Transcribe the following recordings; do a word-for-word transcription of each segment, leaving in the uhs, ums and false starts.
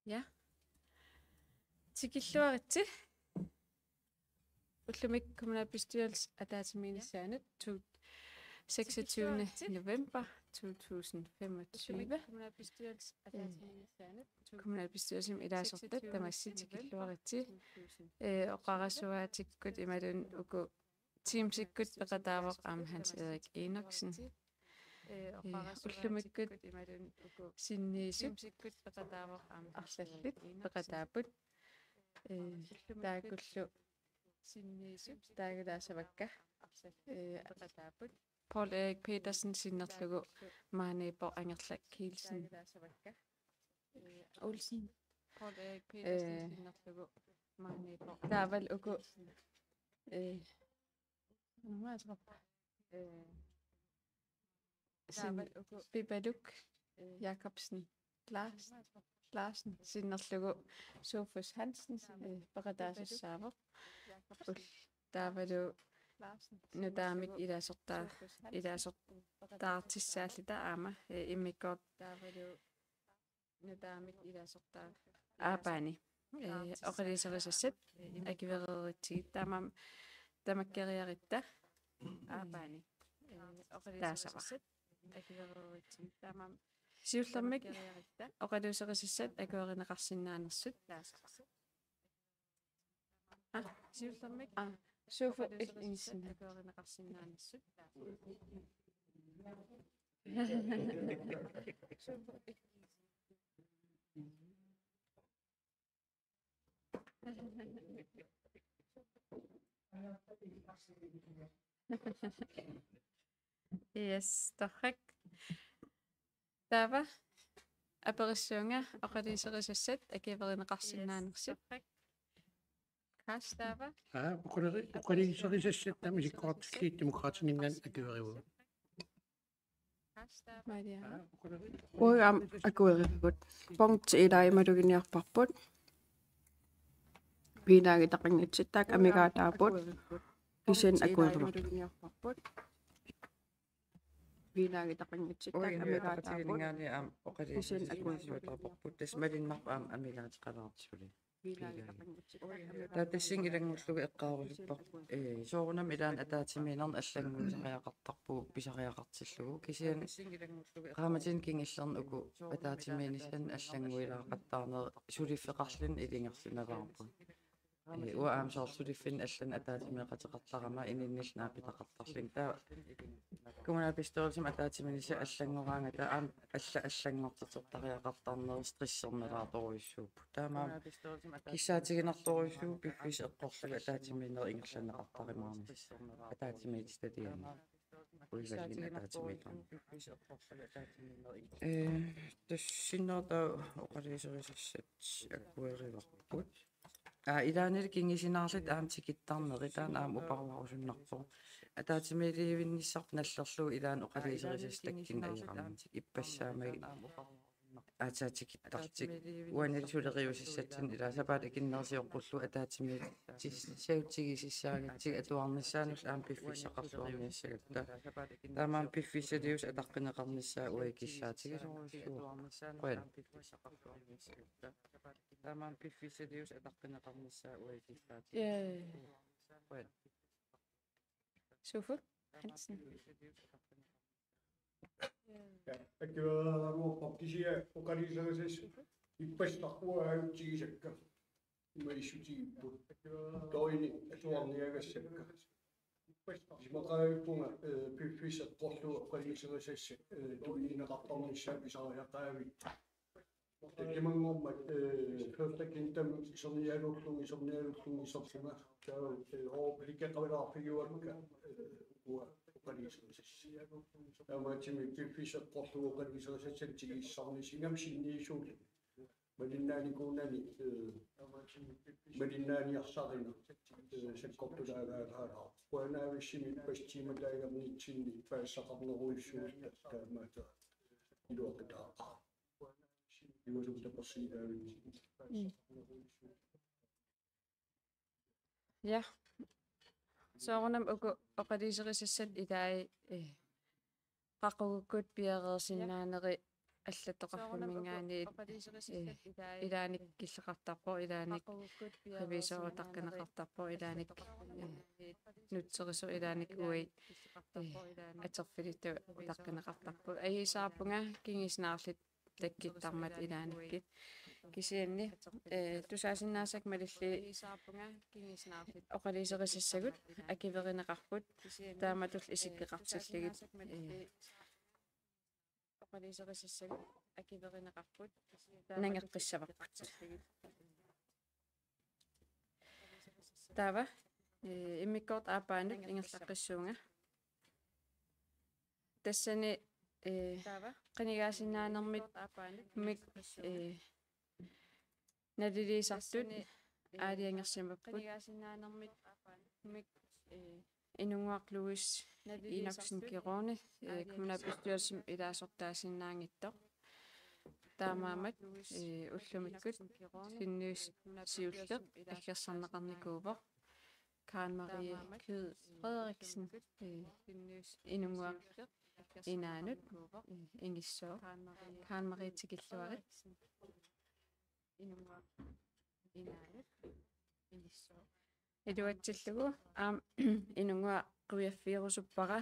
Ja. Tikilluaritsi. Ullumi kommunalbestyrelse ataatsimiinnissaanut to-, seksogtyvende november to tusind femogtyve. Øh, kommunalbestyrelsimi ilaasortat tamassi tikilluaritsi. Øh, oqarasuaatikkut imaluunniit uku Teamsikkut peqataavoq aamma Hans Erik Enoksen. Øh, ullumikkut sinniisup arlallit peqataapput. Øh, taakkullu taagulaassavakka. Øh, Poul Erik Petersen sinnerlugu Maaniippoq Angerlaq Kielsen Olsen. Øh, taavalu uku, øh, Numaasrap. Sin Pipaluk Jakobsen Lars-, Larsen sinnerlugu Sofus Hansen, øh, peqataasassaavoq. Ul-, taavalu nutaamik ilaasortaa-, ilaasortaartissaalluta aamma, øh, immikkoortoq. Aappaani. Øh, oqaluuserisassat akuereeritsigit taamaammat tamakkeriarutta. Aappaani. Øh, oqaluuserisassat akuereeritsigit taamaammat. Siullermik oqaluuserisassat akuerineqarsinnaanersut. Ah, siullermik. Ah, Sofus Hansen. Yes, torrak. Taava aperissuunga oqaluuserisassat akuerineqarsinnaanersut. Kas taava? Aa, oqaleri-, oqaluuserisassat taama isikkoqartillugit Demokraatininngaanniit akuerivagut. Maria. Uagut aamma akuerivagut. Punkt ilaa imaluunniit akueriarparput. Bilaagitaqanngitsittaaq amigaataapput. Kisianni akuerivagut. Bilaagitaqanngitsittaaq amigaataapput. Kisianni akuerivagut. Tassa malunnarpoq aamma amigaateqalaartoq suli. Taava tassunga ilanngullugu eqqaarusuppara, ee, soorunami ilaanni ataatsimiinnerni allannguisariaqartarpugut pisariaqartillugu. Kisianni qaammatini kingullerni uku ataatsimiinnissaanni allannguilaaqattaarnerit suliffeqarluni ilungersunalaarput. Ee, uanga aamma soorlu suliffinni allani ataatsimeeqateqartarama ininnillu naapitaqartarlunga. Taava kommunalbestyrelsimi ataatsimiinnissaa allanngoraangata aamma alla-, allanngortitertariaqartarnerit stressernalaartorujussuupput. Taamaammat kissaatiginartorujussuuvoq piffissaq eqqorlugu ataatsimiinnerit ingerlanneqartarumaarnissaat. Ataatsimiititaliani. Udvalgini ataatsimiittarneq. Ee, tassa sinnera taava oqaluuserisassat akuerivarput. Aa, ilaannilu kingusinaarluta aamma tikittarneri taanna aamma uparuarusunnarpoq. Ataatsimiilivinnissarput nallerlugu ilaanni oqaluuserisassat takkunneq ajorami. Ippassaammat aatsaat tikittarlutik. Uanilu suleriusassatsinni ilaa sapaatip akunnerup sioqqullugu ataatsimiititaliani tigusissaagatsigu atuarnissaanullu aamma piffissaqarluarniassagatta. Taamaammat piffissaliusoq ataqqineqarnissaa uagut kissaatigisorujussuuvoq. Qujan. Taamaammat piffissaliusoq ataqqineqarnissaa uagut kissaatigisorujussuuvoq. Qujan. Sofus Hansen. Ja, akueriaraluarpara kisianni oqaluuserisassat ippassaq uagut ajutsigisakka. Ima issutigipput. Døgni atuarniagassakka. Isumaqarpunga, eh, piffissaq eqqorlugu oqaluuserisassat, eh, tunineqartarnissaat pisariaqaavit. Takimanngormat, eh, første agentami isernialullunga, isernialullunga iserpunga. Taava, eh, overblikkeqalaarfigiuakka, eh, uanga oqaluuserisassat. Taamaattumik piffissaq eqqorlugu oqaluuserisassat tigussarnissaat sinniisuulluni. Malinnaanikuunani, eh, malinnaaniarsarineq, eh, sakkortulaaraalaarpoq. Qujanarujussuaq ippassaq tiimatut ajornitsinni paasisaqarnerujussuuvoq taamaattoq iluaqutaaqaaq. Imaluunniit tapersiilaavinni. Mm. Ja. Soorunami uku oqaluuserisassat ilai, eh, qaqugukkut piareersinnaaneri allattoqarfimminngaanniit, eh, ilaanik killeqartarpoq, ilaanik revisor utaqqineqartarpoq, ilaanik, eh, nutserisoq, ilaanik uai, eh, atorfilittup utaqqineqartarpoq. Ajuusaarpunga kingusinnerullutik takkuttarmata ilaannikkut. Kisianni, eh, tusaasinnaasakka malillugu oqaluuserisassavut akuerineqarput, taamatullu isikkoqartillugit, eh, oqaluuserisassavut akuerineqarput, nangeqqissavarput. Taava, eh, immikkoortoq aappaanut ingerlaqqissuunga. Tassani, eh, qinigaasinnaanermik, mik, eh, naliliisartut aalajangersimapput. Inunnguaq Louis Enoksen Kironi, eh, kommunalbestyrelsimi ilaasortaasinnaanngitsoq. Taamaammat, eh, ullumikkut sinniisussaq aggersarneqarnikuuvoq. Karen Marie Kyed Frederiksen, eh, Inunnguaq Inaanut, eh, inissooq. Karen Marie, tikilluarit. Iluatsillugu, aamma Inunnguaq qiviarfigerusuppara,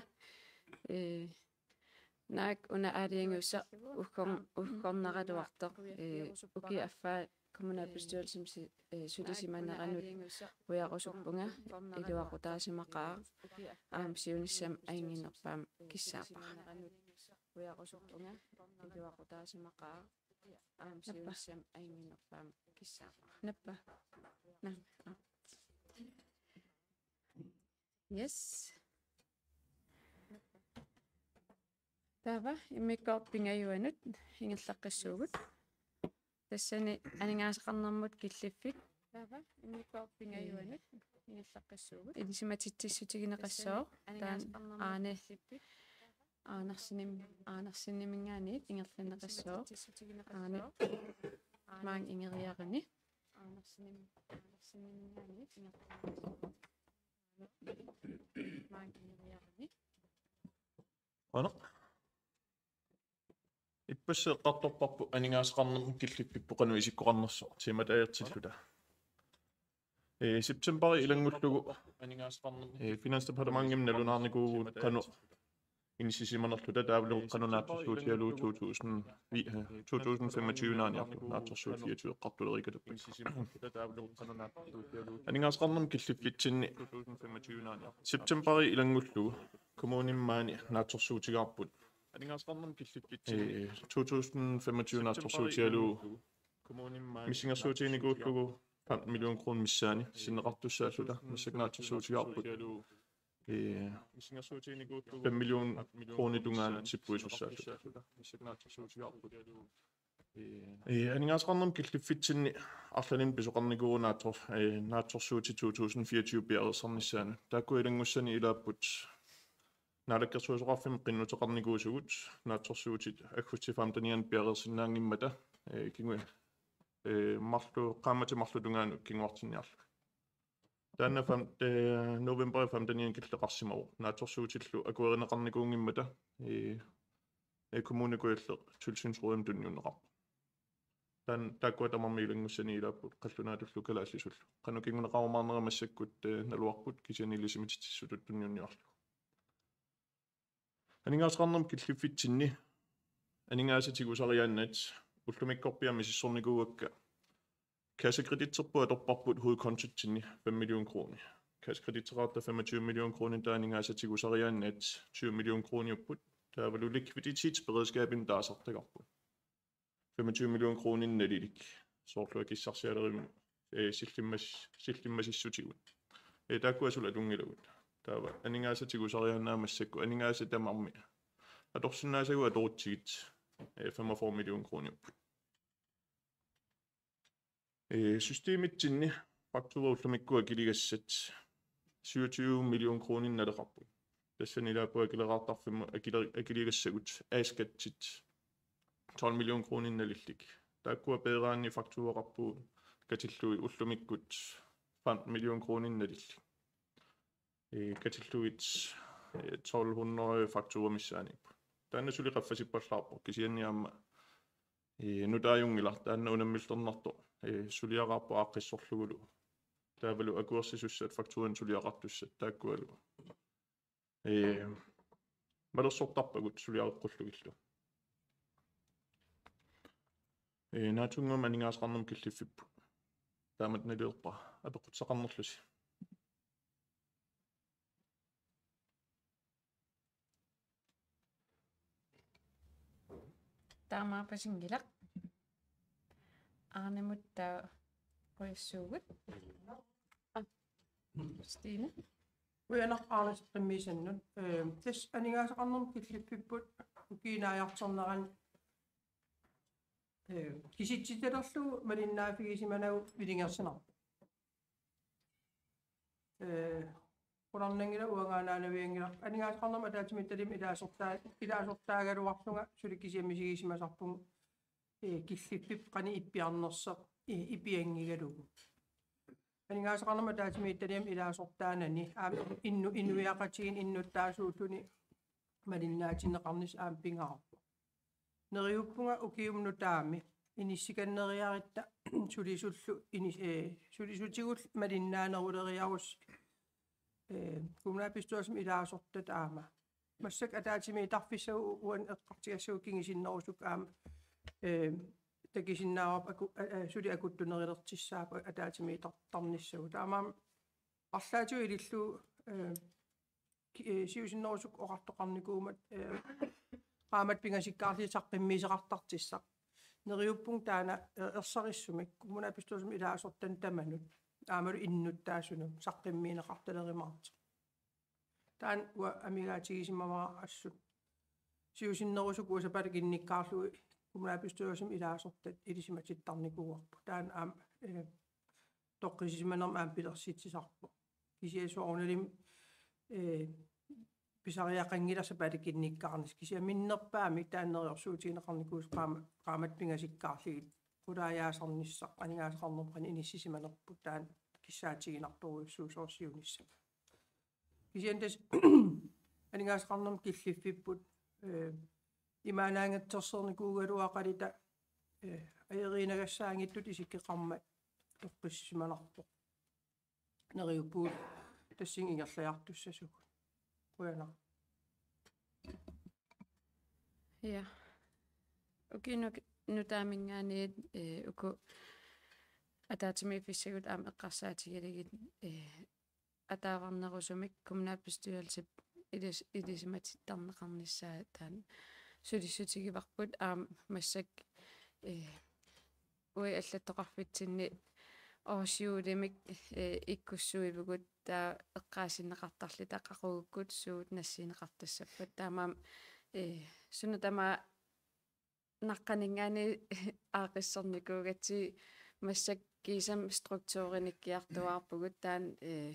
eh, naak una aalajangiussaq uggorn-, uggornaraluartoq, eh, ukiup affaa kommunalbestyrelsimi si-, eh, sulisimaneranut qujarusuppunga, iluaqutaasimaqaaq, aamma siunissami ajunnginnerpaamik kissaappara. Nappa. Naa. Yes. Taava immikkoortoq pingajuanut ingerlaqqissuugut. Tassani aningaasaqarnermut killiffik. Taava immikkoortoq pingajuanut ingerlaqqissuugut. Ilisimatitsissutigineqassooq. Taanna Aane Andersenim-, Anderseniminngaanniit ingerlanneqassooq. Aane maanga ingeriaruni. Aana. Ippassaq eqqartorparput aningaasaqarnermut killiffipput qanoq isikkoqarnersoq, temaatilluta. Ee, septembarip ilanngullugu, ee, Finansdepartementimi nalunaarnikuuvugut qanoq inissisimanerluta, taavalu qanoq naatsorsuutigalugu to tusind, vi-, to tusind femogtyve-nngorniarlugu naatsorsuut fireogtyve eqqartuleriikatappat. Aningaasaqarnermut killiffitsinni septembarip ilanngullugu kommunimi maani naatsorsuutigaarput. Ee, to tusind femogtyve naatsorsuutigalugu missingersuutiginikuullugu femten million kroner missaani sinneqartussaalluta massakkut naatsorsuutigaarput. Ee, fem million kroner tungaanut sippuisussaalluta. Ee, aningaasaqarnermut killiffitsinni arlalinnik pisoqarnikuuvoq naatsor-, ee, naatsorsuutit to tusind fireogtyve piareersarnissaanut. Taakku ilanngussanik ilaapput Naalakkersuisoqarfimmut qinnuteqarnikuusugut naatsorsuutit aggustip femtenianni piareersinnaanngimmata, ee, kingu-, ee, marluk, qaammatit marluk tungaanut kinguartinniarlugit. Taanna fem-, ee, novembarip femtenianni killeqarsimavoq. Naatsorsuutillu akuerineqarnikuunngimmata, ee, ee, Kommune Kujalleq tilsynsrådimut tunniunneqarpoq. Taanna taakkua tamarmik ilanngussanik ilaapput qallunaatullu kalaallisullu. Qanoq kinguneqarumaarnera massakkut, ee, naluarput, kisianni ilisimatitsissutut tunniunniarlugu. Aningaasaqarnermut killiffitsinni aningaasat tigusariaannaat ullumikkorpiaq misissornikuuakka. Kassekreditterput atorparput hovedkontotsinni fem million kroner. Kassekreditteqarta femogtyve million kroner, taava aningaasat tigusariaannaat tyve million kroniupput. Taavalu likviditetsberedskabimik taasartagarput femogtyve million kroner nalilik. Soorlu akissarsialerimmut, ee, sillimmas-, sillimmasissutigut. Ee, taakkua suli atunngilagut. Taava aningaasat tigusariaannaat massakkut aningaasat tamarmik atorsinnaasagut atorutsigit, ee, femogfyrre million kroniupput. Ee, systemitsinni faktura ullumikkut akiligassat syvogtyve million kroner naleqarput. Tassani ilaapput akileraartarfimmut akile-, akiligassagut A-skattit tolv million kroner nalillit. Taakkua peeraanni fakturaqarpugut katillugit ullumikkut femten million kroner nalillit. Ee, katillugit, ee, tolv hundrede faktura missaaniipput. Taanna suli qaffasippallaarpoq, kisianni aamma Ee, nutaajunngilaq taanna unammillernartoq, ee, suliaraarpoq aaqqissorlugulu. Taavalu akuersisussat, fakturanik suliaqartussat taakkualu. Ee, malersortarpagut suliareqqullugillu. Ee, naatsunnguamik aningaasaqarnermut killiffipput. Taamatut nalilerpara apeqqutissaqarnerlusi. Taamaappasinngilaq. Arnemut taava qujassuugut. Aa, Stine. Qujanaq Arne saqqummiisannut. Ee, tassa aningaasaqarnermut killiffipput ukiup naajartornerani, ee, kisitsitalerlugu malinnaaffigisimanagit villigersinarpoq. Ee, qularnanngilaq, uangaanaanavianngilaq. Aningaasaqarnermut ataatsimiititaliami ilaasortaa-, ilaasortaagaluarlunga suli kisiat misigisimasarpunga, ee, killiffipput qanoq ippiarnersoq, ee, ipianngigalugu. Aningaasaqarnermut ataatsimiititaliami ilaasortaanani aamma innu-, inuiaqatigiinni innuttaasuulluni malinnaatinneqarnissaq aamma pingaarpoq. Neriuppunga ukiumut nutaamut inissikanneriarutta sulisullu inis-, ee, sulisutigut malinnaaneruleriarussi, ee, kommunalbestyrelsimi ilaasortat aamma. Massakkut ataatsimiittarfissagut u-, uani eqqartugassat kingusinnerusukkut aamma, ee, takusinnaavarput aku-, a-, a-, suli akuttunerulertussaapput ataatsimiittarnissagut. Taamaammat arlaatigut ilillugu, ee, ki-, ee, siusinnerusukkut oqartoqarnikuummat, ee, qaammatit pingasikkaarlugit saqqummiisoqartartussaq. Neriuppunga taanna, ee, ersarissumik kommunalbestyrelsimi ilaasortanut tamanut aammalu innuttaasunut saqqummiunneqartalerumaartoq. Taanna uanga amigaatigisimavarput assut. Siusinnerusukkut uanga sapaatip akunnikkaarlugit kommunalbestyrelsimi ilaasortat ilisimatittarnikuuarput. Taanna aamma, ee, toqqissisimanermut aamma pilersitsisarpoq. Kisianni soorunalimi, ee, pisariaqanngilaq sapaatip akunnikkaarnissaq. Kisianni minnerpaamik taanna neriorsuutigineqarnikuusoq qaammat, qaammatit pingasikkaarlugit qulaajaasarnissaq, aningaasaqarnermut qanoq inissisimanerput taanna kissaatiginartorujussuusoq siunissami. Kisianni tassa aningaasaqarnermut killiffipput, ee, imaannaanngitsorsiornikuugaluaqaluta, ee, ajoriinagassaanngitsutut isikkoqarmat toqqissisimanarpoq. Neriuppugut tassunga ingerlajartussasugut. Qujanaq. Ja. Ukiup nu-, nutaaminngaanniit, ee, uku ataatsimiiffissagut aamma eqqarsaatigalugit, ee, ataavarnerusumik kommunalbestyrelsip ilis-, ilisimatittarneqarnissaa taanna sulissutigivarput aamma massakkut, ee, uagut allattoqarfitsinni årshjulimik, ee, ikkussuivugut taava eqqaasinneqartarluta qaqugukkut suut nassiunneqartassappat. Taamaammat, ee, suna tamaat naqqaninngaanniit aaqqissornikuugatsigit massakkut kiisami struktuurinikkiartuaarpugut taanna, ee,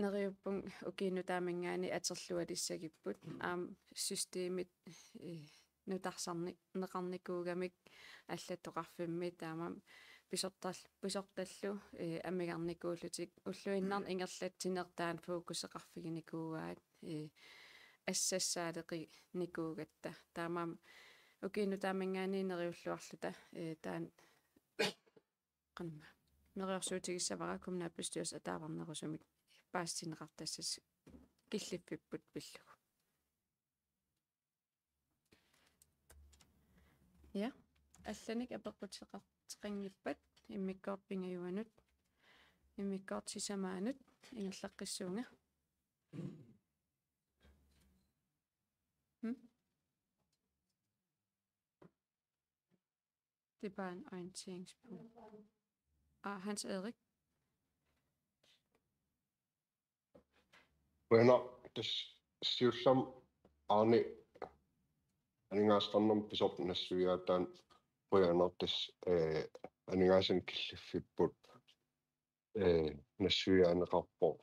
neriuppunga ukiup nutaaminngaanniit atorlualissagipput aamma systemit, ee, nutarsarneqarnikuugamik allattoqarfimmi taamaammat pisortal-, pisortallu, ee, amigarnikuullutik ulluinnarni ingerlatsineq taanna fokuseqarfiginikuugaat, ee, assassaaleqinikuugatta. Taamaammat ukiup nutaaminngaanniit neriulluarluta, ee, taanna qanma neriorsuutigissavara kommunalbestyrelsip ataavarnerusumik paasitinneqartassasut killiffipput pillugu. Ja, allanik apeqquteqarteqanngippat immikkoortoq pingajuanut, immikkoortoq sisamaanut ingerlaqqissuunga. Hmm? Det er bare en orienteringspunkt. Ah, Hans Erik. Qujanaq, tassa siullermik Arne aningaasaqarnermut pisortat nassuiaat taanna qujanaq tassa, ee, aningaasanik killiffipput, ee, nassuiaaneqarpoq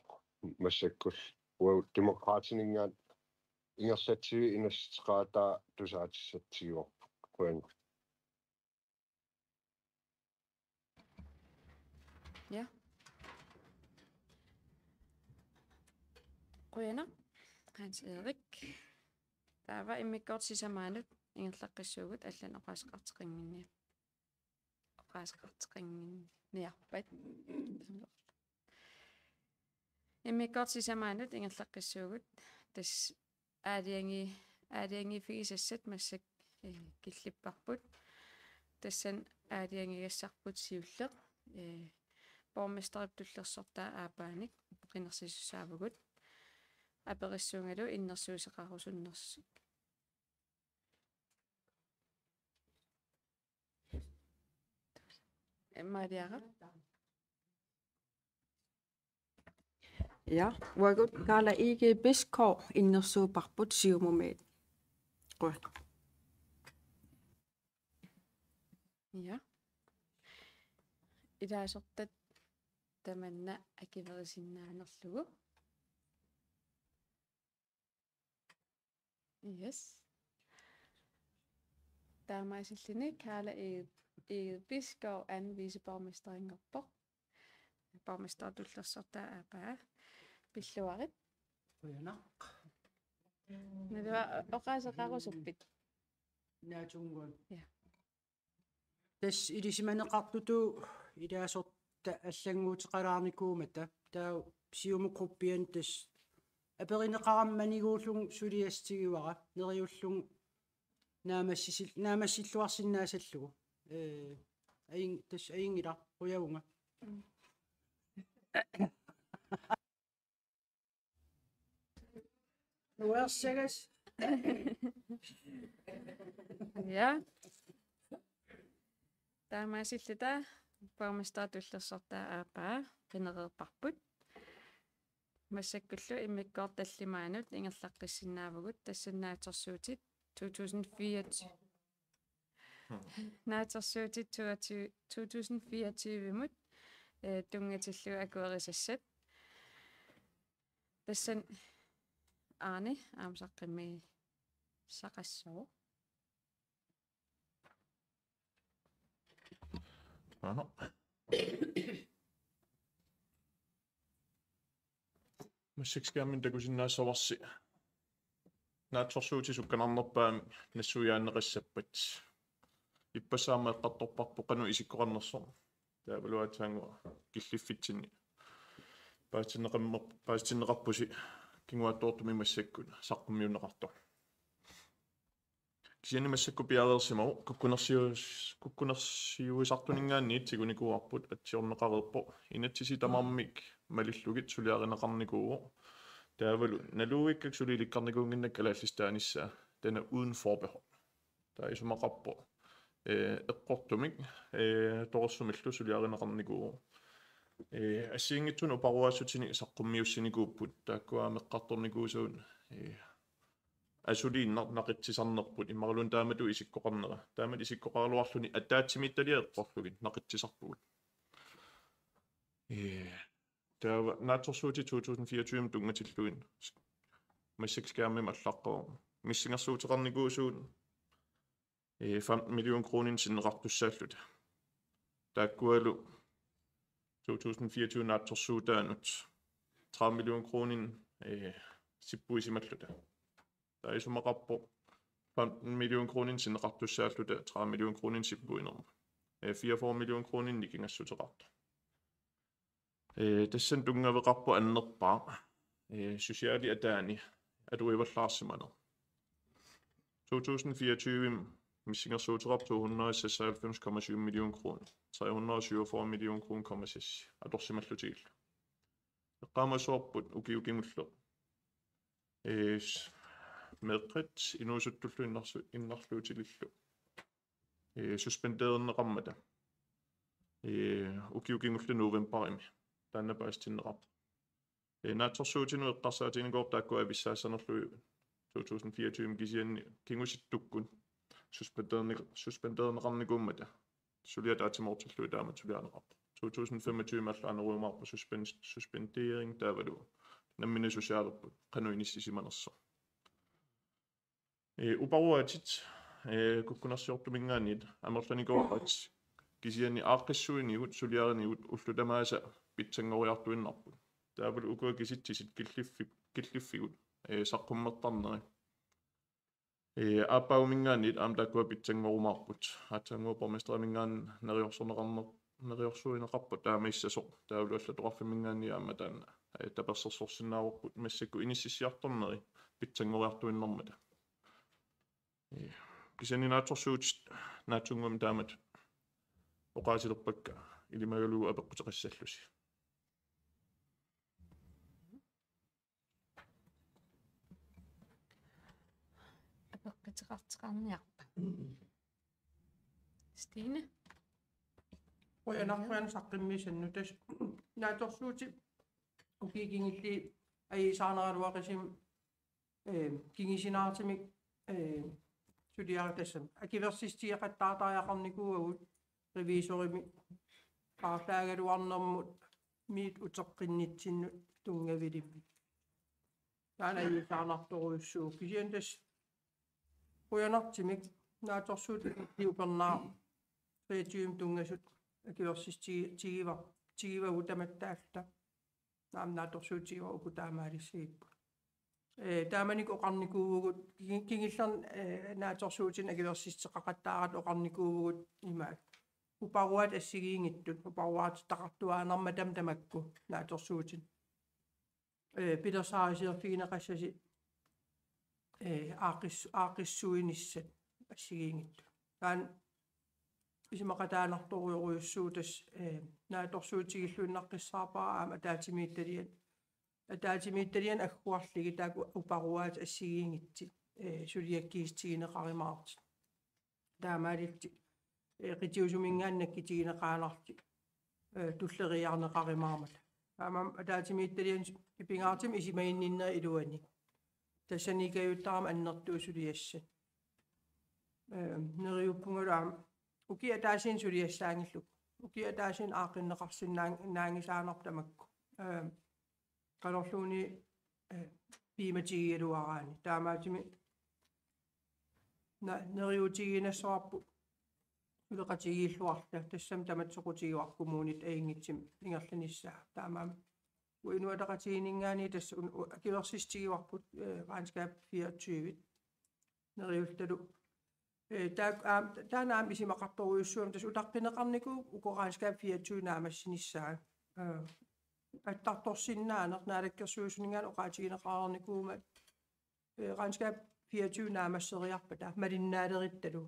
massakkut uagut Demokraatininngaanniit ingerlatsivik inassuteqaataa tusaatissatsigivarput. Qujanaq. Ja. Qujanaq, Hans Erik. Taava immikkoortoq sisamaanut ingerlaqqissuugut allanut oqaaseqarteqannginni-, oqaaseqarteqannginniarpat. Immikkoortut sisamaannut ingerlaqqissuugut, tassa aalajangi-, aalajangiiffigisassat massakkut, eh, killipparput. Tassani aalajangigassarput siulleq, eh, borgmesterip tullersortaa aappaanik qinersisussaavugut. Aperissuungalu innersuusseqarusunnersut. Maaliara. Ja, uagut Karla Egede Bisgaard innersuupparput Siumumiit. Qujan. Ja. Ilaasortat tamanna akuerisinnaanerlugu. Yes. Taamaasilluni Karla Egede, Egede Bisgaard anden viceborgmesterinngorpoq. Borgmesterip tullersortaa aappaa. Pilluarit. Qujanaq. Naluara oqaaseqarusuppit? Naatsunnguaq. Ja. Tassa ilisimaneqartutut ilaasortat allannguuteqalaarnikuummata, taava Siumup gruppiani tassa aperineqaramma maniguullunga suliassatigivara, neriullunga naammassisil-, naammassilluarsinnaasallugu. Ee, ajun-, tassa ajunngilaq, qujavunga. Nuersagas. Ja. Taamaasilluta borgmesterip tullersortaa aappaa qinereerparput. Massakkullu immikkoortut tallimaannut ingerlaqqissinnaavugut, tassani naatsorsuutit to tusind fireogtyve. Naatsorsuutit toogtyve, to tusind fireogtyve-mut, eh, tunngatillugu akuerisassat. Tassani Arne aamma saqqummiussaqassaaq. Aana. Massakkut skærmimi takusinnaassavarsi. Naatsorsuutit sukkanarnerpaamik nassuiaanneqassappat. Ippassaq aamma eqqartorparput qanoq isikkoqarnersoq. Taavalu aatsaannguaq killiffitsinni paasitinneqammer-, paasitinneqarpusi kinguaattoortumik massakkut saqqummiunneqartoq. Kisianni massakkut piareersimavoq kukkunersiu-, kukkunersiuisartuninngaanniit tigunikuuarput atsiorneqareerpoq. Inatsisit tamarmik malillugit suliarineqarnikuuvoq. Taavalu naluuikkakka suli ilikkarnikuunnginnakku kalaallisut taanissaa, taanna uden forbehold. Taava isumaqarpoq, eh, eqqortumik, eh, torersumillu suliarineqarnikuuvoq. Eh, assigiinngitsunik uparuaassutinik saqqummiussinikuupput, taakkua aamma eqqartornikuusugut, eh, asuliinnaq naqitsisarnerput, imaluunniit taamatut isikkoqarnera. Taamatut isikkoqaraluarluni ataatsimiititaliaq eqqorlugit naqitsisarpugut. Ee, taava naatsorsuutit to tusind fireogtyve tunngatillugit massakkut skærmimi allaqqavoq. Missingersuuteqarnikuusugut, ee, femten million kroninik sinneqartussaalluta. Taakkualu to tusind fireogtyve naatsorsuutaanut tredive million kroninik, ee, sippuisimalluta. Taava isumaqarpoq femten million kroninik sinneqartussaalluta tredive million kroninik sippuinermut. Ee, fireogfyrre million kroninik nikingassuteqartoq. Ee, tassani tunngaveqarpoq annerpaaq, ee, sociali ataani atuivallaarsimaneq. To tusind fireogtyve missingersuuteqarpoq to hundrede og seksoghalvfems komma syv million kroner, tre hundrede og syvogfyrre million kroner komma seks atorsimallutigillu. Eqqaamassavarput ukioq kingulleq, ee, s-, meeqqat inuusuttullu innarsu-, innarluutilillu, ee, suspendeerneqarmata, ee, ukioq kingulleq novembarimi taanna paasitinneqarpoq. Ee, naatsorsuutinut eqqarsaatiginikuuarput taakku avissaassanerlugit to tusind fireogtyve kisianni kingusittukkut suspendeerni-, suspendeerneqarnikuummata. Suli ataatsimoortillugit taamatut suliarineqarpoq. To tusind femogtyve allaanerujumaarpoq suspens-, suspendering taavalu nammineq susaalereerput qanoq inissisimanersoq. Ee, uparuaatit, ee, kukkunersiortuminngaanniit amerlanikuuaat, kisianni aaqqissuinigut suliarinigut ullut tamaasa pitsanngoriartuinnarput. Taavalu ukua kisitsisit killiffi-, killiffigut, ee, saqqummertarneri. Ee, aappaaguminngaanniit aamma taakkua pitsanngorumaarput. Aatsaannguaq borgmesteriminngaanniit neriorsorneqarner-, neriorsuineqarpoq taama issasoq. Taavalu allattoqarfimminngaanniit aamma taanna, ee, tapersersorsinnaavarput massakkut inississiartorneri pitsanngoriartuinnarmata. Ee, kisianni naatsorsuutit naatsunnguamik taamatut oqaasilerpakka ilimagalugu apeqquteqassallusi. Apeqquteqartoqarniarpa? Stine? Qujanaq, qujanaq saqqummiussannut. Tassa naatsorsuutit ukiut kingulliit ajuusaarneraluaqisumik, ee, kingusinaartumik, ee, suliaritassam. Akuersissutigeqattaartariaqarnikuuagut revisorimik paarlaagaluarnermut miit uteqqinnitsinnut tunngavilimmik. Taanna ajuusaarnartorujussuuvoq. Kisianni tassa qujanartumik naatsorsuutit upernaaq treogtyve tunngasut akuersissutigi-, tigiva-, tigivagut tamattaalluta. Naamik naatsorsuutigaara uku taamaalissagipput. Ee, taamanikkut oqarnikuuvugut, ki-, kingullermik, ee, naatsorsuutinik akuersissuteqaqattaaratta oqarnikuuvugut imaak. Uparuaat assigiinngitsut, uparuaatitaqartuaannarmata tamakku naatsorsuutinik. Ee, pilersaarusiorfigineqassasi, ee, aaqqis-, aaqqissuinissat assigiinngitsut. Taanna isumaqataanartorujorujussuuvoq tassa, ee, naatsorsuutigilluinnaqqissaarpara aamma ataatsimiititaliani. Ataatsimiititaliani agguarlugit taakku uparuaat assigiinngitsut, ee, suliakkiissutigineqarumaartut. Taamaalillutik, ee, qitiusuminngaanniit nakkutigineqaannarlutik, ee, tulleriiaarneqarumaarmata. Taamaammat ataatsimiititaliani pingaartumik isumaginninnerit iluanni. Tassani ikajuttarami annertuut suliassat. Ee, neriuppungalu aamma ukiup ataasiinnaq suliassaanngillugu. Ukiup ataasiinnaq aaqqinneqarsinnaanngisaannarpoq tamakku. Ee, qanorluunniit, ee, piumatigigaluaraanni. Taamaattumik na-, neriuutigiinnassavarput suleqatigiilluarluta, tassami tamatta soqutigaarput kommunit ajunngitsumik ingerlanissaa. Taamaammat uagut Inuit Ataqatigiinninngaanniit tassa un-, u-, akuersissutigaarput, ee, regnskab fireogtyve. Neriullutalu. Ee, taak-, aam-, taanna aamma isumaqartorujussuugami tassa utaqqineqarnikuuvoq uku regnskab fireogtyve naammassinissaat. Ee, attartorsinnaaneq Naalakkersuisuninngaanniit oqaatigineqareernikuugama, ee, regnskab fireogtyve naammasseriarpata malinnaalerittalu.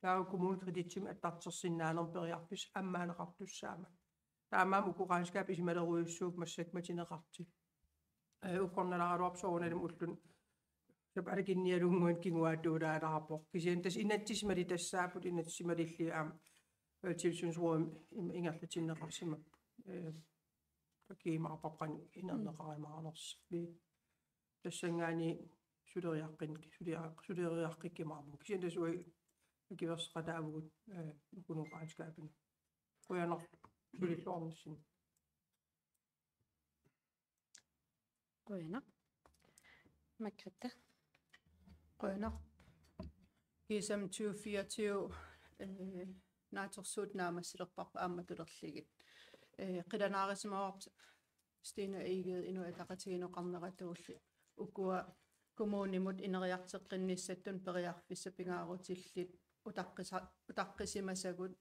Taava KommuneKreditimi attartorsinnaanermut periarfissaq ammaaneqartussaammat. Taamaammat uku regnskabit isumalerujussuupput massakkut matuneqartut. Ee, ugguuna nalaaraluarpoq soorunalimi ulluni sapaatip akunnialunnguani kinguaattuulaalaarpoq. Kisianni tassa inatsisit malitassaapput, inatsisit malillugit aamma, ee, tilsynsrådimi im-, ingerlatinneqarsimapput. Ee, takiimaarpappan inerneqarumaarnersoq. Tassanngaanniit suleriaqqin-, suleria-, suleriaqqikkumaarpugut. Kisianni tassa uagut akuerseqataavugut, ee, ukununnga regnskabinut. Qujanarlu sulilluarnissinni. Qujanaq. Margrethe. Qujanaq. Kiisami tyve fireogtyve, ee, naatsorsuutit naammassilerparput aamma tulerlugit. Ee, qilanaarissimavarput Stine Egede Inuit Ataqatigiinneqarneratuulli ukua kommunimut ineriartoqqinnissatut periarfissat pingaarutillit utaqqisa-, utaqqisimasagut,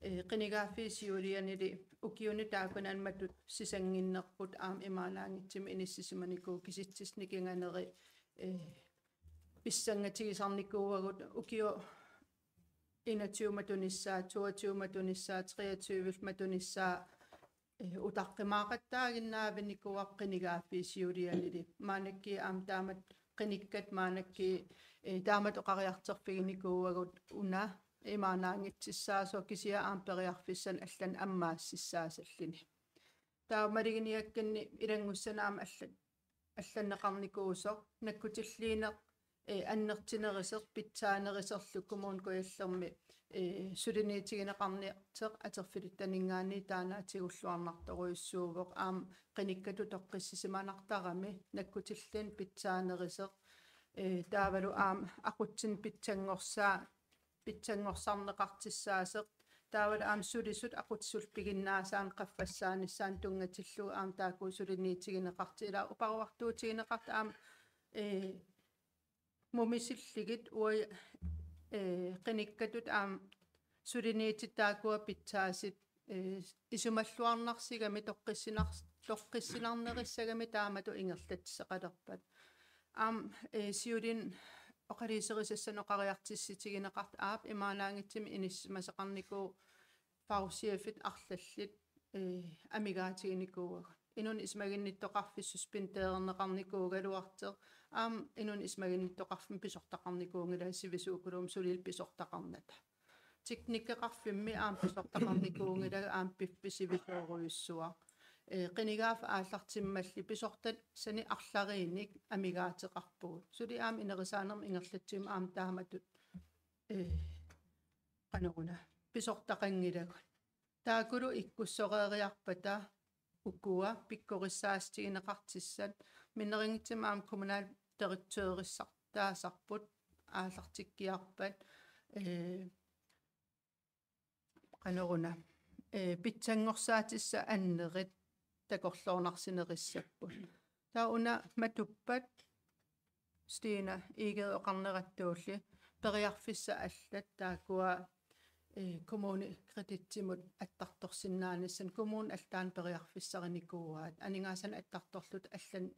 ee, qinigaaffiup siulianili ukiuni taakkunani matusisannginnerput aamma imaannaanngitsumik inissisimanikuuvoq kisitsisit nikinganeri, ee, pissangatigisarnikuuagut ukiut enogtyve matunissaa, toogtyve matunissaa, treogtyve matunissaa, ee, utaqqimaaqattaaginnaavinnikuuarput qinigaaffiup siulianili. Maannakkut aamma taamatut qinikkat maannakkut, ee, taamatut oqariartorfiginikuuagut una imaannaanngitsussaasoq kisianni aamma periarfissanik allanik ammaassissaasalluni. Taava maluginiakkanni ilanngussanut aamma alla-, allanneqarnikuusoq nakkutilliineq, ee, annertunerusoq, pitsaanerusorlu Kommune Kujallermi, ee, suliniutigineqarnersoq atorfilittaninngaanniit taanna tigulluarnartorujussuuvoq aamma qinikkatut toqqissisimanartarami nakkutilliineq pitsaanerusoq, ee, taavalu aamma aqutsineq pitsanngorsaa-, pitsanngorsarneqartussaasoq. Taavalu aamma sulisut aqutsisullu piginnaasaannut qaffassaanissaannut tunngatillugu aamma taakku suliniutigineqartut ilaa uparuartuutigineqartut aamma, ee, mumisillugit uagut, eh, qinikkatut aamma suliniutit taakkua pitsaasut, eh, isumalluarnarsigamik toqqissinar-, toqqissinarnerussagami taamatut ingerlatsisoqalerpat. Aamma, eh, siuliani oqaluuserisassanik oqariartuutigineqartut aap imaannaanngitsumik inissisimasoqarnikuuvoq fagchefit arlallit, eh, amigaatiginikuuagut. Inunnik isumaginnittoqarfik suspendeerneqarnikuugaluartoq, aamma inunnik isumaginnittoqarfimmi pisortaqarnikuunngilaq sivisuukulummik sulillu pisortaqarnata. Teknikkeqarfimmi aamma pisortaqarnikuunngilaq aamma piffissaq sivisoorujussuaq. Eh, qinigaaffik aallartimmalli pisortassanik arlariinnik amigaateqarpugut. Suli aamma inerisaanermi ingerlatsivimmi aamma taamatut, eh, qanoruna pisortaqanngilagut. Taakkulu ikkussoreeriarpata ukua pikkorissaassutigineqartussat minnerunngitsumik aamma kommunaldirektørisartaasarput aallartikkiarpat, eh, qanoruna, eh, pitsanngorsaatissat annerit takorloornarsinerissapput. Taava una matuppat Stina Egede oqarnerattuulli periarfissat allat taakkua, eh, KommuneKreditsimut attartorsinnaanissaanut, kommunit allaat periarfissarinikuuaat, aningaasanik attartorlutik allat,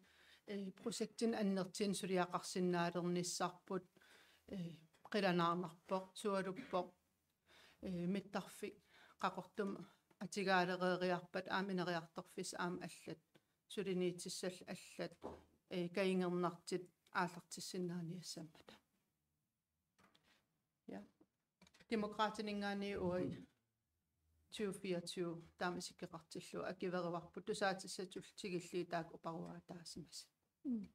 eh, projektinik annertuumik suliaqarsinnaalernissarput, eh, qilanaarnarpoq, sualuppoq, eh, mittarfik Qaqortumi atugaalereeriarpat aamma ineriartorfissat aamma allat, suliniutissallu allat, eh, kajungernartut aallartissinnaaniassammata. Ja. Demokraatininngaanniit uagut tyve fireogtyve taama isikkoqartillugu akuerivarput, tusaatissatut tigullugu taakku oqaruaataasimasut. Mm.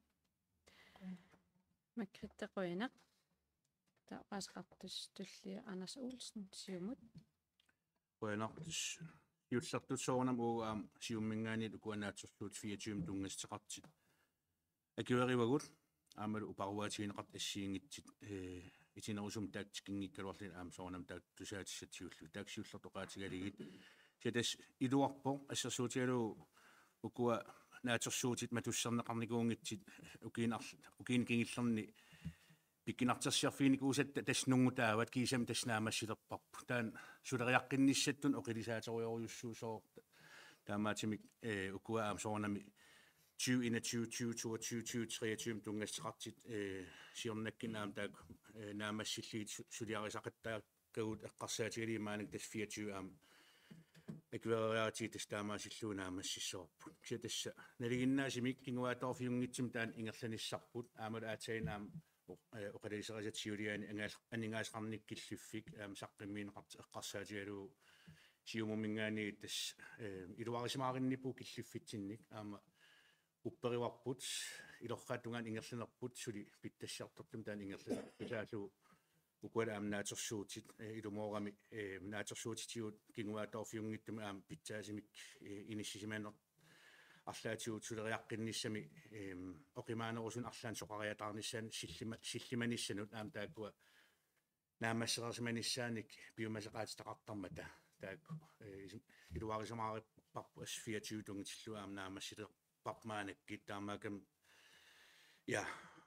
Margrethe, qujanaq. Taava oqaaseqartussaq tullia Anders Olsen, Siumut. Qujanaq. Siullertut soorunami uagut aamma Siumuminngaanniit ukua naatsorsuutit fireogtyvemut tunngassuteqartut akuerivagut, aammalu oqaruaatigineqartut assigiinngitsut, eh, itinerusumik taakku tikinngikkaluarlugit aamma soorunami taakku tusaatissatut tigullugu. Taakku siullertut oqaatigalugit. Kisianni tassa iluarpoq, assersuutigalugu ukua naatsorsuutit matusserneqarnikuunngitsut ukiinar-, ukiuni kingullerni pikkunartersiorfiginikuusatta tassa nunguttaavat, kiisami tassa naammassilerparput. Taanna suleriaqqinnissatsinnut oqilisaatorujoorujussuusoq, taamaattumik, eh, ukua aamma soorunami tyve enogtyve, tyve toogtyve, tyve treogtyve tunngassuteqartut, eh, siornakkunni aamma taakku, eh, naammassillugit su-, suliarisaqattaakkagut eqqarsaatigalugit maannakkut tassa fireogtyve aamma akueriaratsigu tassa taamaasillugu naammassissavarput. Kisianni tassa nalinginnaasumik kinguaattoorfiunngitsumik taanna ingerlanissarput, aammalu aatsaannguaq aamma o-, eh, oqaluuserisat siuliani angaal-, aningaasaqarnikkut killiffik aamma saqqummiunneqartoq eqqarsaatigalugu Siumuminngaanniit tassa, eh, iluarisimaarinniippugut killiffitsinnik, aamma upperivarput, ilorraap tungaanut ingerlanerput suli pitsassiartortumik taanna ingerlanerput, tusaallugu ukua aamma naatsorsuutit, eh, ilumoorami, eh, naatsorsuutitigut kinguaattoorfiunngitsumik aamma pitsaasumik, eh, inissisimaneq arlaatigut suleriaqqinnissamik, ehm, oqimaanerusunik arlaannik soqariataarnissaanut sillima-, sillimanissanut aamma taakkua naammassereersimanissaanik piumasaqaatitaqartarmata. Taakku, eh, isim-, iluarisimaaripparput assut fireogtyve tunngatillugu aamma naammassilerparput maannakkut, taamaakkami, ja,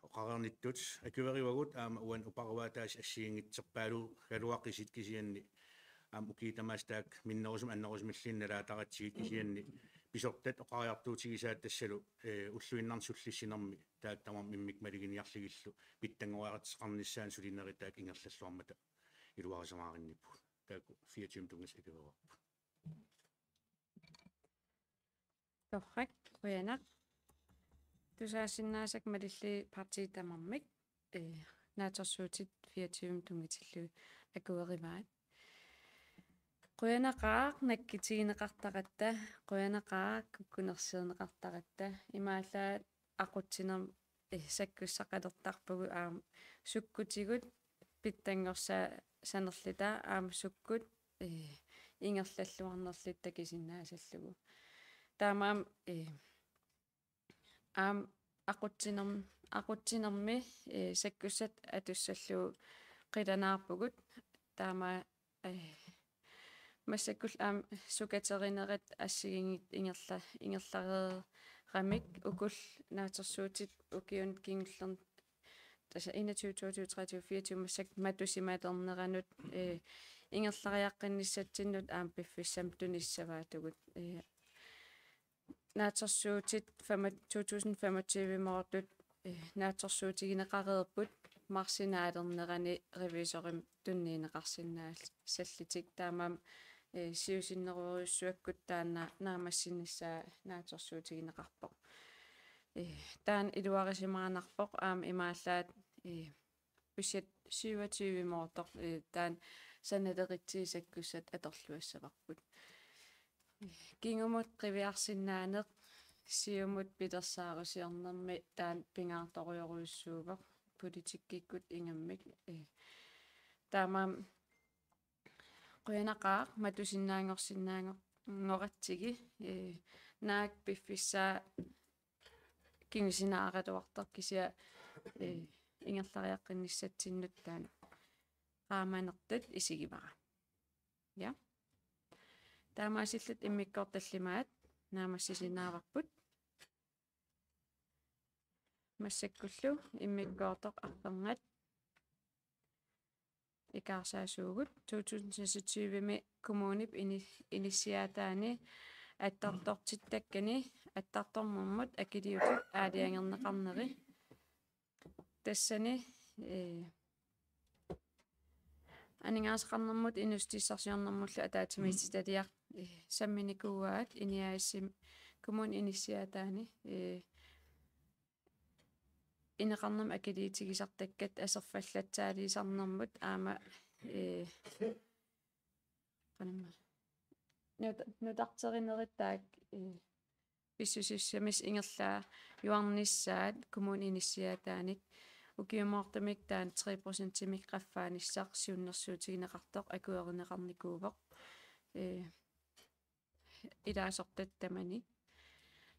oqareernittut akuerivagut aamma uani oqaruaataasut assigiinngitsorpaaluugaluaqisut, kisianni aamma ukiut tamaasa taakku minnerusumik annerusumilluunniit nalaataaratsigit, kisianni pisortat oqariartuutigisaat tassalu, eh, ulluinnarni sullissinermi taakku tamarmik immikkut maluginiarlugillu pitsanngoriartitseqarnissaannut sulinerit taakku ingerlalluarmata iluarisimaarinniippugut. Taakku fireogtyvemut tunngassuteqarput. Torrak, qujanaq. Tusaasinnaasakka malillugit partiit tamarmik, eh, naatsorsuutit fireogtyvemut tunngatillugit akuerivaat. Qujanaqaaq nakkutigineqartaratta, qujanaqaaq kukkunersiorneqartaratta, imaallaat aqutsinermi, eh, sakkussaqalertarpugut aamma sukkutigut pitsanngorsaa-, sanerluta aamma sukkut, eh, ingerlalluarnerluta takusinnaasallugu. Taamaammat, eh, aamma aqutsinerm-, aqutsinermi, eh, sakkussat atussallugu qilanaarpugut, taama, eh, massakkullu aamma sukaterinerit assigiinngitsut ingerla-, ingerlareeramik ukullu naatsorsuutit ukiuni kingullerni tassa enogtyve, toogtyve, treogtyve, fireogtyve massakkut matusimalerneranut, eh, ingerlariaqqinnissatsinnut aamma piffissami tunissavaatigut. Eh, naatsorsuutit fem-, to tusind femogtyve-moortut, eh, naatsorsuutigineqareerput marsi naalernerani revisorimik tunniunneqarsinnaassallutik. Taamaammat, eh, siusinnerujussuakkut taanna naammassinissaa naatsorsuutigineqarpoq. Eh, taanna iluarisimaarnarpoq aamma imaallaat, eh, budget syvogtyve-moortoq, eh, taanna sanaleritsigisakkussat atorluassavarput. Kingumut qiviarsinnaaneq siumut pilersaarusiornermi taanna pingaartorujorujussuuvoq politikkikkut ingammik. Eh, taamaammat qujanaqaaq matusinnaanngorsinnaanngoratsigu, eh, naak piffissaa kingusinneqaraluartoq kisianni, eh, ingerlariaqqinnissatsinnut taanna qaamanertut isigivara. Ja. Taamaasilluta immikkoortoq tallimaat naammassisinnaavarput. Massakkullu immikkoortoq arfernat ikaarsaasuugut to tusind seksogtyve-mi kommunip ini-, inissiaataani attartortittakkani attartornermut akiliutip aalajangerneqarneri. Tassani, eh, aningaasaqarnermut inuussutissarsiornermullu ataatsimiititaliaq, eh, samminikuuaat I N R I-mi kommunip inissiaataani, eh, ineqarnermut akiliutigisartakkat aserfallatsaaliisarnermut aamma, eh, qanormaa, nut-, nutarterinerit taakku, eh, pissusissamik ingerlaajuarnissaat kommunip inissiaataanik ukiumoortumik taanna tre procentimik qaffaanissaq siunnersuutigineqartoq akuerineqarnikuuvoq, eh, ilaasortat tamanit.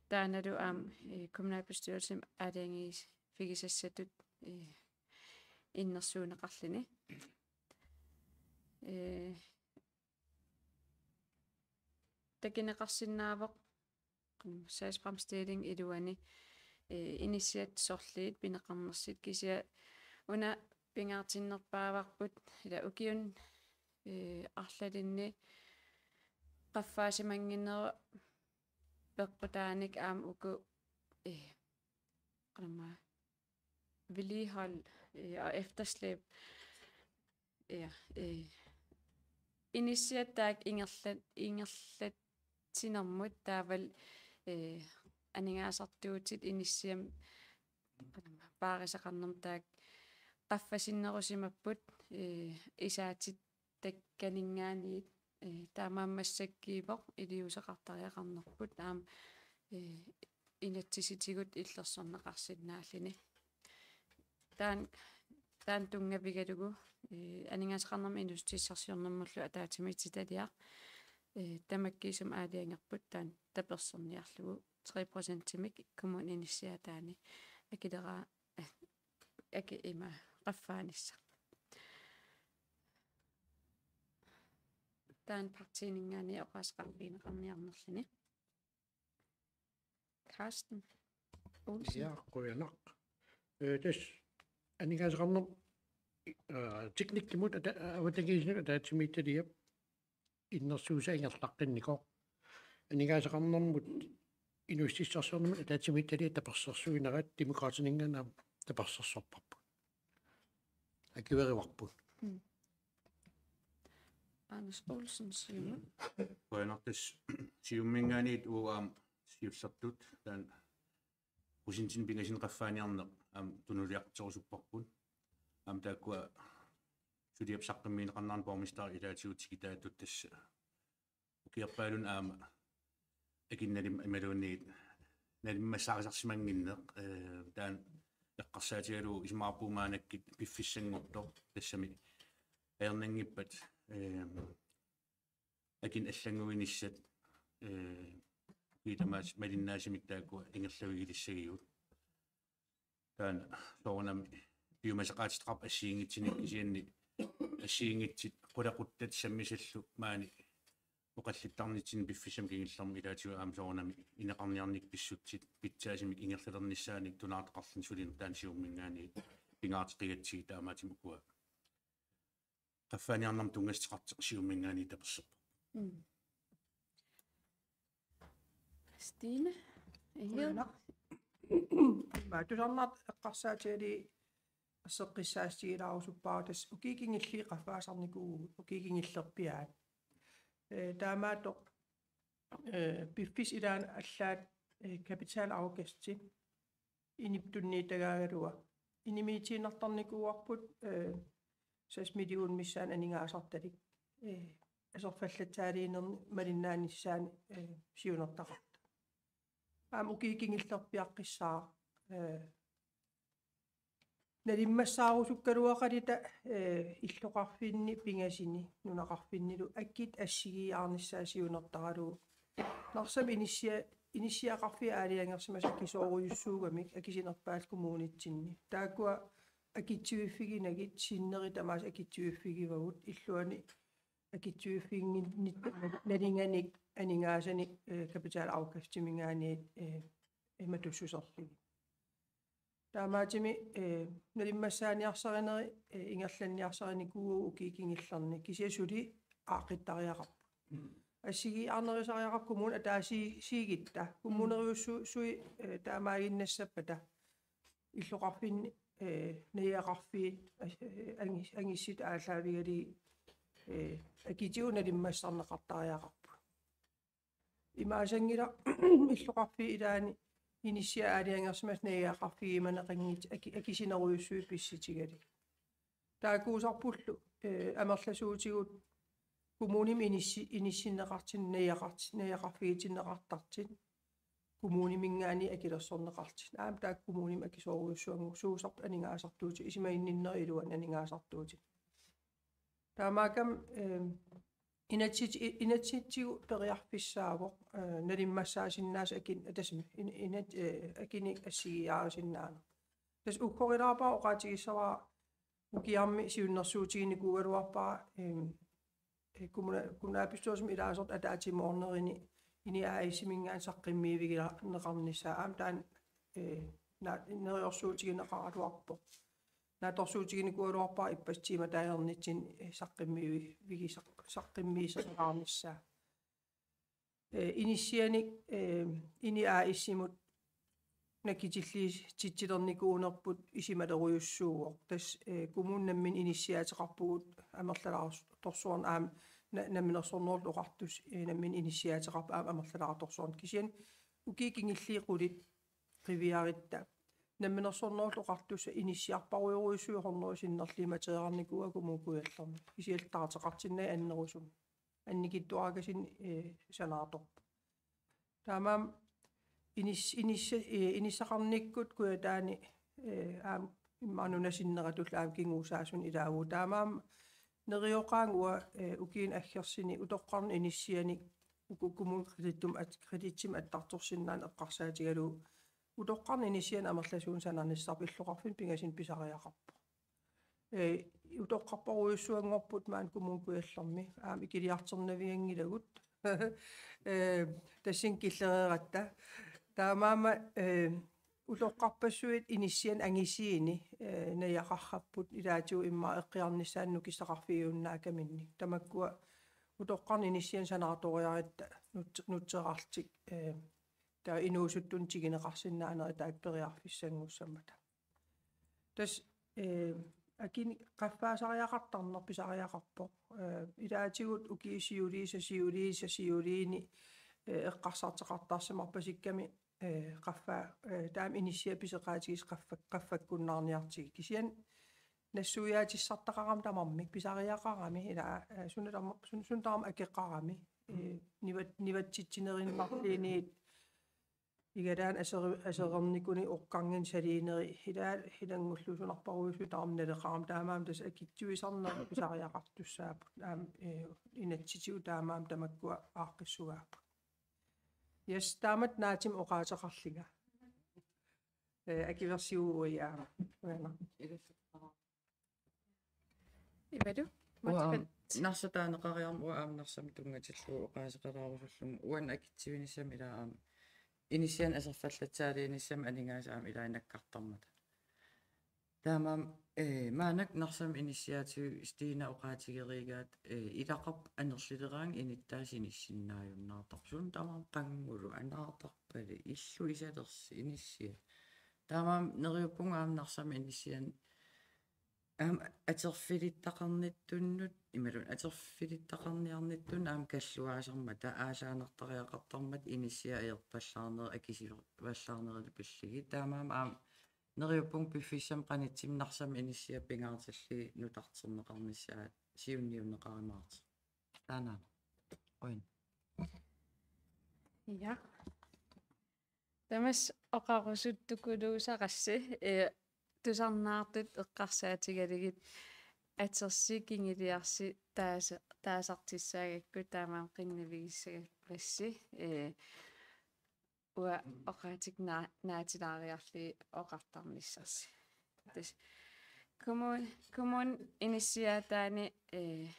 Taannalu aamma, eh, kommunalbestyrelsimi aalajangiiffigisassatut, eh, innersuunneqarluni. Eh, takuneqarsinnaavoq sagsfremstilling iluani, eh, inissiat sorliit pineqarnersut kisianni una pingaartinnerpaavarput ila ukiuni, eh, arlalinni qaffaasimannginnerup peqqutaanik aamma uku, eh, qanormaa, vedligehold, eh, og efterslæb. Ja, eh, inissiat taakku ingerlat-, ingerlatsinermut taavalu, eh, aningaasartuutit inissiamik paarisaqarnermut taakku qaffasinnerusimapput, eh, isaatit takkaninngaanniit, eh, taamaammat massakkuuvoq iliuuseqartariaqarnerput aamma, eh, inatsisitigut illersorneqarsinnaalluni. Taanna, taanna tunngavigalugu, eh, aningaasaqarnermut inuussutissarsiornermullu ataatsimiititaliaq, eh, tamakkiisumik aalajangerput taanna tapersersorniarlugu tre procentimik kommunip inissiaataani akileraa-, eh, aki-, ima, qaffaanissaq. Taanna partiininngaanniit oqaaseqarfigineqarniarnerluni. Carsten Olsen. Ja, qujanaq. Eh, tassa aningaasaqarnermut, eh, teknikkimut ata-, avatangiisinut ataatsimiititaliap innersuussaa ingerlaqqinnikoq. Aningaasaqarnermut inuussutissarsiornermut ataatsimiititaliap tapersersuinera Demokraatininngaanniit aamma tapersersorparput. Akuerivarput. Mm. Anders Olsen, Siumut. Qujanaq, tassa Siumuminngaanniit uagut aamma siullertut taanna procentinik pingasunik qaffaaniarneq aamma tunuliaqarterusupparput. Aamma taakkua suliap saqqummiunneqarnerani borgmesteri ilaatigut tikitaatut tassa ukiorpaalunni aamma akunneranut imaluunniit nalimmassaarisarsimannginneq, eh, taanna eqqarsaatigalugu isumaqarpunga maannakkut piffissanngortoq tassami ajornanngippat, eh, akunnut allannguinissat, eh, ukiut tamaasa malinnaasumik taakkua ingerlavigilissagigut. Taanna soorunami piumasaqaatitaqarpoq assigiinngitsunik, kisianni assigiinngitsut qulaquttat sammisallu maani oqallittarnitsinni piffissami kingullermi ilaatigut aamma soorunami ineqarniarnikkut pissutsit pitsaasumik ingerlalernissaannik tunaartaqarluni sulineq taanna Siumuminngaanniit pingaarteqqigatsigit taamaattumik ukua qaffaaniarnermut tunngassuteqartoq Siumuminngaanniit tapersersorpoq. Mm. Stine? Inger? Uanga. Tusarnaartut eqqarsaatigalugit erseqqissaatigilaarusuppaat tassa ukiut kingulliit qaffaasarnikuuvugut, ukiut kingullerpiaat. Eh, taamaattoq, eh, piffissap ilaani allaat, eh, kapitalafkasti inip tunniussagaagaluaq. Inimiitiinnartarnikuuarput, eh, seks millionit missaanni aningaasartalik, eh, aserfallatsaaliinermik malinnaanissaannik, eh, siunertaqartoq. Aamma ukiut kingullerpiaqqissaaq, eh, nalimmassaarusukkaluaqaluta, eh, illoqarfinni pingasuni, nunaqarfinnilu akit assigiiaarnissaa siunertaralugu. Narsami inissia-, inissiaqarfiit aalajangersimasut akisoorujussuugamik akisunerpaat kommunitsinni. Taakkua akitsuiffiginagit sinneri tamaasa akitsuiffigivagut illuani akitsuiffiginnittut nalinganik aningaasanik, eh, kapitalafkastiminngaanniit, eh, imatussuserlugit. Taamaattumik, eh, nalimmassaaniarsarineri, eh, ingerlanniarsarinikuuagut ukiut kingullerni kisianni suli aaqqittariaqarput. Assigiiaarnerusariaqarput kommunit ataasiigitta. Kommunerujussuit, eh, taamaaginnassappata. Illoqarfinni, eh, najugaqarfiit, eh, angis-, angissut aallaavigalugit, eh, akitigut nalimmassarneqartariaqarput. Imaassanngilaq illoqarfiup ilaani inissiat aalajangersimasut najugaqarfigiumaneqanngitsut aki-, akisunerujussuit pissutigalugit. Taakkuusarpullu, eh, amerlasuutigut kommunimi inissi-, inissinneqartut, najugaqart-, najugaqarfigitinneqartartut, kommuniminngaanniit akilersorneqartut. Aamma taakku kommunimi akisoorujussuanngorsuusarput aningaasartuutit, isumaginninnerit iluanni aningaasartuutit. Taamaakkami, eh, inatsit-, i-, inatsisitigut periarfissaavoq, eh, nalimmassaasinnaasut akin-, tassami, in-, inat-, eh, akinik assigiiaarisinnaaneq. Tassa uggorilaarpara oqaatigissavara ukiarmi siunnersuutiginikuugaluarpara, em, eh, kommuna-, kommunalbestyrelsimi ilaasortaq ataatsimoornerini INI A/S-iminngaanniit saqqummiivigineqarnissaa aamma taanna, eh, na-, neriorsuutigineqaraluarpoq. Naatsorsuutiginikuugaluarpara ippassaq tiimatut ajornitsinni, eh, saqqummiivi-, vigi-, saq-, saqqummiisoqalaarnissaa. Eh, inissianik, eh, INI A/S-imut nakkutillutitsilernikuu-, -nerput isumalerujussuuvoq. Tassa, eh, kommuni nammineq inissiaateqarpugut amerlalaartorsuarnik aamma na-, Namminersornerullutik Oqartussat, eh, nammineq inissiaateqarput aamma amerlalaartorsuarnik. Kisianni ukiut kingulliit qulit qiviarutta Namminersornerullutik Oqartussat inissiarparujorujussuit hundrede sinnerliumatereernikuuaat Kommune Kujallermi. Kisianni taarteqartinnagit annerusumik. Annikitsuarakasinnit, eh, sanaartorpoq. Taamaammat inis-, inissa-, eh, inissaqarnikkut Kujataani, eh, aamma immaqa nunap sinneratullu aamma kinguusaasuni ilaavugut. Taamaammat neriuqaanga uanga, eh, ukiuni aggersuni utoqqarnut inissianik uku kommune kredittum at-, kreditsimik attartorsinnaaneq eqqarsaatigalugu utoqqarnut inissianik amerlasuunik sananissarput illoqarfinni pingasuni pisariaqarpoq. Eh, utoqqarparujussuanngorput maani Kommune Kujallermi, aamma ikiliartornavianngilagut. Eh, tassani killereeratta. Taamaammat, eh, utoqqarpassuit inissianik angisuuni, eh, najugaqarput ilaatigut immaqa eqqiarnissaannik nukissaqarfigiunnaakkaminnik. Tamakkua utoqqarnut inissianik sanaartoriarutta nut-, nutserarlutik, eh, taava inuusuttunut tiguneqarsinnaanerit taakku periarfissanngussammata. Tassa, eh, akini qaffaasariaqartarneq pisariaqarpoq. Eh, ilaatigut ukiut siuliisa, siuliisa, siuliini, eh, eqqarsarteqartarsimavisikkami, eh, qaffaa, eh, taama inissiat pisoqaatigisoq qaffa-, qaffakkunnaarniartigit. Kisianni nassuiaatissartaqarami tamarmik pisariaqarami ila, eh, suna tama-, sun-, suna tamarmi akeqarami. Eh, nivat-, nivatsitsinerinnarluunniit igalaani aseri-, aserornikunik oqqarnginneq saliinerit ilaat ilanngulluusunarparujussuit tamarmik naleqarami taamaammat tassa akitsuisarneq pisariaqartussaapput. Aamma, eh, inatsisitigut taamaammat tamakkua aaqqissugaapput. Yes, taamatut naatsumik oqaaseqarlunga. Eh, akuersivunga aamma. Uanga. Ivalu? Uanga Matipal. Narsaq taaneqariarmat uanga aamma Narsami tunngatillugu oqaaseqalaarusullunga uani akitsuinissamut ilaa aamma inissianik aserfallatsaaliinissamut aningaasat aamma ilaa nakkartarmata. Taamaammat, eh, maannakkut Narsami inissiaatigut Stina oqaatigeriigaat, eh, ilaqarpoq anerlileraangat inittaa sinissinnaajunnaartarpoq. Suut tamarmik qanngulu anaartarpali, illu isalersi inissiat. Taamaammat neriuppunga aamma Narsami inissianik aamma atorfilittaqarnittunnut, imaluunniit atorfilittaqarniarnittunnut aamma kalluaasarmata, aallaannartariaqartarmata inissiat ajorpallaarnerit akisuvallaarnerillu pillugit. Taamaammat aamma neriuppunga piffissami qanittumik Narsami inissiat pingaartillugit nutarterneqarnissaat siunniunneqarumaartoq. Taanna. Oin. Ja. Tamassi oqarusuttukuluusarassi, eh, tusarnaartut eqqarsaatigalugit atorsi kingulliarsi taasa-, taasartussaagakku taamaammat qinnuigissagavassi, eh, uanga oqaatigut naa-, naatulaariarlugit oqartarnissarsi. Tassa kommun-, kommunip inissiaataani, eh,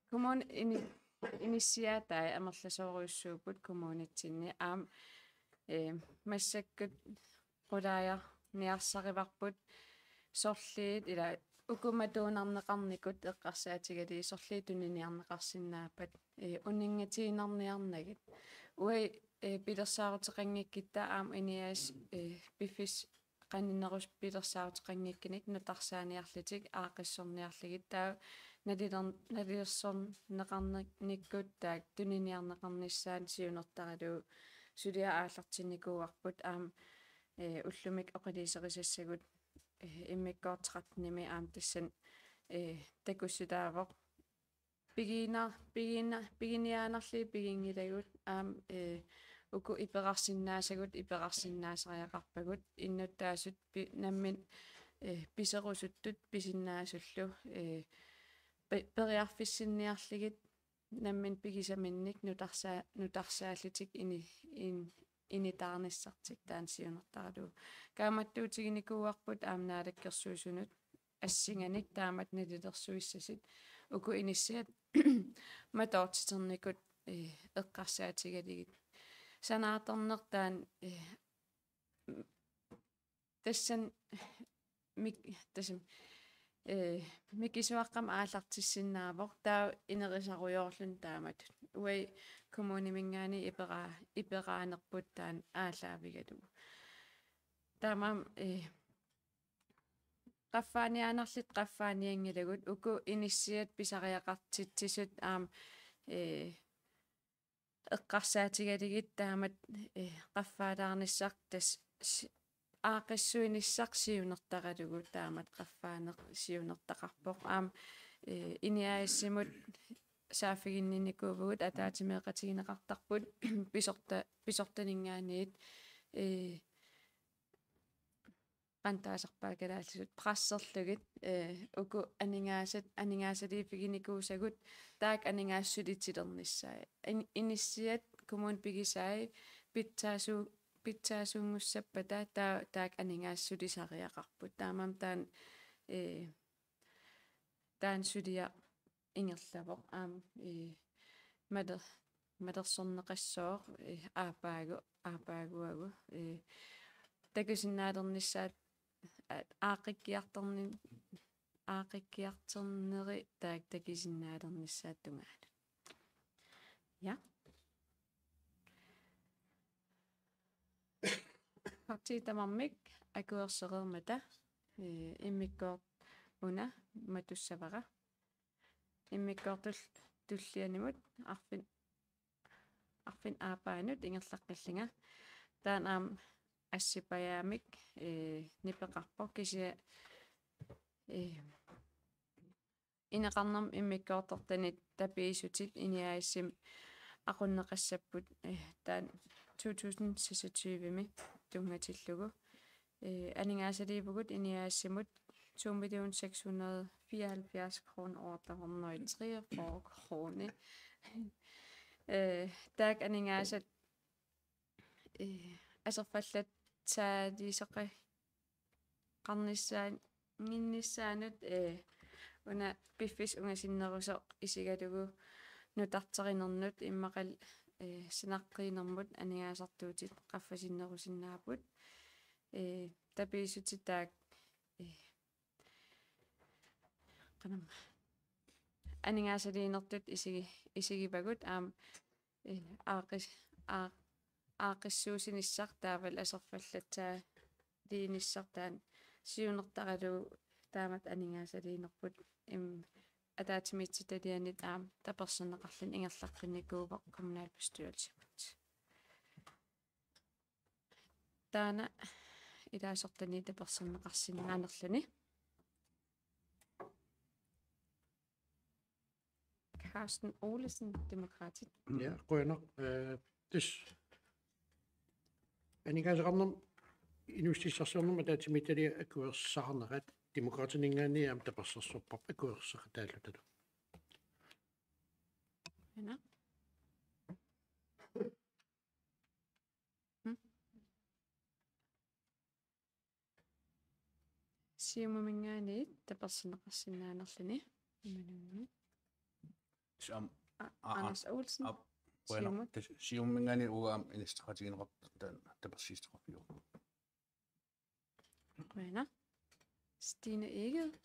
kommunip ini-, inissiaatai amerlasoorujussuupput kommunitsinni aamma, eh, massakkut qulaajarniarsarivarput sorliit ila uku matuunarneqarnikut eqqarsaatigalugit sorliit tuniniarneqarsinnaappat, eh, uninngatiinnarniarnagit. Uagut, eh, pilersaaruteqanngikkutta aamma INI A/S, eh, piffissaq qaninnerusumik pilersaaruteqanngikkunik nutarsaaniarlutik aaqqissorniarlugit taava naliler-, nalilersorneqarnikkut taakku tuniniarneqarnissaat siunertaralugu suliaq aallartinnikuuarput aamma, eh, ullumikkut oqaluuserisassagut, eh, immikkoortoq tretten-imi aamma tassani, eh, takussutaavoq. Pigiinnar-, pigiinnar-, piginiaannarlugit piginngilagut aamma, eh, uku iperarsinnaasagut iperarsinnaasariaqarpagut innuttaasut pi-, nammineq, eh, piserusuttut pisinnaasullu, eh, pe-, periarfissinniarlugit nammineq pigisaminnik nutarsaa-, nutarsaallutik ini-, in-, initaarnissartik taanna siunertaralugu. Kaammattuutiginikuuarput aamma Naalakkersuisunut assinganik taamatut nalilersuissasut uku inissiat matoortiternikut, eh, eqqarsaatigalugit. Sanaartorneq taanna, eh, m-, tassani mik-, tassami, eh, mikisuaqqamik aallartissinnaavoq taava inerisarujoorluni taamatut. Uagut kommuniminngaanniit iperaa-, iperaanerput taanna aallaavigalugu. Taamaammat, eh, qaffaaniaannarlutik qaffaanianngilagut uku inissiat pisariaqartitsisut aamma, eh, eqqarsaatigalugit taamatut, eh, qaffaalaarnissaq tassa si-, aaqqissuinissaq siunertaralugu taamatut qaffaaneq siunertaqarpoq. Aamma, eh, INI A/S-imut saaffiginninnikuuvugut ataatsimeeqatigineqartarput pisorta-, pisortaninngaanniit, eh, qanoq taasarpaat kalaallisut, presserlugit, eh, uku aningaasat, aningaasaliiffiginikuusagut taakku aningaasat sulitilernissaat. In-, inissiat kommunip pigisai pitsaasu-, pitsaasuunngussappata taa-, taakku aningaasat sulisariaqarput. Taamaammat taanna, eh, taanna suliaq ingerlavoq aamma, eh, maler-, malersorneqassooq, eh, aappaagu-, aappaaguagu, eh, takusinnaalernissaat, a-, aaqqikkiartorni-, aaqqikkiartorneri taakku takusinnaalernissaat tungaanut. Ja. Partiit tamarmik akuersereermata, eh, immikkoortoq una matussavara. Immikkoortoq tul-, tullianut arfin-, arfineq aappaanut ingerlaqqillunga. Taanna aamma assipajaammik, eh, nipeqarpoq kisianni, eh, ineqarnermut immikkoortortanit tapiissutit INI A/S-imi aqunneqassapput, eh, taanna to tusind seksogtyve-mi tunngatillugu. Eh, aningaasaliivugut INI A/S-imut to millioner seks hundrede fireoghalvfjerds kroner otte hundrede treogfyrre kroner. Eh, taakku aningaasat, eh, aserfallatsaaliisoqarnissaannginnissaanut, eh, una piffissaq ungasinnerusoq isigalugu nutarterinernut immaqalu, eh, sinaqqiinermut aningaasartuutit qaffasinnerusinnaapput. Eh, tapiissutit taakku eh, qanamma aningaasaliinertut isigi-, isigivagut aamma, eh, aaqqis-, aaq-, aaqqissuussinissaq taavalu aserfallatsaaliinissaq taanna siunertaralugu taamatut aningaasaliinerput, im, ataatsimiititalianit aamma taperserneqarluni ingerlaqqinnikuuvoq kommunalbestyrelsimut. Taanna ilaasortani taperserneqarsinnaanerluni. Carsten Olesen, Demokraatit. Ja, qujanaq. Øh, tassa aningaasaqarnermut inuussutissarsiornermut ataatsimiititaliap akuersaarnerat Demokraatininngaanniit aamma tapersersorparput akuerseqataallutalu. Qujanaq. Mm. Siumuminngaanniit taperserneqarsinnaanerluni. Imaluunniit. Sam-, a-, a-, a-, Anders Olsen, a-, bueno, Siumut. Tassa Siumuminngaanniit uagut aamma inisseqatigineqartarput taanna tapersiisoqarfiuvoq. Qujanaq. Stine Egede.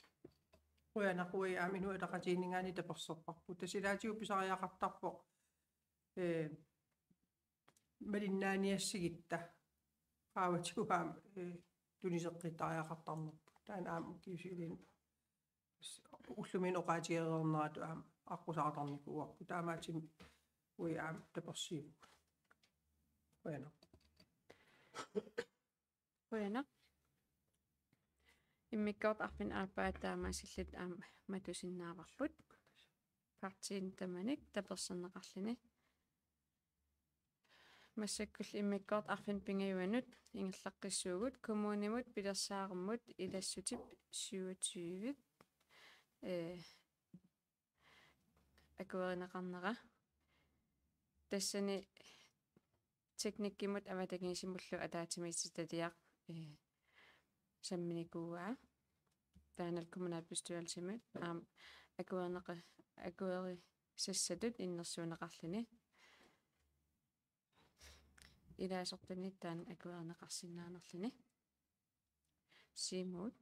Qujanaq, uagut aamma Inuit Ataqatigiinninngaanniit taperserparput. Tassa ilaatigut pisariaqartarpoq, eh, malinnaaniassigutta qaavatigut aamma, eh, tuniseqqittariaqartarnerput. Taanna aamma ukiut siuliini ullumikkut oqaatigereerneratut aamma aqqusaartarnikuuarput. Taamaattumik uagut aamma tapersiivugut. Qujanaq. Qujanaq. Immikkoortoq arfineq-aappaat taamaasilluta aamma matusinnaavarput. Partiinit tamanit taperserneqarluni. Massakkullu immikkoortoq arfineq-pingajuanut ingerlaqqissuugut kommunimut pilersaarummut ilassutip syvogtyve, øh, akuerineqarnera. Tassani teknikkimut avatangiisimullu ataatsimiititaliaq, eh, samminikuuaa. Taannalu kommunalbestyrelsimut aamma akuerineqa-, akuerisassatut innersuunneqarluni. Ilaasortani taanna akuerineqarsinnaanerluni. Siumut.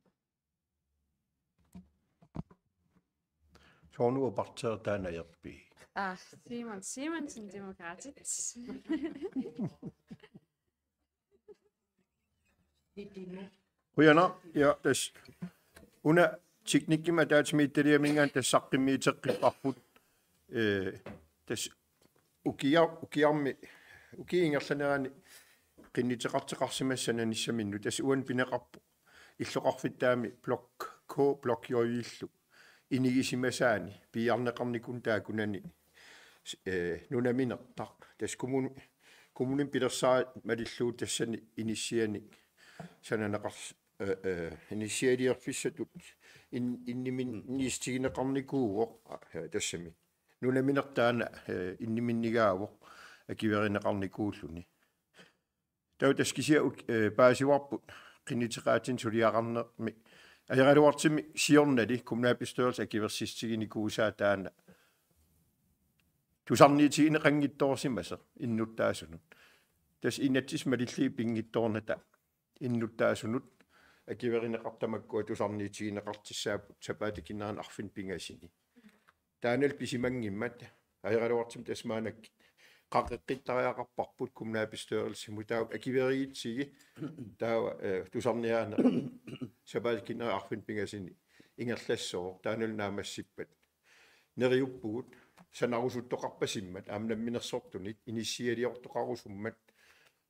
Soorlu uagut partiit taanna ajorpit? Ah, Simon Simonsen, Demokraatit. Qujanaq, ja, tassa una teknikkimut ataatsimiititaliaminngaanniit tassa saqqummiuteqqipparput. Eh, tassa ukia-, ukiarmi, ukiup ingerlanerani qinnuteqartoqarsimasoq sananissaminnut, tassa uani pineqarpoq illoqarfittaami Blok K, Blok J-illu inigisimasaani piiarneqarnikuuvoq taakkunani, eh, nunaminertaq. Tassa kommun-, kommunimi pilersaarutit malillugu tassani inissianik sananeqars-, eh, eh, inissialiorfissatut in-, innimin-, mm, inniissutigineqarnikuuvoq, eh, tassami. Nunaminertaa, eh, inniminnigaavoq akuerineqarnikuulluni. Taava tassa kisianni uk-, eh, paasivarput qinnuteqaatinik suliaqarnermi. Ajoraluartumik siornali kommunalbestyrelsi akuersissutiginikuusaa taanna tusarniutigineqanngitsoorsimasoq innuttaasunut. Tassa inatsisit malillugit pinngitsoornata innuttaasunut akuerineqartut makkua tusarniutigineqartussaapput sapaatip akunnerani arfineq-pingasuni. Taannalu pisimanngimmat ajoraluartumik tassa maannakkut qaqeqqittariaqarparput kommunalbestyrelsimut, taava akueriitsigit taava, eh, tusarniaaneq sapaatip akunnerani arfineq-pingasuni ingerlassooq, taannalu naammassippat. Neriuppugut sanarusuttoqarpasimmat aamma namminersortunit inissialiortoqarusummat,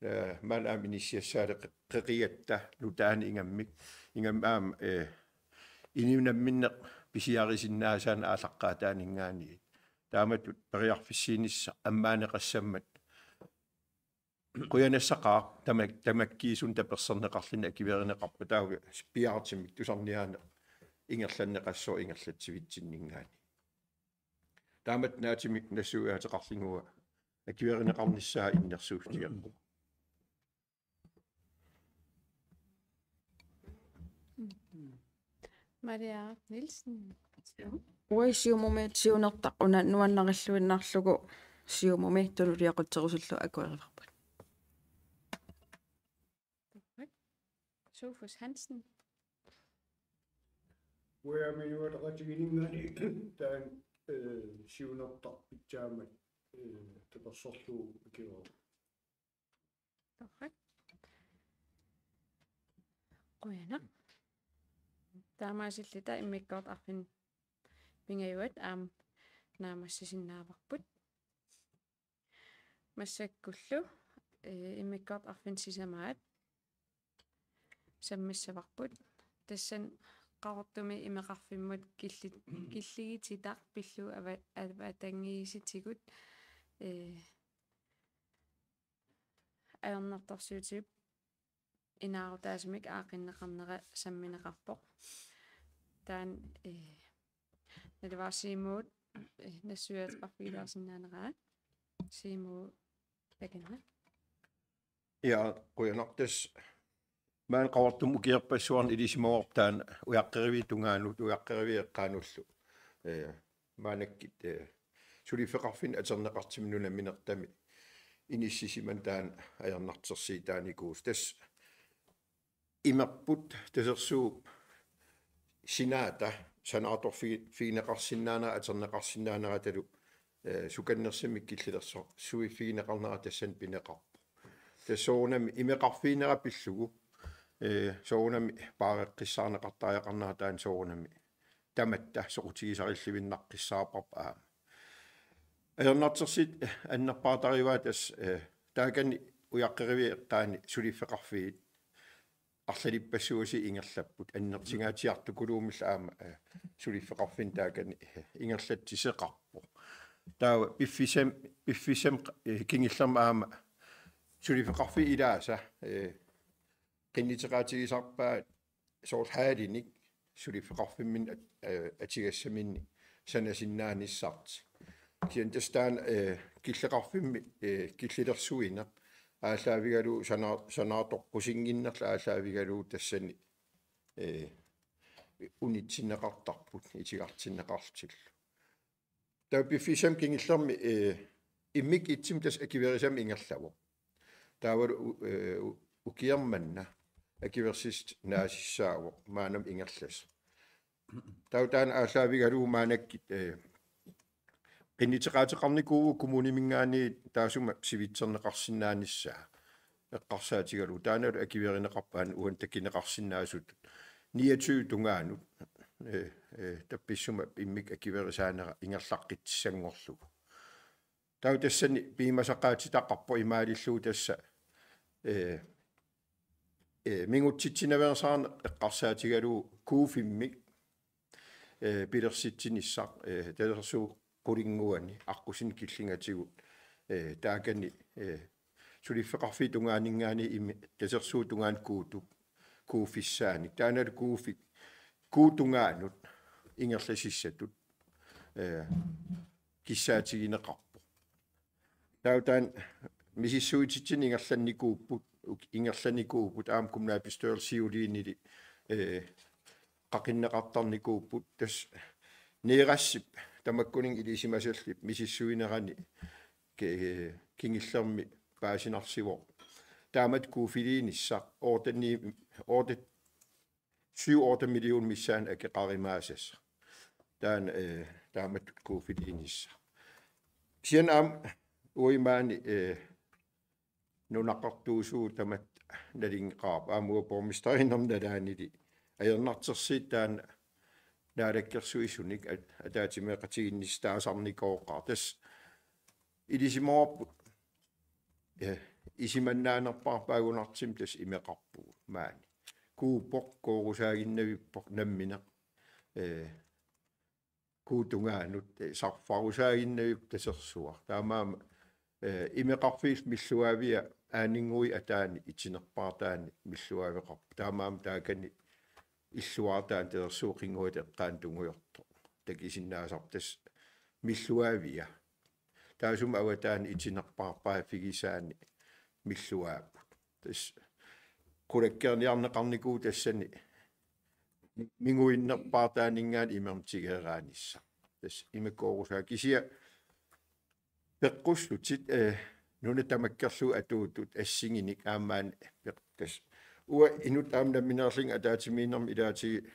eh, maani aamma inissiassaaleqe-, qeqigatta nutaanik ingammik, ingammik aamma, eh, inuit namminneq pisiarisinnaasaannik aallaqqaataaninngaanniit. Taamatut periarfissiinissaq ammaaneqassammat. Qujanassaqaaq tamak-, tamakkiisumik taperserneqarluni akuerineqarpoq, taava piaartumik tusarniaaneq ingerlanneqassooq ingerlatsivitsinninngaanniit. Taamatut naatsumik nassuiaateqarluni uanga akuerineqarnissaa innersuussutigalugu. Maria Nielsen. Uagut Siumumi siunertaq una nuannarilluinnarlugu Siumumi tunuliaqutserusullugu akuerivarput. Sofus Hansen. Uanga inuiaqatigiinninngaanniit taanna, eh, siunertaq pitsaammat, eh, tapersersorlugu ikiuagut. Torrak. Qujanaq. Taamaasilluta immikkoortoq arfineq-pingajuat aamma naammassisinnaavarput. Massakkullu, eh, immikkoortoq arfineq-sisamaat sammissavarput. Tassani Qaqortumi imeqarfimmut killi-, killigititaq pillugu ava-, avatangiisitigut, eh, ajornartorsiutip inaarutaasumik aaqqinneqarnera sammineqarpoq. Taanna, eh, naluara Siumup, eh, nassuiaateqarfigilaarsinnaanera. Siumup takanna. Ja, qujanaq, tassa maani Qaqortumi ukiorpassuarni ilisimavarput taanna ujaqqeriviit tungaanut, ujaqqeriviit eqqaanullu. Eh, maannakkut, eh, suliffeqarfinni atorneqartumik nunaminertami inissisimaneq taanna ajornartorsiutaanikuusoq. Tassa imerput Tasersuup sinaata sanaartorfi-, figineqarsinnaanera, atorneqarsinnaaneratalu, eh, sukannersimmik killilerso-, suiffigineqarnera tassani pineqarpoq. Tassa soorunami imeqarfiinera pillugu, eh, soorunami paareqqissaarneqartariaqarnera taanna soorunami tamatta soqutigisarilluinnaqqissaarparput aamma. Ajornartorsiut annerpaartarivaat tassa, eh, taakani ujaqqeriviit eqqaani suliffeqarfiit arlalippassuit ingerlapput, annertungaatsiartukuluummillu aamma, eh, suliffeqarfinni taakani, eh, ingerlatsisoqarpoq. Taava piffissam-, piffissami, eh, kingullermi aamma suliffeqarfiit ilaasa, eh, qinnuteqaatigisarpaat soorlu haalinik suliffeqarfimminni at-, eh, atugassaminnik sanasinnaanissartik. Kisianni tassa taanna, eh, killeqarfimmi, eh, killilersuineq aallaavigalugu sana-, sanaartoqqusinnginnerlu aallaavigalugu tassani, eh, unitsinneqartarput itigartinneqarlutillu. Taava piffissami kingullermi, eh, immikkut ittumik tassa akuerisamik ingerlavoq. Taavalu u-, eh, u-, ukioq manna akuersissutitut naasissaavoq maannamut ingerlasoq. Taava taanna aallaavigalugu maannakkut, eh, qinnuteqaateqarnikuuvugut kommuniminngaanniit taassuma sivitserneqarsinnaanissaa eqqarsaatigalugu. Taannalu akuerineqarpoq aamma uani takuneqarsinnaasutut niogtyve tungaanut, eh, eh, tappissuma immikkut akuerisaanera ingerlaqqitsissanngorlugu. Taava tassani piumasaqaatitaqarpoq imaalillugu tassa, eh, eh, mingutsitsinaveersaarneq eqqarsaatigalugu KUF-immik, eh, pilersitsinissaq, eh, Tasersuup qulinnguani aqqusineq killingatigut, eh, taakani, eh, suliffeqarfiit tungaaninngaanniit imi-, Tasersuup tungaanut KUF-ip, KUF-issaanik. Taannalu KUF-i, KUF-ip tungaanut ingerlasissatut, eh, kissaatigineqarpoq. Taava taanna misissuititsineq ingerlannikuupput, uk-, ingerlannikuupput aamma kommunalbestyrelsip siuliinili, eh, qaqinneqartarnikuupput, tassa Neerassip tamakkuninnga ilisimasallip misissuinerani ki-, kingullermi paasinarsivoq. Taamatut KUF-iliinissaq otte ni-, otte, syv otte millioner missaani akeqarumaassasoq. Taanna, eh, taamatut KUF-iliinissaq. Kisianni aamma uani maani, eh, nunaqartuusugut tamatta nalunngeqaarput. Aamma uanga borgmesteriunerma nalaanili ajornartorsiut taanna naalakkersuisunik at-, ataatsimeeqatigiinnissaat taasarnikooqaaq. Tassa ilisimavarput, eh, isumannaanerpaarpaagunartumik tassa imeqarpugut maani. Kuuppoq, koorusaaginnavippoq nammineq. Eh, KUF-ip tungaanut, eh, sarfarusaaginnavippoq Tasersuaq. Taamaammat, eh, imeqarfiillu milluaavia aaninnguit ataani itinerpaartaani milluaaveqarpoq. Taamaammat taakani illuartaani Tasersuup qinnguata eqqaani tungujortoq. Takusinnaasarput tassa milluaavia. Taassuma avataani itinerpaarpaaffigisaani milluaapput. Tassa qulakkeerniarneqarnikuuvoq tassani minguinnerpaartaaninngaanniit imermut tigueraanissaq. Tassa imakkoorusaaq kisianni peqqussutit, eh, nunat tamakkerlugu atuutut assigiinnik aamma maani peq-, tassa uanga inuttut aamma nammineerlunga ataatsimiinnermi ilaatigut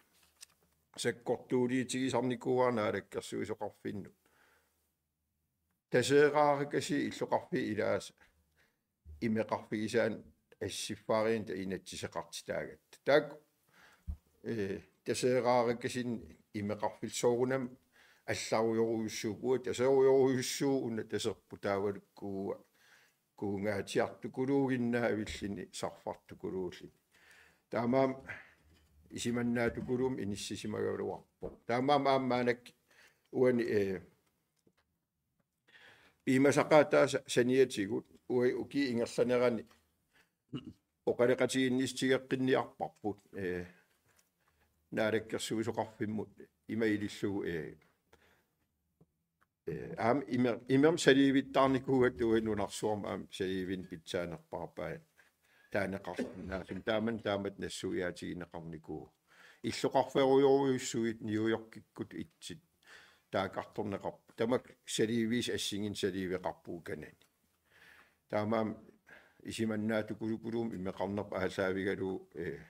sakkortuuliutigisarnikuuara naalakkersuisoqarfinnut. Taseeraarakasiit illoqarfiit ilaasa imeqarfigisaannik assiffaariinta inatsiseqartitaagatta. Taakku, eh, taseeraarakasiit imeqarfillit soorunami allarujorujussuupput, taserujorujussuuvoq una taserput taavalu kuua kuungaatsiartukuluuginnaavilluni sarfartukuluulluni. Taamaammat isumannaartukuluummat inissisimagaluarpoq. Taamaammat aamma maannakkut uani, eh, piumasaqaataasa saniatigut uagut ukiup ingerlanerani oqaloqatigiinnissuteqqinniarparput, eh, naalakkersuisoqarfimmut ima ilillugu, eh, eh, aamma imer-, imermik saliivittaarnikuugatta uagut nunarsuarmi aamma saliivinik pitsaanerpaarpaat taaneqarsinnaasumik. Taamani taamatut nassuiaatigineqarnikuuvoq. Illoqarferujorujussuit New Yorkikkut itsit taakkartorneqarput. Tamakku saliiviisa assigiinngitsut saliiveqarpugut kanani. Taamaammat isumannaartukuluukuluummat imeqarnerput aallaavigalugu, eh,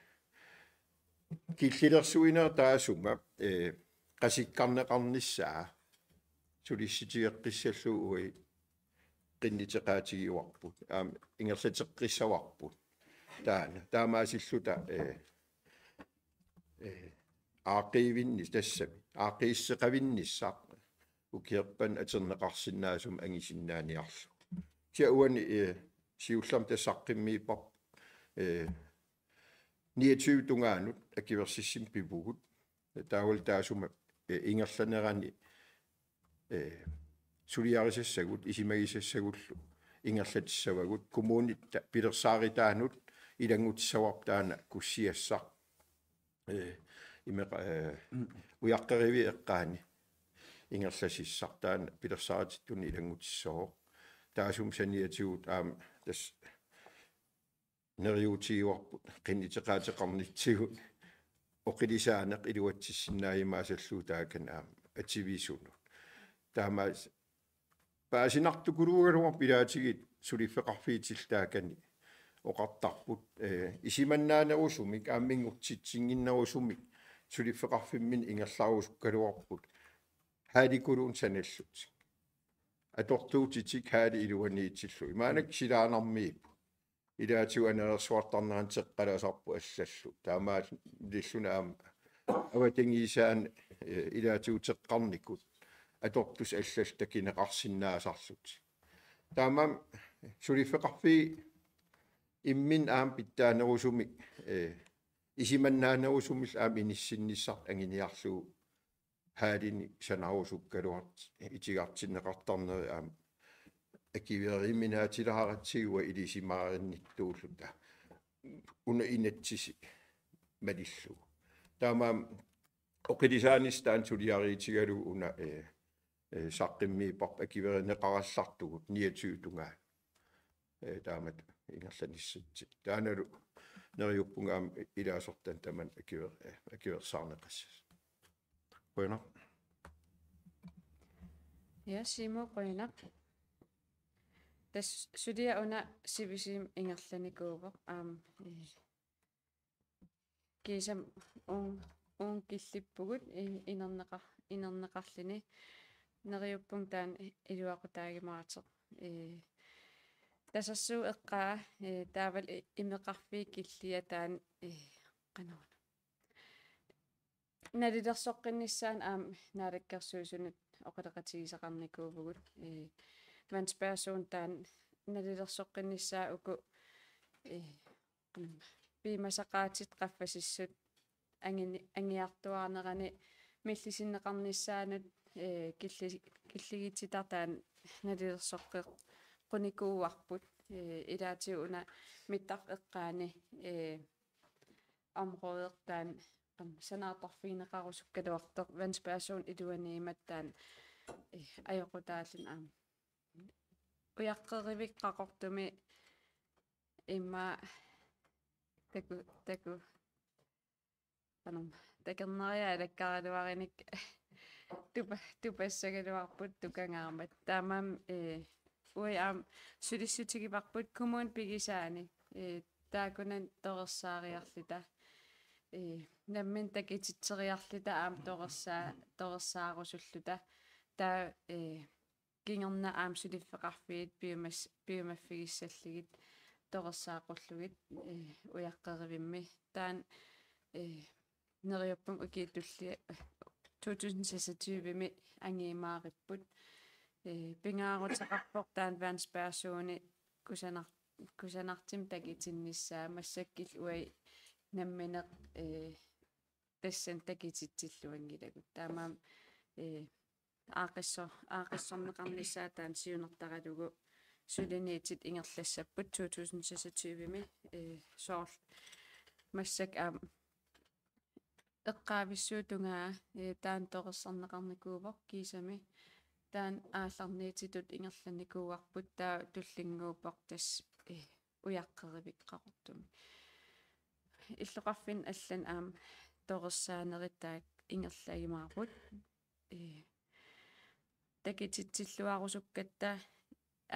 killilersuineq taassumalu, eh, qasikkarneqarnissaa sulissutigeqqissallugu uagut qinnuteqaatigiuarput. Aamma ingerlateqqissavarput. Taanna. Taamaasilluta, eh, eh, aaqqiivinnis-, tassami. Aaqqiisseqavinnissaq ukiorpaaluit atorneqarsinnaasumik angusinnaaniarlugu. Kisianni uani, eh, siullermik tassa saqqummiipparput, eh, niogtyve tungaanut akuersissummik pivugut. Taavalu taassuma, eh, ingerlanerani, eh, suliarisassagut, isumagisassagullu ingerlatissavagut. Kommunitta pilersaarutaanut ilanngutissavarput taanna kussiassaq. Eh, imeqa-, eh, ujaqqeriviup eqqaani ingerlasissaq taanna pilersaarutittunut ilanngutissooq. Taassuma saniatigut aamma tassa neriuutigivarput qinnuteqaateqarnitsigut oqilisaaneq iluatsissinnaajumaarlugu taakani aamma atuisunut. Taamaas-, paasinartukuluugaluarput ilaatigut suliffeqarfiutillit taakani oqartarput, eh, isumannaanerusumik aamma mingutsitsinnginnerusumik suliffeqarfimminni ingerlarusukkaluarput. Haalikuluunniit sanallutik. Atortuutitik haalit iluaniitillugit. Maannakkut silaannarmiipput. Ilaatigut aneersuartarnerani teqqalaasarput allallu. Taamaalilluni aamma avatangiisaani, eh, ilaatigut teqqarnikut atortussat allallu takuneqarsinnaasarlutik. Taamaammat suliffeqarfiit imminnut aamma pitsaanerusumik, eh, isumannaanerusumillu aamma inissinnissartik anguniarlugu haalinik sanarusukkaluartut itigartinneqartarneri aamma akueriuminaatilaaratsigu ilisimaarinnittuulluta una inatsisit malillugu. Taamaammat oqilisaanissaq taanna suliariutigalugu una, eh, eh, saqqummiipparput akuerineqarallartugut niogtyve tungaanut. Eh, taamatut ingerlanissatsinnik. Taannalu neriuppunga aamma ilaasortanik tamanut akuer-, eh, akuersaarneqassasoq. Qujanaq. Ja, Siumut qujanaq. Tassa suliaq una sivisuumik ingerlanikuuvoq. Aamma, eh, kiisami uun-, uunga killippugut i-, inerneqar-, inerneqarluni. Neriuppunga taanna iluaqutaajumaartoq. Ee, Tasersuup eqqaa, ee, taavalu i-, imeqarfiup killia taanna, ee, qanoruna. Nalilersoqqinnissaanik aamma Naalakkersuisunut oqaloqatigisaqarnikuuvugut. Ee, Vandspærresuup taanna nalilersoqqinnissaa uku, ee, piumasaqaatit qaffasissut angini-, angiartuaarnerani millisinneqarnissaanut, ee, killi-, killigittitaq taanna nalilersoqqeqqunikuuarput, ee, ilaatigut una mittarfik eqqaani, ee, området taanna, aamma, sanaartorfigineqarusukkaluartoq Vandspærresuup iluaniimmat taanna, ee, ajoqutaalluni aamma. Ujaqqerivik Qaqortumi immaqa taku-, taku-, qanormi, takornariat alakkaraluarinik tupa-, tupassagaluarput tukangaarmat. Taamaammat, ee, uagut aamma sulissutigivarput kommunip pigisaani, ee, taakkunani torersaariarluta. Ee, nammineq takutitseriarluta aamma torersaa-, torersaarusulluta. Taava, eh, kingorna aamma suliffeqarfiit piumas-, piumaffigissallutik torersaaqullugit, eh, ujaqqerivimmi. Taanna, eh, neriuppunga ukiut tulliit, eh, to tusind seksogtyve-mi angujumaaripput. Eh, pingaaruteqarpoq taanna verdenspersooni kusanar-, kusanartumik takutinnissaa, massakkut uagut nammineq, eh, tassani takutitsilluanngilagut. Taamaammat, eh, aaqqissor-, aaqqissorneqarnissaa taanna siunertaralugu suliniutit ingerlassapput to tusind seksogtyve-mi, eh, soorlu massakkut aamma eqqaavissuup tungaa, eh, taanna torersarneqarnikuuvoq kiisami. Taanna aallarniutitut ingerlannikuuarput, taava tullinnguuppoq tassa, eh, ujaqqerivik Qaqortumi. Illoqarfinni allani aamma torersaanerit taakku ingerlajumaarput. Eh, takutitsilluarusukkatta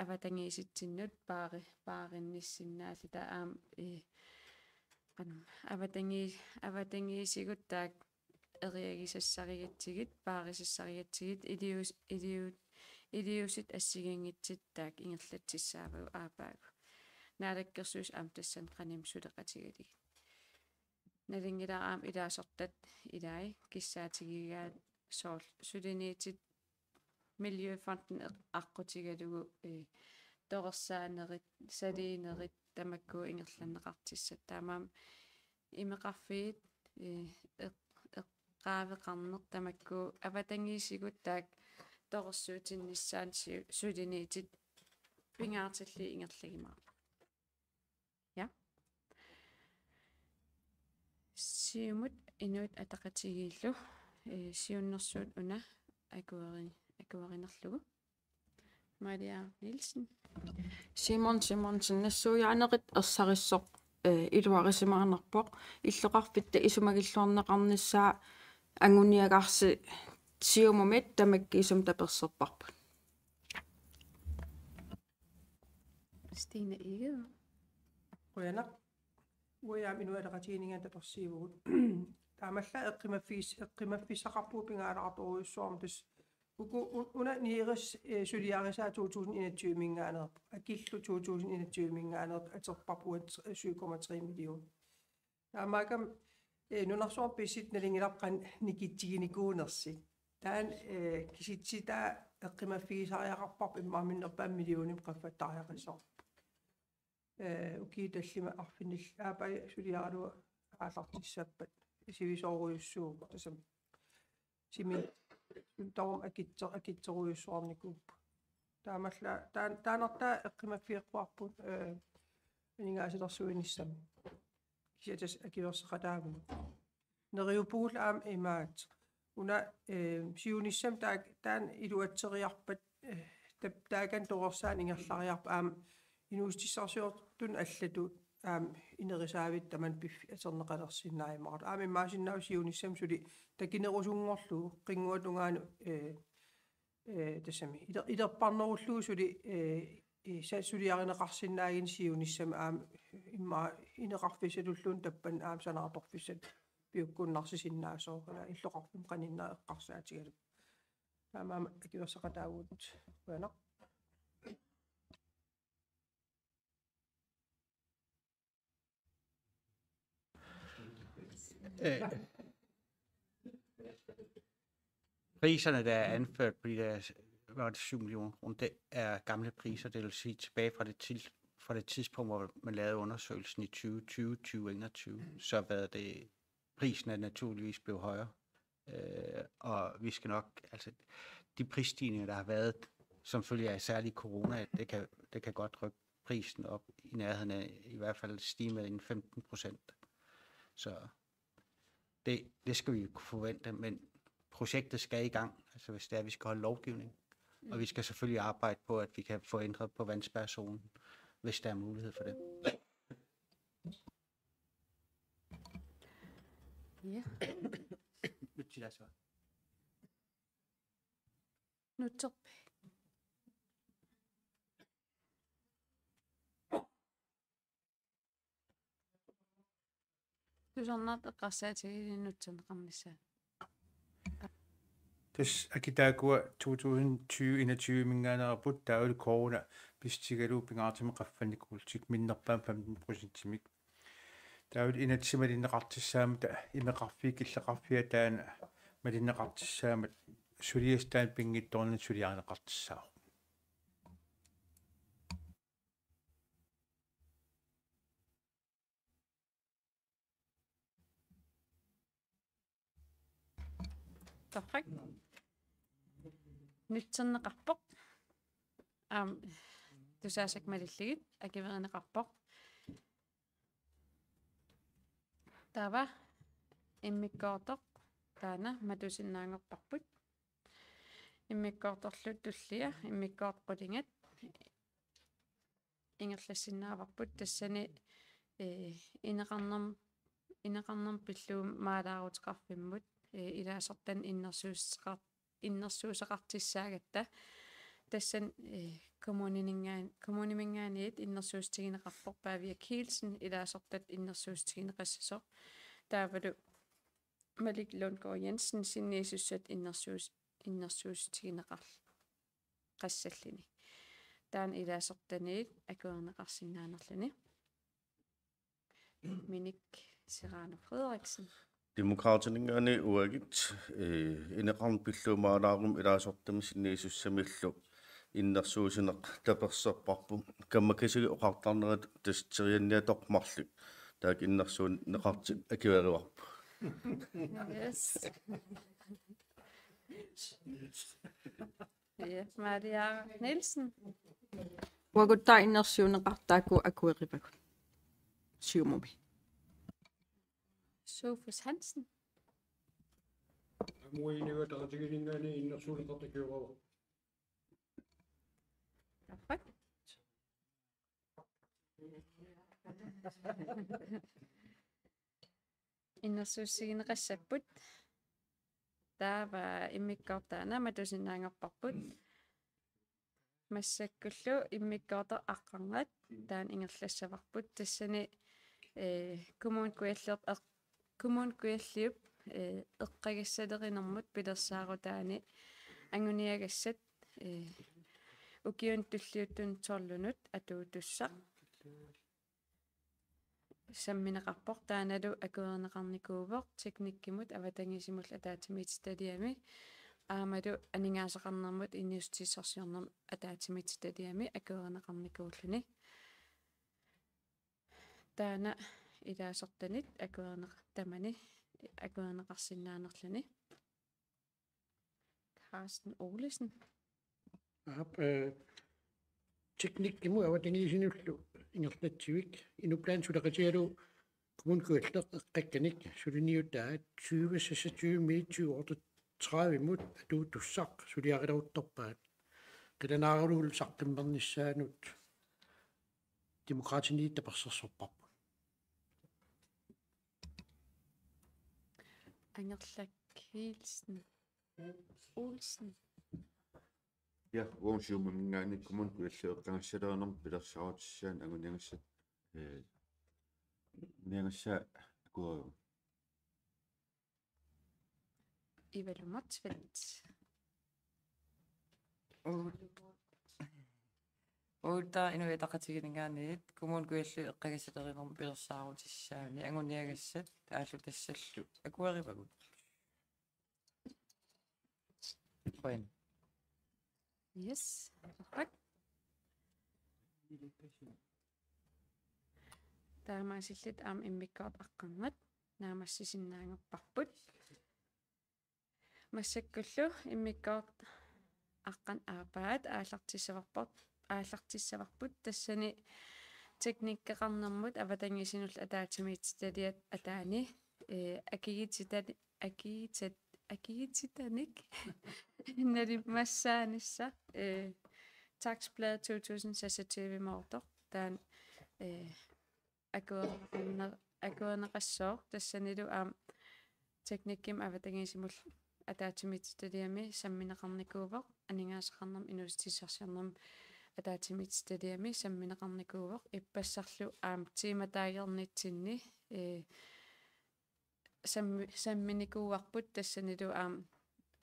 avatangiisitsinnut paari-, paarinnissinnaalluta aamma, eh, qanoq, avatangi-, avatangiisigut taakku eriagisassarigatsigit, paarisassarigatsigit, ilius-, iliu-, iliuuseq assigiinngitsut taakku ingerlatsissaavagut aappaagu. Naalakkersuisut aamma tassani qanimut suleqatigalugit. Nalunngilara aamma ilaasortat ilai kissaatigigaat soorlu suliniutit Miljøfonden eq-, aqqutigalugu, eh, torersaanerit, saliinerit tamakku ingerlanneqartussat. Taamaammat imeqarfiit, eh, eq-, eqqaaveqarneq tamakku avatangiisigut taakku torersuutinnissaannut siu-, suliniutit pingaartillugit ingerlajumaarput. Ja. Siumut Inuit Ataqatigiillu, eh, siunnersuut una akueri-, akuerinerlugu. Maria Nielsen. Simon Simonsen, nassuiaanerit ersarissoq, eh, iluarisimaannarpoq. Illoqarfitta isumagilluarneqarnissaa anguniagarsi Siumumit tamakku isummat taperserparput. Stine Egede. Qujanaq. Uagut aamma Inuit Ataqatigiinninngaanniit tapersiivugut. Taamaallaat eqqumaffigis-, eqqumaffissaqarpugut pingaartorujussuarmik tassa uku u-, una NIIRIS, eh, suliarisaa to tusind enogtyve-minngaanneerpoq. Akillu to tusind enogtyve-minngaanneerpoq atorparput syv komma tre million. Taamaakkami, eh, nunarsuarmi pissutsit nalunngilarput qanoq nikitsiginikuunersut. Taanna, eh, kisitsisit eqqumaffigisariaqarparput immaqa minnerpaamik millionimut qaffattariaqassavarput. Eh, ukiut tallimat arfinil-, aappaagu suliaralugu aallartissappat sivisoorujussuuvoq tassami. Simi tamarmik akitso-, akitsorujussuarnikuupput. Taamaallaat taan-, taannartaa eqqumaffigeqquarput, eh, aningaasalersuinissami. Kisianni tassa akuerseqataavugut. Neriuppugullu aamma imaattoq. Una, eh, siunissami taak-, taanna iluatseriarpat, eh, tap-, taakani torersaaneq ingerlariarpat aamma inuussutissarsiortunut allatut aamma inerisaavittut tamanna piffi-, atorneqalersinnaajumaartoq. Aamma imaassinnaavoq siunissami suli takunerusunngorlugu qinnguata tungaanut, eh, eh, tassami iler-, ilerparnerullugu suli, eh, eh, sa-, suliarineqarsinnaaginnarpoq siunissami aamma immaqa ineqarfissatulluunniit tappavani aamma sanaartorfissatut piukkunnarsisinnaasooq illoqarfimmi qaninnerit eqqarsaatigalugu. Taamaammat akuerseqataavugut. Qujanaq. Øh, priserne, der er anført på de der, hvad var det, syv millioner kroner, det er gamle priser. Det vil sige tilbage fra det, til, fra det tidspunkt, hvor man lavede undersøgelsen i tyve tyve, tyve enogtyve, så hvad det, prisen er naturligvis blevet højere. Øh, og vi skal nok, altså, de prisstigninger, der har været som følge af særlig corona, det kan, det kan godt rykke prisen op i nærheden af, i hvert fald stige med en femten procent. Så det, det skal vi kunne forvente, men projektet skal i gang, altså hvis det er, vi skal holde lovgivning. Og vi skal selvfølgelig arbejde på, at vi kan få ændret på vandspærrezonen, hvis der er mulighed for det. Ja. Nyt til dig, så. Nutserpi. Tusarnaartut eqqarsaatigalugit nutserneqarnissaat. Tassa akit taakkua to tusind tyve enogtyve-minngaanneerput, taavalu corona pissutigalugu pingaartumik qaffannikuullutik, minnerpaamik femten procentimik. Taavalu inatsit malinneqartussaammata imeqarfia killeqarfia taanna malinneqartussaammat suliassaq taanna pinngitsoornani suliarineqartussaavoq. Torrak. Nutserneqarpoq. Aamma tusaasakkut malillugit akuerineqarpoq. Taava immikkoortoq taanna matusinnaanngorparput. Immikkoortorlu tullia, immikkoortoq qulingat ingerlassinnaavarput tassani, ee, ineqarnerm-, ineqarnermut pillugu maalaaruteqarfimmut, ee, ilaasortanit innersuussuteqar-, innersuusseqartussaagatta. Tassani, ee, kommuniningaan-, kommuniminngaanniit innersuussutigineqarpoq Pavia Kielsen ilaasortat innersuussutigineqassasoq. Taavalu Malik Lundgaard Jensen sinniisussat innersuus-, innersuussutigineqar-, qassalluni. Taanna ilaasortaniit akuerineqarsinnaanerluni. Minik Serrano Frederiksen. Demokraatininngaanniit uagut, eh, ineqarneq pillugu maalaarummat ilaasortamut sinniisussamillu innersuussineq taperserparput. Kammakkusugut oqartarnerat tassa terianniatormarluk. Taakku innersuunneqartut akuerivarput. Yes. Ja, Maria Nielsen. Uagut taava innersuunneqartut taakku akuerivagut. Siumumi. Sofus Hansen. Aamma Inuit Ataqatigiinninngaanniit innersuunneqartut akuerivarput. Torrak. Innersuussutigineqassapput. Taava immikkoortoq taanna matusinnaanngorparput. Massakkullu immikkoortoq aqqarngat taanna ingerlassavarput. Tassani, eh, Kommune Kujalleq eq-, Kommune Kujalliup, eh, eqqagassalerinermut pilersaarutaani anguniagassat, eh, ukiunut tulliuttuni tolvinut atuutussaq sammineqarpoq, taannalu akuerineqarnikuuvoq teknikkimut avatangiisimullu ataatsimiititaliami aammalu aningaasaqarnermut inuussutissarsiornermut ataatsimiititaliami akuerineqarnikuulluni. Taanna ilaasortanit akuerineq-, tamani akuerineqarsinnaanerluni. Carsten Olesen. Aap, eh, teknikkimut avatangiisinullu ingerlatsivik. Inuppalaanut suleqatigalugu Kommune Kujalleq eqqakkanik suliniutaat tyve seksogtyve-miit tyve otteogtredive-mut atuutussaq suliarileruttorpaat. Qilanaarullu saqqummernissaanut Demokraatiniit tapersersorparput. Angerlak Kielsen Olsen. Ja, uagut Siumuminngaanniit Kommune Kujalliup eqqagassalerinermut pilersaarutissaanut anguniagassat, eh, anguniagassaa akuerivagut. Ivalu Motzfeldt. Uagut taava Inuit Ataqatigiinninngaanniit Kommune Kujalliup eqqagassalerinermut pilersaarutissaanut anguniagassat aallutassallu akuerivagut. Qujan. Yes. Torrak. Taamaasilluta aamma immikkoortoq aqqarngat naammassisinnaanngorparput. Massakkullu immikkoortoq aqqaneq-aappaat aallartissavarput, aallartissavarput tassani teknikkeqarnermut avatangiisinullu ataatsimiititaliap ataani, eh, akigititani-, akigitit-, akigititanik nalimmassaanissaq, eh, Takstblad to tusind seksogtyve-moortoq, taanna, eh, akuerineqarne-, akuerineqassooq, tassanilu aamma teknikkimut avatangiisimullu ataatsimiititaliami sammineqarnikuuvoq, aningaasaqarnermut inuussutissarsiornermut ataatsimiititaliami sammineqarnikuuvoq, ippassarlu aamma tiimataaginnitsinni, ee, sammi-, samminikuuarput tassanilu aamma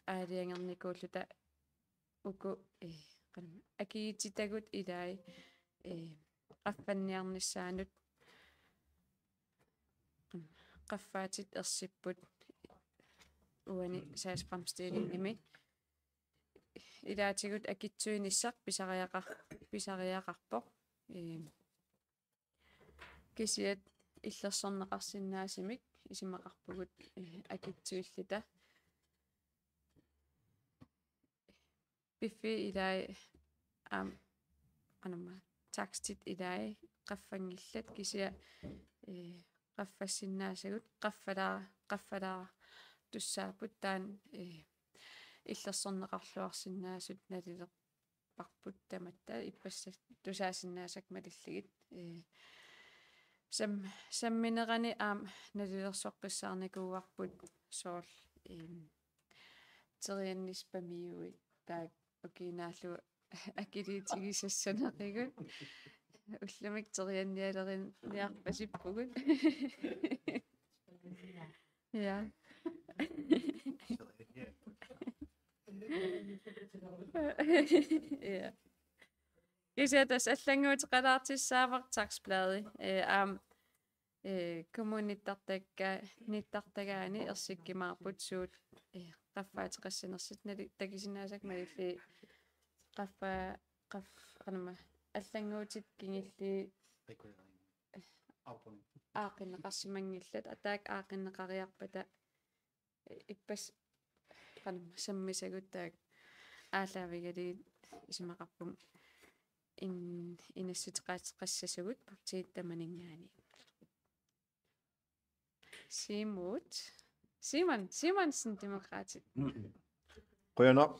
aalajangernikuulluta uku, eh, qanma, akiliititagut ilai, eh, qaffanniarnissaanut qaffaatit ersipput uani sagsfremstillingimi. Ilaatigut akitsuinissaq pisariaqar-, pisariaqarpoq. Eem, kisiat illersorneqarsinnaasumik isumaqarpugut, eh, akitsuilluta. Piffissaq ilai aamma, qanma, takstit ilai qaffanngillat kisiat, eh, qaffassinnaasagut qaffalaa-, qaffalaartussaapput taanna, eh, illersorneqarluarsinnaasut nalilerparput tamatta ippassaq tusaasinnaasakka malillugit. Eh, sam-, samminerani aamma nalilersoqqissaarnikuuarput soorlu, eem, teriannispamiuit taakku ukiinaallu akiliitigisassaneqigut. Ullumikkut teriannialeriniarpasippugut. Ja. Ja. Kisianni tassa allannguuteqalaartussaavoq takstbladi. Eh, aamma, eh, kommunittartakka-, nittartagaani ersikkumaarput suut, eh, qaffaateqassanersut nali-, takusinnaasakka malillugit qaffa-, qaff-, qanma, allannguutit kingulliit aaqqinneqarsimanngillat, ataakku aaqqinneqariarpata ippassaq qanma sammisagut taakku aallaavigalugit isumaqarpunga in-, inassuteqaateqassasugut partiit tamaninngaanniit. Siumut. Simon, Simonsen, Demokraatit. Qujanaq.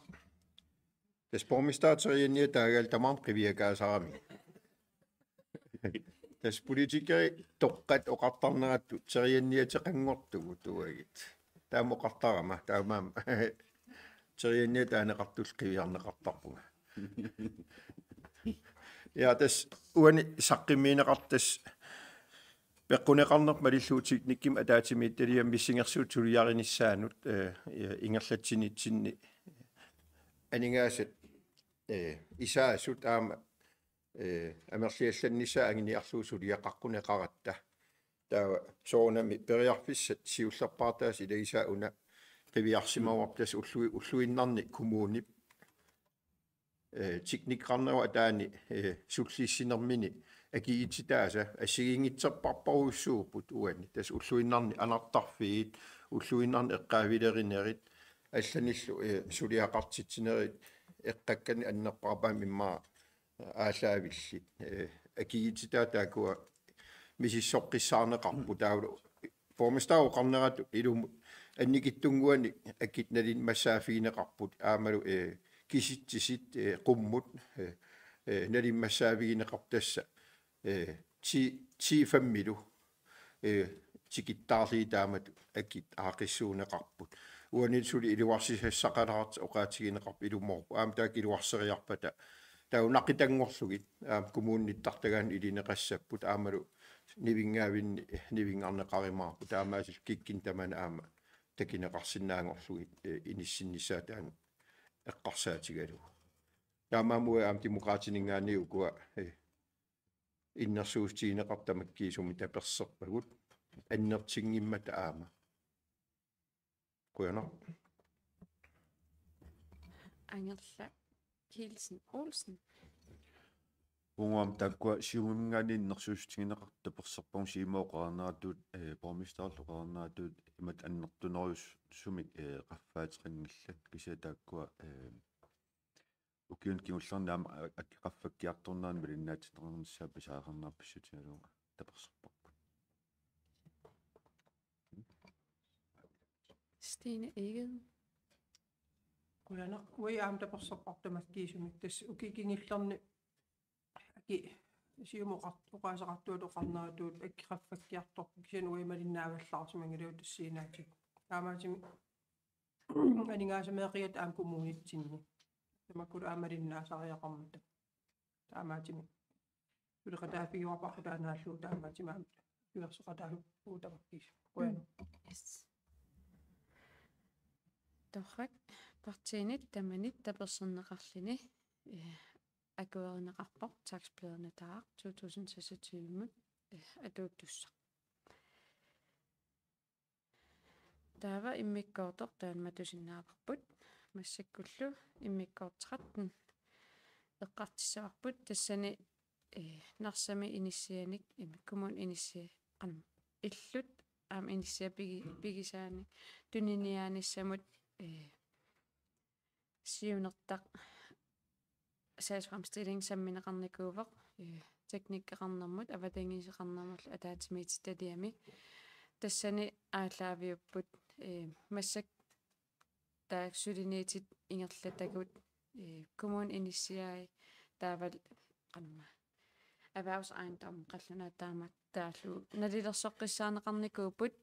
Tassa borgmesteri terianniaq taagalu tamarmik qiviakaasarami. Tassa politikerit toqqat oqartarneratut terianniateqanngortugut uagut. Taama oqartarama, taamaammat terianniaq taaneqartullu qiviarneqartarpunga. Ja, tassa uani saqqummiunneqartoq tassa peqquneqarnerput malillugu teknikkimik ataatsimiititaliami missingersuutit suliarinissaannut, eh, eh, ingerlatsinitsinni aningaasat, eh, isaasut aamma, eh, amerliallannissaat anguniarlugu suliaqaqquneqaratta. Taava soorunami periarfissat siullerpaartaasa ilagisaat una qiviarsimavarput tassa ullu-, ulluinnarni kommunip, eh, teknikkeqarnerup ataani, eh, sullissinermini akiliititaasa assigiinngitsorpassuarujussuupput uani. Tassa ulluinnarni anartarfiit, ulluinnarni eqqaavilerinerit, allanillu, eh, suliaqartitsinerit eqqakkanik annerpaarpaamik immaqa aallaavillit, eh, akiliititaat taakkua misissoqqissaarneqarput taavalu borgmesterip oqarneratut ilumut annikitsunnguanik akit nalimmassaaffigineqarput aammalu, eh, kisitsisit, eh, qummut, eh, eh, nalimmassaaffigineqarput tassa, eh, ti-, ti femmilu, eh, tikittaarlugit taamatut akit aaqqissuunneqarput. Uani suli iluarsisassaqalaartoq oqaatigineqarpoq ilumoorpoq. Aamma taakku iluarseriarpata taava naqitanngorlugit aamma kommunip nittartagaani ilineqassapput aammalu nivinngaavinni nivinngarneqarumaarput. Taamaasillutik kikkunnut tamanut aamma takuneqarsinnaanngorlugit, eh, inissinnissaat taanna eqqarsaatigalugu. Taamaammat aamma Demokraatininngaanniit ukua, eh, innersuussutigineqartut tamakkiisumik taperserpagut annertunngimmata aamma. Qujanaq. Angerlaq Kielsen Olsen. Uanga aamma taakkua Siumuminngaanniit innersuussutigineqartut taperserpagut Siumup oqarneratut, eh, borgmesterillu oqarneratut imatut annertunerusumik, eh, qaffaateqanngillat kisianni taakkua, eh, ukiuni kingullerni aamma a-, akit qaffakkiartorneranni malinnaatinneqarnissaat pisariaqarnerat pissutigalugu taperserparput. Stine Egede. Qujanaq, uagut aamma taperserparput tamakkiisumik tassa ukiuni kingullerni akit Siumup oqar-, oqaaseqartuata oqarneratut akit qaffakkiartorput kisianni uagut malinnaavallaarsimanngilagut tassa siunaatigullu. Taamaattumik aningaasameeqigatta aamma kommunitsinni. Tamakkulu aamma malinnaasariaqarmata. Taamaattumik suleqataaffigiuarparput taanna naallugu taamaattumik aamma pilersoqataappugut tamakkiisumik. Qujanaq. Yes. Torrak, partiinit tamanit tapersersorneqarluni, eh, akuerineqarpoq Taksbladet Nunatta to tusind seksogtyve-mut, eh, atuuttussaq. Taava immikkoortoq taanna matusinnaavarput. Massakkullu immikkoortoq tretten eqqartussavarput, tassani, eh, Narsami inissianik, im-, kommunip inissia-, qan-, illut aamma inissiat pigi-, pigisaanik tuniniaanissamut, eh, siunertaq sagsfremstilling sammineqarnikuuvoq, eh, teknikkeqarnermut avatangiiseqarnermullu ataatsimiititaliami. Tassani aallaaviupput, eh, massakkut taakku suliniutit ingerlatagut, eh, kommunip inissiai taavalu qanma erhvervsejendom qallunaat taama taallugu nalilersoqqissaarneqarnikuupput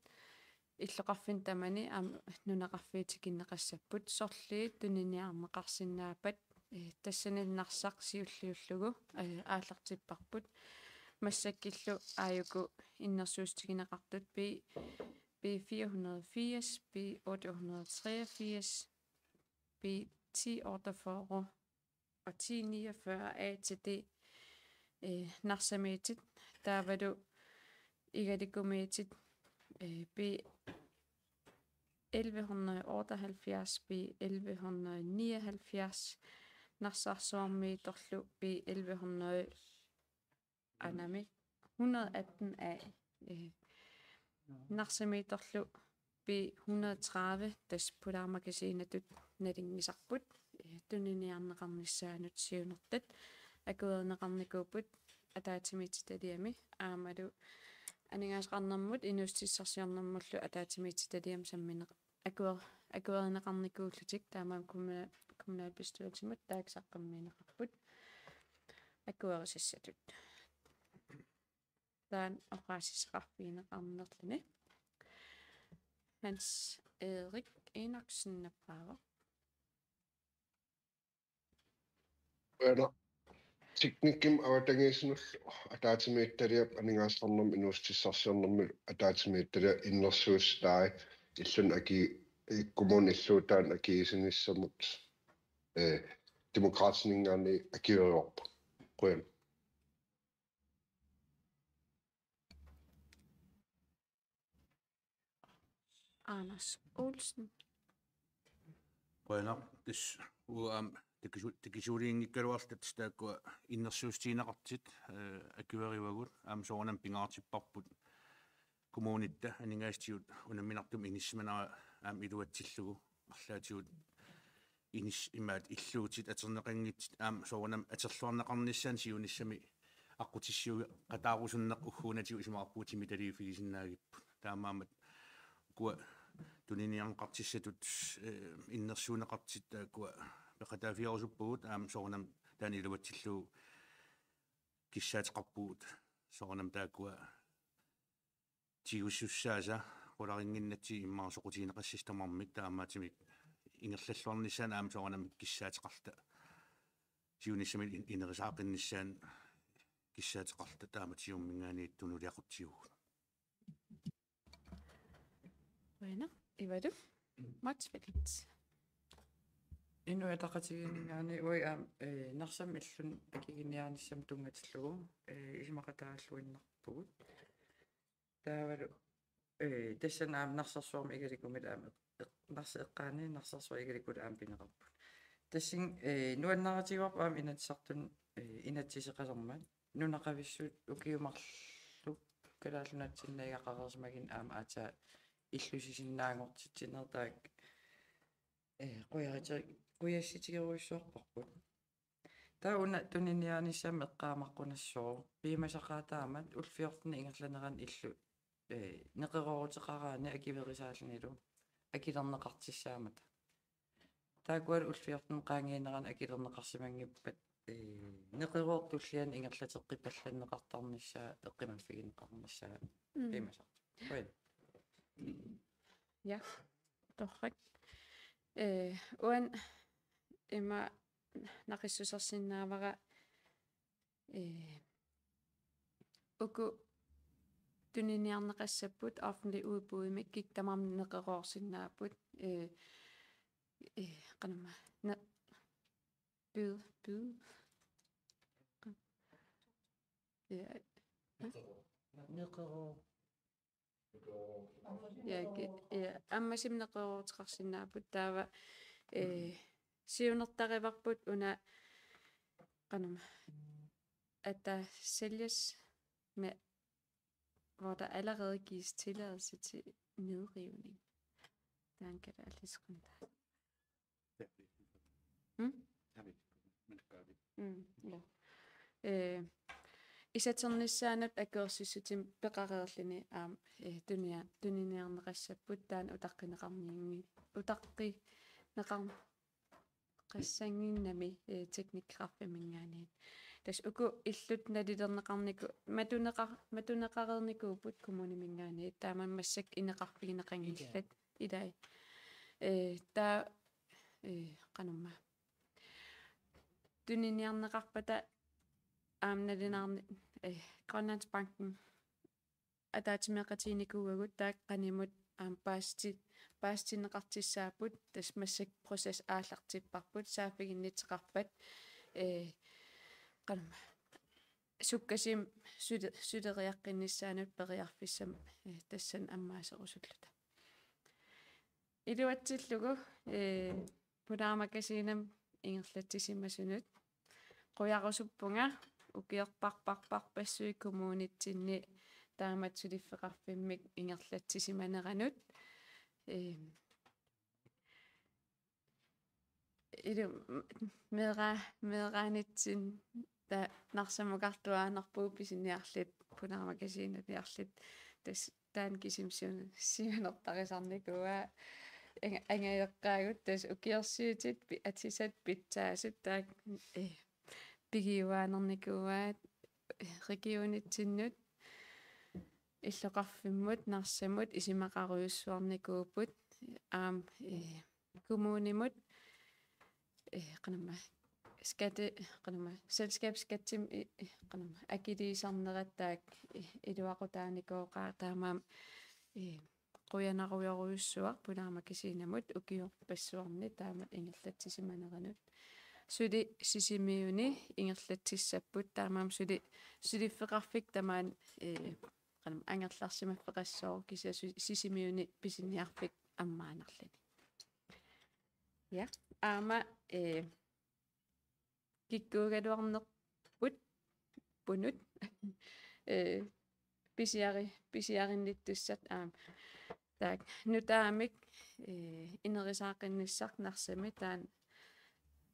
illoqarfinni tamani aamma nunaqarfiit tikinneqassapput, sorliit tuniniaarneqarsinnaappat, eh, tassani Narsaq siulliullugu, eh, aallartipparput. Massakkillu aajuku innersuussutigineqartut B, B fire hundrede og firs, B otte hundrede og treogfirs, B ti otteogfyrre og ti niogfyrre A til D, eh, Narsamiitit, taavalu Igalikumiitit, eh, B elleve hundrede og otteoghalvfjerds, B elleve hundrede og nioghalvfjerds, Narsarsuarmiitorlu B elleve hundrede anami hundrede atten A, eh, Narsamiitorlu B hundrede tredive, tassa pulaarmagasiinatut nalunngisarput, eh, tuniniarneqarnissaanut siunertat akuerineqarnikuupput ataatsimiititaliami aammalu aningaasaqarnermut inuussutissarsiornermullu ataatsimiititaliami sammineq-, akuer-, akuerineqarnikuullutik, taamaammat kommunal-, kommunalbestyrelsimut taakku saqqummiunneqarput akuerisassatut. Taanna oqaasissaqarfigineqarnerluni. Hans Erik Enoksen nappaavoq. Qujanaq. Teknikkimut avatangiisinullu ataatsimiititaliap aningaasaqarnermut inuussutissarsiornermut ataatsimiititaliap innersuussutai illunik aki-, kommunip illuutaanut akiuussinissamut, eh, Demokraatininngaanniit akuerivarput. Qujanaq. Anders Olsen. Qujanaq, tassa uanga aamma takisu-, takisuuliinngikkaluarluta tassa taakkua innersuussutigineqartut, eh, akuerivagut, aamma soorunami pingaartipparput kommunitta aningaasatigut unamminartumik inissimanera aamma iluatsillugu, arlaatigut inis-, imaat illuutit atorneqanngitsut aamma soorunami atorluarneqarnissaannut siunissami aqqutissiuuqataarusunneq ugguunatigut isumaqarpunga timitaliuffigisinnaagippugut. Taamaammat ukua tuniniarneqartussatut, eh, innersuunneqartut taakkua peqataaffigerusuppagut aamma soorunami taanna iluatsillugu kissaateqarpugut soorunami taakkua tigusussaasa qularinnginnatsigit immaqa soqutigineqassasoq tamarmik taamaattumik ingerlalluarnissaannut aamma soorunami kissaateqarluta. Siunissami in-, ineriartoqqinnissaannut kissaateqarluta taama Siumuminngaanniit tunuliaqutsivugut. Qujanaq, Ivalu Motzfeldt. Inuit Ataqatigiinninngaanniit uagut aamma, eh, Narsami illunik akikiniaanissamut tunngatillugu, eh, isumaqataalluinnarpugut. Taavalu, eh, tassani aamma Narsarsuarmi Igalikumilu aamma eq-, Narsap eqqaani Narsarsuaq Igalikullu aamma pineqarput. Tassani, eh, nuannaarutigaarput aamma Inatsisartuni, eh, inatsiseqalermat. Nunaqavissut ukiut marluk Kalaallit Nunaatsinni nagigaqareersimagunik aamma aatsaat illusisinnaanngortitsineq taakku, eh, qujariti-, qujassutigerujussuarparput. Taava una tuniniaanissamut eqqaamaqqunassaaq. Piumasaqaataammat ullut fjorten ingerlanerani illut, eh, neqerooruteqaraanni akuerisaallunilu akilerneqartussaammata. Taakkualu ullut fjorten qaangiunerani akilerneqarsimanngippat, eh, neqeroortut tulliani ingerlateqqippallanneqartarnissaa eqqumaffigineqarnissaa. Mm. Piumasaq. Qujan. Ja, torrak. Eh, uanga ima naqissusersinnaavara, eh, uku tuniniarneqassapput offentligt udbudimik, kikkut tamarmik neqeroorsinnaapput, ee, ee, qanormaa, ne-, bud, bud. Ja. Neqeroo. Ja, ki-, ja, ammasumik neqerooruteqarsinnaapput taava, ee, siunertarivarput una, qanormaa, at der sælges med, hvor der allerede gives tilladelse til nedrivning. Taanna kalaallisut qanoq taava? Mm? Mm, ja. Ee, isatinnissaanut akuersissutimik peqareerluni aamma, ee, tunia-, tuniniarneqassapput taanna utaqqineqarnianngi-, utaqqineqar-, -qassannginnami, ee, teknikkeqarfimminngaanniit. Tassa uku illut nalilerneqarniku-, matuneqar-, matuneqareernikuupput kommuniminngaanniit, taamaammat massakkut ineqarfigineqanngillat. Ilai. Ee, taava, ee, qanormaa. Tuniniarneqarpata aamma nalunaarni-, ee, Grønlandsbanken ataatsimeeqatiginikuuagut taakku qanimut aamma paasiti-, paasitinneqartussaapput, tassa massakkut process aallartipparput, saaffiginnittoqarpat, ee, qanormaa, sukkasuumik suli-, suleriaqqinnissaanut periarfissamik, ee, tassani ammaaserusulluta. Iluatsillugu, ee, Pulaarmagasiinamut ingerlatsisimasunut. Qujarusuppunga ukiorparparparpassuit kommunitsinni taamatut suliffeqarfimmik ingerlatsisimaneranut. Ee, ilu-, m-, meera-, meeraanitsinni taava Narsamukartuaannarpugut pisiniarluta, Pulaarmagasiiniliarluta. Tassa taanna kisimi siun-, siunertarisarnikuuaa, anga-, angajoqqaagut, tassa ukiorsiutit pi-, atisat pitsaasut taakku, ee, pigiuaannarnikuuaat, ee, regionitsinnut, illoqarfimmut, Narsamut isumaqarujussuarnikuupput, aamma, ee, kommunimut, ee, qanormaa, skatte-, qanormaa, selskabsskattimik, ee, ee, qanormaa, akiliisarnerat taakku, ee, iluaqutaanikooqaat, taamaammat, ee, qujanarujorujussuaq Pulaarmagasiinamut ukiorpassuarni taamatut ingerlatsisimaneranut. Suli Sisimiuni ingerlatsissapput, taamaammat suli suliffeqarfik tamaani, ee, qanormaa, angerlarsimaffeqassooq, kisianni su-, Sisimiuni pisiniarfik ammaannarluni. Ja, aamma, ee, kikkuugaluarnerput, punut, ee, pisiari-, pisiarinnittussat aamma. Taakku nutaamik, ee, inerisaaqinnissaq Narsami taanna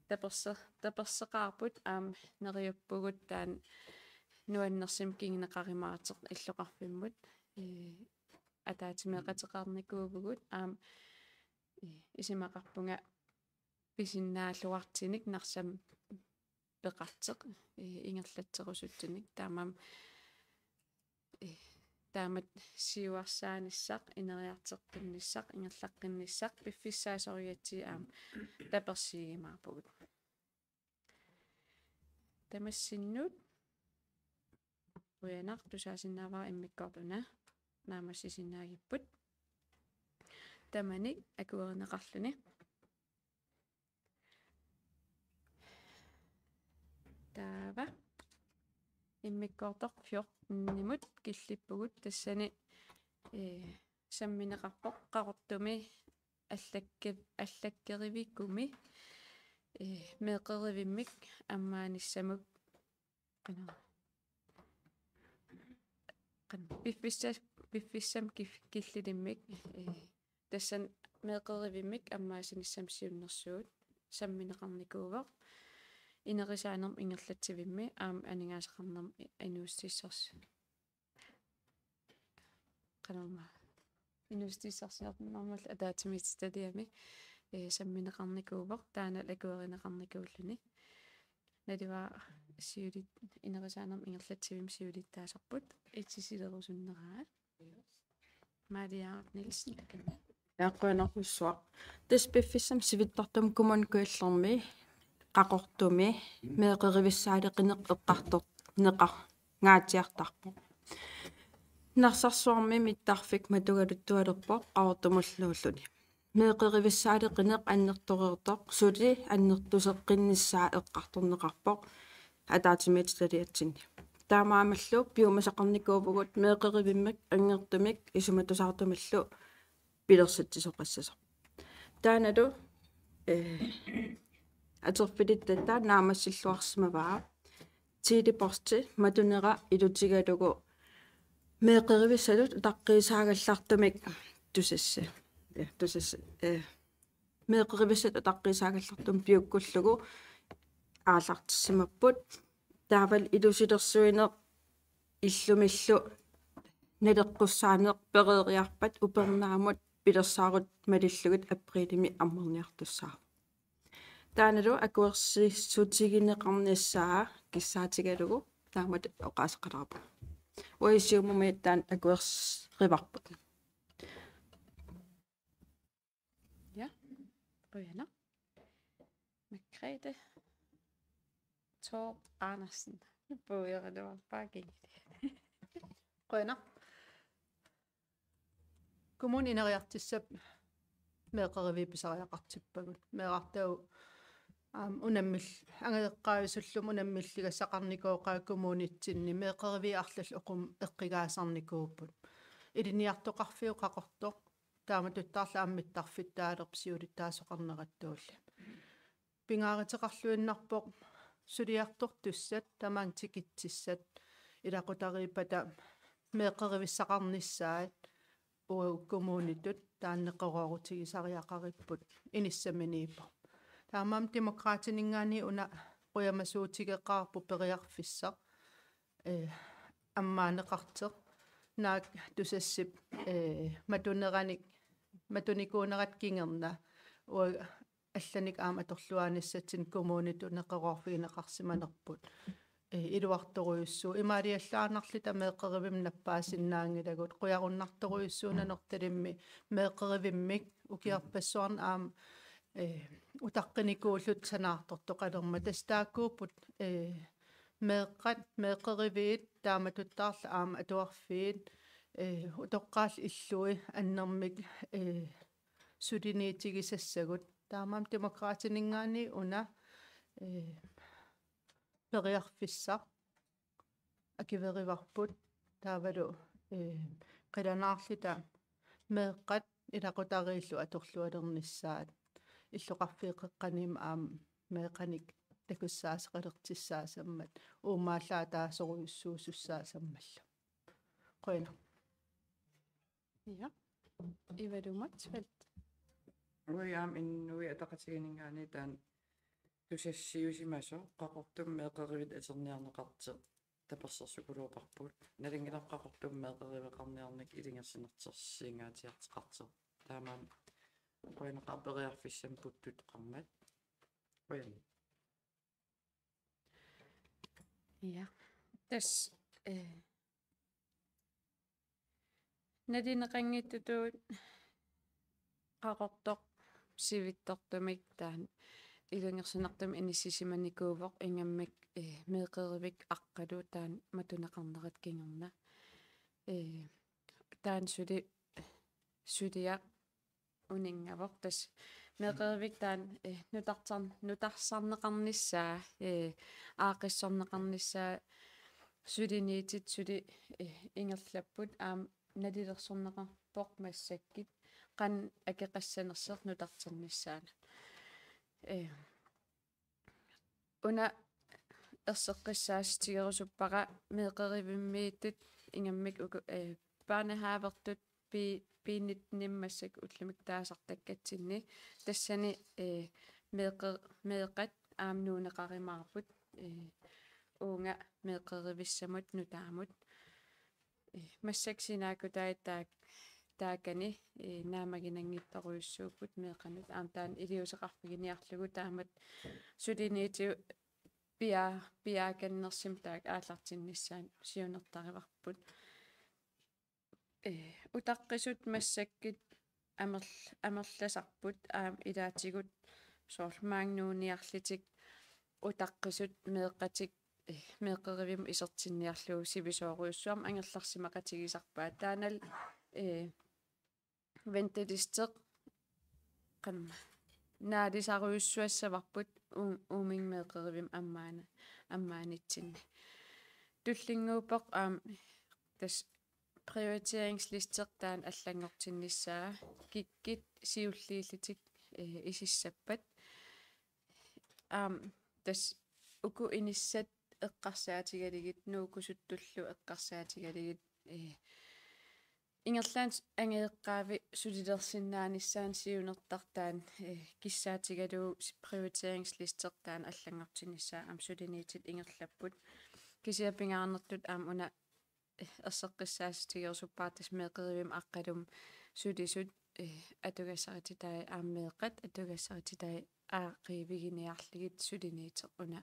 taperse-, taperseqaarput, aamma neriuppugut taanna nuannersumik kinguneqarumaartoq illoqarfimmut, ee, ataatsimeeqateqarnikuuvugut, aamma, ee, isumaqarpunga pisinnaalluartunik Narsami peqartoq, ee, ingerlatserusuttunik, taamaammat, ee, taamatut siuarsaanissaq, ineriartoqqinnissaq, ingerlaqqinnissaq piffissaasorujussuit aamma tapersiigimaarpugut. Tamassinnut qujanaq, tusaasinnaavara immikkoortut una naammassisinnaagipput. Tamanit akuerineqarluni. Taava immikkoortoq fjortenimut killippugut, tassani, ee, sammineqarpoq Qaqortumi allakke-, allakkerivigumi, ee, meeqqerivimmik ammaanissamut, qanoq, qanoq, piffissa-, piffissami kif-, killilimmik, ee, tassani meeqqerivimmik ammaassinissami siunnersuut sammineqarnikuuvoq. Inerisaanermut ingerlatsivimmi aamma aningaasaqarnermut inuussutissarsi-, qanormaa, inuussutissarsiornermullu ataatsimiititaliami, ee, sammineqarnikuuvoq, taanna akuerineqarnikuulluni. Naluara siulit-, inerisaanermut ingerlatsivimmi siulittaasarput, itisilerusunneraat. Maria Nielsen. Qujanarsuaq. Tassa piffissami sivitsortumi Kommune Kujallermi Qaqortumi meeqqerivissaaleqineq eqqartorneqar-, -ngaatsiartarpoq. Narsarsuarmi mittarfik matugaluttualerpoq Qaqortumulluulluni. Meeqqerivissaaleqineq annertoreersoq suli annertuseqqinnissaa eqqartorneqarpoq ataatsimiititaliatsinni. Taamaammallu piumasaqarnikuuvugut meeqqerivimmik, annertumik isumatusaartumillu pilersitsisoqassasoq. Taannalu, eh, atorfilittut naammassilluarsimavaa. Tele-Posti matunera ilutigalugu meeqqerivissatut utaqqiisaagallartumik Tusass. Ja, Tusass, eh, meeqqerivissatut utaqqiisaagallartumik piukkullugu aallartissimapput. Taavalu ilusilersuineq illumillu naleqqussaaneq pereeriarpat upernaamut pilersaarut malillugit aprilimi ammarniartussaavoq. Taannalu akuersissutigineqarnissaa kissaatigalugu taamatut oqaaseqalaarpunga. Uagut Siumumi taanna akuerivarput. Ja, qujanaq. Margrethe Torp Andersen. Puioriluarpaa kingit. Qujanaq. Kommunip ineriartussap meeqqeriviit pisariaqartippagut. Meerartagut aamma unammil-, angajoqqaavisullu unammilligassaqarnikooqaat kommunitsinni meeqqeriviit arlallit oqummat eqqigaasarnikuupput. Ilinniartoqarfiup Qaqortoq taamatuttaarlu aamma mittarfittaalerpoq siulittaasoqarnerattuulli. Pingaaruteqarluinnarpoq suliartortussat tamaanga tikitsissat ilaqutariippata meeqqerivissaqarnissaat uagut kommunitut taanna neqeroorutigisariaqaripput inissaminiippoq. Taamaammat Demokraatininngaanniit una qujamasuutigeqaarpoq periarfissaq, eh, ammaaneqartoq. Naak Tusassip, eh, matuneranik, matunikuuneratta kingorna uagut allanik aamma atorluaanissatsinnik kommunitut neqeroorfigineqarsimanerput. Eh, iluartorujussuuvoq. Imaaliallaannarluta meeqqerivimmik nappaasinnaanngilagut. Qujarunnartorujussuuvoq Nanortalimmi meeqqerivimmik ukiorpassuarni aamma, eh, utaqqinikuulluta sanaartortoqalermata. Tassa taakkuupput, eh, meeqqat, meeqqeriviit, taamatuttaarlu aamma atuarfiit, eh, utoqqaallu illui annermik, eh, suliniutigisassagut. Taamaammat Demokraatininngaanniit una, eh, periarfissaq akuerivarput taavalu, eh, qilanaarluta meeqqat ilaqutariillu atorlualernissaat illoqarfiit qeqqaniimmik aamma meeqqanik takussaasoqalertussaasammat uumaallaataasorujussuusussaasammallu. Qujanaq. Ja. Ivalu Motzfeldt. Uagut aamma Inuit Ataqatigiinninngaanniit taanna tusassiusimasoq Qaqortumi meeqqeriviit atorniarneqartoq tapersersorluarparput. Nalunngilarput Qaqortumi meeqqeriveqarniarneq ilungersunartorsiutingaatsiartoqartoq. Taamaammat qujanaqaaq periarfissamik puttuttoqarmat. Qujanaq. Ja. Tassa, eh, nalineqanngitsutut Qaqortoq sivitsortumik taanna ilungersunartumik inissisimanikuuvoq, ingammik, eh, meeqqerivik aqqalu taanna matuneqarnerata kingorna. Eh, taanna suli suliaq uninngavoq. Tassa meeqqerivik taanna, eh, nutartar-, nutarsarneqarnissaa, eh, aaqqissorneqarnissaa suliniutit suli, eh, ingerlapput, aamma nalilersorneqarpoq massakkut qanoq akeqassanersoq nutarternissaanut. Eh, Una erseqqissaassutigerusuppara meeqqerivimmiittut ingammik uku, eh, børnehavertut pi-, piinitnimmassak ullumikkut taasartakkatsinni. Tassani, eh, meeqqe-, meeqqat aamma nuunneqarumaarput, eh, uunga meeqqerivissamut nutaamut. Eh, massakkut sinaakkutai taak-, taakani, eh, naammaginanngitsorujussuupput meeqqanut. Aamma taanna iliuuseqarfiginiarlugu taamatut suliniutit pia-, piaakannersumik taakku aallartinnissaannut siunertarivarput. Eh, utaqqisut massakkut amerl-, amerlasarput aamma ilaatigut soorlu maanga nuunniarlutik utaqqisut meeqqatik eh, meeqqerivimmut isertinniarlugu sivisoorujussuarmik angerlarsimaqatigisarpaat. Taannalu, eh, ventelisteq qanma naalisarujussuassavarput uu-, uuminnga meeqqerivimmut ammaana-, ammaanitsinni. Tullinnguuppoq aamma tassa prioriteringsliste taanna allanngortinnissaa kikkut siulliullutik, eh, isissappat. Aamma tassa uku inissat eqqarsaatigalugit, Nuukkusuttullu eqqarsaatigalugit, eh, ingerlaannaq angajoqqaavi sulilersinnaanissaanut siunertartoq taanna, eh, kissaatigalugu s-, prioriteringsliste taanna allanngortinnissaa aamma suliniutit ingerlapput. Kisianni pingaarnertut aamma una, eh, erseqqissaatigerusuppara tassa meeqqerivimmut aqqalummut sulisut, eh, atugassarititaat aamma meeqqat atugassarititaat aaqqiiviginiarlugit suliniuteq una,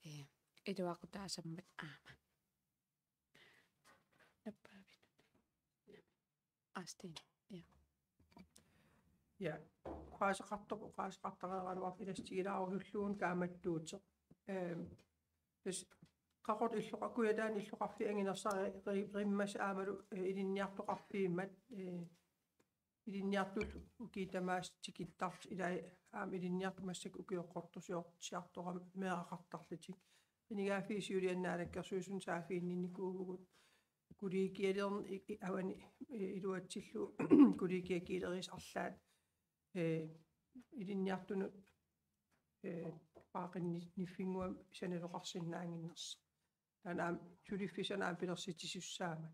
eh, iluaqutaasammat aamma. Nappaavinut. Aa, Stine. Ja. Ja, oqaaseqartoq, oqaaseqartaraluarpoq ilassutigilaarusuttuuvoq kaammattuuteq. Ehm, tassa Qaqortoq illoqa-, Kujataani illoqarfiup anginersaari-, ri-, rimmas aammalu, eh, ilinniartoqarfiimmat, eh, ilinniartut ukiut tamaasa tikittartut ilai aamma ilinniartut massakkut ukioqqortusiorsiartoramik meeraqartarlutik. Qinigaaffii siuliani Naalakkersuisuni saaffiginninnikuuvugut kollegialiorn-, i-, i-, avani, eh, iluatsillugu kollegiat kiilerisarlaat, eh, ilinniartunut, eh, paaqinni-, niffinnguamik sanaloqarsinnaannginnersoq. Taanna aamma suliffissanik aamma pilersitsisussaammat.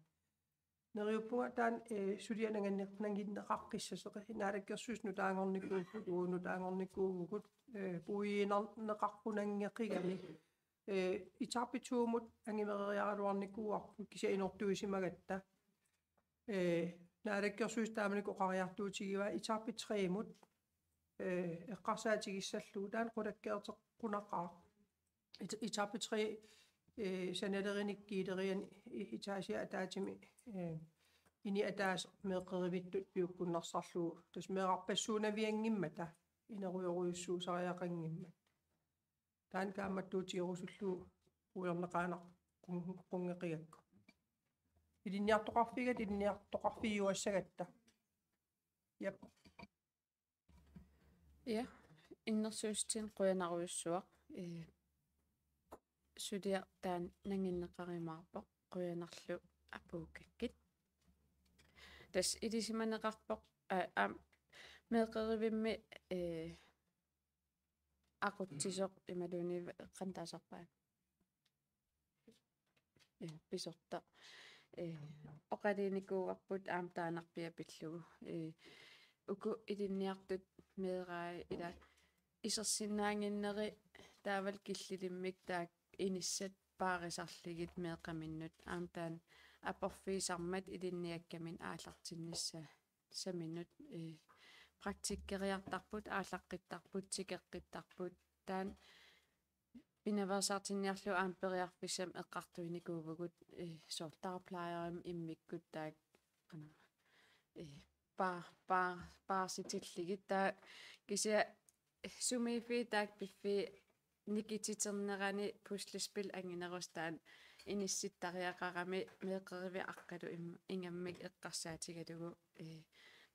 Neriuppunga taanna, eh, suliaq nanginne-, nanginneqaqqissasoq, Naalakkersuisut nutaanngornikuuvugut, uagut nutaanngornikuuvugut, eh, puiuiinnarneqarunanngeqigami. Eh, etape to-mut angumereriaraluarnikuuarput kisianni inortuisimagatta. Eh, Naalakkersuisut taamanikkut oqariartuutigivaa etape tre-mut, eh, eqqarsaatigissallugu taanna qulakkeerteqqunaqaaq. Et-, etape tre, eh, sanalerinik kiilerianik i-, etaasiata ataatsimik, eh, ini ataaseq meeqqerivittut piukkunnersarlugu. Tassa meerarpassuunnavianngimmata inerujorujussuusariaqanngimmat. Taanna kaammattuutigerusullugu uiorneqaanaq qun-, qunngeqigakku. Ilinniartoqarfigatta, ilinniartoqarfigiuassagatta. Jap. Ja, innersuussutinik qujanarujussuaq. Eh, suliaq taanna nanginneqarumaarpoq, qujanarlu apuukkakkit. Tassa ilisimaneqarpoq, aa, aamma meeqqerivimmi, eh, aqutsisoq imaluunniit qanoq taasarpaat. Eh, pisortaq. Eh, oqaluunikuuarput aamma taannarpiaq pillugu. Eh, uku ilinniartut meerai ila isersinnaannginneri taavalu killilimmik taakku inissat paarisarlugit meeqqaminnut aamma taanna aporfiusarmat ilinniakkaminut aallartinnissaminut, eh, praktikkeriartarput, aallaqqittarput, tikeqqittarput. Taanna pinaveersaartinniarlugu aamma periarfissamik eqqartuinikuuvugut, eh, soorlu dagplejerimi immikkut taakku, qanoq, eh, paa-, paa-, paarsitillugit taava kisianni, eh, sumiiffiit taakku piffii nikititernerani puslespil anginerusoq taanna inissittariaqarami meeqqerivik aqqalu im-, ingammik eqqarsaatigalugu, eh,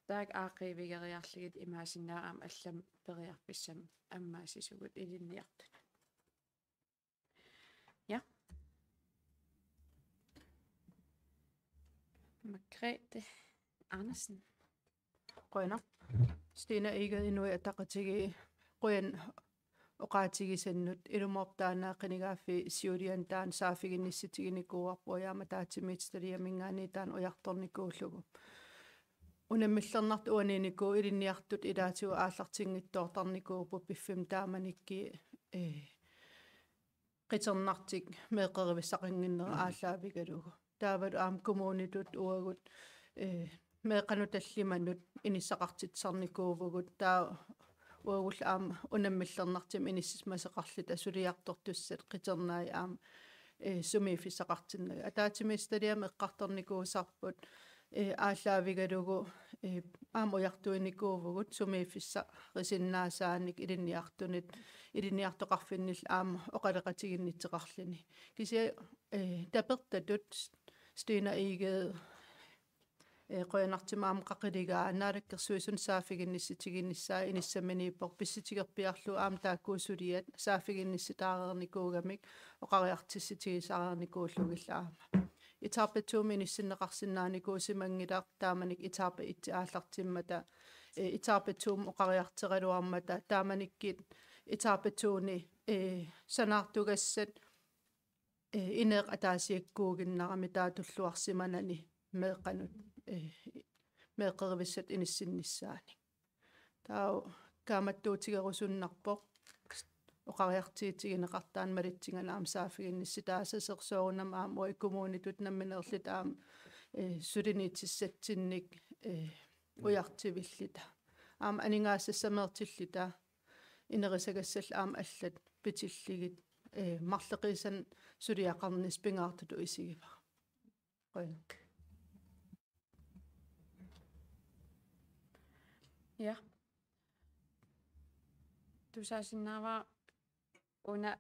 taakku aaqqiivigeriarlugit imaassinnaavoq aamma allamik periarfissamik ammaassisugut ilinniartunut. Ja. Margrethe Andersen. Qujanaq. Stine Egede, Inuit Ataqatigiit, qujanaq oqaatigisannut. Ilumoorpoq taanna qinigaaffii siuliani taanna saaffiginnissutiginikuuarput, ujaammi ataatsimiititaliaminngaanniit taanna ujartornikuullugu. Unammillernartut uaniinnikuuvoq, ilinniartut ilaatigut aallartinngitsoortarnikuupput piffimmi taamanikkut, eh, qitornartik meeqqerivissaqannginnerat aallaavigalugu. Taavalu aamma kommunitut uagut, eh, meeqqanut tallimanut inissaqartitsisarnikuuvugut, taava uagullu aamma unammillernartumik inissisimasoqarluta suliartortussat qitornaat aamma, eh, sumiiffissaqartinnagu. Ataatsimiititaliami eqqartornikuusarput ee, aallaavigalugu, ee, aamma ujartuinikuuvugut sumiiffissarisinnaasaannik ilinniartunit, ilinniartoqarfinnillu aamma oqaloqatiginnittoqarluni. Kisianni, ee, tapertatut Stina Egede, ee, qujanartumik aamma qaqiligaa Naalakkersuisunut saaffiginnissutiginissaa inissaminiippoq, pissutigerpiarlugu aamma taakku suliat saaffiginnissitaareernikuugamik oqariartuutigisaqareernikuullugillu aamma. Etape to-mi inissinneqarsinnaanikuusimanngilaq, taamanikkut etape et aallartimmata, ee, etape to-mut oqariartoraluarmata, taamanikkut etape to-ni, ee, sanaartugassat, ee, ineeq ataasiakkuuginnarami taava tulluarsimanani meeqqanut, ee, meeqqerivissatut inissinnissaannik. Taava kaammattuutigerusunnarpoq oqariartuutigineqartaani malitsigani aamma saaffiginnissitaasoq, soorunami aamma uagut kommunitut nammineerluta aamma, ee, suliniutissatsinnik, ee, ujartuivilluta. Aamma aningaasassameertilluta inerisagassallu aamma allat pitillugit, ee, marloqiusanik suliaqarnissaq pingaartutut isigivara. Qujanaq. Ja. Tusaasinnaavara una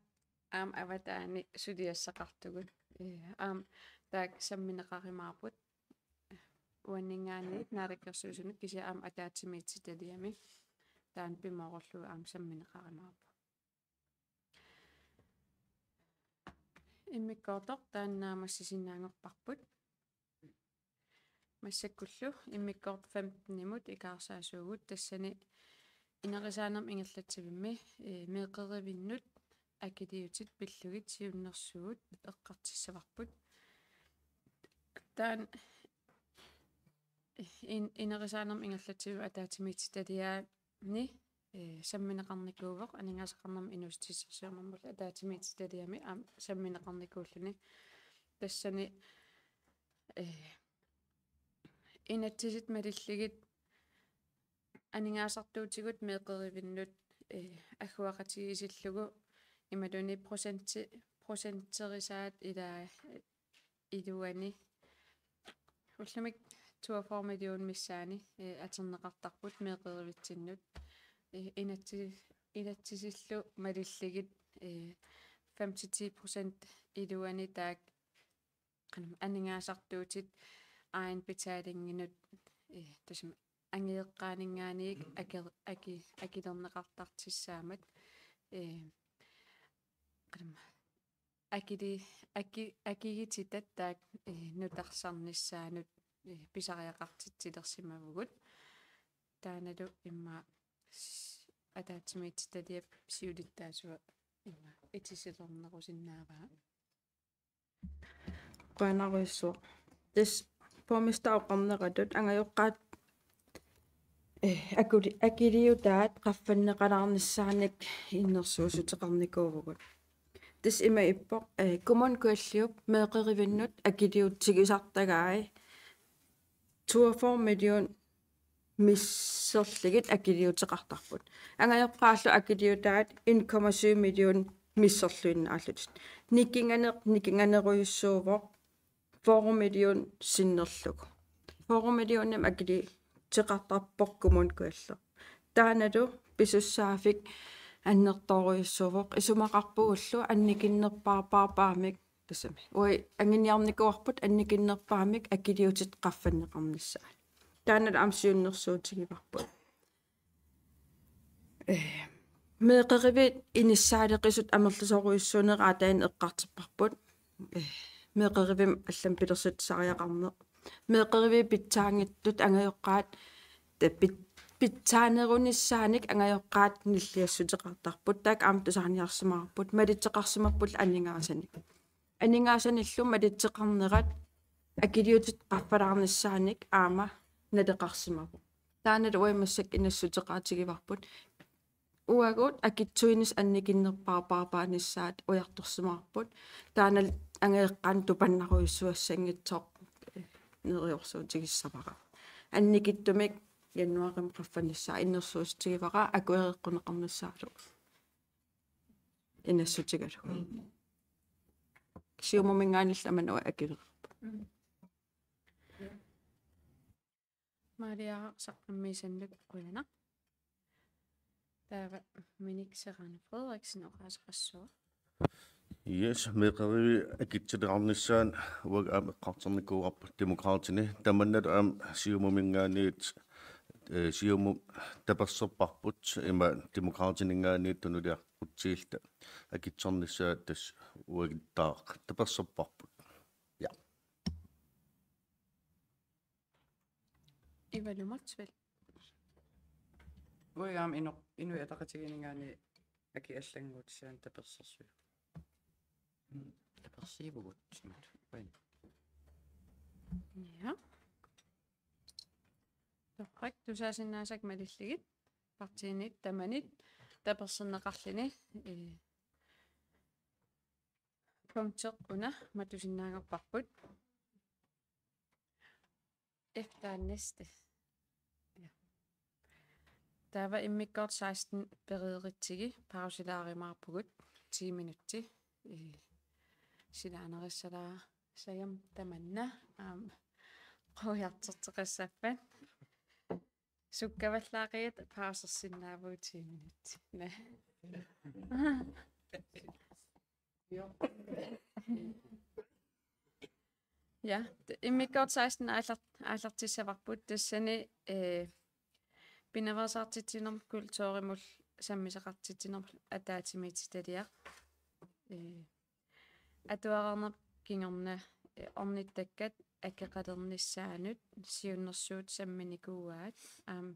aamma avataani suliassaqartugut. Ee, aamma taakku sammineqarumaarput. Uanninngaanniit Naalakkersuisunut kisianni aamma ataatsimiititaliami. Taanna pimoorullugu aamma sammineqarumaarput. Immikkoortoq taanna naammassisinnaanngorparput. Massakkullu immikkoortoq femten-imut ikaarsaasuugut, tassani inerisaanermut ingerlatsivimmi, ee, meeqqerivinnut akiliutit pillugit siunnersuut eqqartussavarput. Taanna in-, inerisaanermut ingerlatsivimmi ataatsimiititaliani, ee, sammineqarnikuuvoq, aningaasaqarnermut inuussutissarsiornermullu ataatsimiititaliami aamma sammineqarnikuulluni. Tassani, ee, inatsisit malillugit aningaasartuutigut meeqqerivinnut, ee, agguaqatigiissillugu imaluunniit procenti-, procenterisaat ilaa iluani. Ullumikkut toogfyrre million missaani, ee, atorneqartarput meeqqerivitsinnut. Ee, inatsi-, inatsisillu malillugit, ee, fem til ti procent iluani taakku, qanam, aningaasartuutit egenbetalinginut, ee, tassami angajoqqaaninngaanniit aki-, aki-, akilerneqartartussaammat, ee, qanam, akili-, aki-, akigititat taakku, ee, nutarsarnissaannut, ee, pisariaqartitsilersimavugut. Taannalu immaqa s-, ataatsimiititaliap siulittaasua immaqa ititsilernerusinnaavaa. Qujanarujussuaq. Tassa borgmester oqarneratut angajoqqaat, eh, akuli-, akiliutaat qaffanneqalaarnissaannik innersuussuteqarnikuuvugut. Tassa ima ippoq, eh, Kommune Kujalliup meeqqerivinnut akiliutigisartagai toogfyrre million misserlugit akiliuteqartarput. Angajoqqaallu akiliutaat en komma syv million misserluinnaallutik. Nikinganeq-, nikinganerujussuuvoq fyrre million sinnerlugu. Fyrre millionimik akiliuteqartarpoq Kommune Kujalleq. Taannalu pisussaaffik annertoorujussuuvoq, isumaqarpugullu annikinnerpaarpaarpaamik, tassami uagut anguniarnikuuarput annikinnerpaamik akiliutit qaffanneqarnissaat. Taannalu aamma siunnersuutigivarput. Eh, meeqqeriviit inissaaleqisut amerlasoorujussuunerat aatsaat eqqartorparput. Eh, meeqqerivimmi allamik pilersitsisariaqarneq. Meeqqeriviit pitsaanngitsut angajoqqaat, ta-, pit-, pitsaanerunissaanik angajoqqaat nilliassuteqartarput. Taakku aamma tusarniarsimavarput, malitseqarsimapput aningaasanik. Aningaasanillu malitseqarnerat akiliutit qaffalaarnissaannik aamma naleqarsimavoq. Taannalu uagut massakkut inassuteqaatigivarput. Uagut akitsuinissaq annikinnerpaarpaarpaanissaat ujartorsimavarput. Taannalu angajoqqaanut tupannarujussuassanngitsoq neriorsuutigissavara. Annikitsumik januaarimi qaffannissaa innersuussutigivara, akuereqquneqarnissaalu inassutigalugu. Siumuminngaanniillu aamma uagut akilerparput. Mm. Maria Saqqammiisannut qujanaq. Taava Minik Serrano Frederiksen oqaaseqassaaq. Yes, meeqqeriviit akitsuliarnissaat uagut aamma eqqartornikuuarput Demokraatini. Tamannalu aamma Siumuminngaanniit, eh, Siumut taperserparput, ima Demokraatininngaanniit tunuliaqutsigilluta akitsornissaat tassa uaguttaaq taperserparput. Ja. Ivalu Motzfeldt. Uagut aamma inu-, Inuit Ataqatigiinninngaanniit akit allannguutissaanut tapersersuivugut. Mm, tapersiivugut imatut. Uani. Ja. Torrak, tusaasinnaasakka malillugit partiinit tamanit taperserneqarluni, eh, punkti una matusinnaanngorparput. Efter næste. Ja. Taava immikkoortoq seksten pereeritsigi pausilaarumaarpugut ti minutsi. Eh, silaanerussalaassagama tamanna, aamma, quiartorteqassappat. Sukkavallaaqiat pausersinnaavugut ti minutsi. Næ. Ja, t-, immikkoortoq seksten aallar-, aallartissavarput tassani, eh, pinaveersaartitsinermut kulturimut sammisaqartitsinermut ataatsimiititaliaq. Eh, atuareernerput kingorna, eh, ornittakkat akeqalernissaanut siunnersuut samminikuuaat, aamma,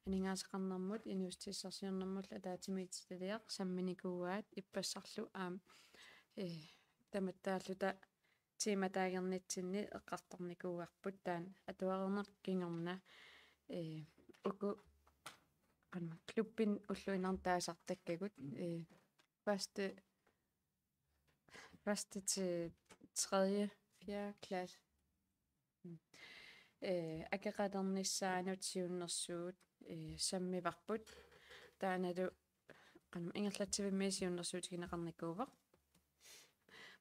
aningaasaqarnermut, inuussutissarsiornermullu ataatsimiititaliaq samminikuuaat ippassarlu aamma, eh, tamattaalluta temadaagernitsinni eqqartornikuuarput taanna atuareernerput kingorna, eh, uku, qanoq, klubbinut ulluinnarni taasartakkagut, eh, første, første til tredje, fjerde klasse. Mm. Eh, akeqalernissaanut siunnersuut, eh, sammivarput. Taannalu, qanoq, ingerlatsivimmi siunnersuutigineqarnikuuvoq.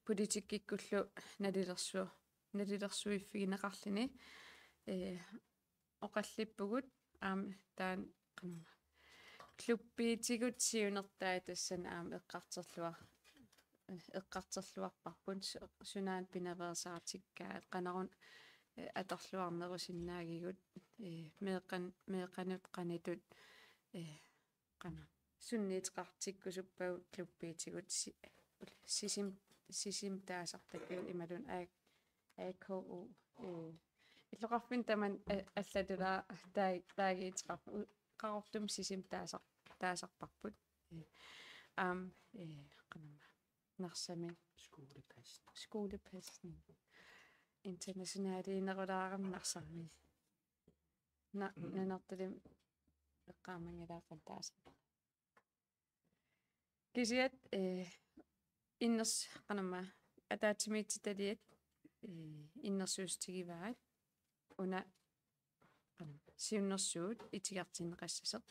Politikkikkullu nalilersu-, nalilersuiffigineqarluni, eh, oqallippugut aamma taanna, qanoq, klubbiitigut siunertai tassani aamma eqqartorluar-, eqqartorluarparput su-, sunaana pinaveersaartikkaat, qanoruna, eh, atorluarnerusinnaagigut, eh, meeqqan-, meeqqanut qanoq ittut, eh, qanoq, sunniuteqartikkusuppagut klubbiitigut si-, Sisimi, Sisimi taasartakkagut imaluunniit A-, A K O, eh, illoqarfinni tamanna, eh, allatulaa taa-, taaguuteqarput, u-, Qaqortumi Sisimi taasar-, taasarparput. Eh, aamma, eh, qanormaa, Narsami. Skolepasning. Skolepasning. Internationaliunerulaarami Narsami. Na-, Nanortalimmi eqqaamanngilaat qanoq taasarneq. Kisianni, eh, inners-, qanormaa, ataatsimiititaliat, eh, innersuussutigivaat una, qanormaa, siunnersuut itigartinneqassasoq.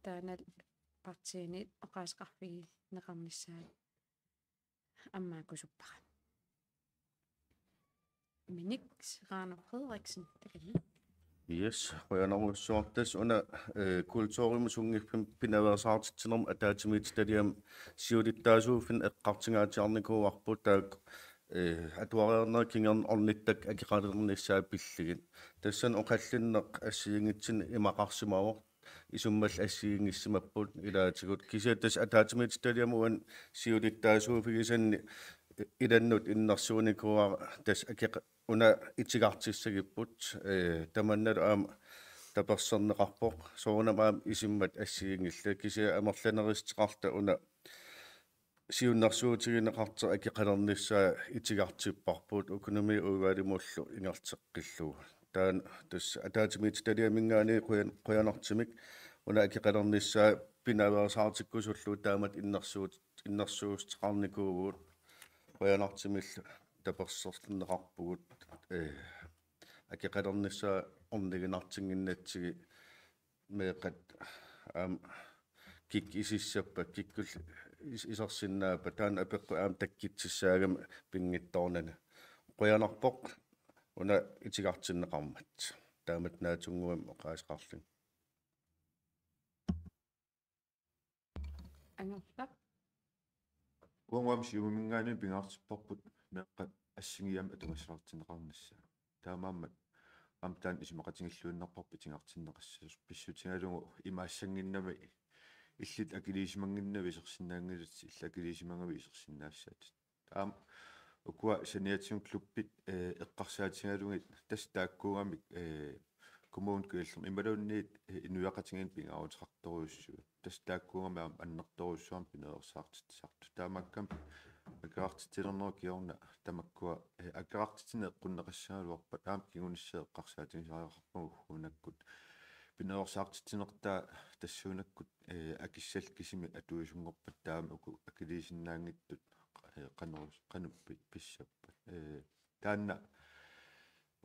Taanna partiinit oqaaseqarfigineqarnissaat ammaakkusuppara. Minik Serrano Frederiksen, takanna. Yes, qujanarujussuaq. Tassa una, eh, kulturimut sunngiffimmut pinaveersaartitsinermut ataatsimiititaliami siulittaasuuffinni eqqartungaatsiarnikuuarput taakku, eh, atuareernerup kingorna ornittakkat akeqalernissaat pillugit. Tassani oqallinneq assigiinngitsunik imaqarsimavoq. Isummallu assigiinngissimapput ilaatigut. Kisianni tassa ataatsimiititaliami uani siulittaasuuffigisanni ilannut innersuunikuuara tassa akeq-, una itigartissagipput, eh, tamannalu aamma taperserneqarpoq. Soorunami aamma isummat assigiinngillat. Kisianni amerlanerussuteqarluta una siunnersuutigineqartoq akeqalernissaa itigartipparput, økonomiudvalgimullu ingerlateqqillugu. Taanna tassa ataatsimiititaliaminngaanniit qujan-, qujanartumik una akeqalernissaa pinaveersaartikkusullugu taamatut innersuut-, innersuussuteqarnikuuvugut, qujanartumillu tapersersorneqarpugut, eh, akeqalernissaa orniginartinnginnatsigit meeqqat aamma kikkut isissappat, kikkullu is-, isersinnaappat, taanna apeqqut aamma takkuttussaagamik pinngitsoornani. Qujanarpoq. una itigartinneqarmat. Taamatut naatsunnguamik oqaaseqarluni. Angerlaq. Uanga aamma Siumuminngaanniit pingaartipparput meeqqat assigiimmik atugassaqartinneqarnissaa. Taamaammat aamma taanna isumaqatigilluinnarparput itigartinneqassasoq, pissutigalugu imaassannginnami illit akiliisimannginnavit isersinnaanngilatit, illit akiliisimagavit isersinnaassaatit. Aamma ukua saniatigut klubbit, eh, eqqarsaatigalugit tassa taakkuugamik, eh, Kommune Kujallermi imaluunniit, eh, inuiaqatigiinni pingaaruteqartorujussuit. Tassa taakkuugamik aamma annertoorujussuarmik pineroorsaartitsisartut. Taamaakkami akeqartitsilernerup kingorna tamakkua, eh, akeqartitsineq eqqunneqassagaluarpat aamma kingunissaa eqqarsaatigisariaqarpagut uagut pineroorsaartitsinertaa tassuunakkut, eh, akissallit kisimik atuisunngorpata taama uku akiliisinnaanngitsut, eh, qanorus-, qanoq pi-, pissappat. Eh, taanna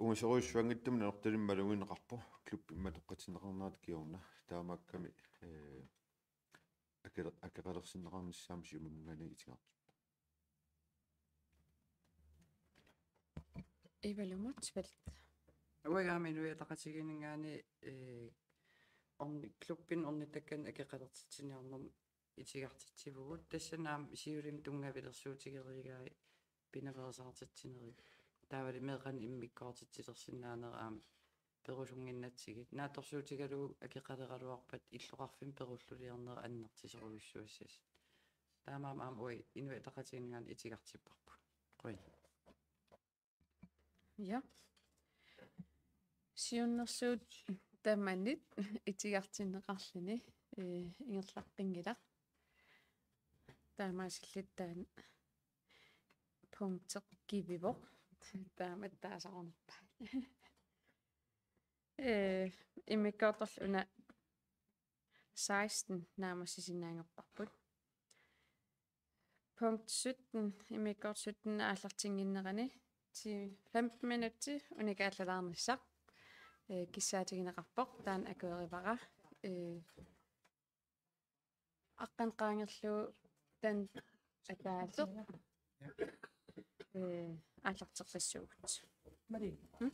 ungasorujussuanngitsumik Nanortalimmi malugineqarpoq klubbit matoqqatinneqarnerata kingorna. Taamaakkami, eh, akele-, akeqalersinneqarnissaa aamma Siumuminngaanniit itigartipparput. Eva Lumut, vel. Uanga aamma Inuit Ataqatigiinninngaanniit, eh, orni-, klubbinut ornittakkanik akeqalertitsiniarnermut itigartitsivugut. Tassani aamma siulimi tunngavilersuutigereerai pineroorsaartitsinerit. Taavali meeqqanik immikkoortitsilersinnaanerat aamma perusunnginnatsigit. Naatsorsuutigalugu akeqaleraluarpat illoqarfimmik perulluliornerat annertusorujussuassasoq. Taamaammat aamma uagut Inuit Ataqatigiinninngaanniit itigartipparput. Qujan. Ja. Siunnersuut tamanit itigartinneqarluni, eh, ingerlaqqinngilaq. Taamaasilluta taanna punkti kivivoq. Taamatut taasarunarpaat. Eh, immikkoortorli una seksten naammassisinnaanngorparput. Punkt sytten, immikkoortoq sytten aallartinnginnerani ti, femten minutsi unikaallalaarnissaq, eh, kissaatigineqarpoq, taanna akuerivara. Eh, aqqaneq qaangerlugu taanna ataaseq, eh, aallarteqqissuugut. Marie. Mm?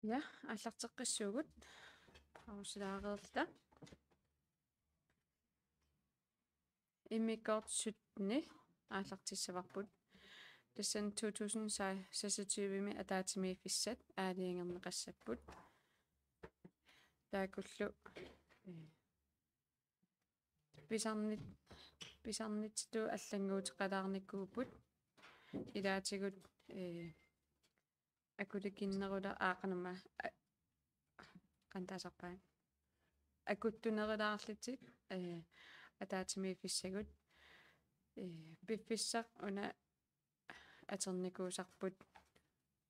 Ja, aallarteqqissuugut. Pausilaareerluta. Immikkoortoq sytten aallartissavarput. Tassani to tusind seksogtyve-mi ataatsimiiffissat aalajangerneqassapput. Taakkulu, eh, pisarnit-, pisarnitsitut allannguuteqalaarnikuupput. Ilaatigut, eh, akulikinnerula-, aa, qanormaa, a-, qanoq taasarpaat. Akuttunerulaarlutik, eh, ataatsimiiffissagut. Eh, piffissaq una atornikuusarput,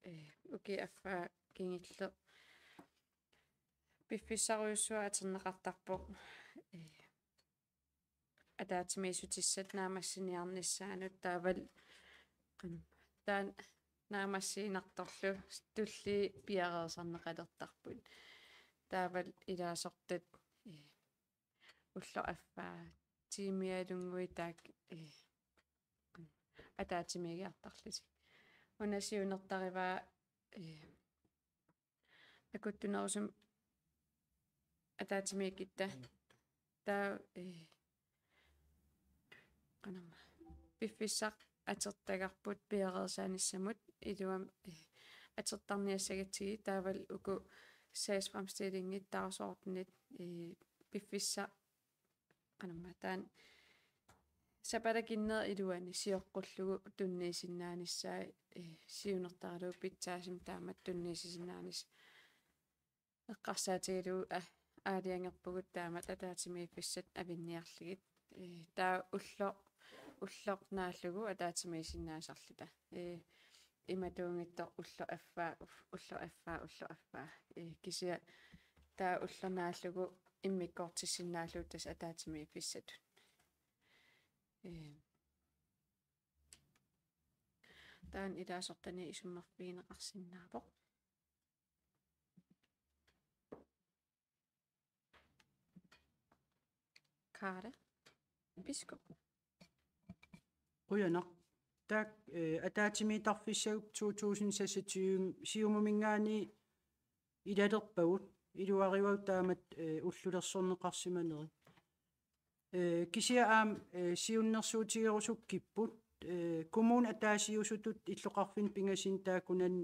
eh, ukiup affaa kingulleq. Piffissarujussuaq atorneqartarpoq, eh, ataatsimiissutissat naammassiniarnissaannut taavalu qan-, taanna naammassiinnartorlu tulliit piareersarneqalertarput. Taavalu ilaasortat, eh, ulloq affaa tiimialunnguit taakku, eh, ataatsimiigiartarlutik. Una siunertarivaa, eh, akuttunerusumik ataatsimiigitta. Taava, eh, qanormaa, piffissaq atortagarput piareersaanissamut iluamik, eh, atortarniassagatsigit taavalu uku sagsfremstillingit, dagsordenit, eh, piffissaq qanormaa taanna sapalakinnerup iluani sioqqullugu tunniussinnaanissaa, eh, siunertaralugu pitsaasumik taamatut tunniussisinnaanissaq eqqarsaatigalugu, a-, aalajangerpugut taamatut ataatsimiiffissat avinniarlugit. Eh, taava ulloq, ulloq naallugu ataatsimiissinnaasarluta. Eh, imatuunngitsoq ulloq affaa, u-, ulloq affaa, ulloq affaa. Eh, kisianni taava ulloq naallugu immikkoortissinnaallugu tassa ataatsimiiffissatut. Eh, taanna ilaasortani isummerfigineqarsinnaavoq. Kaare Biskop. Qujanaq. Taakku, eh, ataatsimiittarfissagut to tusind seksogtyve Siumuminngaanniit ilalerpagut, iluarivagut taamatut, eh, ullulersorneqarsimaneri. Eh, kisianni aamma, eh, siunnersuutigerusukkipput, eh, kommunit ataasiusutut illoqarfinni pingasuni taakkunani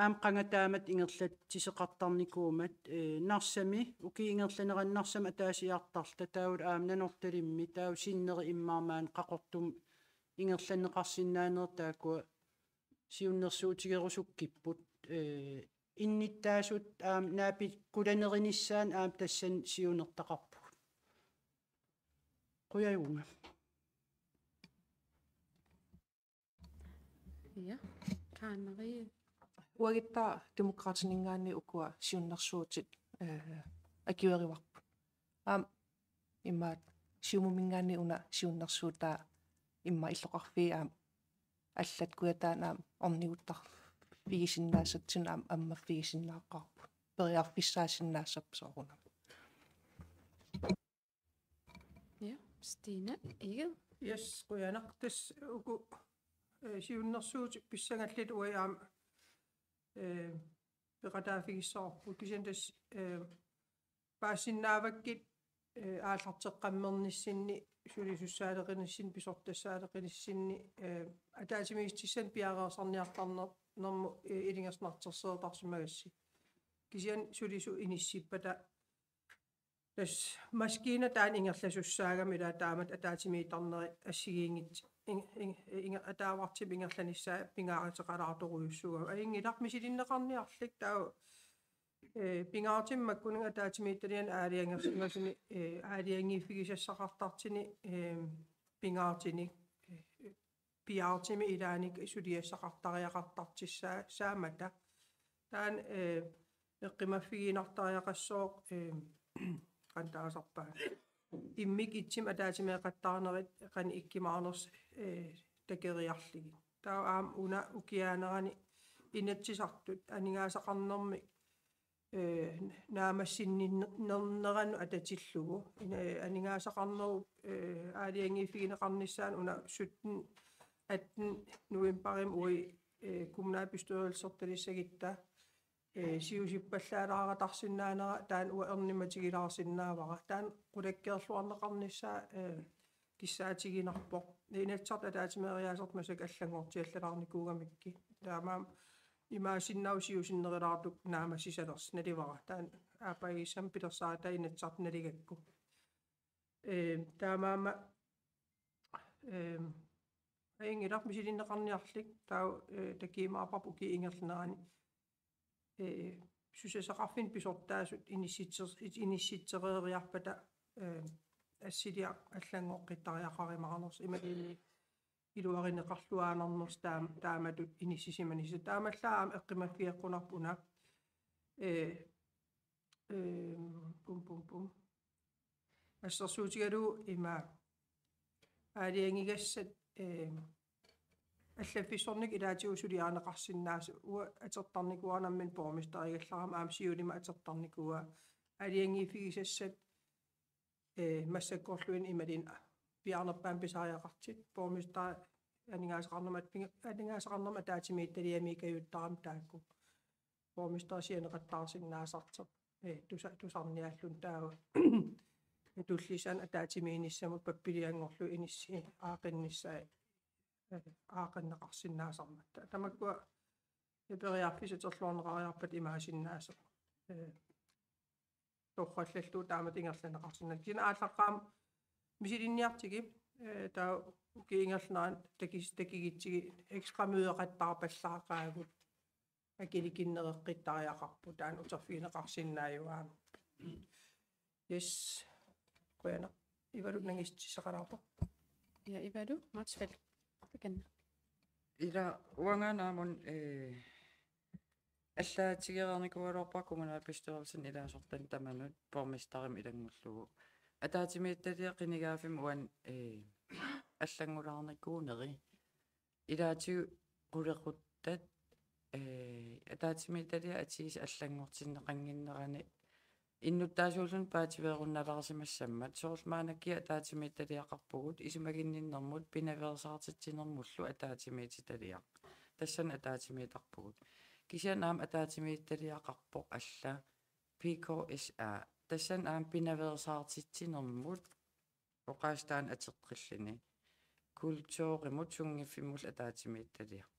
aamma qanga taamatut ingerlatsisoqartarnikuummat, eh, Narsami, ukiup ingerlanerani Narsami ataasiartarluta, taavalu aamma Nanortalimmi, taava sinneri immaqa maani Qaqortumi ingerlanneqarsinnaanerat taakkua siunnersuutigerusukkipput, eh, innuttaasut aamma naapikkulanerinissaannut aamma tassani siunertaqarpugut. Qujavunga. Ja, Karen Marie. Uaguttaaq Demokraatininngaanniit ukua siunnersuutit, eh, akuerivarput. Aamma immaqa Siumuminngaanniit una siunnersuutaa immaqa illoqarfiit aamma allat Kujataani aamma orniguttarfigisinnaasatsinnik aamma ammaffigisinnaaqaarput. Periarfissaasinnaassapput soorunami. Ja, Stine Egede. Yes, qujanaq. Tassa uku, eh, siunnersuutit pissangallutik uagut aamma, eh, peqataaffigissavarput. Kisianni tassa, eh, paasisinnaavakkit, eh, aallarteqqammernissinni, sulisussaaleqinissinni, pisortassaaleqinissinni, eh, ataatsimiissutissanik piareersarniartarnermut, eh, ilungersunartorsiortarsimagassi. Kisianni sulisut inissippata tassa maskiina taanna ingerlasussaagami ilaa taamatut ataatsimiittarneri assigiinngit-, ing-, ing-, inger-, ataavartumik ingerlanissaa pingaaruteqalaartorujussuugami. Ajunngilaq misilinneqarniarlik taava, eh, pingaartumik makkununnga ataatsimiititaliani aalajangersimasuni, eh, aalajangiiffigisassaqartartuni, eh, pingaartunik, eh, piaartumik ilaanni suliassaqartariaqartartussaammata. Taanna, eh, eqqumaffigiinnartariaqassooq, eh, qanoq taasarpaat. Immikkut ittumik ataatsimeeqattaarnerit qanoq ikkumaarnersut, eh, takoriarlugit. Taava aamma una ukiaanerani Inatsisartut aningaasaqarnermik eh, naammassinninnerannut atatillugu. Ina-, eh, aningaasaqarnerup, eh, aalajangiiffigineqarnissaanut una sytten, atten novembarimi uagut, eh, kommunalbestyrelsertalissagutta, ee, siusippallaalaaratarsinnaanera taanna uanga ernumatigilaarsinnaavara. Taanna qulakkeerluarneqarnissaa, ee, kissaatiginarpoq. Inatsisartut ataatsimeeriaasertut massakkut allanngortiallalaarnikuugamikkit. Taamaammat imaassinnaavoq siusinnerulaartukkut naammassisalersoq, nalivara. Taanna aappaagissammat pilersaarutaat Inatsisartut nalugakku. Ee, taamaammat, ee, ajunngilaq misilinneqarniarlugu, taava, ee, takujumaarparput ukiup ingerlanerani, ee, susassaqarfinni pisortaasut inissitser-, inissitsereeriarpata, ee, assiliaq allanngoqqittariaqarumaarnersoq, imaluunniit iluarineqarluaannarnersoq taam-, taamatut inissisimanissaq. Taamaallaat aamma eqqumaffigeqqunarpoq una, ee, Ehm, pum, pum, pum. Assersuutigalugu ima aalajangigassat, ehm, allaffissornikkut ilaatigut suliarineqarsinnaasoq, uanga atortarnikuuara nammineq borgmesterigallarama, aamma siulima atortarnikuuara. Aalajangiiffigisassat, eh, massakkorluinnaq imaluunniit piaarnerpaamik pisariaqartut, borgmesteri aningaasaqarnermut, aningaasaqarnermut ataatsimiititaliami ikajuttarami taakku borgmesteri sianeqattaarsinnaasartoq, eh, tusa-, tusarniaalluni taava. Tullissaani ataatsimiinnissamut pappilianngorlugit inissi aaqqinnissaa, eh, aaqqinneqarsinnaasarmat. Ta-, tamakkua periarfissartorluarneqariarpata imaassinnaasoq, eh, torrallallugu taamatut ingerlanneqarsinnaavoq. Kisianni aallaqqaammut misilinniartigit, eh, taava ukiup ingerlanerani takis-, takugutsigit ekstra mødeqattaarpallaaqaagut. Akilikinnereqqittariaqarpoq, taanna uterfigineqarsinnaajuaami. Yes. Qujanaq. Ivalu nangissutissaqalaarpoq. Ja, Ivalu Motzfeldt. Takanna. Ila uanga naamun, eh, allaatigereernikuugaluarpara kommunalbestyrelsimi ilaasortanit tamanut borgmesterimut ilanngullugu. Ataatsimiititaliap qinigaaffimmi uani, eh, allanngulaarnikuuneri. Ilaatigut qulequttat, eh, ataatsimiititaliap atuisut allanngortinneqannginnerani innuttaasuulluni paatsiveerunnalaarsimassammat, soorlu maannakkut ataatsimiititaliaqarpugut, isumaginninnermut pinaveersaartitsinermullu ataatsimiititaliaq. Tassani ataatsimiittarpugut. Kisianni aamma ataatsimiititaliaqarpoq alla P K S A. Tassani aamma pinaveersaartitsinermut oqaaseq taanna ateqqilluni kulturimut sunngiffimmullu ataatsimiititaliaq.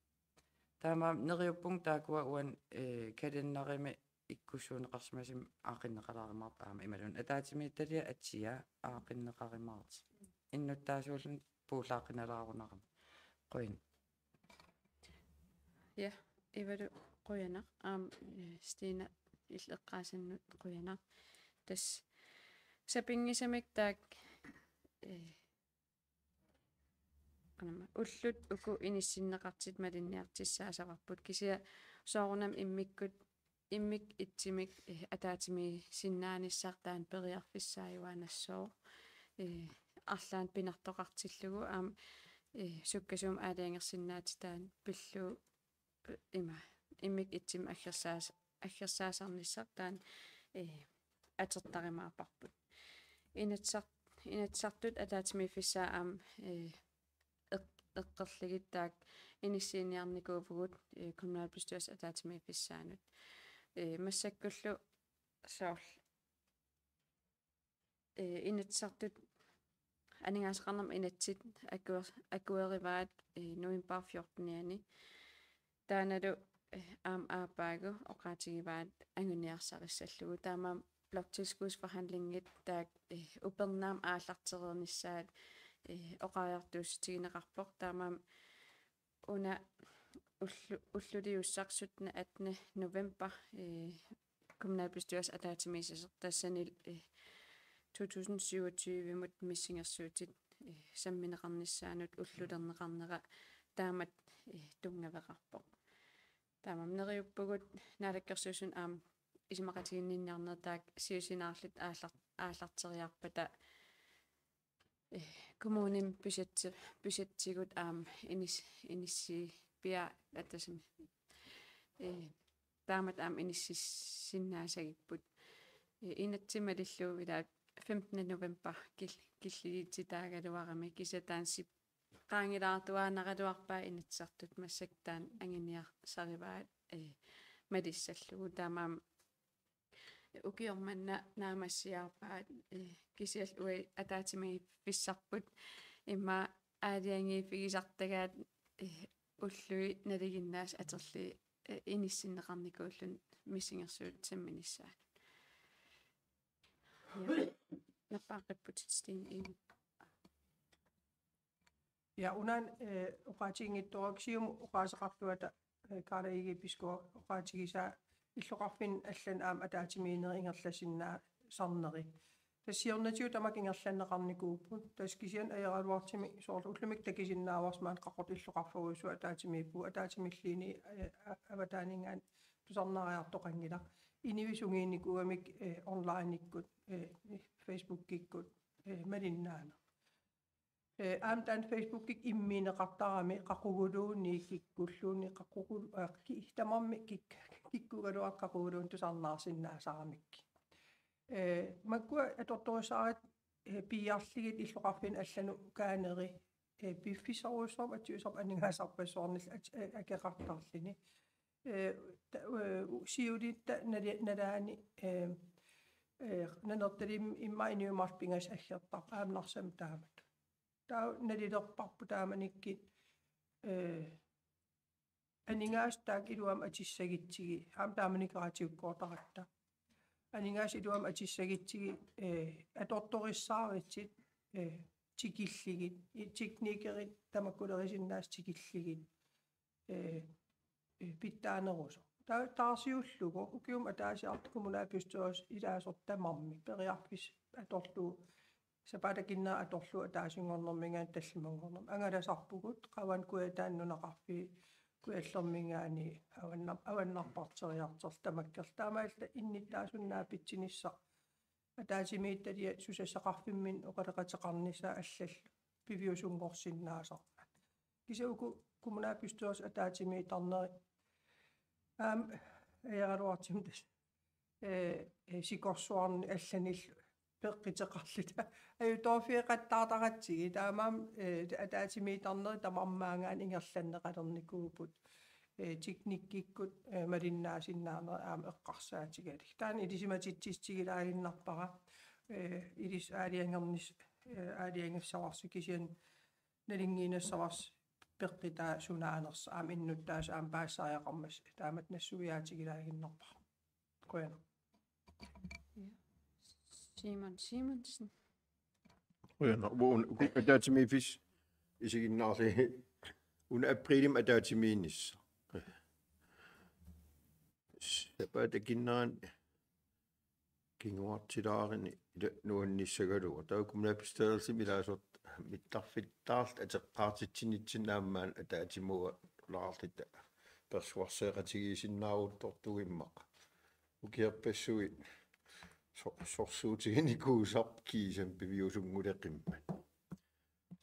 Taamaammat neriuppunga taakkua uani, eh, kalenderimi ikkussuunneqarsimasumi aaqqinneqalaarumaarput aamma imaluunniit ataatsimiititaliap atia aaqqinneqarumaartoq. Innuttaasuulluni puullaaqqinalaarunarami. Qujan. Ja, Ivalu qujanaq. Aamma, eh, Stina illit eqqaasannut qujanaq. Tassa sapinngisamik taakku, eh, qanamma, ullut uku inissinneqartut malinniartussaassavarput, kisianni soorunami immikkut, immikkut ittumik, eh, ataatsimiisinnaanissaq taanna periarfissaajuaannassaaq. Eh, arlaannik pinartoqartillugu aamma, eh, sukkasuumik aalajangersinnaatitaaneq pillugu, eh, ima, immikkut ittumik aggersaas-, aggersaasarnissaq taanna, eh, atortarumaarparput. Inatsisar-, Inatsisartut ataatsimiiffissaat aamma, eh, eq-, eqqorlugit taakku inissiiniarnikuuvugut, eh, kommunalbestyrelsip ataatsimiiffissaanut. Eh, massakkullu soorlu, eh, Inatsisartut aningaasaqarnermut inatsit akuer-, akuerivaat, eh, november fjortenianni. Taannalu, eh, aamma aappaagu oqaatigivaat anguniarsarissallugu. Taamaammat bloktilskudsforhandlingit taakku, eh, upernaamik aallartereernissaat, eh, oqariartuussutigineqarpoq. Taamaammat una ullu-, ulluliussaq syttende attende november, eh, kommunalbestyrelsip ataatsimiissasoq, tassani, eh, to tusind syvogtyve-mut missingersuutit, eh, sammineqarnissaannut ullulerneqarnera taamatut, eh, tunngaveqarpoq. Taamaammat neriuppugut Naalakkersuisuni aamma isumaqatiginninniarneq taakku siusinaarluta aallar-, aallarteriarpata, eh, kommunimi budgetti-, budgettigut aamma inis-, inissiippia-, atasami, eh, taamatut aamma inissisinnaasagipput. Eh, inatsit malillugu ila femtende november kil-, killigiittitaagaluarami, kisianni taanna sip-, qaangilaartuaannaraluarpaa Inatsisartut massakkut taanna anguniarsarivaat, eh, malissallugu. Taamaammat ukioq manna naammassiarpaat, eh, kisianni uagut ataatsimiiffissarput immaqa aalajangiiffigisartagaat, eh, ullui nalinginnaasut atorlugit, eh, inissinneqarnikuulluni missingersuutit samminissaannut. Ja. Nappaaqqipputit Stine Egede. Ja, una, eh, oqaatiginngitsoorpara Siumup oqaaseqarluata, eh, Karla Egede Bisgaard oqaatigisaa illoqarfinni allani aamma ataatsimiinnerit ingerlasinnaasarneri. Tassa siornatigut tamakku ingerlanneqarnikuupput. Tassa kisianni ajoraluartumik soorlu ullumikkut takusinnaavarsi maani Qaqortup illoqarferujussuaq ataatsimiippugut, ataatsimilluunniit, eh, a-, avataaninngaanniit tusarnaariartoqanngilaq. Inuit sungiunikuugamik, eh, onlinekkut, eh, Facebookikkut, eh, malinnaaneq. Eh, aamma taanna Facebookikkut immiunneqartarami qaquguluunniit kikkulluunniit qaqugu-, eh, ki-, tamarmik kik-, kikkuugaluartut qaquguluunniit tusarnaarsinnaasaramikkit. Eh, makkua atortorissaarutit, eh, piiarlugit illoqarfinnut allanut kaaneri, eh, piffissarujussuarmik atsiusarput aningaasarpassuarnillu at-, eh, akeqartarluni. Eh, ta-, eh, u-, siulitta nali-, nalaani, eh, eh, Nanortalimmi immaqa inuit marluk pingasut aggertarput aamma Narsami taamatut. Taava nalilerparput taamanikkut, eh, aningaasat taakku iluamik atissagutsigit, aamma taamanikkut radiukkoortaratta. Aningaasat iluamik atissagutsigit, eh, atortorissaarutit, eh, tikillugit, i-, teknikerit tamakkulerisinnaasatit tikillugit, eh, eh, pitsaanerusoq. Ta-, taarsiullugu ukiumut ataasiarluta kommunalbestyrelsip ilaasortat tamarmik periarfissat atorlugu, sapaatip akunnera atorlugu ataasinngornerminngaanniit tallimanngornermut angalasarpugut, qavani Kujataani nunaqarfii Kujallerminngaanniit avanna-, avannarparteriartorluni tamakkerlugu. Taamaalilluta innuttaasunut naapitsinissaq ataatsimiititaliat susassaqarfimminni oqaloqateqarnissaat allallu piviusunngorsinnaasarput. Kisianni uku kommunalbestyrelsip ataatsimiittarneri aamma ajoraluartumik tassa, eh, eh, sikorsuarni allanillu peqquteqarluta ajutoorfigeqattaartaratsigit, taamaammat, eh, ataatsimiittarneri tamarmik maanngaanniit ingerlanneqalernikuupput, eh, teknikkikkut, eh, malinnaasinnaanerit aamma eqqarsaatigalugit. Taanna ilisimatitsissutigilaaginnarpara, eh, ilissi aalajangernis-, eh, aalajangissavarsi kisianni nalunngiinnassavasi peqqutaa sunaanersoq aamma innuttaasut aamma paasisariaqarmassuk taamatut nassuiaatigilaaginnarpara. Qujanaq. Ja. Simon Simonsen. Qujanaq. Uku ataatsimiiffissaq isiginnaarlugit una aprilimi ataatsimiinnissaq. Sapaatip akunnerani kinguartilaaruni ila nuannissagaluaq. Taava kommunalbestyrelsimi ilaasortat mittarfittaarluta atoqqaartitsinissaannut aamma maani ataatsimuualaarluta persuarseeqatigiissinnaavugut tortugimmaqqa. Ukiorpassuit so-, sorsuutiginikuusarput kiisami piviusunnguleqimmat.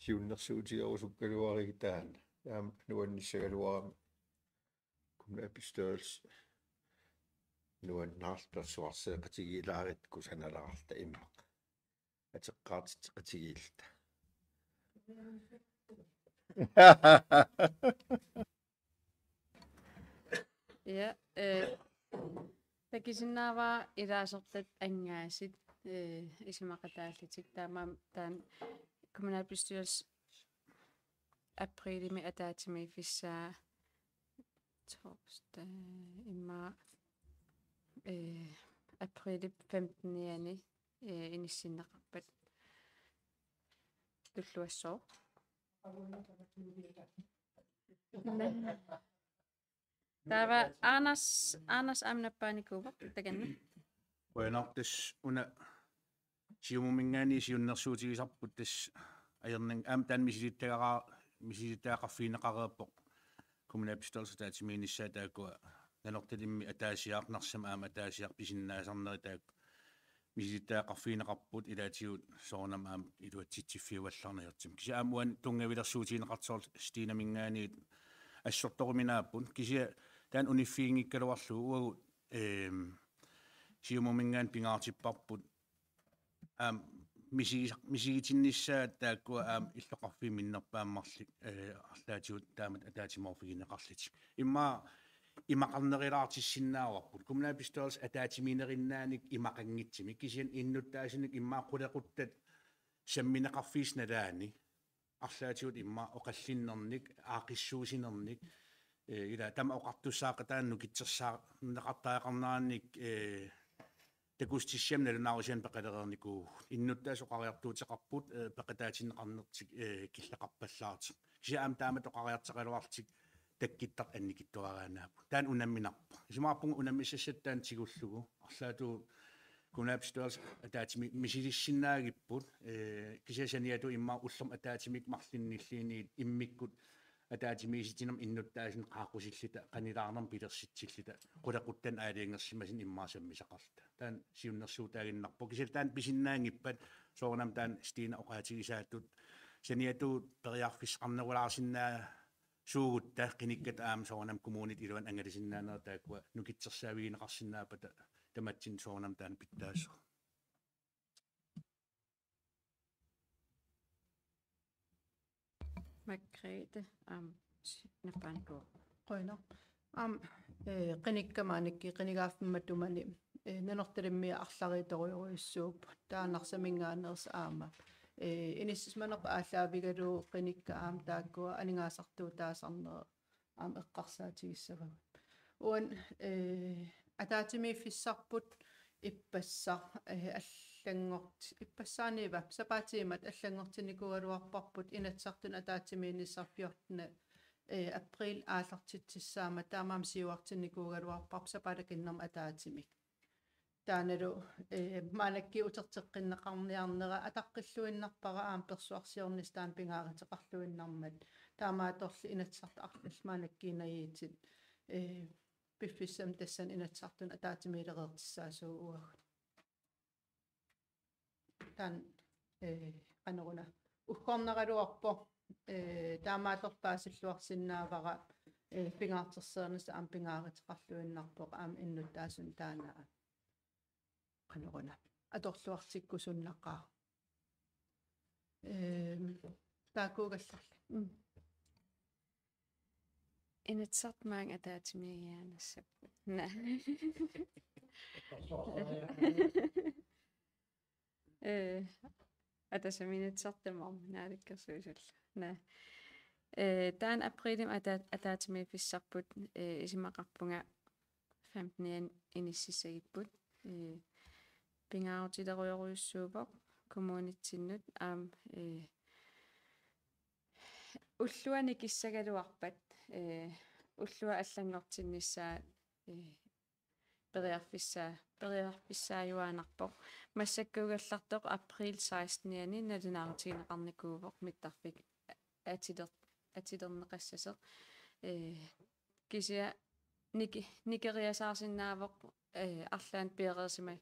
Siunnersuutigerusukkaluarigit taanna. Taama nuannissagaluarami. Kommunalbestyrelse nuannaarluta persuarseeqatigiilaarluta kusanalaarluta immaqa. Atoqqaartitseqatigiilluta. Ja, eh, takusinnaavara ilaasortat angaasut, eh, isumaqataallutik, taamaammat taanna kommunalbestyrelsip aprilimi ataatsimiiffissaa torsdag immaqa, eh, aprilip femtenianni, eh, inissinneqarpat tulluassooq. Taava Anders, Anders aamma nappaanikuuvoq, takanna. Qujanaq, tassa una Siumuminngaanniit siunnersuutigisarput tassa ajornanngilaq aamma taanna misilittagara-, misilittagaqarfigineqareerpoq kommunalbestyrelsip ataatsimiinnissaa taakkua Nanortalimmi ataasiaq Narsami aamma ataasiaq pisinnaasarneri taakku misilittagaqarfigineqarput ilaatigut soorunami aamma iluatsitsiffiugallarneq ajortumik. Kisianni aamma uani tunngavilersuutigineqartoq Stinaminngaanniit assortoruminaapput. Kisianni taanna uniffiginngikkaluarlugu uagut, ehm, Siumuminngaanniit pingaartipparput aamma misigisa-, misigitinnissaat taakkua aamma illoqarfiit minnerpaamik marluk, eh, arlaatigut taamatut ataatsimoorfigineqarlutik. Immaqa imaqarnerulaartissinnaavarput. Kommunalbestyrelse ataatsimiinnerinnaanik imaqanngitsumik, kisianni innuttaasunik immaqa qulequttat sammineqarfiisa nalaani arlaatigut immaqa oqallinnernik, aaqqissuussinernik, eh, ila tama oqartussaaqataa nukittorsaarneqartariaqarnerannik, eh, takussutissiami nalunaarusianik peqalereernikuuvugut. Innuttaasut oqariartuuteqarput, eh, peqataatinneqarnertik, eh, killeqarpallaartoq. Kisianni aamma taamatut oqariartoqaraluarlutik takkuttartut annikitsuaraannaapput. Taanna unamminarpoq. Isumaqarpunga unammissassatut taanna tigullugu. Arlaatigut kommunalbestyrelse ataatsimi-, misilissinnaagipput, eh, kisianni saniatigut immaqa ullormut ataatsimiikkut marlunnik nalliuttunik immikkut ataatsimiissutsinermut innuttaasunik qaaqqusilluta, qanilaarnermut pilersitsilluta, qulequttanik aalajangersimasunut immaqa sammisaqarluta. Taanna siunnersuutaaginnarpoq. Kisianni taanna pisinnaanngippat soorunami taanna Stina oqaatigisaatut saniatigut periarfissaqarnerulaarsinnaasuugutta qinikkat aamma soorunami kommunit iluani angalasinnaanerat taakkua nukittorsaavigineqarsinnaappata tamatsinnut soorunami taanna pitsaasoq. Margrethe, aamma, s-, nappaanikuuvoq. Qujanaq. Aamma, eh, qinikkat maannakkut, qinigaaffimmi matumani, eh, Nanortalimmiut arlariittorujorujussuupput. Taannarsamingaanneersoq aamma. Eh, inissisimanerput aallaavigalugu qinikkat aamma taakkua aningaasartuutaasarnerat aamma eqqarsaatigissavagut. Uani, eh, ataatsimiiffissarput ippassaq, eh, allanngort-, ippassaaniippa, sapaatip-iimmat allanngortinnikuugaluarparput Inatsisartuni ataatsimiinnissaq fjortende, eh, april aallartitsissaammat, taamaammat siuartinnikuugaluarparput sapaatip akunnermi ataatsimik. Taannalu, eh, maannakkut uterteqqinneqarniarnera ataqqilluinnarpara aamma persuarsiornissaq taanna pingaaruteqarluinnarmat. Taamaattorli Inatsisartut arlallit maannakkut najuuttut, eh, piffissami tassani Inatsisartuni ataatsimiilereertussaasugut uagut. Taanna, eh, qanoruna uggornaraluarpoq, eh, taamaattorli paasilluarsinnaavara, eh, pingaartorsiornissaq aamma pingaaruteqarluinnarpoq aamma innuttaasunut taanna qanoruna atorluartikkusunnaqaaq. Ehm, taakkuugallarli. Mm. Inatsisartut maanga ataatsimiigiaanassapput. Naa. Eh, Atassami Inatsisartut tamarmik naalakkersuisullu. Naa. Eh, taanna aprilimi ata-, ataatsimiiffissarput, eh, isumaqarpunga femtenianni inississagipput. Eh, pingaarutilerujorujussuuvoq kommunitsinnut aamma, eh, ulluanni kissagaluarpat, eh, ullua allanngortinnissaa, eh, periarfissaa-, periarfissaajuaannarpoq. Massakkuugallartoq april sekstenianni nalunaarutigineqarnikuuvoq mittarfik atiler-, atilerneqassasoq. Eh, kisianni niki-, nikeriasaarsinnaavoq, eh, arlaannik piareersima-,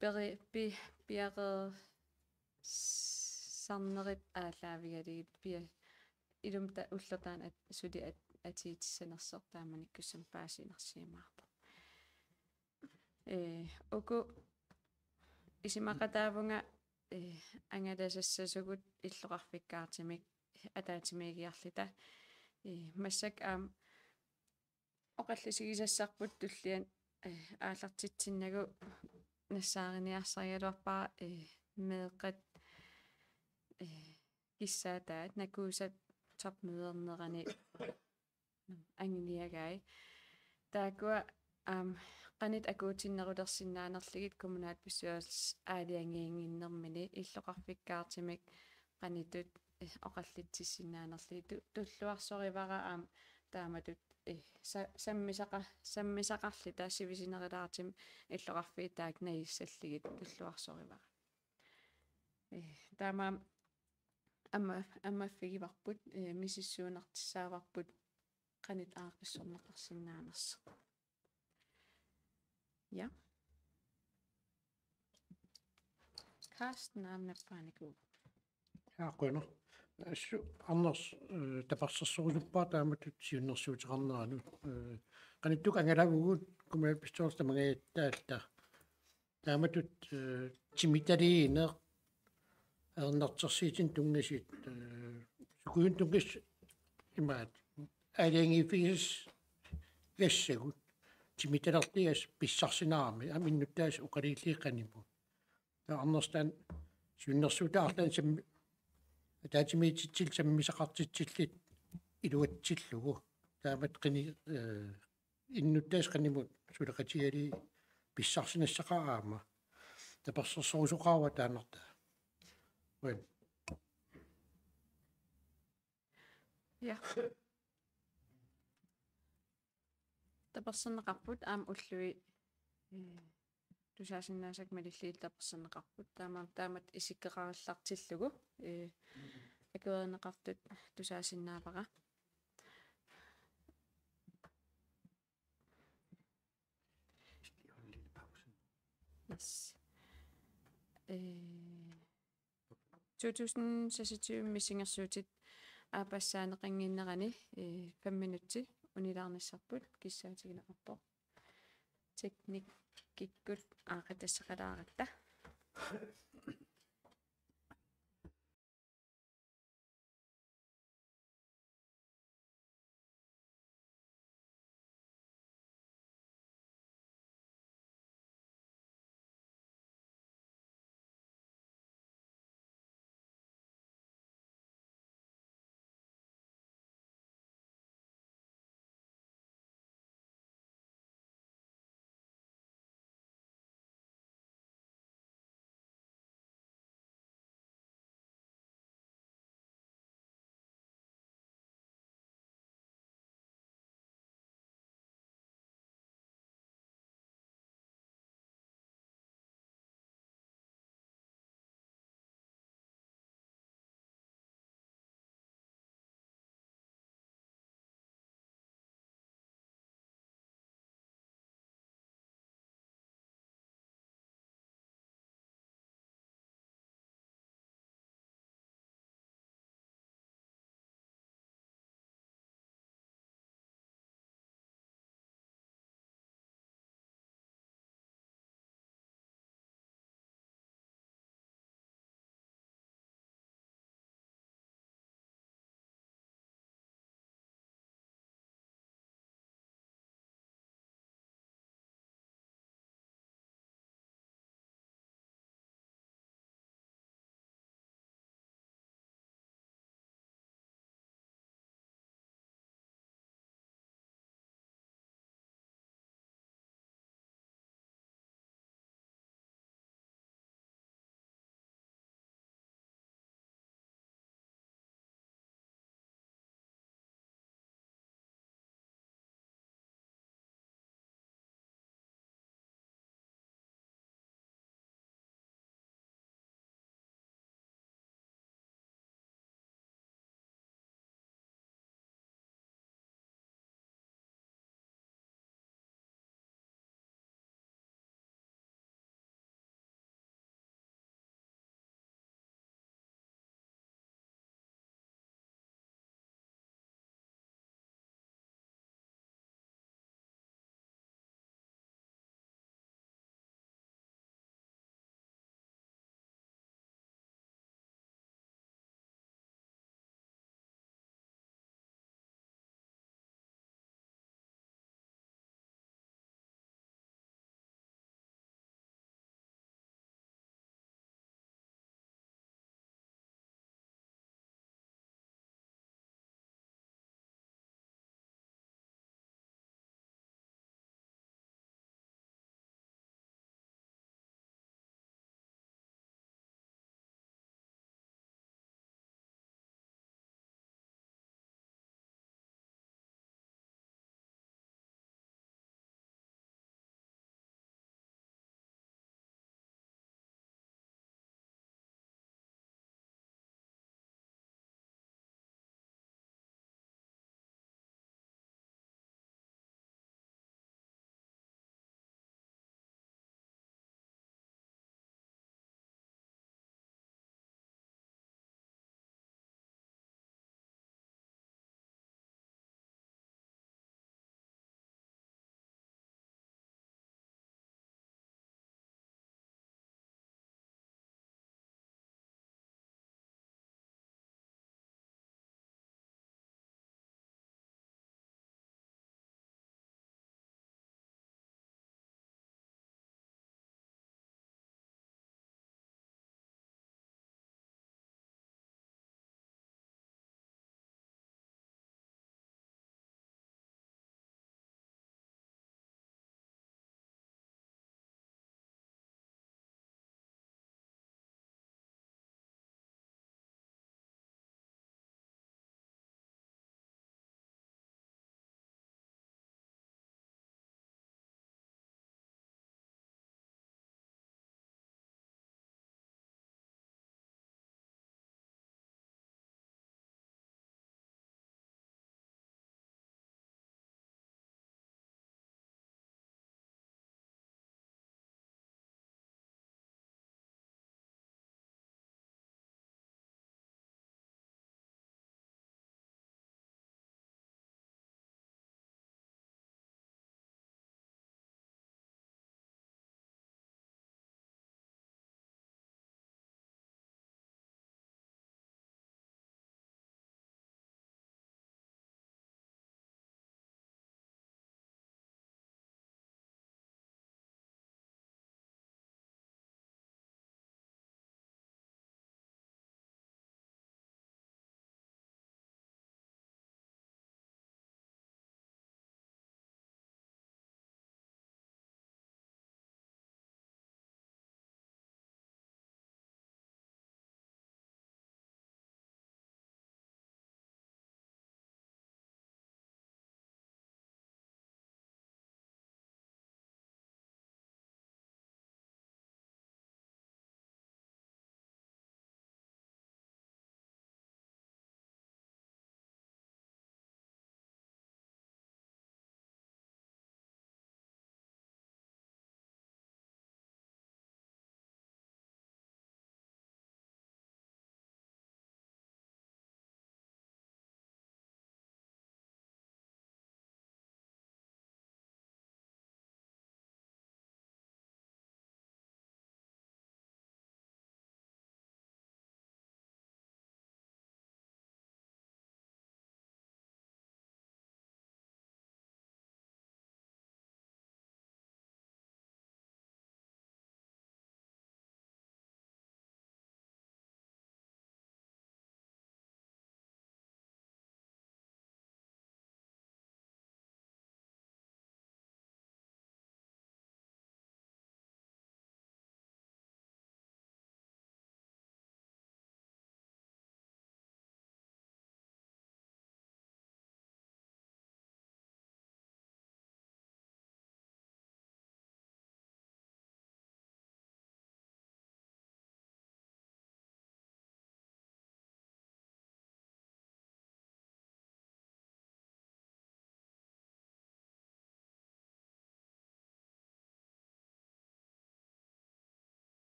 peri-, pi-, piareersarnerit aallaavigalugit pia-, ilumut ta-, ulloq taanna at-, suli at-, atuutissanersoq taamanikkussamut paasinersiumaarpoq. Eh, uku isumaqataavunga, eh, angalasassasugut illoqarfikkaartumik ataatsimiigiarluta. Eh, massakkut aamma oqallisigisassarput tulliani, eh, aallartitsinnagu nassaariniarsarigaluarpara, eh, meeqqat, eh, kissaataat Nakuusap topmødernerani anguniagai. Taakkua, aamma, qanoq akuutinnerulersinnaanerlugit kommunalbestyrelsip aalajangiinnginnermini illoqarfikkaartumik qanoq, eh, oqallitsissinnaanerlugit tu-, tulluarsorivara aamma taamatut, eh, sa-, sammisaqa-, sammisaqarluta sivisunerulaartumik illoqarfiit taakku najussallugit tulluarsorivara. Eh, taamaammat amma-, ammaffigivarput, eh, misissuunartussaavarput qanoq aaqqissorneqarsinnaanersoq. Ja. Carsten aamma nappaanikuuvoq. Ja, qujanaq. Assut Anders, eh, tapersersorusuppara taamatut siunnersuuteqarneranut. Eh, qanittukkut angalavugut kommunalbestyrelsip tamangajattaalluta. Taamatut, eh, timitaliineq ajornartorsiutinik tunngasut, eh, sukujunik tunngasut imaat. Aalajangiiffigisassat ilassagut. Timitalerlugit assut pissarsinaarami, aamma innuttaasut oqaluullugu qanimut. Taava Anders Danielsen, siunnersuutaa arlaannik sammi-, ataatsimiititsilluta sammisaqartitsilluta iluatsillugu. Taamatut qini-, eh, innuttaasut qanimut suleqatigalugit pissarsinassaqaaq aamma. Tapersersorusoqaruit taannartaa. Uan. Ja. Taperserneqarput aamma ullui, eh, tusaasinnaasakka malillugit taperserneqarput. Taama-, taamatut isikkoqarillartillugu, eh, akuerineqartut tusaasinnaavara. Yes. Eh, to tusind seksogtyve missingersuutit aappassaaneqannginnerani, eh, fem minutsit unilaarnissarput kissaatigineqarpoq. Teknikkikkut aaqqitassaqalaaratta.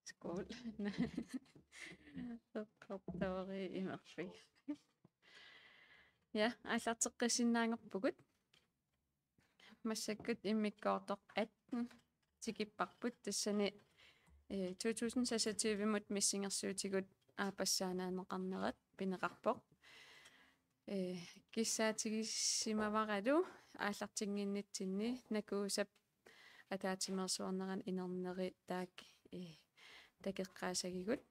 Skål. Eqqortoori imerfik. Ja, aallarteqqissinnaanngorpugut. Massakkut immikkoortoq atten tikipparput, tassani, eh, to tusind seksogtyve-mut missingersuutigut aappassaaneerneqarnerat pineqarpoq. Eh, kissaatigisimavaralu aallartinnginnitsinni Nakuusap ataatsimeersuarnerani inerneri taakku, eh, takoqqaasagigut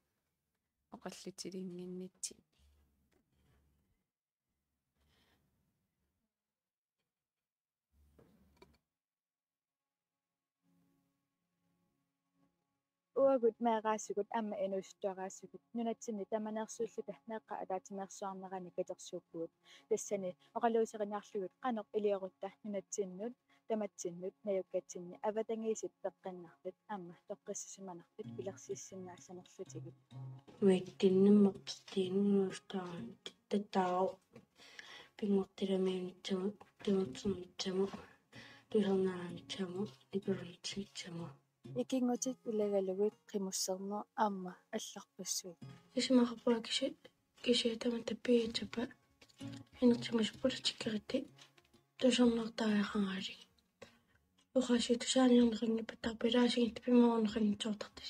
oqallitsilinnginnitsinni. Uagut meeraasugut aamma inuusuttuaraasugut nunatsinni tamaneersuulluta meeqqat ataatsimeersuarnerani katersuuppugut. Tassani oqaluuseriniarlugit qanoq iliorutta nunatsinnut tamatsinnut najukkatsinni avatangiisit peqqinnartut aamma toqqissisimanartut pilersissinnaassanerlutigit. Uatsinni meeqqatinnut inuusuttuaraammata taava pinngortitamik unitsamut, tamatsinitsamut, tusarnaarnitsamut, nipilersornitsamut. Ikinngutit ilagalugit qimusserneq aamma allarpassuit. Isumaqarpunga kisi-, kisiat tamatta piiatsappat inertigut politikeritta tusarnaartariaqaraluarlugit. Oqaasii tusaaniorneqanngippat taava ilaatigut pimoorneqanngitsoortartut.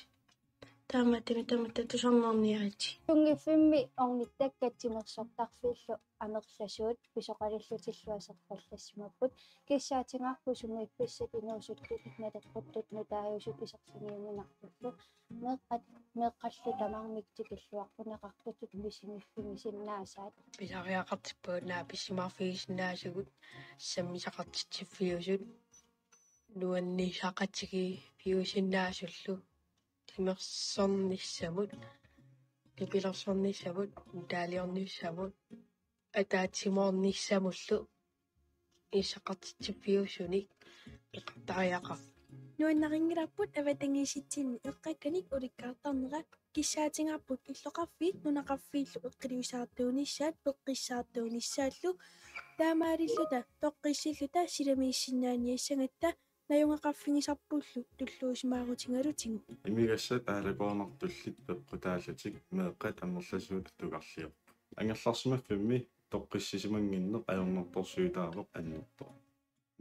Taamaattumik tamatta tusarnaarniaritsi. Tunngaffimmi ornittakkat timersortarfiillu amerlasuut pisoqalillutillu aserfallassimappagut. Kissaatigaarput sungiuffissat inuusuttut naleqquttut nutaajusut iserfigiuminartullu. Meeqqat, meeqqallu tamarmik tikilluaqquneqartutut misigiffigisinnaassaat. Pisariaqartippagut naapissimaarfigisinnaasugut sammisaqartitsiffiusut nuannisaqartitsiffigisinnaasullu timersornissamut, nipilersornissamut, nutaaliornissamut, ataatsimoornissamullu inisaqartitsiffiusunik peqartariaqarpoq. Nuannarinngilarput avatangiisitsinni eqqakkanik ulikkaartarnera. Kissaatigaarput illoqarfiit nunaqarfiillu eqqiluisaartuunissaat peqqissaartuunissaallu taamaalilluta toqqissilluta silamiissinnaaniassagatta najugaqarfigisarpullu tulluusimaarutigalutigit. Imigassat aalakoornartullit peqqutaallutik meeqqat amerlasuut atugarliorput. Angerlarsimaffimmi toqqissisimannginneq ajornartorsiutaavoq annertooq.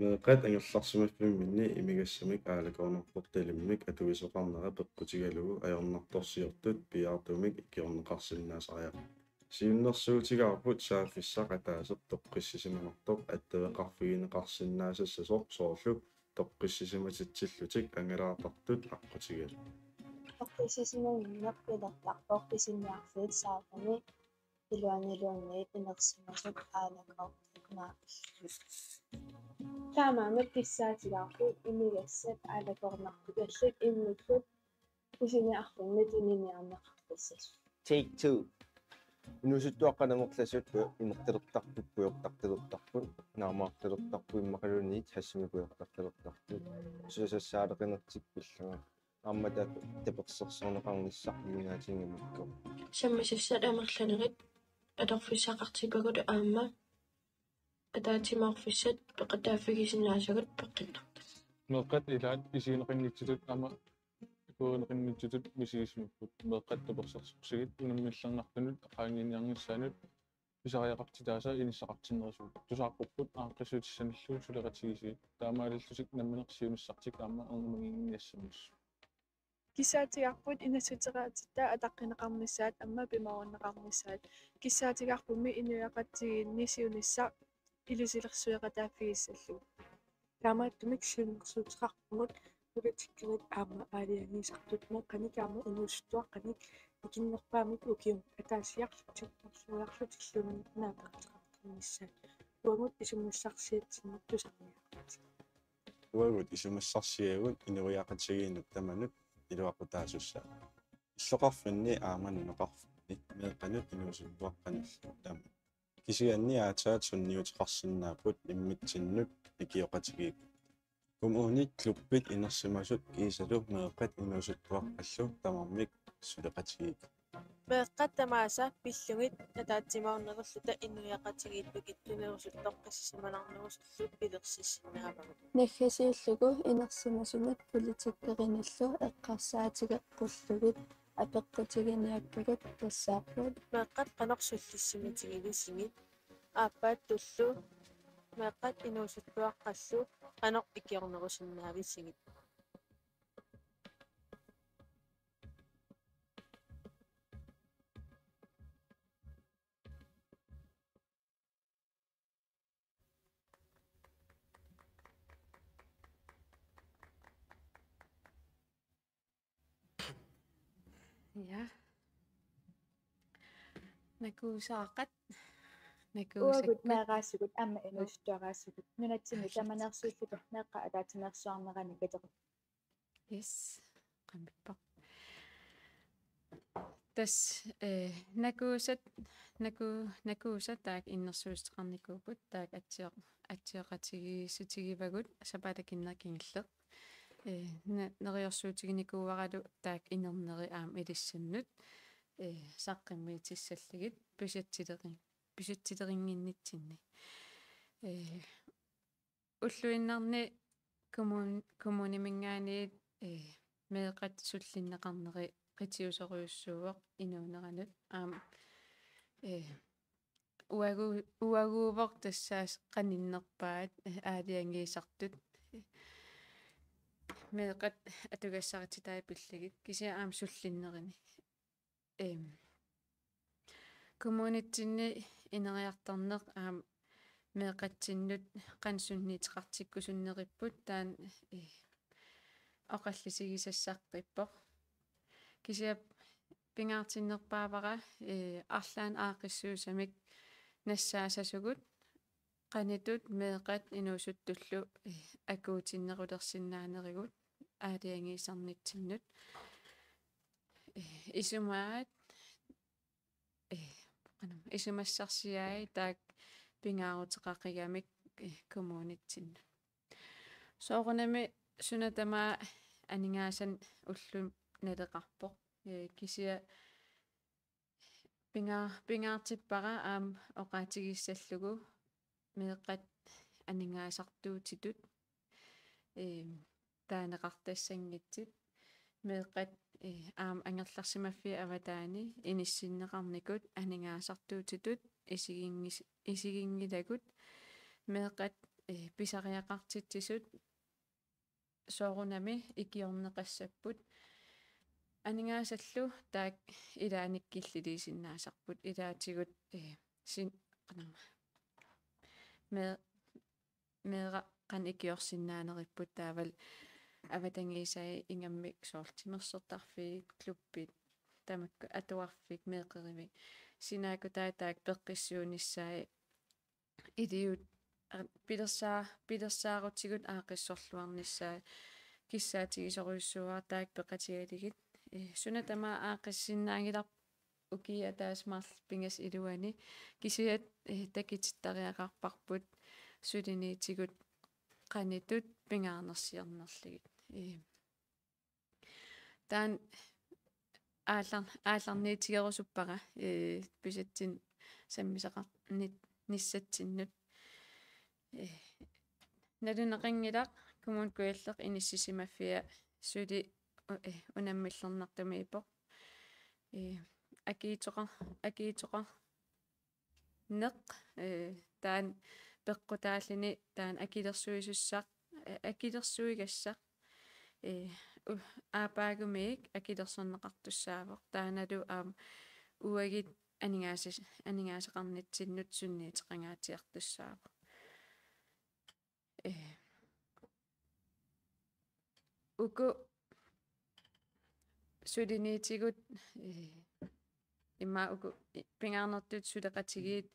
Meeqqat angerlarsimaffimminni imigassamik aalakoornartortalimmik atuisoqarnera peqqutigalugu ajornartorsiortut piaartumik ikiorneqarsinnaasariaqarput. Siunnersuutigaarput saaffissaq ataaseq toqqissisimanartoq attaveqarfigineqarsinnaasassasoq, soorlu toqqissisimatitsillutik angalaartartut aqqutigalugit. Toqqissisimannginneq pilertarpoq pisiniarfiit saafami iluaniluunniit inersimasut aalakoortut naapillugit. Taamaammat kissaatigaarput imigassat aalakoornartukallit immikkut pisiniarfimmit tuniniarneqartussasut. Take two. Inuusuttuaqqat amerlasuut imertalertarput, pujortartalertarput, naamaartalertarput immaqaluunniit hassanut pujortartalertarput. Susassaareqinertik pillugit. Aamma taava tapersersorneqarnissaq ilinaatinngimikku. Sammisassat amerlanerit atorfissaqartippagut aamma ataatsimoorfissat peqataaffigisinnaasagut peqqinnartut. Meeqqat ilaat isigineqanngitsutut aamma akuerineqanngitsutut misigisimapput. Meeqqat tapersersorsigit unammillernartunut qaangiiniarnissaanut pisariaqartitaasa inissaqartinnerisigut. Tusaaqqupput aaqqissuutissanillu suleqatigiissigit. Taamaalillutik nammineq siunissartik aamma ernumaginnginniassammassuk. Kissaatigaarput inassuteqaatitta ataqqineqarnissaat aamma pimoorunneqarnissaat. Kissaatigaarpummi inuiaqatigiinni siunissaq ilusilersueqataaffigissallugu. Taamaattumik siunnersuuteqarpugut politikkinik aamma aalajangiisartut meeqqanik aamma inuusuttuaqqanik ikinnerpaamik ukiumut ataasiarlutik torsoriarlutilluunniit naapeqateqartarnissaat. Uagut isumassarsiatsinnut tusarniarlutik. Uagut isumassarsiagut inooriaqatigiinnut tamanut iluaqutaasussaavoq. Illoqarfinni aamma nunaqarfinni meeqqanut inuusuttuaqqanullu tamanut. Kisianni aatsaat sunniuteqarsinnaapput immitsinnut ikioqatigiipput. Kommunit klubbit inersimasut kiisalu meeqqat inuusuttuaqqallu tamarmik suleqatigiipput. Meeqqat tamaasa pillugit ataatsimoornerulluta inuiaqatigiillu kittunerusut toqqissisimanarnerusullu pilersissinnaavarput. Naggasiillugu inersimasunut politikkerinillu eqqarsaatigeqqullugit apeqqutiginiakkagut tassaapput: Meeqqat qanoq sullissimatigivisigit? Aappaattullu meeqqat inuusuttuaqqallu qanoq ikiornerusinnaavisigit? Ja. Nakuusaaqat. Nakuusakkat. Uagut meeraassugut aamma inuusuttuaraassugut. Nunatsinni tamanna ersuullugu meeqqat ataatsimeersuarnerani katequt. Yes. Qamippoq. Tassa, eh, nakuusat, naku-, nakuusat taakku innersuussuteqarnikuupput, taakku atsioq-, atsioqatigiissutigivagut sapaatip akunneri kingulleq. Eh, ne-, neriorsuutiginikuuaralu taakku inerneri aamma ilissannut, eh, saqqummiutissallugit budgetileriin-, budgetilerinnginnitsinni. Eh, ulluinnarni kommun-, kommuniminngaanniit, eh, meeqqat sullinneqarneri qitiusorujussuuvoq inuuneranut. Aamma, eh, uagu-, uaguuvoq tassaasut qaninnerpaat, eh, aalajangiisartut. Meeqqat atugassarititaat pillugit, kisianni aamma sullinnerini. Ehm, kommunitsinni ineriartorneq aamma meeqqatsinnut qanoq sunniuteqartikkusunneripput taanna, eh, oqallisigisassaqarpoq. Kisianni pingaartinnerpaavara, eh, arlaannik aaqqissuussamik nassaasasugut, qanoq ittut meeqqat inuusuttullu, eh, akuutinnerulersinnaanerput aalajangiisarnitsinnut. Eh, isumaat, eh, qanoq, isumassarsiai taakku pingaaruteqaqigamik, eh, kommunitsinnut. Soorunami suna tamaat aningaasanik ulluni naleqarpoq. Eh, kisianni pinga-, pingaartippara aamma oqaatigissallugu meeqqat aningaasartuutitut, eh, taaneqartassanngitsut, meeqqat, eh, aamma angerlarsimaffiit avataani inissinneqarnikut aningaasartuutitut isiginngis-, isiginngilagut, meeqqat, eh, pisariaqartitsisut soorunami ikiorneqassapput. Aningaasallu taakku ilaanni killiliisinnaasarput, ilaatigut, eh, sin-, qanama. Me-, meeraq qanoq ikiorsinnaaneripput taavalu avatangiisai ingammik soorlu timersortarfiit, klubbit, tamakku atuarfik, meeqqerivik. Sinaakkutai taakku peqqissuunissaat iliuut, a, pilersaa-, pilersaarutigut aaqqissorluarnissaat kissaatigisorujussuuara taakku peqatigalugit. Eh, suna tamaat aaqqissinnaanngilarput ukiup ataatsip marluk pingasut iluani, kisianni, eh, takutittariaqarparput suliniutigut qanoq ittut pingaarnersiornerlugit. Eh, taanna aallar-, aallarniutigerusuppara, eh, budgetinik sammisaqar-, nit-, nissatsinnut. Eh, naluneqanngilaq Kommune Kujalleq inissisimaffia suli u-, eh, unammillernartumiippoq. Eh, akiitsoqar-, akiitsoqar-, neq, eh, taanna peqqutaalluni taanna akilersuisussaq, eh, akilersuigassaq, eh, u-, aappaagumiit akilersorneqartussaavoq. Taannalu aamma uagut aningaasas-, aningaasaqarnitsinnut sunniuteqangaatsiartussaavoq. Eh, uku suliniutigut, eh, immaqa uku i-, pingaarnertut suleqatigiit,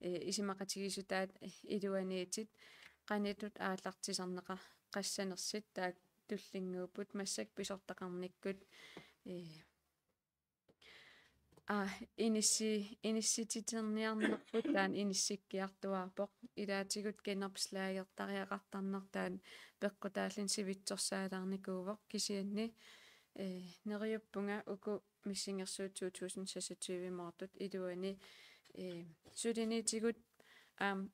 eh, isumaqatigiissutaat, eh, iluaniittut qanoq ittut aallartisarneqassanersut taakku tullinnguupput, massakkut pisortaqarnikkut, eh, aa, inissi-, inissititerniarnerput taanna inissikkiartuaarpoq. Ilaatigut genopslagertariaqartarneq taanna peqqutaalluni sivitsorsaalaarnikuuvoq, kisianni, eh, neriuppunga uku missingersuutit to tusind seksogtyve-moortut iluani, eh, suliniutigut aamma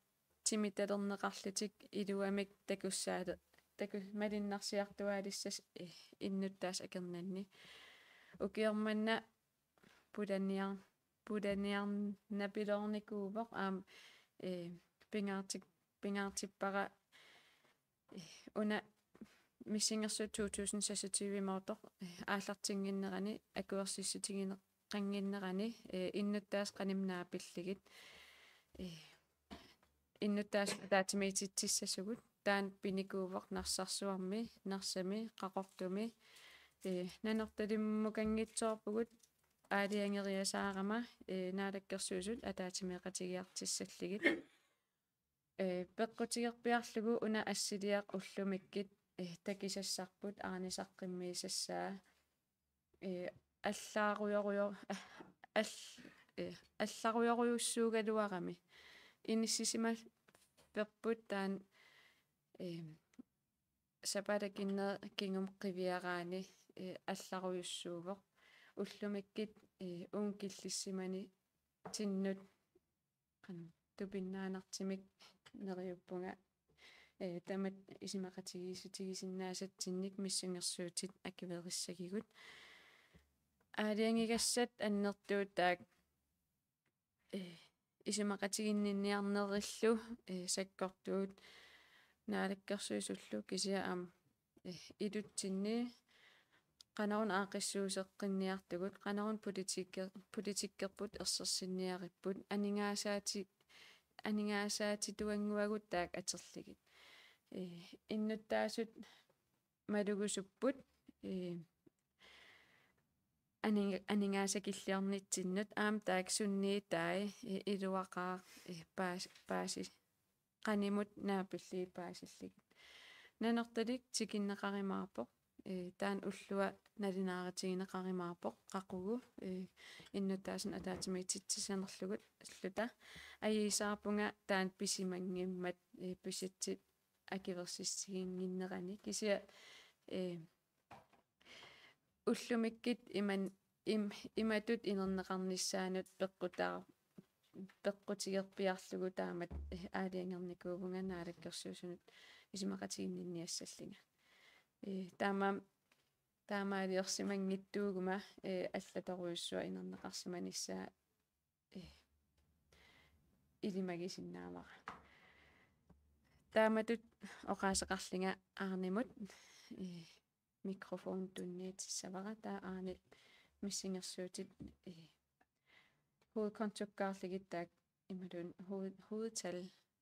timitalerneqarlutik iluamik takussaale-, taku-, malunnarsiartuaalissasoq, eh, innuttaasut akornanni. Ukioq manna pulaniar-, pulaniarnapiloornikuuvoq aamma, eh, pingaartik-, pingaartippara, eh, una missingersuut to tusind seksogtyve-moortoq, eh, aallartinnginnerani, akuersissutigineqannginnerani, eh, innuttaasut qanimut naapillugit, eh, innuttaasut ataatsimiititsissasugut, taanna pinikuuvoq Narsarsuarmi, Narsami, Qaqortumi, eh, Nanortalimmukanngitsoorpugut, aalajangeriasaarama, eh, Naalakkersuisut ataatsimeeqatigiartussallugit. Eh, peqqutigerpiarlugu una assiliaq ullumikkut, eh, takusassarput Arne saqqummiusassaa, eh, allaarujorujo-, all-, eh, allarujorujussuugaluarami. Inissisimalerput taanna, eh, sapaatip akunnerini kingumut qiviaraanni, eh, allarujussuuvoq. Ullumikkut, eh, uunga killissimani tinnut qanoq tupinnaanartumik neriuppunga, eh, tamatta isumaqatigiissutigisinnaasatsinnut missingersuutit akuerissagigut. Aalajangigassat annertuut taakku, eh, isumaqatiginninniarnerillu, eh, sakkortuut Naalakkersuisullu kisianni aamma, eh, ilutsinni qanoruna aaqqissuusseqqinniartugut, qanoruna politikker-, politikkerput ersersinniaripput, aningaasaati-, aningaasaatituannguagut taakku atorlugit. Eh, innuttaasut malugusupput, eh, aning-, aningaasakilliornitsinnut aamma taakku sunniutai, eh, iluaqaaq, eh, paas-, paasi-, qanimut naapillugit paasillugit. Nanortalik tikinneqarumaarpoq, eh, taanna ullua nalunaarutigineqarumaarpoq, qaqugu, eh, innuttaasunut ataatsimiititsissanerlugu-, -lluta. Ajuusaarpunga taanna pisimanngimmat, eh, budgetit akuersissutiginnginnerani. Kisianni, eh, ullumikkut iman-, im-, imatut inerneqarnissaanut peqqutaa-, peqqutigerpiarlugu taamatut, eh, aalajangernikuuvunga Naalakkersuisunut isumaqatiginninniassallunga. Eh, taamaam-, taamaaliorsimanngitsuuguma, eh, allatorujussuaq inerneqarsimanissaa, eh, ilimagisinnaavara. Taamatut oqaaseqarlunga Arnemut, eh, mikrofon tunniutissavara, taava Arne missingersuutit, eh, hovedkontukkaarlugit taakku imaluunniit hoved-, hovedtal,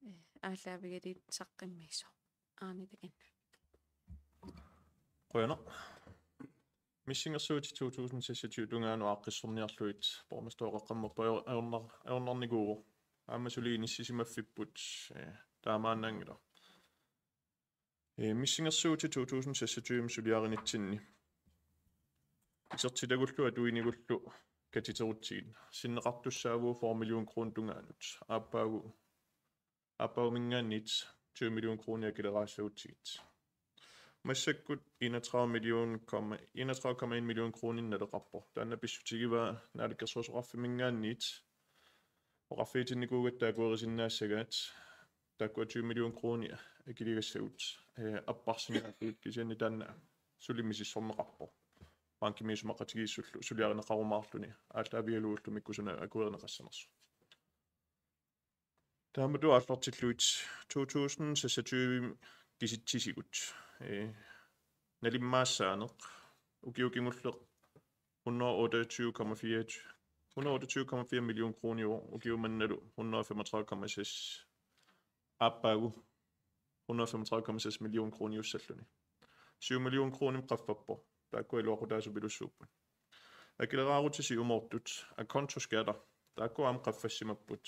eh, aallaavigalugit saqqummiisoq. Arne, takanna. Qujanaq. Missingersuutit to tusind seksogtyve tungaanut aaqqissorniarlugit borgmesteroqaqqammerput ajor-, ajornar-, ajornarnikuuvoq. Aamma suli inissisimaffipput, eh, taamaannaanngilaq. Eh, missingersuutit to tusind seksogtyve suliarinitsinni isertitagullu atuinigullu katiterutsigit sinneqartussaavugut fyrre million kroner tungaanut. Aappaagu, aappaaguminngaanniit tyve million kroner akileraassagutsigit. Massakkut enogtredive million komma, enogtredive komma en million kroner naleqarpoq. Taanna pissutigivaa Naalakkersuisoqarfimminngaanniit oqarfigitinnikuugatta akuerisinnaassagaat, taakkua tyve million kroner akiligassagut, eh, apparsinnaapput, kisianni taanna suli misissorneqarpoq. Bankimi isumaqatigiissullu suliarineqarumaarluni aallaavigalugu ullumikkut suna akuerineqassanersoq. Taamatut aallartillugit to tusind seksogtyve kisitsisigut, eh, nalimmaassaaneq, ukioq kingulleq hundrede otteogtyve komma fire, hundrede otteogtyve komma fire million kroniuvoq, ukioq mannalu hundrede femogtredive komma seks, aappaagu hundrede femogtredive komma seks million kroniussalluni. Syv million kronimik qaffappoq. Taakkua iluaqutaasupilussuupput. Akileraarutit siumoortut, akontoskatter, taakkua aamma qaffassimapput.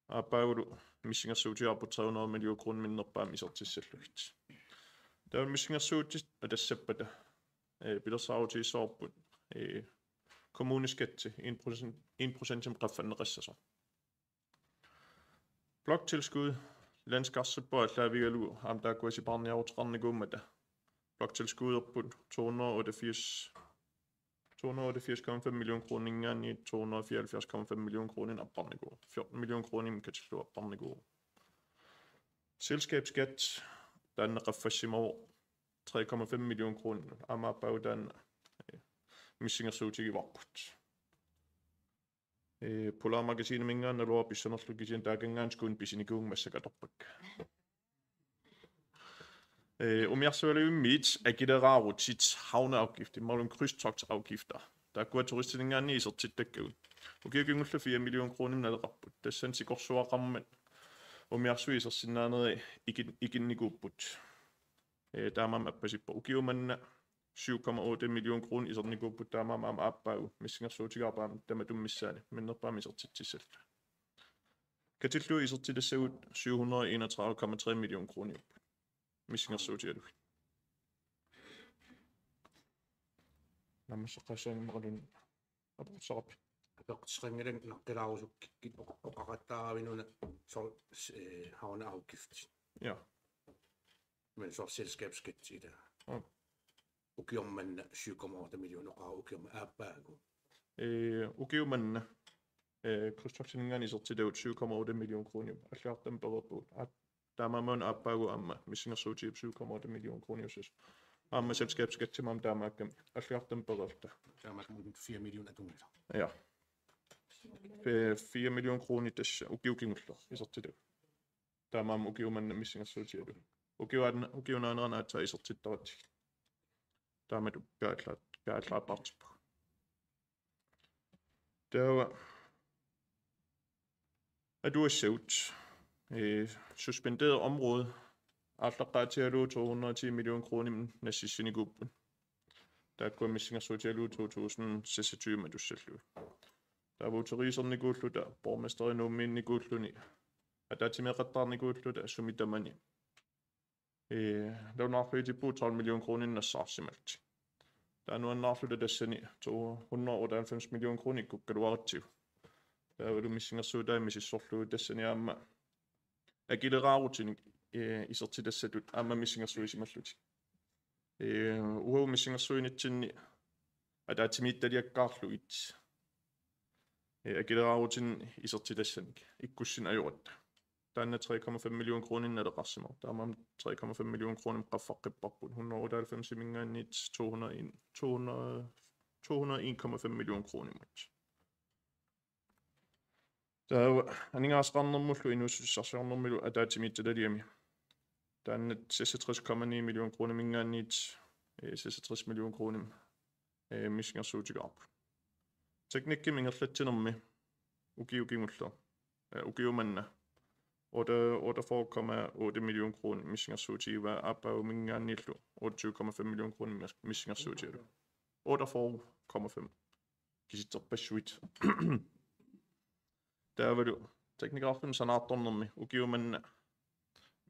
Aappaagulu missingersuutigaarput tre hundrede million kroner minnerpaamik isertissallugit. Taava missingersuutit atassappata, eh, pilersaarutigissavarput, eh, kommuneskatti en procent, en procentimik qaffanneqassasoq. Bloktilskud, landskarsipput aallaavigalugu aamma taakkua sipaarniaruteqarnikuummata. Bloktilskuderput to hundrede otteogfirs, to hundrede og otteogfirs komma fem millioner kroninngaanniit to hundrede og fireoghalvfjerds komma fem millioner kroninik apparnikuuvoq. Fjorten millioner kroninik katillugu apparnikuuvoq. Selskabsskat, taanna qaffassimavoq tre komma fem millioner kroner. Aamma aappaagu taanna, eh, missingersuutigivarput. Eh, Polar Magasiniminngaanniit naluara pissanerlugu kisianni taakanngaanniit kun pisinikuuvunga massakkut atorpakka. Eh, umiarsualuimmiit akileraarutit havneafgift, imaluunniit krydstogtafgifter. Taakkua turistininngaanniit isertittakkagut. Ukiut kingulliit fire millioner kroner naleqarput. Tassani sikorsuaqarmat umiarsuit isersinnaaneri ikin-, ikinnikuupput. Eh, taamaammat appasippoq. Ukiut manna syv komma otte millioner kroner isernikuupput, taamaammat aamma aappaagu missingersuutigaarput aamma tamatuma missaani minnerpaamik isertitsissalluta. Katillugu isertitassagut syv hundrede og enogtredive komma tre millioner kroniupput missingersuutigalugit. Naammasseqqaassaanga imaluunniit apeqquteqarpit? Apeqquteqanngilanga naqqilaarusukkit oq-, oqaqattaaravit una soorlu, eh, havneafgift. Ja. Men soorlu selskabsskat ila. Ja. Ukiut manna syv komma otte millioner oqarput, ukiut manna aappaagu. Eh, ukiut manna, eh, krydstogtininngaanniit isertitagut syv komma otte millioner kroner. Allagartamik pereerpagut. Aa, taamaammat aappaagu aamma missingersuutigaarput syv komma otte millioner kroniussasoq. Aamma selskabsskatsimut aamma taamaakkami allagartamik pereerluta. Taamaakkami fire millioner atunngilaq. Ja. Fe-, fire millioner kroner tassa ukiut kingulliit isertitagut. Taamaammat ukiut manna missingersuutigalugit. Ukiut an-, ukiut naanerani aatsaat isertittaratsigit. Taamatut kaallaat-, kaallaappaartippagut. Taava atuassagut, eh, suspenderet område aallaqqaatigalugu to hundrede og ti millioner kroner nassissinikuupput. Taakkua missingersuutigalugu to tusind seksogtyve matussallugit. Taava uteriisernikuulluta, borgmesteri Nuummiinnikuulluni, ataatsimeeqattaarnikuulluta sumi tamani. Eh, nalunaarfiitipput tolv millioner kroner nassaarsimallutik. Taava nuannaarluta tassani to hundrede og otteoghalvfems millioner kroner ikkukkaluaratsigu. Taavalu missingersuutai misissorlugit tassani aamma akileraarutinik, eh, isertitassatut aamma missingersuisimallutik. Eh, uagut missingersuinitsinni ataatsimiititaliakkaarlugit, eh, akileraarutinik isertitassanik ikkussineq ajoratta. Taanna tre komma fem millioner kroner naleqarsimavoq. Taamaammat tre komma fem millioner kroner qaffaqqipparput. Hundrede og otteoghalvfemsiminngaanniit to hundrede og en, to hundrede, to hundrede og en komma fem millioner kronerimut. Taava aningaasaqarnermullu inuussutissarsiornermilu ataatsimiititaliami. Taanna seksogtres komma ni millioner kroniminngaanniit, eh, seksogtres millioner kroner, eh, missingersuutigaarput. Teknikkimik ingerlatsinermi ukiut kingulliit, eh, ukiut manna otte, otteogfyrre komma otte millioner kroner missingersuutigivaa, aappaaguminngaanniillu otteogtyve komma fem millioner kroner mis-, missingersuutigalugu. Otteogfyrre komma fem. Kisitserpassuit. Taavalu teknikeraarfimmi sanaartornermi ukiut manna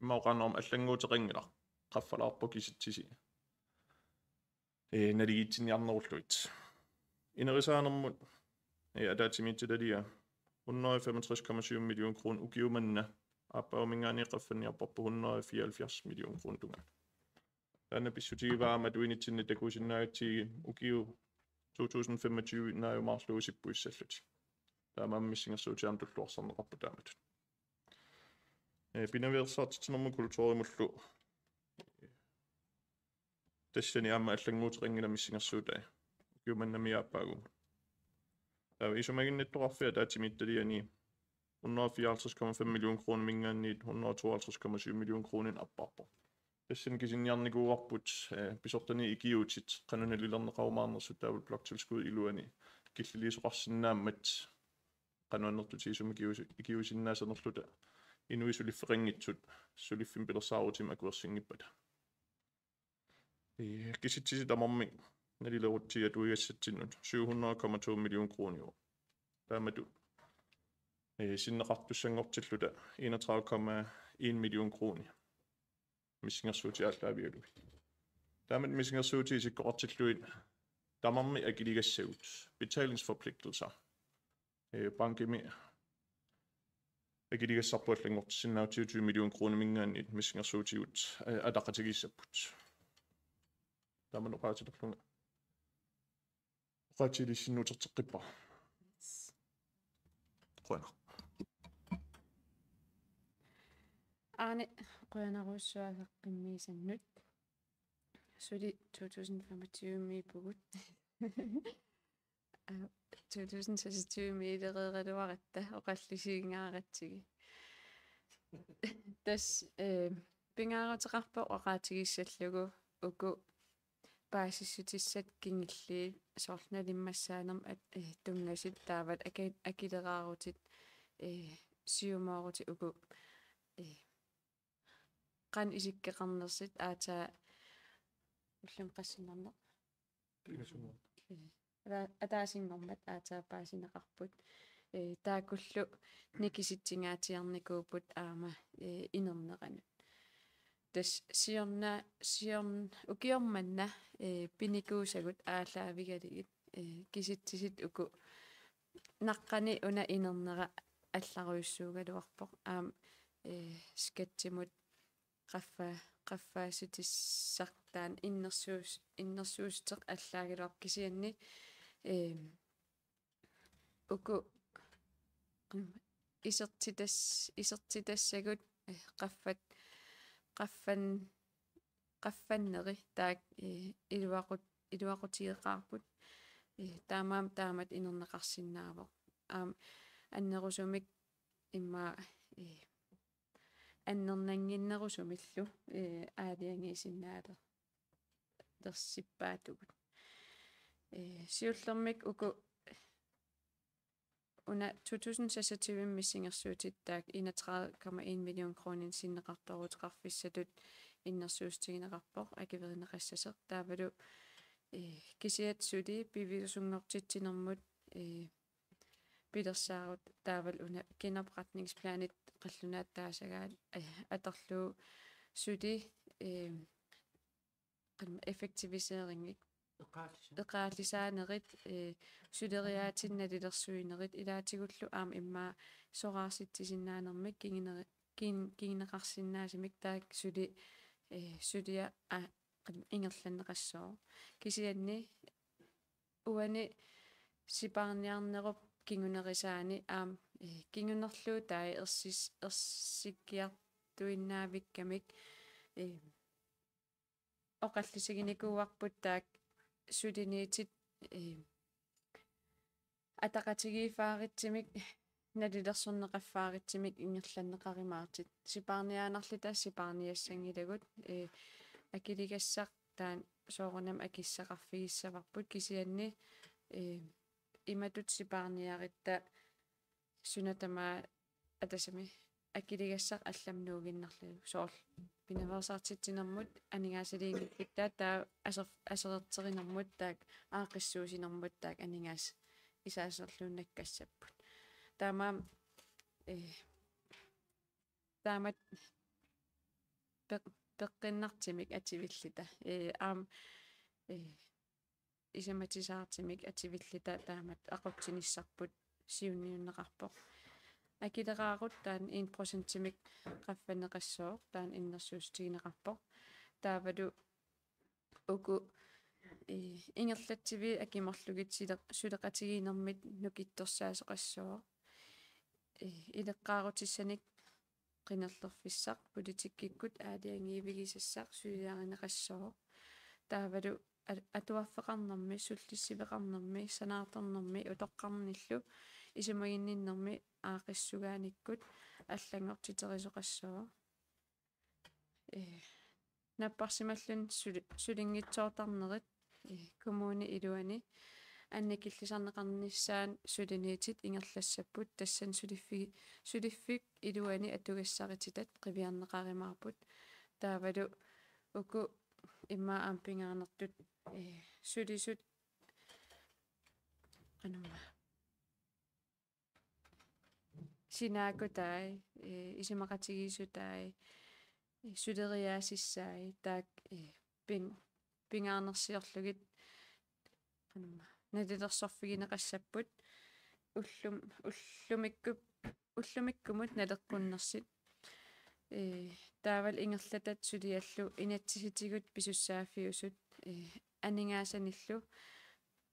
immaqa oqarnermi allannguuteqanngilaq, qaffalaarpoq kisitsisi, eh, naligiitsinniarnerullugit. Inerisaanermut, eh, ataatsimiititaliami hundrede og femogtres komma syv millioner kroner ukiut manna, aappaaguminngaanniit qaffanniarparput hundrede og fireoghalvfjerds millioner kroner tungaanut. Taanna pissutigivaa aamma atuinitsinni takusinnaagatsigit ukiut to tusind femogtyve naajumaarlugu sippuissallutik. Taamaammat missingersuutit aamma tulluarsarneqarput taamatut. Eh, pinaveersaartitsinermut kulturimullu tassani aamma allannguuteqanngilaq missingersuutai. Ukiut mannamut aappaagu. Taava isumaginnittoqarfiit ataatsimiititaliani hundrede og fireoghalvtreds komma fem millioner kroniminngaanniit hundrede og tooghalvtreds komma syv millioner kroner apparpoq. Tassani kisiniarnikuuarput, eh, pisortani ikiuutit qanoq nalilerneqarumaarnersut taavalu bloktilskud iluani killiliisoqarsinnaammat qanoq annertutigisumik ikiusi-, ikiuisinnaasanerluta inuit suliffeqanngitsut suliffinni pilersaarutimik akuersinngippata. Ee, kisitsisit tamarmik nalilerutsigu atuigassatsinnut syv hundrede komma to millioner kroner. Taamatut, ee, sinneqartussanngortilluta enogtredive komma en million kroner missingersuutit aallaavigalugit. Taamatut missingersuutit isikkoqartillugit tamarmik akiligassagut, betalingsforpligtelser. Ee, bankimi akiligassarput allanngortissinnaavat tyve million kroniminngaanniit missingersuutigut, ee, ataqatigiissapput. Tamanna oqaatilerlunga. Bachelorsinnuuterteqqippara. Qujanaq. Aani, qujanarujussuaq saqqummiusannut. Suli to tusind femogtyve-miippugut. Aa, to tusind seksogtyve-miilereeraluaratta oqallisigigaaratsigu. Tassa, eh, pingaaruteqarpoq oqaatigissallugu uku paasissutissat kingulliit soorlu nalimmassaanermut at-, eh, tunngasut taavalu aki-, akileraarutit, eh, siumoorutit uku, eh, qanoq isikkoqarnersut aatsaat ullumi qassinnarneq. Pingasunngormat. Eh, ata-, ataasinngormat aatsaat paasineqarput. Eh, taakkullu nikisitsingaatsiarnikuupput aamma, eh, inerneranut. Tassa siorna, siorn-, ukioq manna, eh, pinikuusagut aallaavigalugit, eh, kisitsisit uku naqqani una inernera allarujussuugaluarpoq. Aamma, eh, skattimut qaffa-, qaffassutissartaan innersuus-, innersuussuteq allaagaluarpoq kisianni, eh, uku isertitas-, isertitassagut, eh, qaffat-, qaffan-, qaffanneri taakku, eh, iluaqut-, iluaqutigeqaarput. Eh, taamaammat taamatut inerneqarsinnaavoq. Aamma annerusumik immaqa, eh, annernannginnerusumillu, eh, aalajangiisinnaaler-, lersippaatigut. Eh, siullermik uku una to tusind seksogtyve missingersuutit taakku enogtredive komma en million kroninik sinneqartooruteqarfissatut innersuussutigineqarpoq akuerineqassasoq. Taavalu, eh, kisiat suli piviusunngortitsinermut, eh, pilersaarut taavalu una genopretningsplanit qallunaatut taasagaat, eh, atorlugu suli, eh, qanma effektiviseringik. Eqaallis-. Eqaallisaanerit, eh, suleriaatsinik nalilersuinerit ilaatigullu aamma immaqa soraarsitsisinnaanermik kinguneri-, kin-, kinguneqarsinnaasumik taakku suli, eh, suliaq a-, qanma ingerlanneqassooq. Kisianni uani sipaarniarnerup kingunerisaani aamma, eh, kingunerluutai ersis-, ersikkiartuinnaavikkamik, eh, oqallisiginikuuarput taakku suliniutit, eh, ataqatigiiffaaritsimik nalilersorneqaffaaritsimik ingerlanneqarumaartut. Sipaarniaannarluta sipaarniassanngilagut, eh, akiligassaq taanna soorunami akissaqarfigissavarput kisianni, eh, imatut sipaarniarutta suna tamaat atasami akiligassaq allamut nuuginnarlugu. Soorlu pinaveersaartitsinermut aningaasaliinngikkutta taava aser-, aserorterinermut taakku aaqqissuussinermut taakku aningaasat isaaserluunnakkassapput. Taamaammat, eh, taamatut peq-, peqqinnartumik atuilluta. Eh, aamma, eh, isumatisaartumik atuilluta taamatut aqutsinissarput siunniunneqarpoq. Akileraarutta taanna en procentimik qaffanneqassooq, taanna innersuussutigineqarpoq. Taavalu uku, eh, ingerlatsiviit akimorlugit sule-, suleqatigiinnermit nukittorsaasoqassooq. Eh, ileqqaarutissanik qinerlerfissaq politikkikkut aalajangiivigisassaq suliarineqassooq. Taavalu a-, atuarfeqarnermi, sullissiveqarnermi, sanaartornermi, utoqqarnillu isumaginninnermi aaqqissugaanikkut allanngortiterisoqassooq. Eh, napparsimalluni suli-, sulinngitsoortarnerit, eh, kommunip iluani annikillisarneqarnissaat suliniutit ingerlassapput, tassani suliffi-, suliffik iluani atugassarititat qiviarneqarumaarput. Taavalu uku immaqa aamma pingaarnertut, eh, sulisut qanumma sinaakkutai, eh, isumaqatigiissutaat, eh, suleriaassissaat, taakku, eh, pin-, pingaarnersiorlugit, qanumma, nalilersorfigineqassapput, ullum-, ullumikku-, ullumikkumut naleqqunnersut. Eh, taavalu ingerlatat suliallu inatsisitigut pisussaaffiusut, eh, aningaasanillu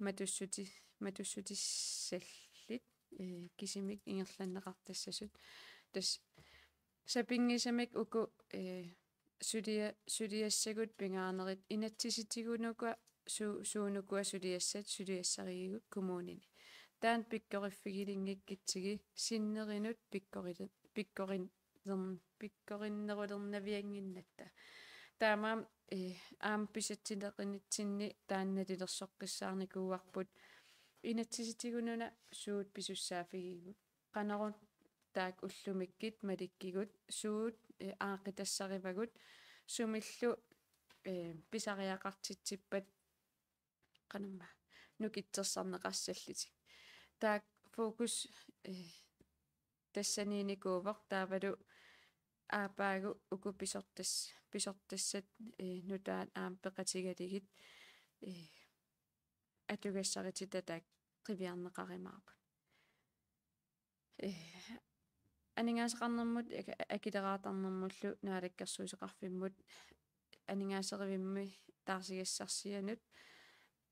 matussuti-, matussutissallit, ee, kisimik ingerlanneqartassasut. Tassa sapinngisamik uku, ee, sulia-, suliassagut pingaarnerit inatsisitigunukua su-, suunukua suliassat suliassarigigut kommunini. Taanna pikkoriffigilinngikkutsigu sinnerinut pikkori-, pikkorin-, pikkorinnerulernaviannginnatta. Taamaammat, ee, aamma pisatsineqarnitsinni taanna nalilersoqqissaarnikuuarput inatsisitigununa suut pisussaaffigigut. Qanoruna taakku ullumikkut malikkugut, suut, ee, aaqqitassarivagut, sumillu, ee, pisariaqartitsippat qanormaa nukittorsarneqassallutik. Taakku fokus, ee, tassaniinnikuuvoq, taavalu aappaagu uku pisortas-, pisortassat, ee, nutaat aamma peqatigalugit, ee, atugassarititaat qiviarneqarumaarput. Ee, aningaasaqarnermut, ak-, akileraartarnermullu naalakkersuisoqarfimmut aningaaserivimmut taarsigassarsianut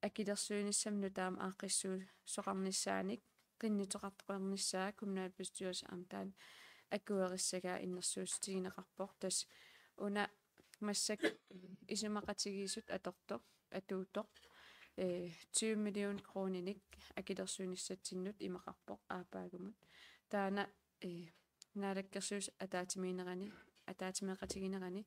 akilersuinissami nutaamik aaqqissuussoqarnissaanik qinnuteqartoqarnissaa kommunalbestyrelsi aamma taanna akuerissagaa innersuussutigineqarpoq. Tassa una massakkut isumaqatigiissut atortoq, atuuttoq, ee, tyve million kroninik akilersuinissatsinnut imaqarpoq aappaagumut. Taanna, ee, naalakkersuisut ataatsimiinnerani, ataatsimeeqatigiinnerani,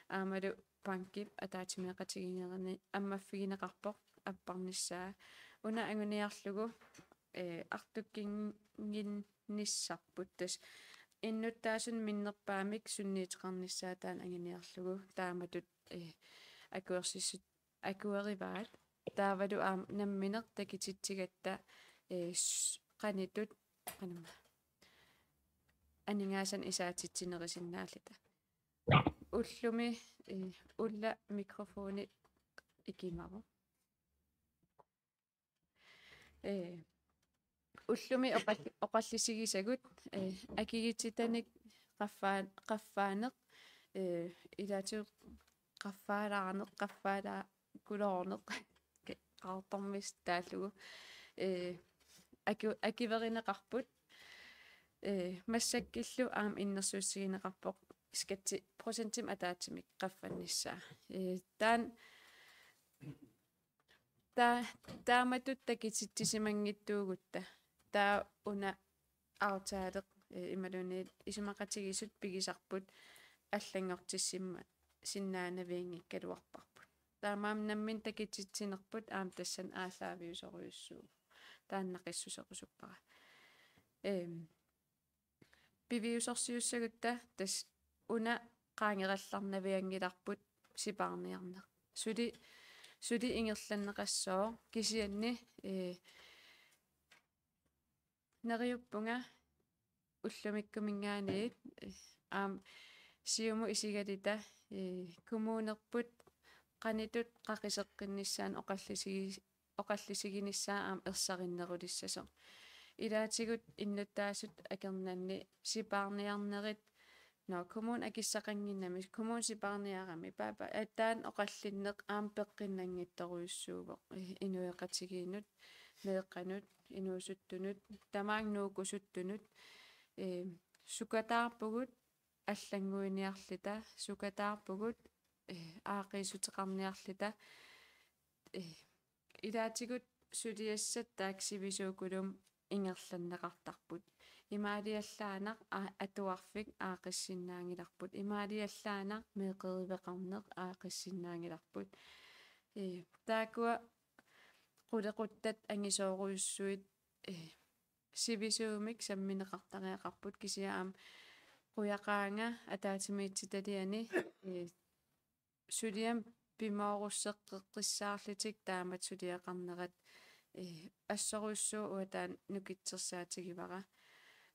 aammalu bankip ataatsimeeqatigiinnerani ammaffigineqarpoq apparnissaa. Una anguniarlugu, ee, artukkinnginnissarput, tassa innuttaasut minnerpaamik sunniuteqarnissaa taanna anguniarlugu taamatut, ee, akuersissut akuerivaat. Taavalu aamma nammineq takutitsigatta, ee, s-, qanoq ittut, qanormaa, aningaasanik isaatitsinerisinnaalluta. Ullumi, ee, ulla mikrofoni ikimavoq. Ee, ullumi oqall-, oqallisigisagut, ee, akigutitanik qaffaa-, qaffaaneq, ee, ilaatigut qaffaalaarneq, qaffaalaakuluunneq, ke-, qaartormissut taallugu, ee, aku-, akuerineqarput, ee, massakkullu aamma innersuussutigineqarpoq skattit procentimik ataatsimik qaffannissaa. Ee, taanna taa-, taamatut takutitsisimanngitsuugutta. Taava una aftaleq, ee, imaluunniit isumaqatigiissut pigisarput allanngortissimma-, sinnaanavianngikkaluarparput. Taamaammat nammineq takutitsinerput aamma tassani aallaaviusorujussuuvoq. Taanna naqissuserusuppara. Eem, piviusorsiussagutta tassa una qaangerallarnavianngilarput sipaarniarneq. Suli, suli ingerlanneqassooq kisianni, ee, neriuppunga ullumikkuminngaanniit, ee, aamma Siumut isigaluta, ee, kommunerput qanoq ittut qaqiseqqinnissaanut oqallisigi-, oqallisiginissaa aamma ersarinnerulissasoq. Ilaatigut innuttaasut akornanni sipaarniarnerit, nå, kommunip akissaqannginnami, kommunip sipaarniarami, paapa, ee, taanna oqallinneq aamma peqqinnanngitsorujussuuvoq, ee, inuiaqatigiinnut, meeqqanut, inuusuttunut, tamaanga nuukkusuttunut, ee, sukataarpugut allannguiniarluta, sukataarpugut, ee, aaqqiissuteqarniarluta, ee, ilaatigut suliassat taakku sivisuukulummik ingerlanneqartarput. Imaaliallaanak a-, atuarfik aaqqissinnaanngilarput. Imaaliallaanak meeqqeriveqarneq aaqqissinnaanngilarput. Ee, taakkua qulequttat angisoorujussuit, ee, sivisuumik sammineqartariaqarput, kisianni aamma qujaqaanga ataatsimiititaliani, ee, suliamik pimoorusseqqissaarlutik taamatut suliaqarnerat, ee, assorujussuaq uanga taanna nukittorsaatigivara.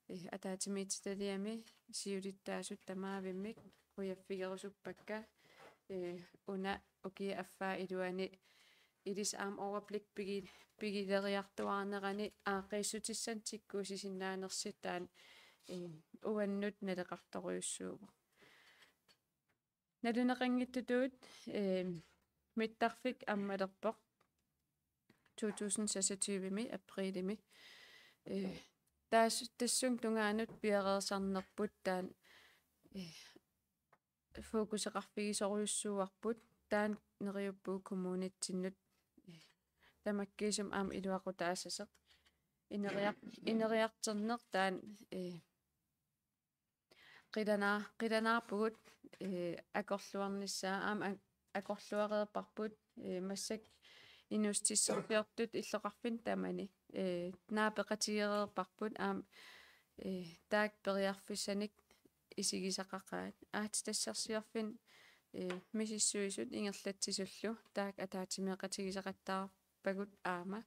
Ee, ataatsimiititaliami siulittaasut tamaavimmik qujaffigerusuppakka, ee, una ukiup affaa iluani ilissi aamma overblik pigi-, pigileriartuaarnerani aaqqiissutissanik tikkuussisinnaanersi taanna, ee, uannut naleqartorujussuuvoq. Naluneqanngitsutut, ee, mittarfik ammalerpoq. to tusind seksogtyve-mi aprilimi. Øh, taas-, tassunga tungaanut piareersarnerput taanna, øh, fokuseqarfigisorujussuuarput, taanna neriuppugut kommunitsinnut, øh, tamakkiisumik aamma iluaqutaassasoq. Ineriar-, ineriartorneq taanna, øh, qilanaa-, qilanaarpugut, øh, akorluarnissaa, aamma a-, akorluareerparput, øh, massakkut inuussutissarsiortut illoqarfinni tamani, øh, naapeqatigereerparput, aamma, øh, taakku periarfissanik isigisaqaqaat. Aatsitassarsiorfinnut, øh, misissuisut ingerlatsisullu taakku ataatsimeeqatigisaqattaarpagut aamma.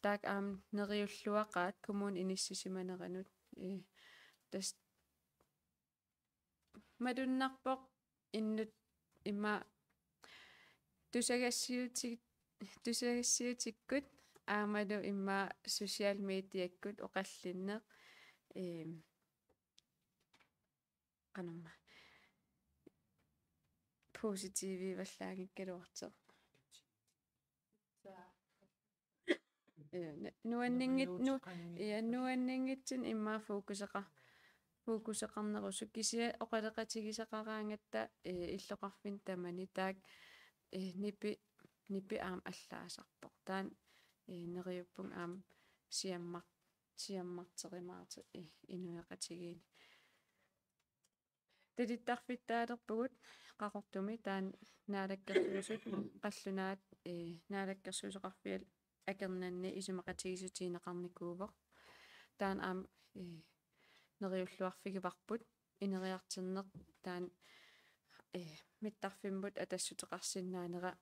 Taakku aamma neriulluaqaat kommunip inissisimaneranut. Øh, tassa malunnarpoq innuttut immaqa tusagassiuuti-, tusagassiuutikkut aammalu immaqa social mediakkut oqallinneq, øh, qanormaa positivivallaanngikkaluartoq. Ja, nu-, nuanninngit-, nu-, ja, nuanninngitsunik immaqa fokuseqa-, fokuseqarnerusoq, kisianni oqaloqatigisaqaraangatta, øh, illoqarfinni tamani taakku, øh, nipi-, nipi aamma allaasarpoq. Taanna, øh, neriuppunga aamma siammar-, siammarterimaartoq, øh, inuiaqatigiinni. Talittarfittaalerpugut Qaqortumi, taanna Naalakkersuisut, qallunaat, øh, Naalakkersuisoqarfiat akornanni isumaqatigiissutigineqarnikuuvoq. Taanna aamma, øh, neriulluarfigivarput, ineriartorneq taanna, øh, mittarfimmut atassuteqarsinnaanera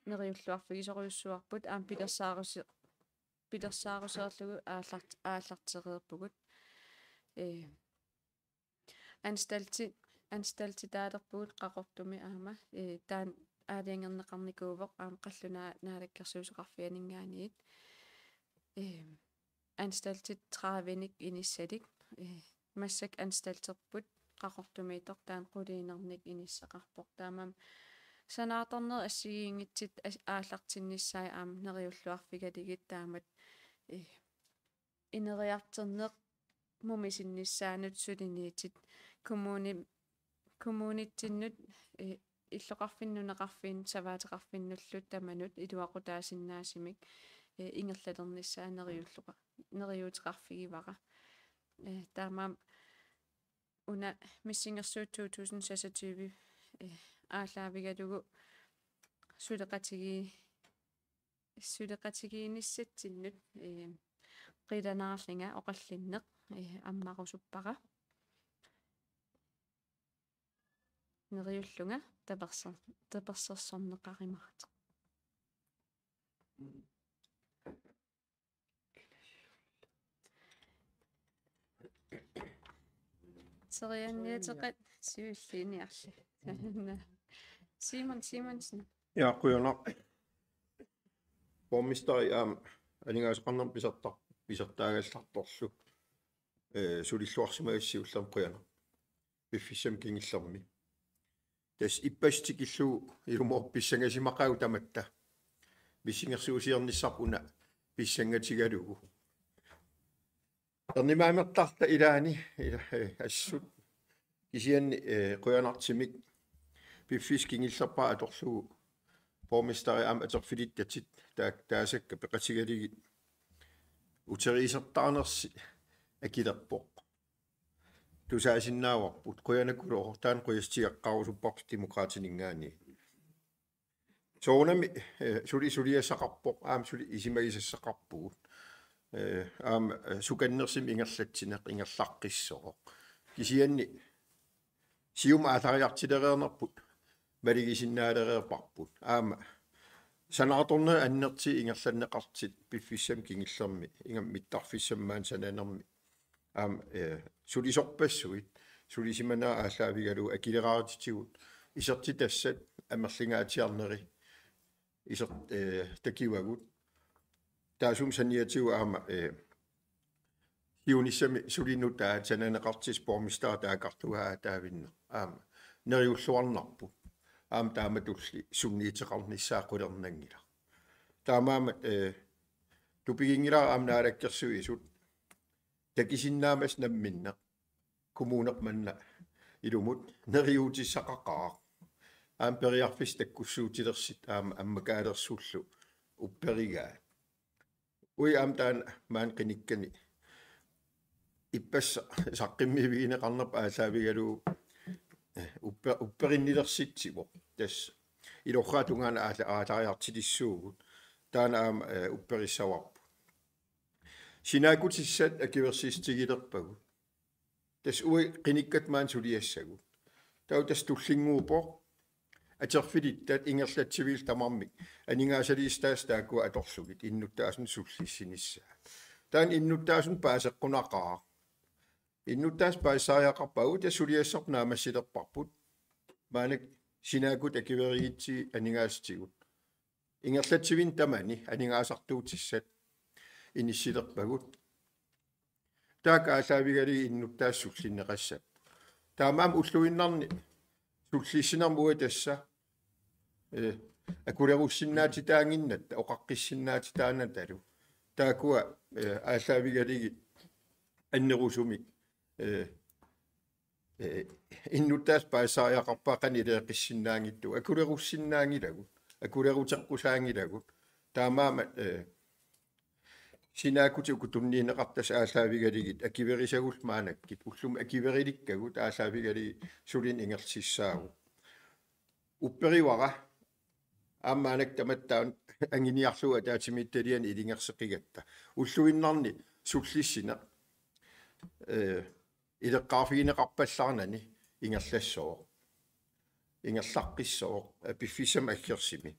neriulluarfigisorujussuuarput, aamma pilersaarusi-, pilersaarusiorlugu aallart-, aallartereerpugut. Øh, anstalti-, anstaltitaalerpugut Qaqortumi aamma, øh, taanna aalajangerneqarnikuuvoq aamma qallunaat Naalakkersuisoqarfianinngaanniit. Øh, anstaltit tredive-nik inissalik, øh, massakkut anstalterput Qaqortumiittoq, taanna quliinernik inissaqarpoq. Taamaammat sanaartornerit assigiinngitsut as-, aallartinnissaat aamma neriulluarfigalugit taamatut, øh, ineriartorneq mumisinnissaanut suliniutit kommuni-, kommunitsinnut, øh, illoqarfinnut, nunaqarfinnut, savaateqarfinnullu tamanut iluaqutaasinnaasumik, øh, ingerlalernissaa neriulluqa-, neriuuteqarfigivara. Øh, taamaammat una missingersuut to tusind seksogtyve, øh, aallaavigalugu suleqatigi-, suleqatigiinnissatsinnut, øh, qilanaarlunga oqallinneq, øh, ammarusuppara. Neriullunga taperser-, tapersersorneqarumaartoq. Terianniateqat siulliiniarli. Simon Simonsen. Ja, qujanaq. Borgmesteri aamma aningaasaqarnermut pisartar-, pisartaagallartorlu. Øh, sulilluarsimagassiuk ullumi, qujanaq. Piffissami kingullermi. Tassa ippassaq tikillugu ilumoorpoq, pissangasimaqaagut tamatta. Missingersuusiornissarput una pissangatigalugu. Ernumanertarta ilaanni, ila-, øh, assut. Kisianni, øh, qujanartumik piffissaq kingullerpaaq atorlugu borgmesteri aamma atorfilittatit taak-, taasakka peqatigalugit uteriisertaanersi akilerpoq. Tusaasinnaavarput, qujanaqulooq, taanna qujassuteqaqqaarusupparput Demokraatininngaanniit. Soorunami, øh, suli suliassaqarpoq, aamma suli isumagisassaqarpugut. Øh, aamma, øh, sukannersumik ingerlatsineq ingerlaqqissooq. Kisianni Siumut aallariartulereernerput malugisinnaalereerparput. Aamma sanaartornerit annertuut ingerlanneqartut piffissami kingullermi, ingammik mittarfissamik maani sananermi. Aamma, øh, sulisorpassuit, sulisimanerat aallaavigalugu akileraarutitigut, isertitassat amerlingaatsiarneri iser-, øh, takuagut. Taassuma saniatigut aamma, øh, siunissami suli nutaat sananeqartussat borgmesteri taakkartugaa aataavinneq. Aamma neriulluarnarpoq. Aamma taamatulli sunniuteqarnissaa qulernanngilaq. Taamaammat, eh, tupiginngilara aamma Naalakkersuisut takisinnaammat namminneq kommuneq manna ilumut neriuutissaqaqaaq. Aamma periarfissat takkussuutilersut aamma ammakaalersullu upperigaat. Ui aamma taanna maani qinikkani ippassaq saqqummiivigineqarnerput aallaavigalugu, eh, uppe-, upperinnilersitsivoq. Tassa ilorraap tungaanut aalla-, aallariartulissuugut. Taanna aamma, eh, upperissavarput. Sinaakkutissat akuersissutigilerpagut. Tassa uagut qinikkat maani suliassagut. Taava tassa tullinnguuppoq atorfilittat ingerlatsivillu tamarmik aningaasaliissutaasut taakkua atorlugit innuttaasunik sullissinissaat. Taanna innuttaasunut paaseqqunaqaaq. Innuttaasut paasisariaqarpagut, tassa suliassarput naammassilerparput. Maannakkut sinaakkutut akuerigitsigit aningaasatigut. Ingerlatsivinni tamani aningaasartuutissat inissilerpagut. Taakku aallaavigalugit innuttaasut sullinneqassapput. Taamaammat ulluinnarni sullissinermi uagut tassa, eh, akulerussinnaatitaannginnatta, oqaqqissinnaatitaannatalu. Taakkua, eh, aallaavigalugit annerusumik, eh, eh, innuttaasut paasisariaqarpaat qanoq ileqqissinnaanngitsugut, akulerussinnaanngilagut, akuleruteqqusaanngilagut. Taamaammat, eh, sinaakkutit uku tunniunneqartut tassa aallaavigalugit akuerisagullu maannakkut, ullumi akuerilikkagut aallaavigalugit sulineq ingerlassaaq. Upperivara aamma maannakkut tamatta anguniarlugu ataatsimiititaliani ilungersoqqigatta. Ulluinnarni sullissineq, eh, ileqqaarfigineqarpallaarnani ingerlassooq. Ingerlaqqissooq, eh, piffissami aggersumi.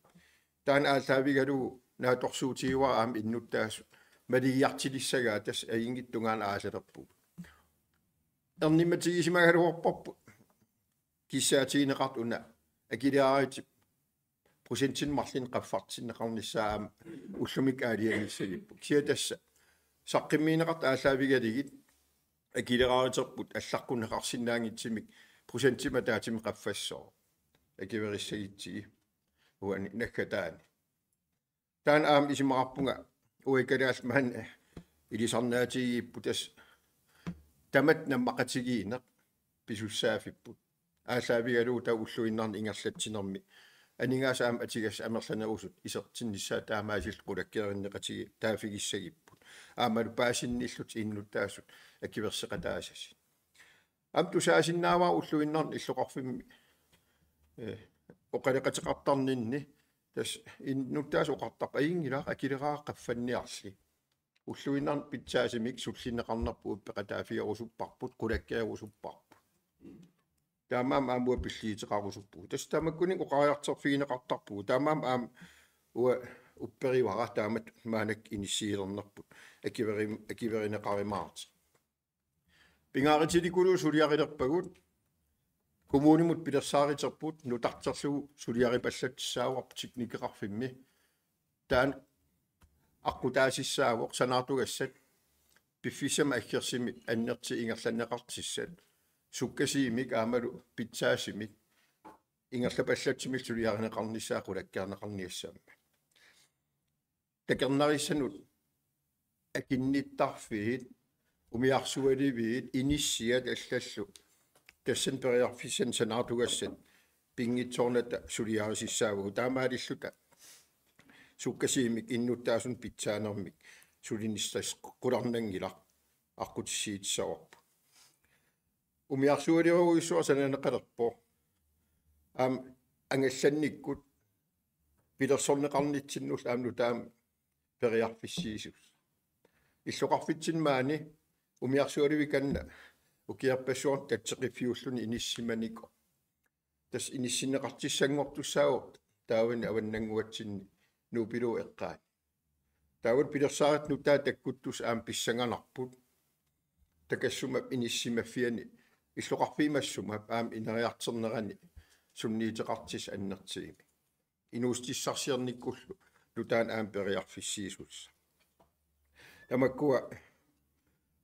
Taanna aallaavigalugu naatsorsuutigivara aamma innuttaasut maligiartilissagaat tassa ajunngitsungaana aallalerpugut. Ernummatigisimagaluarparput kissaatigineqartut una akileraarutip procentinik marlunnik qaffartinneqarnissaa aamma ullumikkut aalajangissagipput. Kisianni tassa saqqummiunneqartut aallaavigalugit akileraaruterput allaqqunneqarsinnaanngitsumik procentimik ataatsimik qaffassooq. Akuerissagutsigit uani naggataani. Taanna aamma isumaqarpunga uagut kalaallit maani ilisarnaatigigipput tassa tamatta nammaqatigiinneq pisussaaffipput. Aallaavigalugu taava ulluinnarni ingerlatsinermi aningaasat aamma atugassat amerlanerusut isertinnissaat taamaasillutik qulakkeerinneqatigiit taaffigissagipput. Aammalu paasinnillutik innuttaasut akuerseqataasasut. Aamma tusaasinnaavara ulluinnarni illoqarfimmi, eh, oqaloqateqartarninni tassa innuttaasut oqartarput ajunngilaq, akileraarut qaffanniarli. Ulluinnarni pitsaasumik sullinneqarnerput peqataaffigerusupparput, qulakkeerusupparput. Taamaammat aamma uagut pilliuteqarusuppugut. Tassa tamakkuninnga oqariartorfigineqartarpugut. Taamaammat aamma uanga upperivara taamatut maannakkut inissiilernerput akueri-, akuerineqarumaartoq. Pingaarutilikuluunniit suliarilerpagut, kommunimut pilersaaruterput, nutarterlugu suliaripallattussaavarput teknikeqarfimmi. Taanna aqqutaasussaavoq sanaartugassat piffissami aggersumi annertuut ingerlanneqartussat sukkasuumik aammalu pitsaasumik ingerlapallatsumillu suliarineqarnissaa qulakkeerneqarniassammat. Takornariassanut akunnittarfiit, umiarsualiviit, inissiat allallu tassani periarfissanik sanaartugassat pinngitsoornata suliarisussaavagut, taamaalilluta sukkasuumik innuttaasunut pitsaanermik sulinissaq qularnanngilaq aqqutissiuutissavarput. Umiarsualiorujussuaq sananeqalerpoq aamma angallannikkut pilersorneqarnitsinnullu aamma nutaamik periarfissiisussaq. Illoqarfitsinni maani umiarsualivikanna ukiorpassuarni tatseqqiffiulluni inissimanikoq. Tassa inissinneqartussanngortussaavoq taavani avannannguatsinni Nuupiluup eqqaani. Taavalu pilersaarutit nutaat takkuttussat aamma pissanganarput. Takassuma inissimaffiani illoqarfiup massuma aamma ineriartornerani sunniuteqartussat annertuumik. Inuussutissarsiornikkullu nutaanik aamma periarfissiisussaq. Tamakkua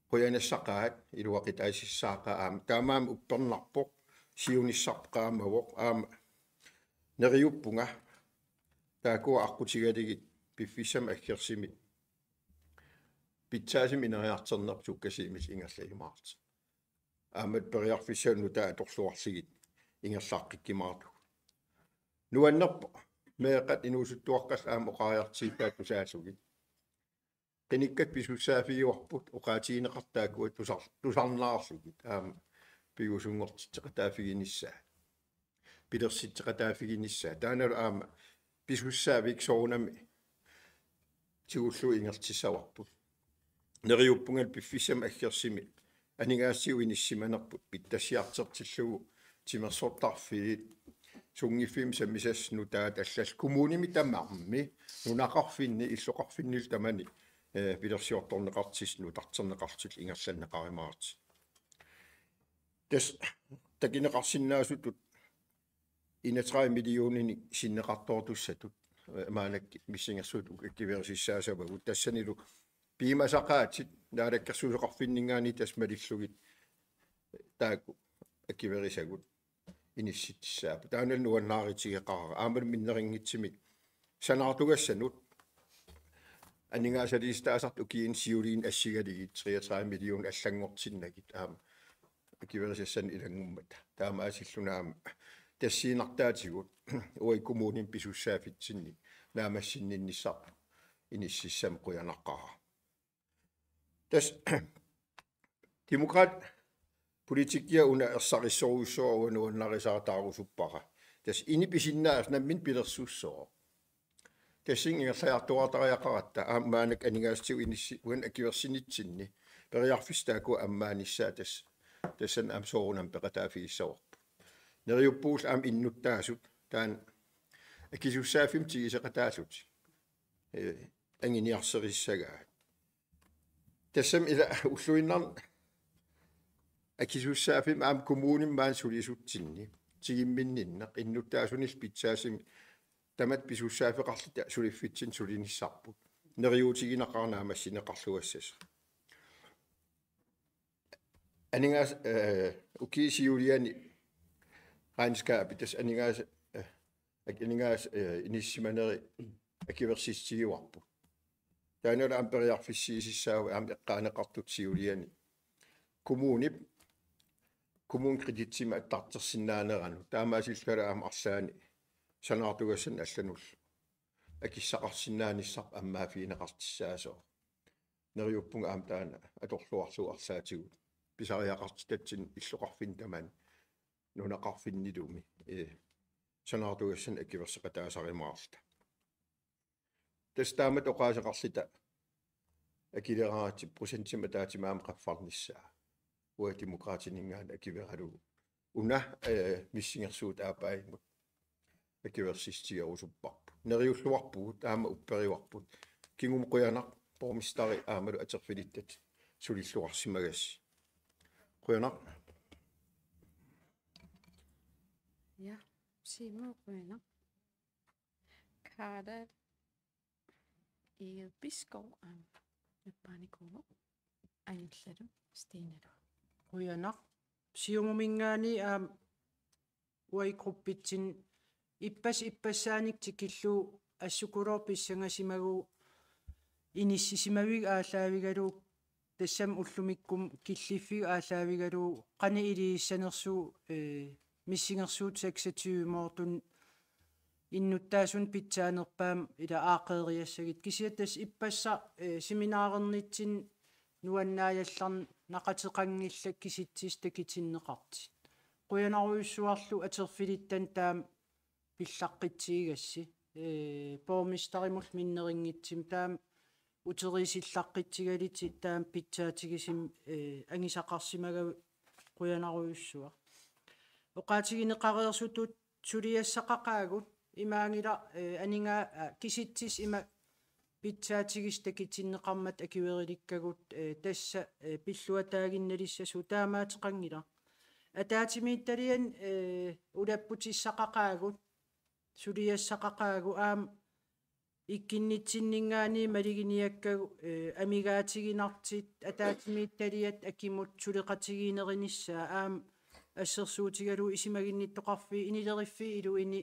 qujanassaqaat, iluaqutaasussaaqaat aamma. Taamaammat uppernarpoq, siunissarput qaamavoq aamma. Neriuppunga taakkua aqqutigalugit piffissami aggersumi pitsaasumik ineriartornerput sukkasuumillu ingerlajumaartoq. Aamma periarfissat nutaat atorluarlugit ingerlaqqikkumaartugut. Nuannerpoq meeqqat inuusuttuaqqat aamma oqariartuutaat tusaallugit. Qinikkat pisussaaffigivarput oqaatigineqartut taakkua tusar-, tusarnaarlugit aamma pigusunngortitseqataaffiginissaat. Pilersitseqataaffiginissaat. Taannalu aamma pisussaaffiit soorunami tigullugu ingerlatissavarput. Neriuppunga piffissami aggersumi aningaasatigut inissisimanerput pitsassiartortillugu timersortarfiit sunngiffimmik sammisassat nutaat allallu kommunimi tamarmi nunaqarfinni illoqarfinnilu tamani, eh, pilersiortorneqartut nutarterneqartut ingerlanneqarumaartut. Tassa takuneqarsinnaasutut enogtredive millioninik sinneqartoortussatut, eh, maannakkut missingersuut akuerisussaasavagut tassanilu piumasaqaatit naalakkersuisoqarfinninngaanniit tassa malillugit taakku akuerisagut inissitsissaapput. Taanna nuannaarutigeqaara. Aammalu minnerunngitsumik sanaartugassanut aningaasaliisitaasartut ukiuni siuliini assigalugit treogtredive million allanngortinnagit aamma akuerisassanut ilanngummata. Taamaasilluni aamma tassiinnartaatigut uagut kommunimi pisussaaffitsinni naammassinninnissarput inississammat qujanaqaaq. Tassa Demokraat politikkia una ersarissorujussuuara, uanga nuannarisaataarusuppara. Tassa inip isinnaasoq nammineq pilersussooq. Tassani ingerlajartuaartariaqaratta aamma maannakkut aningaasatigut inissi-, uani akuersinitsinni periarfissat taakku ammaanissaat tassa. Tassani aamma soorunami peqataaffigissavarput. Neriuppugut aamma innuttaasut taanna akisussaaffimmik tiguseqataallutik, eh, anguniarserissagaat. Tassami ila ulluinnarni akisussaaffimmik aamma kommunimi maani sulisutsinni tigumminninneq innuttaasunillu pitsaasumik tamatta pisussaaffeqarluta suliffitsinni sulinissarput. Neriuutigineqarneq naammassineqarluassasoq. Aningaas-, eh, ukiup siuliani regnskabit tassa aningaas-, eh, ak-, aningaas-, eh, inissisimaneri akuersissutigivarput. Taannalu aamma periarfissiisissaavoq aamma eqqaaneqartutut siuliani. Kommunip, kommunikreditsimik attartorsinnaaneranut. Taamaasilluta aamma arlaanni sanaartugassanut allanullu akissaqarsinnaanissarput ammaaffigineqartussaasoq. Neriuppunga aamma taanna atorluarlugu arlaatigut pisariaqartitatsinni illoqarfinni tamani nunaqarfinnilumi, eh, sanaartugassanik akuerseqataasarumaarluta. Tassa taamatut oqaaseqarluta akileraangatsigu procentimik ataatsimut aamma qaffarnissaa. Uagut Demokraatininngaanniit akueralugu. Una, eh, missingersuut aappaammut akuersissutigerusupparput. Neriulluarpugut aamma upperivarput. Kingumut qujanaq borgmesteri aammalu atorfilittat sulilluarsimagassi. Qujanaq. Ja, Simon qujanaq. Kaadal Egede Bisgaard, aamma nappaanikuuvoq, angerlalu Stinalu. Qujanaq. Siumuminngaanniit aamma uagut gruppitsinni ippassaq ippassaanik tikillugu assukulooq pissangasimaguuvoq inissisimaviit aallaavigalugu tassami ullumikkut killiffiit aallaavigalugu qanoq iliussanersugut, eh, missingersuut seksogtyve-moortut innuttaasunut pitsaanerpaamik ila aaqqeeriassagit. Kisianni tassa ippassaq, eh, seminarernitsinni nuannaajallarnaqateqanngillat kisitsisit takutinneqartut. Qujanarujussuarlu atorfilittannut taama pillaqqitsigigassi. Eh, borgmesterimullu minnerunngitsumik taama uteriisillaqqitsigalitit taama pitsaatigisumik, eh, angusaqarsimagavit qujanarujussuaq. Oqaatigineqareersutut suliassaqaqaagut imaanngilaq, eh, aningaa-, aa, kisitsisit ima pitsaatigisut takutinneqarmata akuerilikkagut, eh, tassa, eh, pilluataaginnalissasoq taamaattoqanngilaq. Ataatsimiititaliani, eh, ulapputissaqaqaagut, suliassaqaqaagut aamma ikkunnitsinninngaanniit maluginiakkagut, eh, amigaatiginartut ataatsimiititaliat akimut suleqatigiinnerinissaat aamma assersuutigalugu isumaginnittoqarfiit inileriffii iluini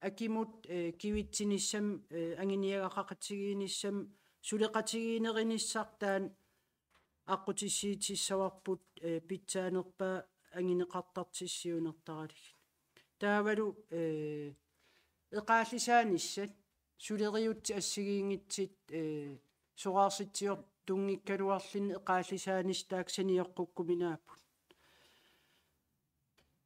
akimut, eh, kivitsinissam, eh, anguniagaqaqatigiinnissam suleqatigiinnerinissaq taanna aqqutissiuutissavarput, eh, pitsaanerpaat anguneqartartut siunertaralugit. Taavalu, eh, eqaallisaanissat suleriutsit assigiinngitsut, eh, soraarsitsiortunngikkaluarluni eqaallisaanissat taakku saniorukkuminaapput.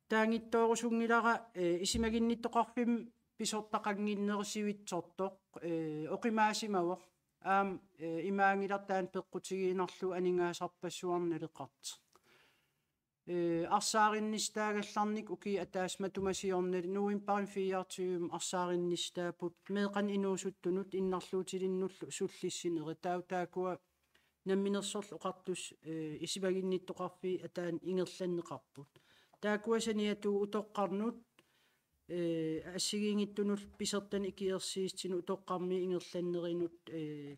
Taanngitsoorusunngilara, eh, isumaginnittoqarfimmi pisortaqannginnerusoq sivitsortoq, eh, oqimaasimavoq. Aamma, eh, imaanngilaq taanna peqqutigiinnarlugu aningaasarpassuarnik naleqartoq. Eh, arsaarinnissaq taagallarnikkut ukiup ataatsip matuma siornali novembarip fireogtyve arsaarinnissaq taapput meeqqanut inuusuttunut innarluutilinnullu sullissineri. Taava taakkua Namminersorlutik Oqartussat, eh, isumaginnittoqarfiit ataanut ingerlanneqarput. Taakkua saniatigut utoqqarnut, eh, assigiinngitsunullu pisortanut ikiorsiissutinut utoqqarmiit ingerlannerinut, eh,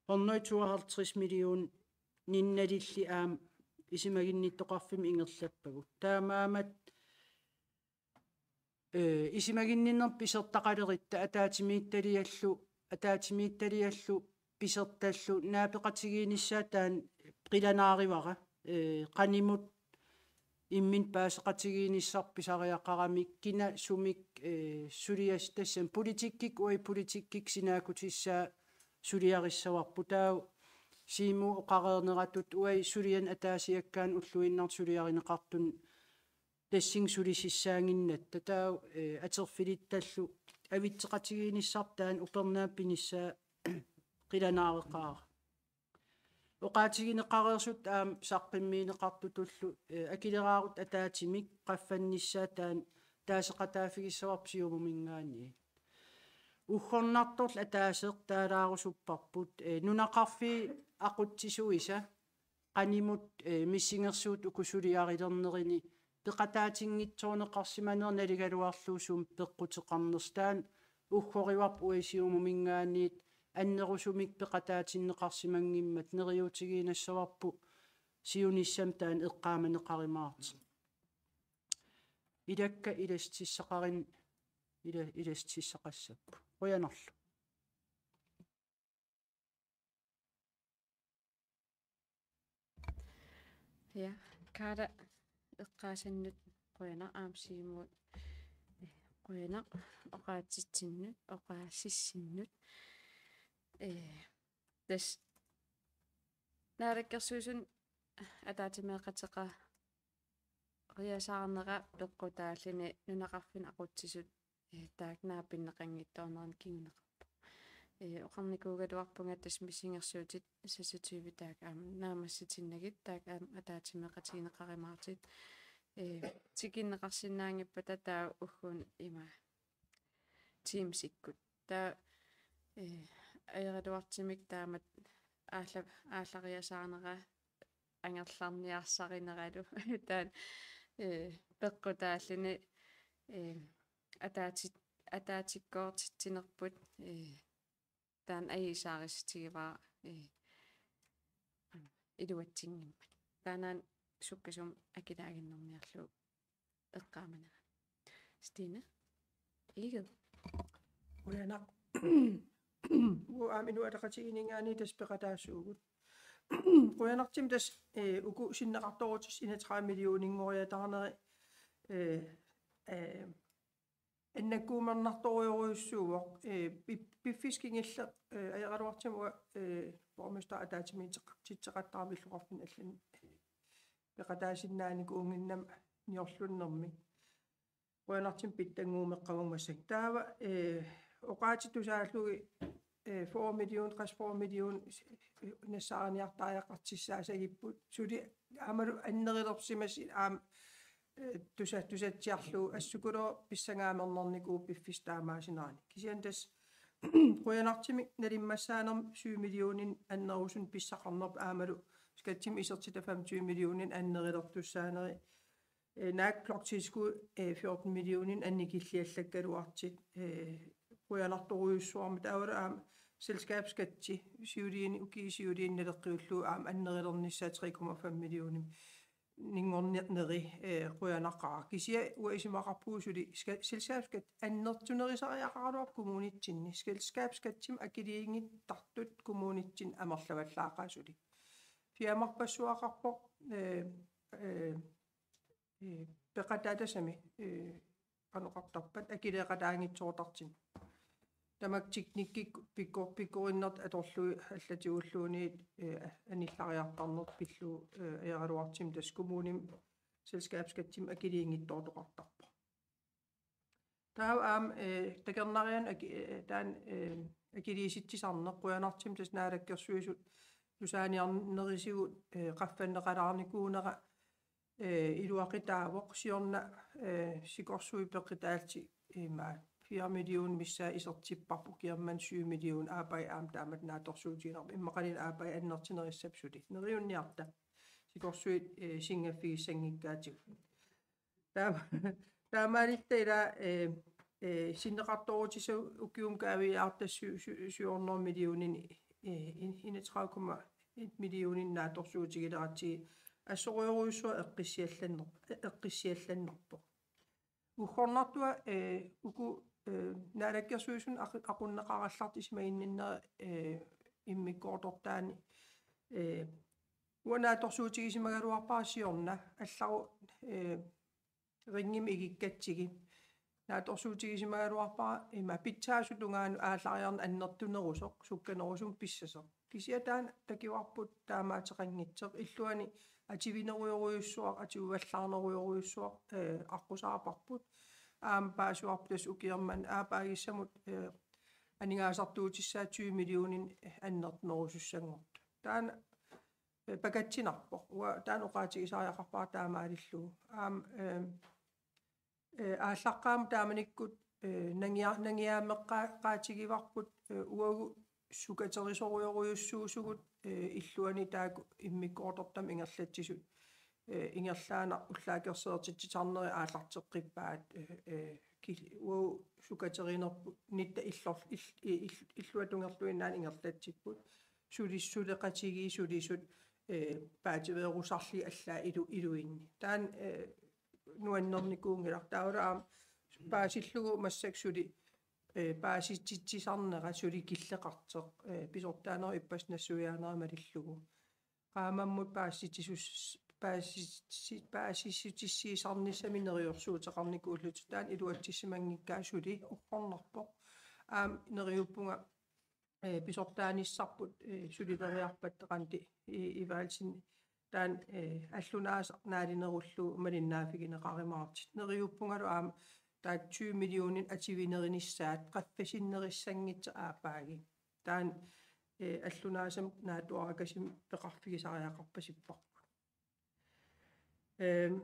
hundrede tooghalvtreds millioner nalillit aamma isumaginnittoqarfimmi ingerlappagut. Taamaammat, eh, isumaginninnermut pisortaqaleritta ataatsimiititaliallu, ataatsimiititaliallu pisortallu naapeqatigiinnissaat taanna qilanaarivara, eh, qanimut imminut paaseqatigiinnissarput pisariaqarami kina sumik, eh, sulias-, tassami politikkikkut uagut politikkikkut sinaakutissaat suliarissavarput. Taava Siumup oqareerneratut uagut sulianik ataasiakkaanut ulluinnarni suliarineqartunut tassunga sulisissaaginnatta. Taava, eh, atorfilittallu avitseqatigiinnissarput taanna upernaap pinissaa qilanaareqaara. Oqaatigineqareersut aamma saqqummiunneqartutullu, eh, akileraarutta ataatsimik qaffannissaa taanna taaseqataaffigissavarput Siumuminngaanniit. Uggornartorlu ataaseq taalaarusupparput, eh, nunaqarfiit aqutsisuisa qanimut, eh, missingersuutit uku suliarilernerini peqataatinngitsoorneqarsimanerat nalugaluarlugu sumik peqquteqarnersoq. Taanna uggorivarput uagut Siumuminngaanniit annerusumik peqataatinneqarsimanngimmat, neriuutigiinnassavarput siunissami taanna eqqaamaneqarumaartoq. Ilakka ilassutissaqarin-, ila-, ilassutissaqassapput. Qujanarlu. Ja, Kaala eqqaasannut qujanaq aamma Siumut. Eh, qujanaq oqaatsitsinnut, oqaasissinnut. Eh, tassa Naalakkersuisuni ataatsimeeqateqariasaarnera peqqutaalluni nunaqarfinni aqutsisut, eh, taakku naapinneqanngitsoornerani kinguneqarpoq. Eh, oqarnikuugaluarpunga tassa missingersuutit seksogtyve taakku aamma naammassitinnagit, taakku aamma ataatsimeeqatigineqarumaartut. Eh, tikinneqarsinnaanngippata taava ugguuna ima Teamsikkut. Taava, eh, ajoraluartumik taamatut aalla-, aallariasaarnera angerlarniarsarineralu taanna, eh, peqqutaalluni, eh, ataatit-, ataatsikkoortitsinerput, eh, taanna ajuusaarissutigaara, eh, iluatsinngimmat. Taannaana sukkasuumik akilaaginnarniarlugu eqqaamanerani. Stine Egede. Qujanaq. Uagut aamma Inuit Ataqatigiinninngaanniit tassa peqataasuugut. Qujanartumik tassa, eh, uku sinneqartoorutissat enogtredive millioninngoriataarneri, eh, eh, annakkuumernartorujorujussuuvoq, eh, pif-, piffissaq kingulleq, eh, ajoraluartumik uanga, eh, borgmesteri ataatsimiititseqattaarama illoqarfinni allani peqataasinnaanikuunnginnama niorlunnermik. Qujanartumik pitsannguumeqqavugut massakkut. Taava, eh, oqaatsit tusaallugit, eh, fyrre million, qassit fyrre million, eh, nassaariniartariaqartussaasagipput. Suli aammalu annerulersimasut aamma, eh, tusa-, tusatsiarlugu assut ukulu pissangaamernarnikuupput piffissaq taamaasinarani. Kisianni tassa qujanartumik nalimmassaanermi syv millioninut annerusunik pissaqarnerput aammalu skattimik isertitaq femogtyve millioninut annerulertussaaneri. Eh, naak bloktilskud, eh, fjorten millioninut annikilliallakkaluartut, eh, qujanartorujussuarmik taavalu aamma selskabsskatti siuliini, ukiup siuliini naleqqiullugu aamma annerulernissaa tre komma fem millionimik. ninngorneri, eh, qujanaqaaq. Kisianni uanga isumaqarpunga suli ska-, selskabsskat annertunerisariaqaraluarpoq kommunitsinni. Selskabsskattimik akiliinngittartut kommunitsinni amerlavallaaqaaq suli. Firmarpassuaqarpoq, eh, eh, eh, peqataasami, eh, qanoq oqartarpat, akileeqataanngitsoortartut. Tamakku teknikkikkut pikkor-, pikkorinnertut atorlugit allatigulluunniit, eh, anillariartarneq pillugu, eh, ajoraluartumik tassa kommunimi selskabsskattimik akiliinngitsoortoqartarpoq. Taava aamma, eh, takornarianut aki-, eh, taanna, eh, akiliisitsisarneq qujanartumik tassa Naalakkersuisut tusaaniarnerisigut, eh, qaffanneqalaarnikuunera, eh, iluaqutaavoq, siorna, eh, sikorsuit peqataallutik ima fire million missaa isertipparput, ukiormanna syv million, aappaagu aamma taamatut naatsorsuutigineqarpoq, immaqaluunniit aappaagu annertunerussapput suli. Neriunniarta sikorsuit, eh, singaffigissanngikkaatigut. Taama-, taamaalilluta ila, eh, eh, sinneqartoorutissat ukiumut kaaviiaartut sy-, sy-, syv hundrede millioninik, eh, en-, enogtredive komma en millioninik naatsorsuutigileratsigit assorujorujussuaq eqqissiallanner-, eqqissiallannerpoq. Uggornartua, eh, uku, eh, Naalakkersuisuni aqu-, aqunneqarallartut isumaginninnerat, eh, immikkoortortaani, eh, uanga naatsorsuutigisimagaluarpara siorna, allaru, eh, ringimi igikkatsigit. Naatsorsuutigisimagaluarpara ima pitsaasut tungaanut aallariarneq annertunerusoq, sukkanerusumik pissasoq. Kisianni taanna takuarput taamaateqanngitsoq, illuani atuinerujorujussuaq, atuivallaarnerujorujussuaq, eh, aqqusaarparput. Aamma paasivarput tassa ukiormanna aappaagissamut, eh, aningaasartuutissaat tyve millioninik annertunerusussanngortut. Taanna, eh, pakatsinarpoq. Uanga taanna oqaatigisariaqarpara taamaalillugu. Aamma, eh, eh, aallaqqaammut taamanikkut, eh, nangia-, nangiaameqqaa-, qaatigivarput, eh, uagut sukaterisorujorujussuusugut, eh, illuani taakku immikkoortortamik ingerlatsisut, eh, ingerlaannaq ullaakkut seertitsisarneri aallarteqqippaat, eh, eh, kil-, uagut sukaterinerput nitta illor-, ill-, ill-, illuatungerluinnaani ingerlatsipput. Sulis-, suleqatigiit sulisut, eh, paativeerusarlugit allaat ilu-, iluinni. Taanna, eh, nuannernikuunngilaq. Taavalu aamma paasillugu massakkut suli, eh, paasititsisarnera suli killeqartoq, eh, pisortaanerup ippassaq nassuiaanera malillugu. Qaammammut paasititsisus-, paasitsi-, paasissutissiisarnissamik neriorsuuteqarnikuullutik, taanna iluatsissimanngikkaa suli uggornarpoq. Aamma neriuppunga, eh, pisortaanissarput, eh, sulileriarpat Randi, eh, Evaldsen taanna, eh, allunaasaq naalinerullugu malinnaaffigineqarumaartut. Neriuppungalu aamma taakku tyve millionit atuinerinissaat qaffasinnerusanngitsoq aappaagu. Taanna, eh, allunaasamik naatsuarakasimmik peqarfigisariaqarpasipparput. Ehm,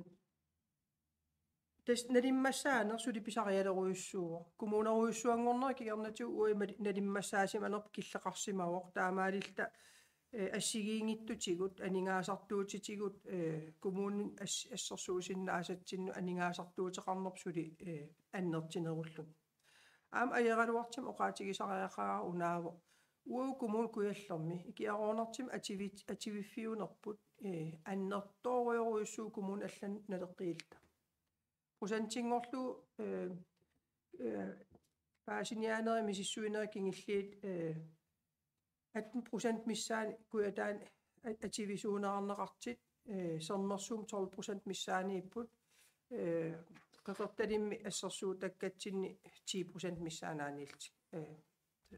tassa nalimmassaaneq suli pisarialerujussuuvoq. Kommunerujussuanngornera kingornatigut uagut mali-, nalimmassaasimanerput killeqarsimavoq. Taamaalilluta, eh, assigiinngitsutigut, aningaasartuutitigut, eh, kommunini as-, assersuusinnaasatsinnut aningaasartuuteqarnerput suli, eh, annertunerulluni. Aamma ajoraluartumik oqaatigisariaqarpara unaavoq: Uagut Kommune Kujallermi ikiaroornartumik atuivit-, atuiffiunerput, eh, annertoorujorujussuuvoq kommunit allanut naleqqiilluta. Procentinngorlugu, eh, eh, paasiniaanerit misissuinerit kingulliit, eh, atten procent missaani Kujataani a-, atuisuunerarneqartut, eh, Sermersuumi tolv procent missaaniipput, eh, Qeqertalimmi assersuutakkatsinni ti procent missaanaaniillutik. Eh,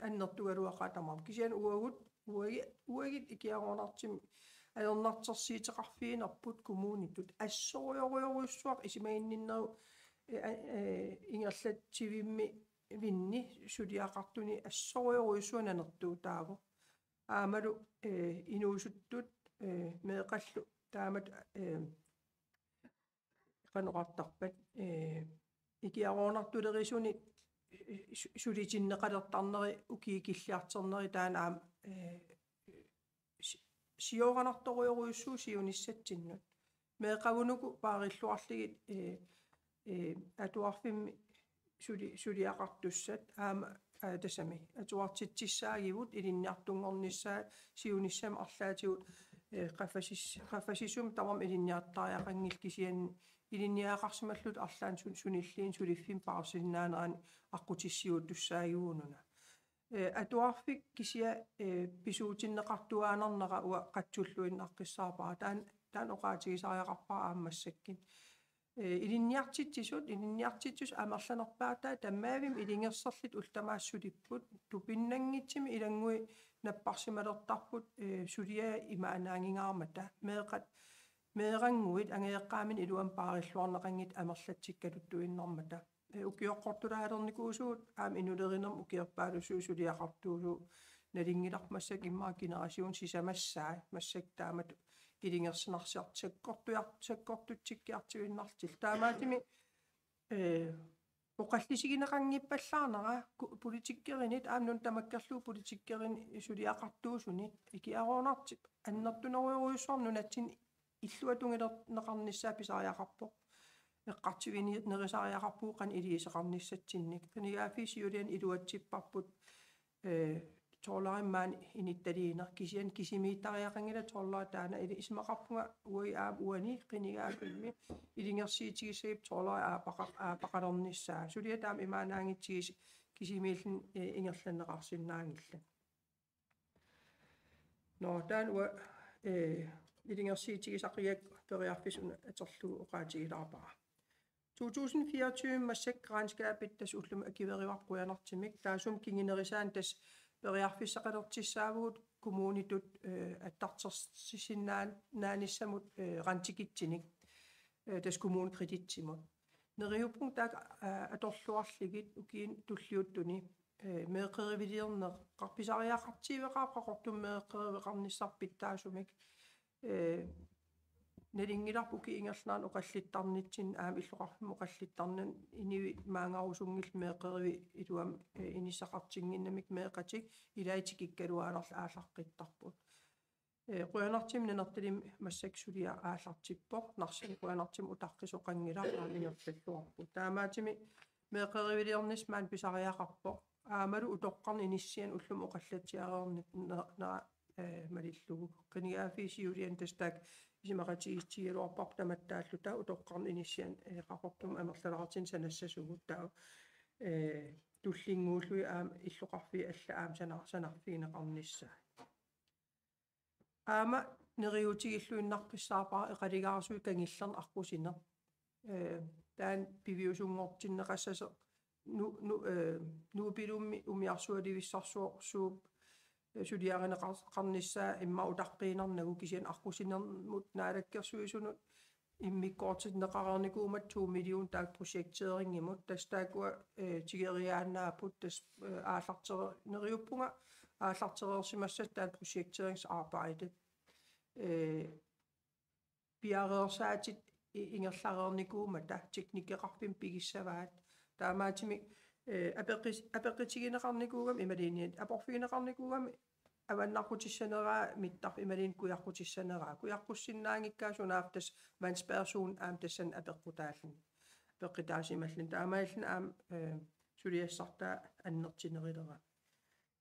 annertugaluaqaat tamarmik. Kisianni uagut, uagi-, uagut ikiaroornartumik ajornartorsiuteqarfiunerput kommunitut assorujorujussuaq isumaginninnerup, eh, eh, ingerlatsivimmi vinni suliaqartuni assorujorujussuaq nanertuutaavoq. Aammalu, eh, inuusuttut, eh, meeqqallu taamatut, eh, qanoq oqartarpat, eh, ikiaroornartulerisunik, eh, su-, sulitinneqalertarneri ukiut killiartorneri taanna aamma, eh, si-, siooranartorujorujussuuvoq siunissatsinnut. Meeqqavut uku paarilluarlugit, eh, eh, atuarfimmi suli-, suliaqartussat aamma, aa, tassami atuartitsissaagivut ilinniartunngornissaat siunissami arlaatigut, eh, qaffassis-, qaffasisumik tamarmik ilinniartariaqanngillat, kisianni ilinniagaqarsimalluta arlaannik sun-, sunilliinik suliffimmi paarsinnaanerani aqqutissiuuttussaajugununa. Eh, atuarfik kisiat, eh, pisuutinneqartuaannarnera uanga qatsulluinnaqqissaarpara. Taan-, taanna oqaatigisariaqarpara aamma massakkut. Eh, ilinniartitsisut, ilinniartitsisut amerlanerpaataat tamarmik ilungersorlutik ullut tamaasa sulipput, tupinnanngitsumik ilannguit napparsimalertarput, eh, suliat imaannaanngingaarmata, meeqqat, meerannguit angajoqqaaminnut iluamik paarilluarneqanngitsut amerlatsikkaluttuinnarmata. Eh, ukioqqortulaalernikuusugut aamma inulerinermik ukiorpaalussuit suliaqartuusugut nalunngilarput, massakkut immaqa generationit sisamassaat, massakkut taamatut ilungersunarsiartut sakkortuar-, sakkortutsikkiartuinnarlutillu. Taamaattumik, eh, oqallisigineqanngippallaarnera ku-, politikkerinit, aamma nunat tamakkerlugu politikkerinit suliaqartuusunit, ikiaroornartut annertunerujorujussuarmik nunatsinni illuatungiliorneqarnissaa pisariaqarpoq. Eqqartuinerisariaqarpugut qanoq iliuuseqarnissatsinnik. Qinigaaffiit siuliani iluatsipparput, eh, tolvimik maani inuttaliineq, kisianni kisimiittariaqanngilaq tolv taanna, ili isumaqarpunga uagut aamma uani qinigaaffimmi ilungersuutigissagipput tolv aapaqa-, aapaqalernissaa. Suliat taama imaannaanngitsugut kisimiilluni, eh, ingerlanneqarsinnaanngillat. Nå, taanna uanga, eh, ilungersuutigisaqigakku periarfissaq una atorlugu oqaatigilaarpara. To tusind fireogtyve massakkut regnskabit tassa ullumi akuerivarput qujanartumik, taassuma kingunerisaanik tassa periarfissaqalertussaavugut kommunitut, eh, attartorsissinnaan-, naanissamut, eh, rentekitsinik, eh, tassa KommuneKreditsimut. Neriuppunga taakku, eh, atorluarlugit ukiuni tulliuttuni, eh, meeqqeriviliorneq, qar-, pisariaqartigiveqaaq Qaqortumi meeqqeriveqarnissaq pitsaasumik. Eh, nalunngilarput ukiup ingerlanerani oqallittarnitsinni, aamma illoqarfimmi oqallittarnani, inuit maanngarusunngillat meeqqerivik iluamik, eh, inissaqartinnginnamikku, meeqqatik ilaat tikikkaluarlugit aallaqqittarput. Eh, qujanartumik Nanortalimmi massakkut suliaq aallartippoq, Narsami qujanartumik utaqqisoqanngilaq aamma ingerlalluarpoq. Taamaattumik meeqqeriviliornissaq maani pisariaqarpoq. Aammalu utoqqarnik inissianik ullumi oqallatsiareerni-, na-, na-, eh, malillugu. Qinigaaffiit siuliani tassa taakku isumaqatigiissutigigaluarparput tamattaalluta utoqqarnik inissianik, eh, Qaqortumi amerlalaartunik sanassasugut, taava, eh, tullinnguullugit aamma illoqarfiit allat aamma sana-, sanarfigineqarnissaat. Aamma neriuutigilluinnaqqissaarpara eqalugaarsuit kangullerni aqqusineq. Eh, taanna piviusunngortinneqassasoq nu-, nu-, eh, Nuup Ilummi umiarsualivissarsuarsuup, eh, suliarineqar-, qarnissaa immaqa utaqqiinnarnagu, kisianni aqqusinermut naalakkersuisunut immikkoortinneqareernikuummat to million taakku projekteringimut, tassa taakkua, eh, tigoriaannaapput, tassa, eh, aallartere-, neriuppunga aallartereersimassasut taanna projekteringsarbejde. Eh, piareersaatit i-, ingerlareernikuummata teknikeqarfimmik pigissavaat. Taamaattumik, eh, apeqqis-, apeqqutigineqarnikuugami imaluunniit aporfigineqarnikuugami avannaqqutissaneraa mittarfik imaluunniit kujaqqutissaneraa. Kujaqqussinnaanngikkaat sunaaffa tassa vandspærrezone aamma tassani apeqqutaalluni. Apeqqutaasimalluni. Taamaalilluni aamma, eh, suliassartaa annertunerulera.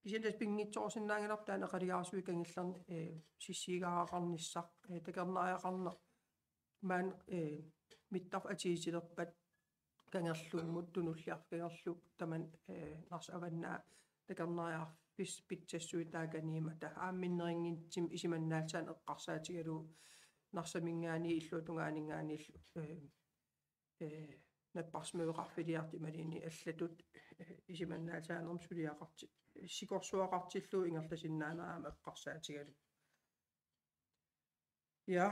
Kisianni tassa pinngitsoorsinnaanngilarput taanna eqalugaarsuit kangullerni, eh, sissiugaqarnissaq, eh, takornariaqarneq maani, eh, mittarfik atuutilerpat Kangerlummut Tunulliarfik Kangerluup tamanna, eh, Narsap avannaa takornariarfissat pitsassuit taakaniimmata. Aamma minnerunngitsumik isumannaallisaaneq eqqarsaatigalugu Narsaminngaanniit illuatungaaninngaanniillu, eh, eh, napparsimaveqarfiliartut imaluunniit allatut, eh, isumannaallisaanermut suliaqarti-, sikorsuaqartillugu ingerlasinnaaneq aamma eqqarsaatigalugu. Ja,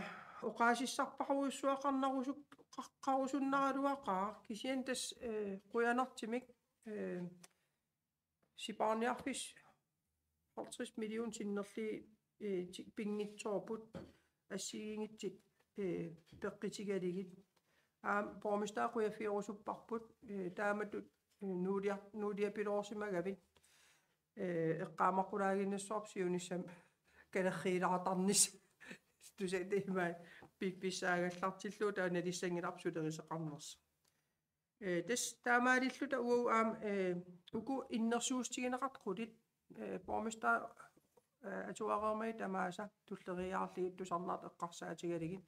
oqaasissarpassuaqarnarusu-, qa-, qarusunnaraluaqaaq, kisianni tassa, eh, qujanartumik, eh, sipaarniarfissat halvtreds million sinnerlugit, eh, ti-, pinngitsoorput assigiinngitsut, eh, peqqutigalugit. Aamma borgmesteri qujaffigerusupparput, eh, taamatut, eh, nuulia-, nuuliapiloorsimagavit, eh, eqqaamaqqulaaginnassavarput siunissami kalerriilaartarnissaq. Tusartaat imaat pi-, pissaagallartillugu taava nalissanngilarput sulerisoqarnersoq. Eh, tassa taamaalilluta uagut aamma, eh, uku innersuussutigineqartut qulit, eh, borgmesteri eh, atuareermagit tamaasa tulleriiaarlugit tusarnaartut eqqarsaatigalugit.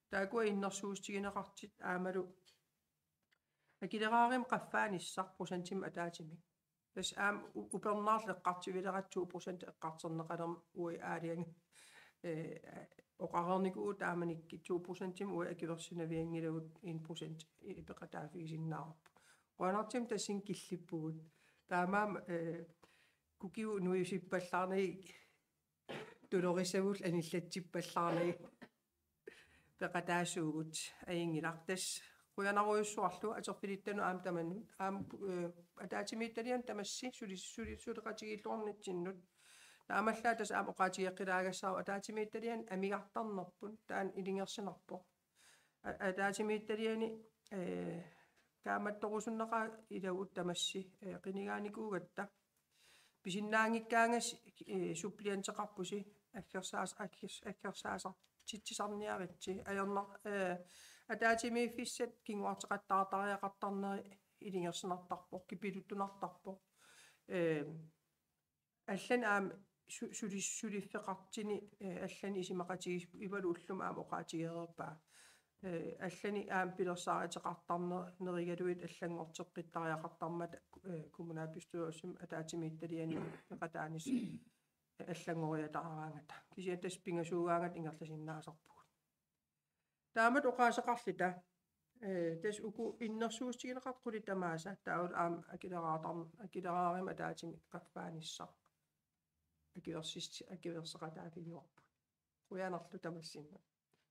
Taakkua innersuussutigineqartut aammalu akileraarummi qaffaanissaq procentimik ataatsimik. Tassa aamma u-, upernaarlugu eqqartuilerpara to procent eqqartorneqalermat uagut aalajangi. Eh, oqareernikuuvugut taamanikkut to procentimik uagut akuersinavianngilagut en procent i-, peqataaffigisinnaavarput. Qujanartumik tassani killippugut. Taamaammat, eh, kukigut nuisippallaarnagit, tulorissavut anillatsippallaarnagit peqataasuugut, ajunngilaq. Tassa qujanarujussuarlu atorfilittanut aamma tamanut. Aamma, eh, ataatsimiititaliani tamassi suli-, suli-, suleqatigiilluarnitsinnut. Taamaallaat tassa aamma oqaatigeqqilaagassaavoq ataatsimiititaliani amigartarnerput, taanna ilungersunarpoq. A-, ataatsimiititaliani, eh, kaammattorusunnaqaaq ilagut tamassi, eh, qinigaanikuugatta. Pisinnaanngikkaangassi, eh, supplianteqarpusi aggersaas-, aggers-, aggersaasartitsisarniaritsi. Ajornar-, eh, ataatsimiiffissat kinguarteqattaartariaqartarneri ilungersunartarpoq, kipiluttunartarpoq. Eh, allanik aamma su-, suli-, suliffeqartuni, eh, allanik isumaqatigiipput, Ivalu ullumi aamma oqaatigereerpaa. Eh, allanik aamma pilersaaruteqartarner-, nerigalugit allanngorteqqittariaqartarmata, eh, kommunalbestyrelsimi ataatsimiititaliani peqataanissaq allanngoriataaraangata. Kisianni tassa pingasuugaangata ingerlasinnaasarpugut. Taamatut oqaaseqarluta, eh, tassa uku innersuussutigineqartut qulit tamaasa, taavalu aamma akileraartar-, akileraarummi ataatsimik qaffaanissaq akuersist-, akuerseqataaffigivarput. Qujanarlu tamassinnut.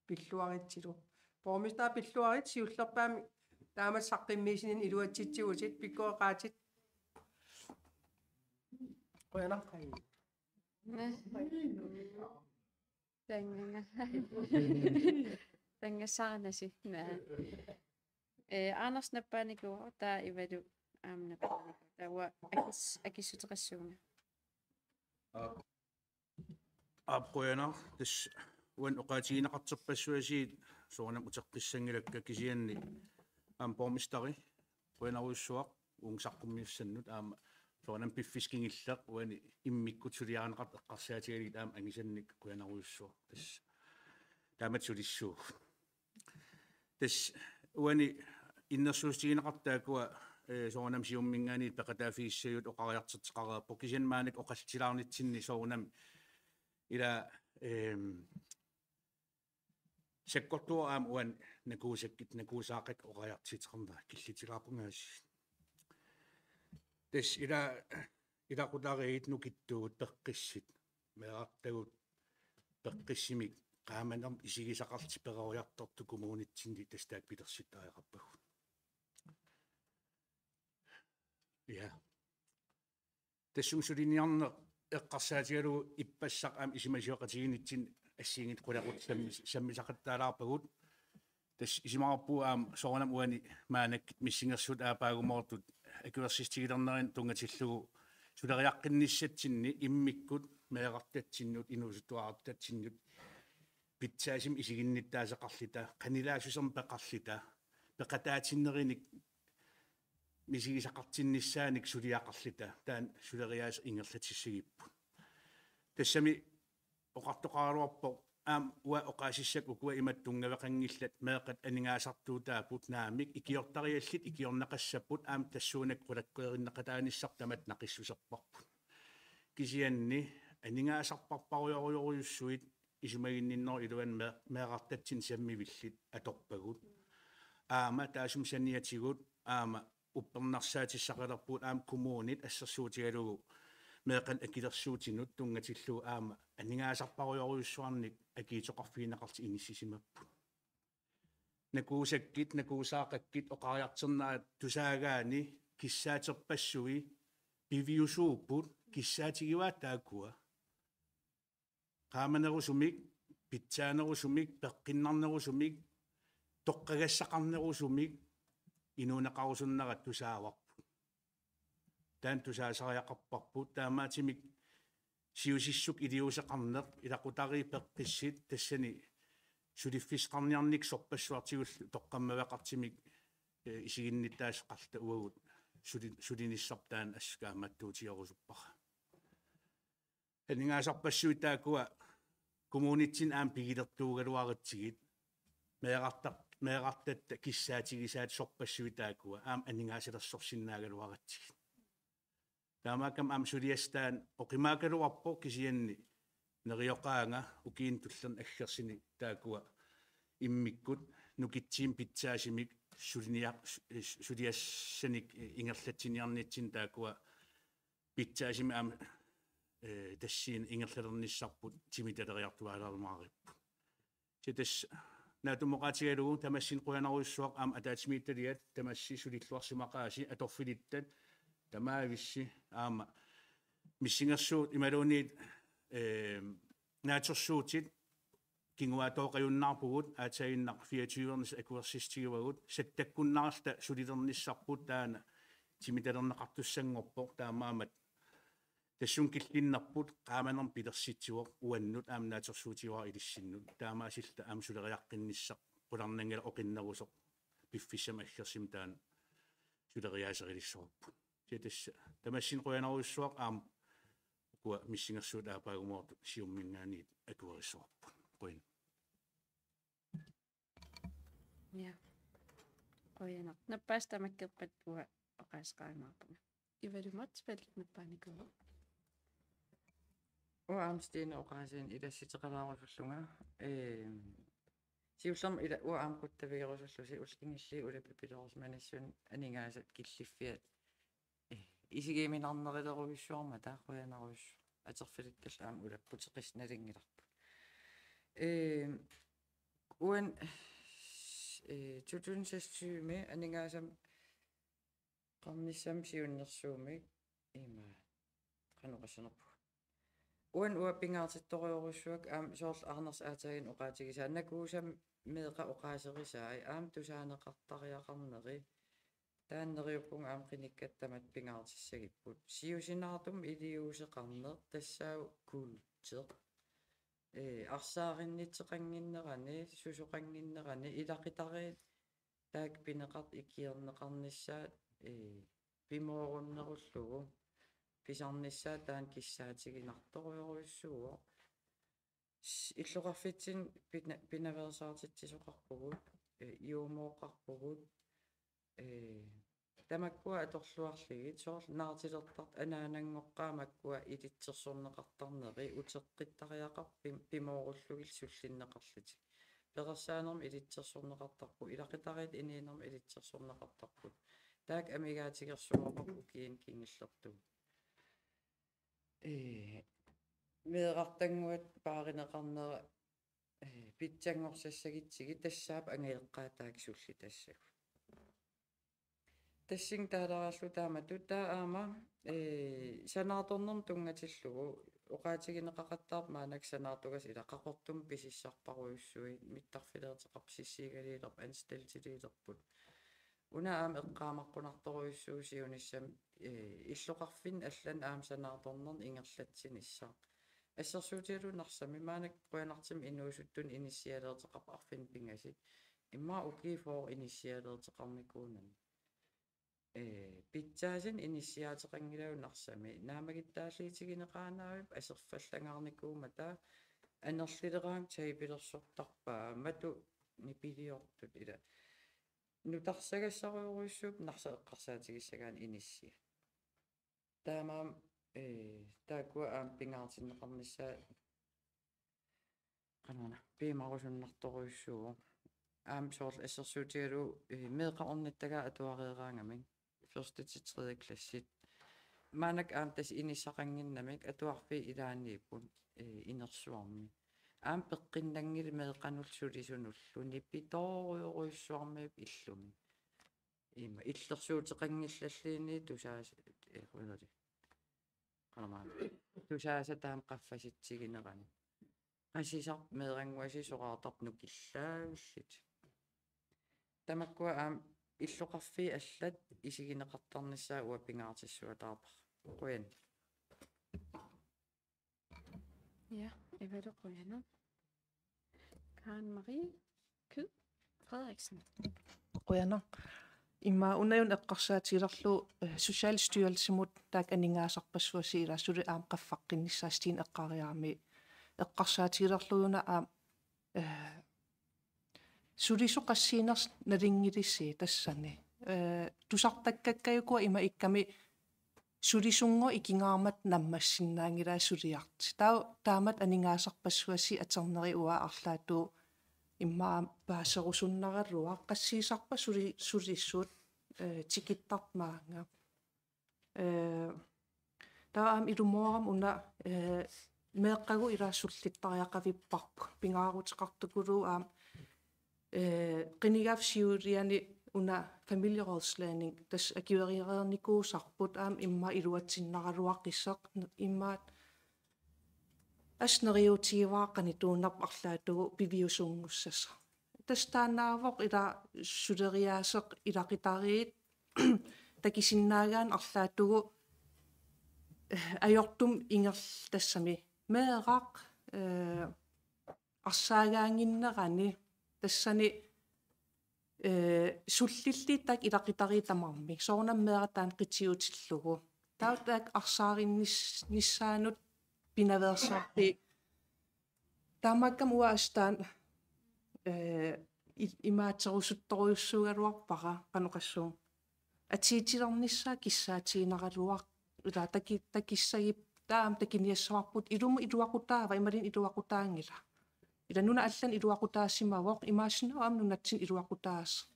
Pilluaritsilu. Borgmester, pilluarit, siullerpaamik taamatut saqqummiissininni iluatsitsivutit, pikkoreqaatit. Qujanaq. Tanganga. Tangassarinasi. Naa. Eh, Anders nappaanikuuvoq, taava Ivalu aamma nappaanikuuvoq. Taava akis-, akissuteqassuunga. Aap. Aap, qujanaq, tassa uani oqaatigineqartorpassuit soorunami uteqqissanngilakka, kisianni aamma borgmesteri, qujanarujussuaq uunga saqqummiussannut, aamma soorunami piffissaq kingulleq uani immikkut suliarineqartut eqqarsaatigalugit aamma angusannik qujanarujussuaq. Tassa taamatut sulissuugut. Tassa uani innersuussutigineqartut taakkua, eh, soorunami Siumuminngaanniit peqataaffigissagigut oqariartorteqareerpoq, kisianni maannakkut oqallisilaarnitsinni soorunami ila, ehm, sakkortuuvoq aamma uani Nakuusakkit, Nakuusaaqakkit oqariartuuteqarnera, killitilaarpunga aasiit. Tassa ila, ilaqutariit nukittuut peqqissut, meerartagut peqqissumik qaamanermik isigisaqarlutik peroriartortut kommunitsinni tassa taakku pilersittariaqarpagut. Ja. Tassunga suliniarneq eqqarsaatigalugu ippassaq aamma isumasioqatigiinnitsinni assigiinngitsut qulequttat sammis-, sammisaqattaalaarpagut. Tassa isumaqarpugut aamma soorunami uani maannakkut missingersuutit aappaagumoortut akuersissutigilerneranut tunngatillugu suleriaqqinnissatsinni immikkut meerartatsinnut, inuusuttuarartatsinnut pitsaasumik isiginnittaasaqarluta, qanilaassusermik peqarluta, peqataatinnerunik misigisaqartinnissaanik suliaqarluta, taanna suleriaaseq ingerlatissagipput. Tassami oqartoqaraluarpoq aamma uanga oqaasissakka ukua imatut tunngaveqanngillat, meeqqat aningaasartuutaapput, naamik, ikiortariallit ikiorneqassapput, aamma tassuunakkut qulakkeerinneqataanissarput tamatta naqissuserparput. Kisianni aningaasarparparujorujussuit isumaginninnerup iluani mee-, meerartatsinnut sammivillit atorpagut. Aamma taassuma saniatigut aamma uppernarsaatissaqalerpugut, aamma kommunit assersuutigalugu meeqqanik akilersuutinut tunngatillugu aamma aningaasarparujorujussuarnik akiitsoqarfigineqartut inissisimapput. Nakuusakkit, Nakuusaaqakkit oqariartornerat tusaagaanni kissaaterpassui piviusuupput, kissaatigivaat taakkua. Qaamanerusumik, pitsaanerusumik, peqqinnarnerusumik, toqqagassaqarnerusumik inuuneqarusunnerat tusaavarput. Taanna tusaasariaqarparput, taamaattumik siusissukkut iliuuseqarneq, ilaqutariit peqqissut tassani suliffissaqarniarnikkut sorpassuartigullu toqqammaveqartumik, eh, isiginnittaasaqarluta uagut suli-, sulinissarput taanna assut kaammattuutigerusuppara. aningaasarpassuit taakkua kommunitsinni aamma pigilertuugaluaratsigit, meerartar-, meerartatta kissaatigisaat sorpassuit taakkua aamma aningaasalersorsinnaagaluaratsigit. Taamaakkami aamma suliassaq taanna oqimaagaluarpoq, kisianni nerioqaanga ukiuni tullerni aggersuni taakkua immikkut nukitsinni pitsaasumik sulinia-, su-, suliassanik ingerlatsiniarnitsinni taakkua pitsaasumik aamma, eh, tassani ingerlalernissarput timitaleriartuaalerumaaripput. Kisianni tassa naatsumik oqaatigalugu tamassinnut qujanarujussuaq aamma ataatsimiititaliat tamassi sulilluarsimaqaasi, atorfilittat tamaavissi aamma missingersuut imaluunniit, eh, naatsorsuutit kinguaattooqajunnarpugut, aatsaannguaq fireogtyvernissaq akuersissutigivagut, sattakkunnaarluta sulilernissarput taanna timitalerneqartussanngorpoq, taamaammat tassunga killinnerput qaamanermut pilersitsivoq uannut aamma naatsorsuutigaara ilissinnut. Taamaasilluta aamma suleriaqqinnissaq qularnanngilaq, oqinnerusoq piffissami aggersumi taanna suleriaaserilissavarput. Kisianni tassa tamassinnut qujanarujussuaq aamma ukua missingersuut aappaagumoortut Siumuminngaanniit akuerissavarput. Qujan. Ja. Qujanaq. Nappaasaq tamakkerpat uanga oqaaseqarumaarpunga. Ivalu Motzfeldt nappaanikuuvoq. Uanga aamma Stine oqaasiinik ilassuteqalaarusullunga. Ehm, siullermik ila uanga aamma quttavigerusullusi, ullut kingulliit ulapipilerusut manassunut aningaasat killiffiat, eh, isigiuminarnerulerujussuarmata qujanarujussuaq. Atorfilittallu aamma ulapputeqissaat nalunngilarput. Ehm, uani, eh, to tusind seksogtyve-mi aningaasanik qernissamik siunnersuummik ima qanoq oqassanerpugut. Uani uanga pingaartittorujorujussuakka aamma soorlu Anders aatsaannguaq oqaatigisaa, nakuusami meeqqat oqaaserisai aamma tusaaneqartariaqarneri. Taanna neriuppunga aamma qinikkat tamatta pingaartissagipput. Siusinaartumik iliuuseqarneq tassaavoq kulti. Ee, arsaarinnittoqannginnerani, susoqannginnerani, ilaqutariit taakku pineqartut ikiorneqarnissaat, ee, pimoorunnerullugu pisarnissaat taanna kissaatiginartorujorujussuuvoq. S-, illoqarfitsinni pina-, pinaveersaartitsisoqarpugut, ee, juumooqqarpugut, ee, tamakkua atorluarlugit, soorlu naartulertartut anaananngoqqaat makkua ilitsersorneqartarneri uteqqittariaqarput pim-, pimoorullugillu sullinneqarlutik. Perersaanermut ilitsersorneqartarput, ilaqutariit inuunermut ilitsersorneqartarput. Taakku amigaatigersuupput ukiuni kingullertumi. Ee, meerartannguata paarineqarnera, ee, pitsanngorsassagutsigu tassaapput angajoqqaat taakku sullitassagut. Tassunga taalaarallarluta taamatut taava aamma, ee, sanaartornermut tunngatillugu oqaatigineqaqattaarpoq maannakkut sanaartugassat ila Qaqortumi pisissarparujussuit, mittarfileerteqarput, sissiugaliulerput, anstaltiliulerput. Una aamma eqqaamaqqunartorujussuuvoq siunissami, ee, illoqarfinni allani aamma sanaartornerni ingerlatsinissaq. Assersuutigalugu Narsami maannakkut qujanartumik inuusuttunut inissialeerteqarpoq arfineq-pingasut. Immaqa ukiut fyrre inissialeerteqarnikuunani. Ee, pitsaasunik inissiaateqanngilagut Narsami. Naammagittaalliutigineqaannaavipput aserfallangaarnikuummata, anerluleraangat tapilersortarpaa, matu nipiliortut ila. Nutarsagassaarujussuupput Narsap eqqarsaatigissagaanni inissiat. Taamaammat, ee, taakkua aamma pingaartinneqarnissaat qanoruna piumarusunnartorujussuuvoq. Aamma soorlu assersuutigalugu, ee, meeqqat ornittagaat atuareeraangamik første til tredje klassit. Maannakkut aamma tassa inissaqannginnamik atuarfiit ilaanniipput, ee, inersuarmi. Aamma peqqinnanngilaq meeqqanullu sulisunullu nipitoorujorujussuarmik illumi. Ima illersuuteqanngillalluunniit tusaas-, ee, qujanaq. Qanormaana. Tusaasat taama qaffasitsiginerani. Qasisarput meerannguasut soraartarput nukillaavillutik. Tamakkua aamma illoqarfiit allat isigineqartarnissaat uanga pingaartissuataarpara. Qujan. Ja, Ivalu qujanaq. Karen Marie Kyed Frederiksen. Qujanaq. Ima una una eqqarsaatigilerlugu, eh, Socialstyrelsimut taakku aningaasarpassuasi ilaa suli aamma qaffaqqinnissaat Stine eqqariarami eqqarsaatigilerlugu una aamma, eh, sulisut qassiinersut nalunngilisi tassani. Eh, tusartakkakkajuku ima ikkami sulisunngooq ikingaarmata naammassinnaanngilaat suliartut. Taava taamatut aningaasarpassuasi atorneri uanga arlaatigut immaqa paaserusunnaraluaq qassiisarpat suli-, sulisut, eh, tikittartut maanga. Eh, taava aamma ilumoorama una, eh, meeqqagut ilaa sullittariaqavipparput pingaaruteqartukuluuvoq aamma, eh, qinigaaffik siuliani una familierådslagning tassa akueriareernikuusarput aamma immaqa iluatsinnaraluaqisoq immaqa assut neriuutigivara qanoq tuunerput arlaatigut piviusunngussasoq. Tassa taannaavoq ilaa suleriaaseq ilaqutariit takusinnaagaanni arlaatigut, eh, ajortumik ingerl-, tassami meeraq, eh, arsaagaannginnerani tassani, eh, sullillit taakku ilaqutariit tamarmik. Soorunami meeraq taanna qitiutillugu. Taava taakku arsaarinnis-, nissaannut pinaveersaarput. Taamaakkami uanga assut taanna, eh, i-, imaattorusuttorujussuugaluarpara qanoq oqassuunga. Atuutilernissaa kissaatiginaraluaq ilaa taki-, takussagit taama takuniassavarput ilumut iluaqutaava imaluunniit iluaqutaanngilaq. Ilaa nunat allanut iluaqutaasimavoq imaassinnaavoq aamma nunatsinni iluaqutaasoq.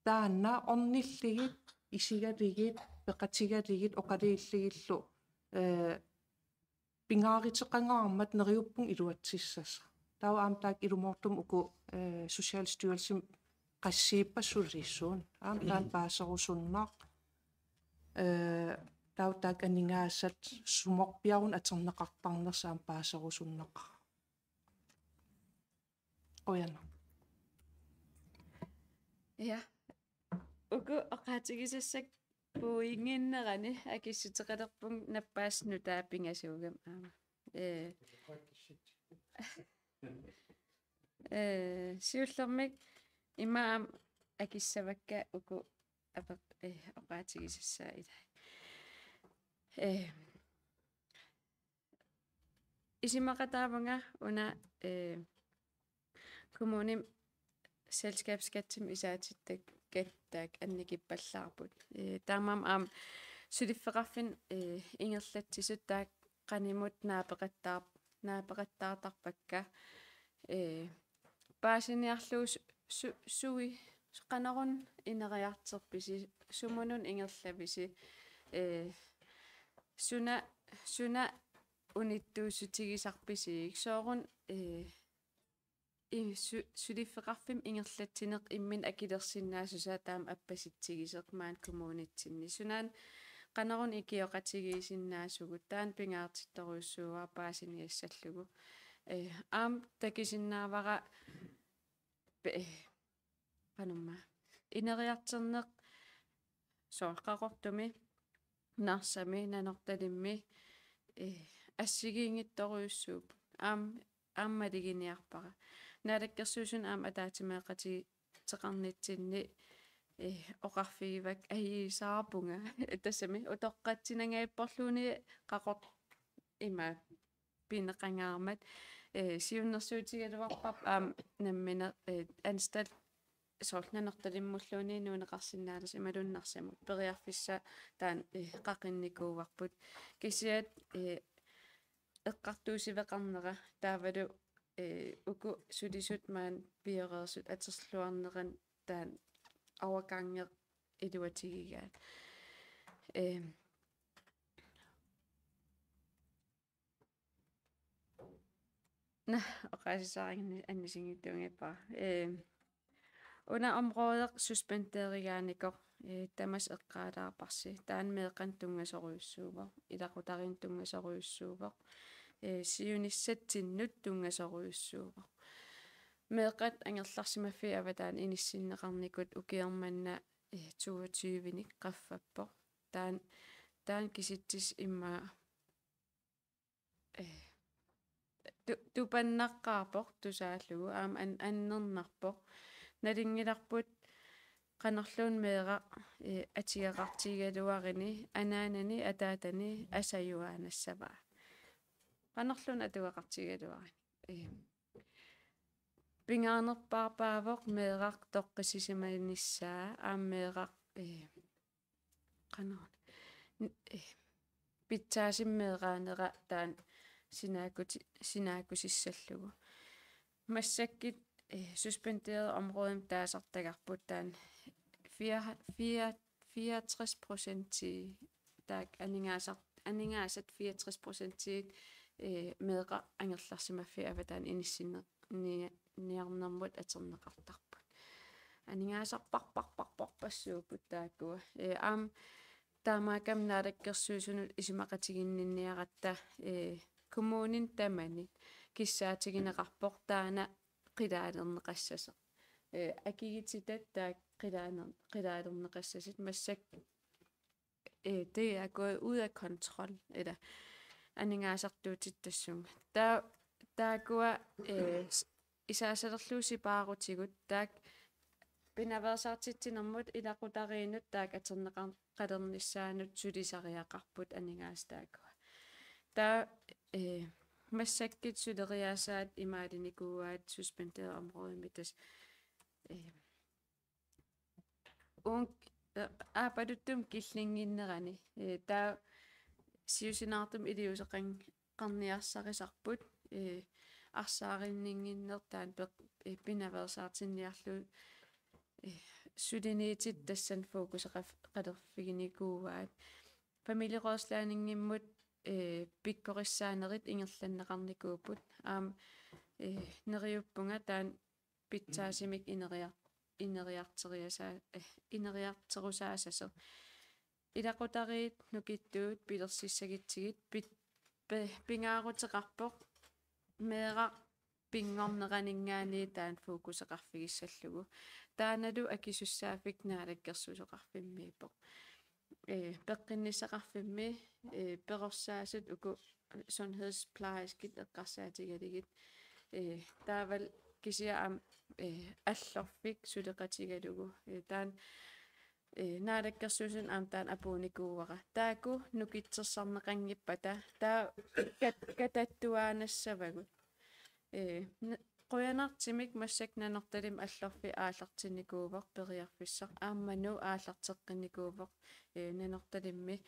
Taanna ornillugit, isigalugit, peqatigalugit, oqaluullugillu, eh, pingaaruteqangaarmat neriuppunga iluatsissasoq. Taava aamma taakku ilumoortumik uku, eh, Socialstyrelsimi qassiippat sulisut. Aamma taanna paaserusunnaq. Eh, taava taakku aningaasat sumorpiaruni atorneqartarnersut aamma paaserusunnaqaaq. Qujanaq. Ja. Uku oqaatigisassat puinnginnerani akissuteqalerpunga nappaasut nutaat pingasuugami aamma. Ee. Ee, siullermik ima aamma akissavakka uku apeq-, ee, oqaatigisassaat ilai. Ee, isumaqataavunga una, ee, kommunimi selskabsskattimik isaatittakkat taakku annikippallaarput. Ee, taamaammat aamma suliffeqarfinni, ee, ingerlatsisut taakku qanimut naapeqattaar-, naapeqattaartarpakka. Ee, paasiniarlugu su-, su-, sui-, qanoruna ineriartorpisi, sumununa ingerlavisi, ee, suna, suna unittuussutigisarpisiuk, sooruna, ee, i-, su-, suliffeqarfimmi ingerlatsineq imminut akilersinnaassusaa taama appasitsigisoq maani kommunitsinni. Sunaana qanoruna ikioqatigiissinnaasugut, taanna pingaartittorujussuuara paasiniassallugu. Ee, aamma takusinnaavara pe-, ee, qanormaa. Ineriartorneq soorlu Qaqortumi, Narsami, Nanortalimmi, ee, assigiinngitsorujussuupput. Aam-, aamma maluginiarpara. Naalakkersuisuni aamma ataatsimeeqatigitseqarnitsinni, ee, oqarfigivakka ajuusaarpunga. Tassami utoqqatsinangajaapporluunniit Qaqortumi ima pineqangaarmat, ee, siunnersuutigigaluarparput aamma nammineq, ee, anstalt soorlu Nanortalimmulluunniit nuunneqarsinnaanersoq imaluunniit Narsamut periarfissaq taanna, ee, qaqinnikuuarput. Kisianni, ee, eqqartuussiveqarnera taavalu, ee, uku sulisut maani pioreersut atorluarneranni taanna overgangi iluatigigaat. Ee, Naa, oqaasissaarinni annisinngitsuunngippa. Ee, una område suspendeerigaanikoq, ee, tamassi eqqaalaarparsi. Taanna meeqqanut tunngasorujussuuvoq, ilaqutariinnut tunngasorujussuuvoq, ee, siunissatsinnut tunngasorujussuuvoq. Meeqqat angerlarsimaffiit avataani inissinneqarnikut ukioq manna, ee, toogtyvenik qaffappoq. Taanna, taanna kisitsisit immaqa ee, tu-, tupannaqqaarpoq tusaallugu, aamma an-, annernarpoq. Nalunngilarput qanorluunniit meeraq, eh, atugaqartigigaluarini, anaanani ataatani asajuaannassavaa. Qanorluunniit atugaqartigigaluarini. Eh, pingaarnerpaarpaavoq meeraq toqqissisimanissaa, aamma meeraq, eh, qanoq, n-, eh, pitsaasumik meeraanera taanna sinaakkuti-, sinaakkusissallugu. Massakkut, eh, suspenderet områdemik taasartagarput taanna fire-, fire-, fireogtres procentii, taakku aningaasar-, aningaasat fireogtres procentii, eh, meeraq angerlarsimaffiit avataani inissinni-, ni-, niarnermut atorneqartarput. Aningaasarparparparparpassuupput taakkua. Eh, aamma taamaakkami naalakkersuisunut isumaqatiginninniaratta, eh, kommuninit tamanit kissaatigineqarpoq taanna qilaalerneqassasoq. Eh, akigutitat taakku qilaaler-, qilaalerneqassasut, massakkut, eh, det er gået ud af kontrol, eller aningaasartuutit tassunga. Taa-, taakkua, eh, s-, isaasalerlugu sipaarutigut, taakku pinaveersaartitsinermut ilaqutariinnut taakku atorneqar-, qalernissaannut sulisariaqarput aningaasat taakkua. Taava, eh, massakkut suleriaasaat imaalinikuuaat suspenderet områdemi, tassa, eh, uunga, eh, aappaluttumik killinnginnerani, eh, taava siusinaartumik iliuuseqan-, qarniarsarisarput, eh, arsaarinninnginneq taanna peq-, eh, pinaveersaartinniarlugu, eh, suliniutit tassani fokuseqaf-, qalerfiginikuuaat. Familierådslagningimmut, eh, pikkorissaanerit ingerlanneqarnikuupput. Aamma, eh, neriuppunga taanna pitsaasumik ineriar-, ineriarteriasa-, eh, ineriarterusaasasoq. Ilaqutariit nukittuut pilersissagutsigit pit-, pe-, pingaaruteqarpoq meeraq pinngorneraninngaanniit taanna fokuseqarfigissallugu. Taannalu akisussaaffik naalakkersuisoqarfimmiippoq. Eh, peqqinnissaqarfimmi, eh, perorsaasut uku sundhedsplejerskit eqqarsaatigalugit. Eh, taavalu kisianni aamma, eh, allorfik suleqatigalugu. Eh, taanna, eh, naalakkersuisunut aamma taanna apuunnikuuara. Taakku nukittorsarneqanngippata, taava kat-, katattuaannassavagut. Eh, n-, qujanartumik massakkut Nanortalimmi allorfik aallartinnikuuvoq periarfissaq, aamma Nuuk aallarteqqinnikuuvoq, eh, Nanortalimmi.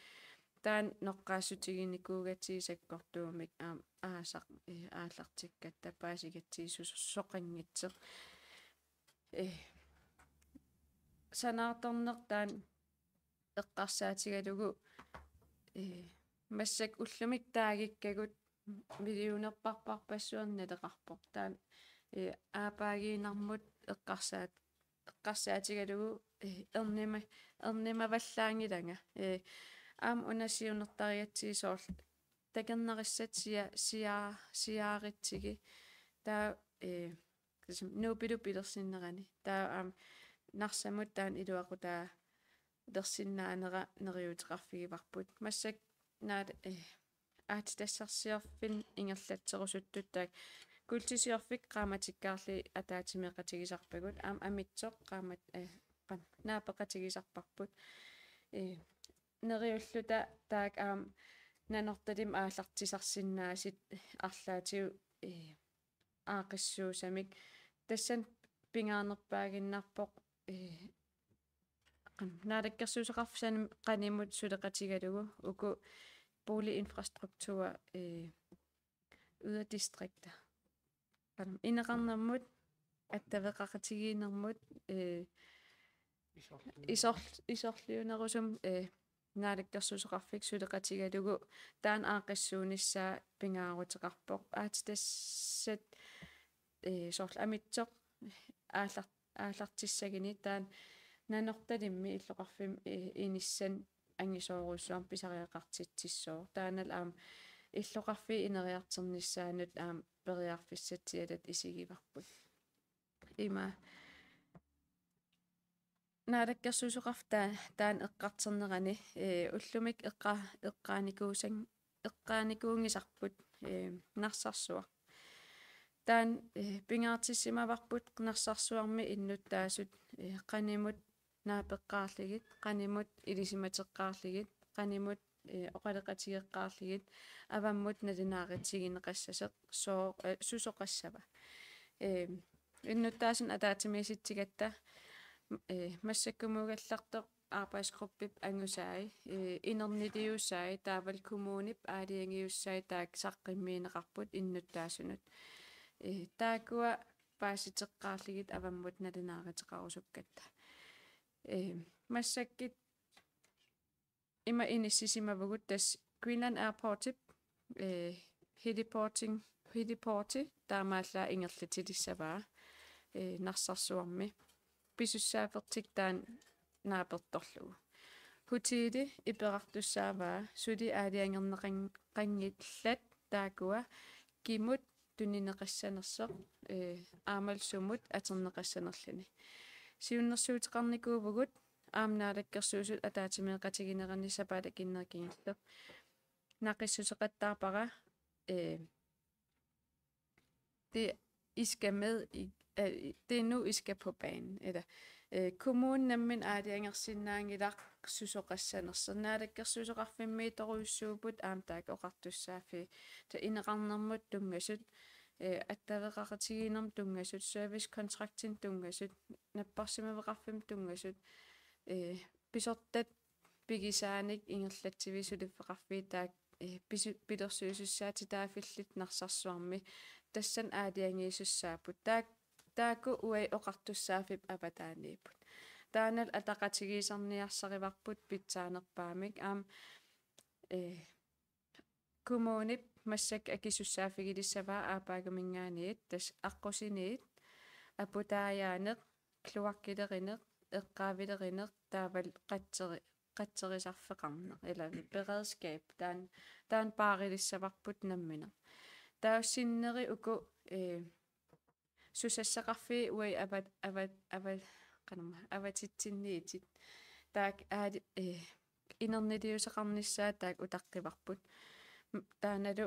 Taanna noqqaassutiginikuugatsigit sakkortuumik aamma aasaq, eh, aallartikkatta paasigatsigu su-, soqanngitsoq. Eh, sanaartorneq taanna eqqarsaatigalugu, eh, massakkut ullumi taagukkagut millionerparparpassuarnik naleqarpoq. Taanna, eh, aappaagiinnarmut eqqarsaat-, eqqarsaatigalugu, eh, ernima-, ernimavallaanngilanga. Eh, aamma una siunertarigatsigu soorlu takornarissat sia-, sia-, siaarutsigit. Taava, eh, tassa Nuupilu pilersinnerani. Taava aamma Narsamut taanna iluaqutaalersinnaanera neriuuteqarfigivarput. Massakkut naat, eh, aatsitassarsiorfinnut ingerlatserusuttut taakku kuultisiorfik qaammatikkaarlugit ataatsimeeqatigisarpagut, aamma Amitsoq qaammat-, eh, qam-, naapeqatigisarparput. Eh, neriulluta taakku aamma Nanortalimmi aallartisarsinnaasut arlaatigut, eh, aaqqissuussamik. Tassani pingaarnerpaaginnarpoq, eh, qan-, naalakkersuisoqarfik sani qanimut suleqatigalugu uku boliginfrastruktur, eh, yderdistrikter. Qan-, ineqarnermut, attaveqaqatigiinnermut, eh, isor-, isorliunerusumik, eh, naalakkersuisoqarfik suleqatigalugu taanna aaqqissuunnissaa pingaaruteqarpoq. Aatsitassat, eh, soorlu Amitsoq aallar-, aallartissaguni taanna Nanortalimmi illoqarfimmi, eh, inissannik angisoorujussuarmik pisariaqartitsissooq. Taannalu aamma illoqarfiup ineriartornissaanut aamma periarfissat sialat isigivarput. Ima naalakkersuisoqarfik taa-, taanna eqqartornerani, eh, ullumikkut eqqa-, eqqaanikuusang-, eqqaanikuunngisarput, eh, Narsarsuaq. Taanna, eh, pingaartissimavarput Narsarsuarmi innuttaasut, eh, qanimut naapeqqaarlugit, qanimut ilisimateqqaarlugit, qanimut, eh, oqaloqatigeqqaarlugit, avammut nalunaarutigineqassasoq sooq, eh, susoqassava. Eh, innuttaasunut ataatsimiisitsigatta, eh, massakkumuugallartoq arbejdsgruppip angusai, eh, inerniliusai, taavalu kommunip aalajangiussai taakku saqqummiunneqarput innuttaasunut. Eh, taakkua paasiteqqaarlugit avammut nalunaaruteqarusukkatta. Eh, massakkut ima inissisimavugut tassa Greenland Airportip, eh, heliporting, heliporti taamaallaat ingerlatilissavaa, eh, Narsarsuarmi. Pisussaaffeqartik taanna naapertorlugu. Hotelli iperartussaavaa suli aalajangerneqanngillat taakkua kimut tunineqassanersoq, eh, aammalu sumut atorneqassanerluni. Siunnersuuteqarnikuuvugut aamma Naalakkersuisut ataatsimeeqatiginerani sapaatip akunnerata kingulleq. Naqissuseqattaarpara, eh, det, I skal med i, øh, det er nu, I skal på banen. Eller, øh, kommunen nammineq aalajangersinnaanngilaq susoqassanersoq. Naalakkersuisoqarfimmiittorujussuupput aamma taakku oqartussaaffii. Taava ineqarnermut tunngasut, eh, attaveqaqatigiinnermut tunngasut, servicekontraktinik tunngasut, napparsimaveqarfimmut tunngasut, eh, pisortat pigisaanik ingerlatsivik suliffeqarfiit taakku, eh, pisu-, pilersuisussaatitaaffillit Narsarsuarmi tassani aalajangiisussaapput. Taak-, taakku uagut oqartussaaffik avataaniipput. Taannalu ataqatigiisarniarsarivarput pitsaanerpaamik aamma, eh, kommunip massakkut akisussaaffigilissavaa aappaaguminngaanniit, tassa aqqusiniit, aputaajaaneq, kloakkilerineq, eqqaavilerineq, taavalu qatseri-, qatserisarfeqarneq, eller beredskab, taanna, taanna paarilissavarput nammineq. Taava sinneri uku, eh, susassaqarfiit uagut avat-, avat-, avat-, qanormaa, avatitsinniutit. Taakku aali-, eh, inerniliuseqarnissaat taakku utaqqivarput. M-, taannalu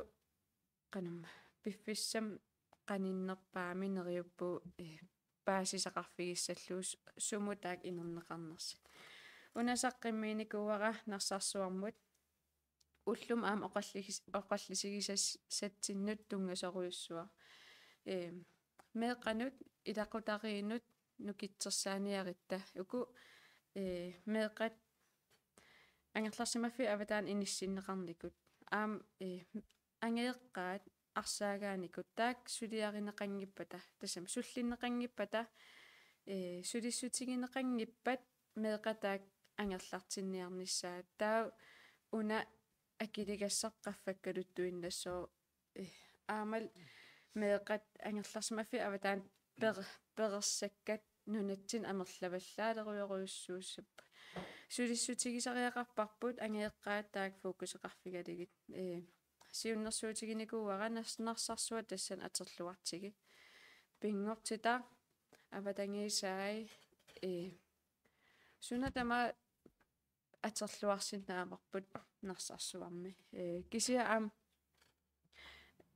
qanormaa, piffissami qaninnerpaami neriuppugut, eh, paasisaqarfigissallugu s-, sumut taakku inerneqarnersut. Una saqqummiunikuuara Narsarsuarmut ullumi aamma oqalligis-, oqallisigisatsinnut tunngasorujussuaq. Ehm, meeqqanut ilaqutariinnut nukittorsaaniarutta uku, eh, meeqqat angerlarsimaffiit avataanut inissinneqarnikut. Aamma, eh, angajoqqaat arsaagaannikut taakku suliarineqanngippata, tassami sullinneqanngippata, eh, sulissutigineqanngippat meeqqat taakku angerlartinniarnissaat. Taava una akiligassaq qaffakkaluttuinnassooq, eh, aammalu meeqqat angerlarsimaffiit avataanut per-, perorsakkat nunatsinni amerlavallaalerusorujussuussapput. Sulissutigisariaqarparput angajoqqaat taakku fokuseqarfigalugit. Eh, siunnersuutiginikuuara Nars-, Narsarsuaq tassani atorluartigu. Pinngortitaq, avatangiisai, eh, suna tamaat atorluarsinnaavarput Narsarsuarmi. Eh, kisianni aamma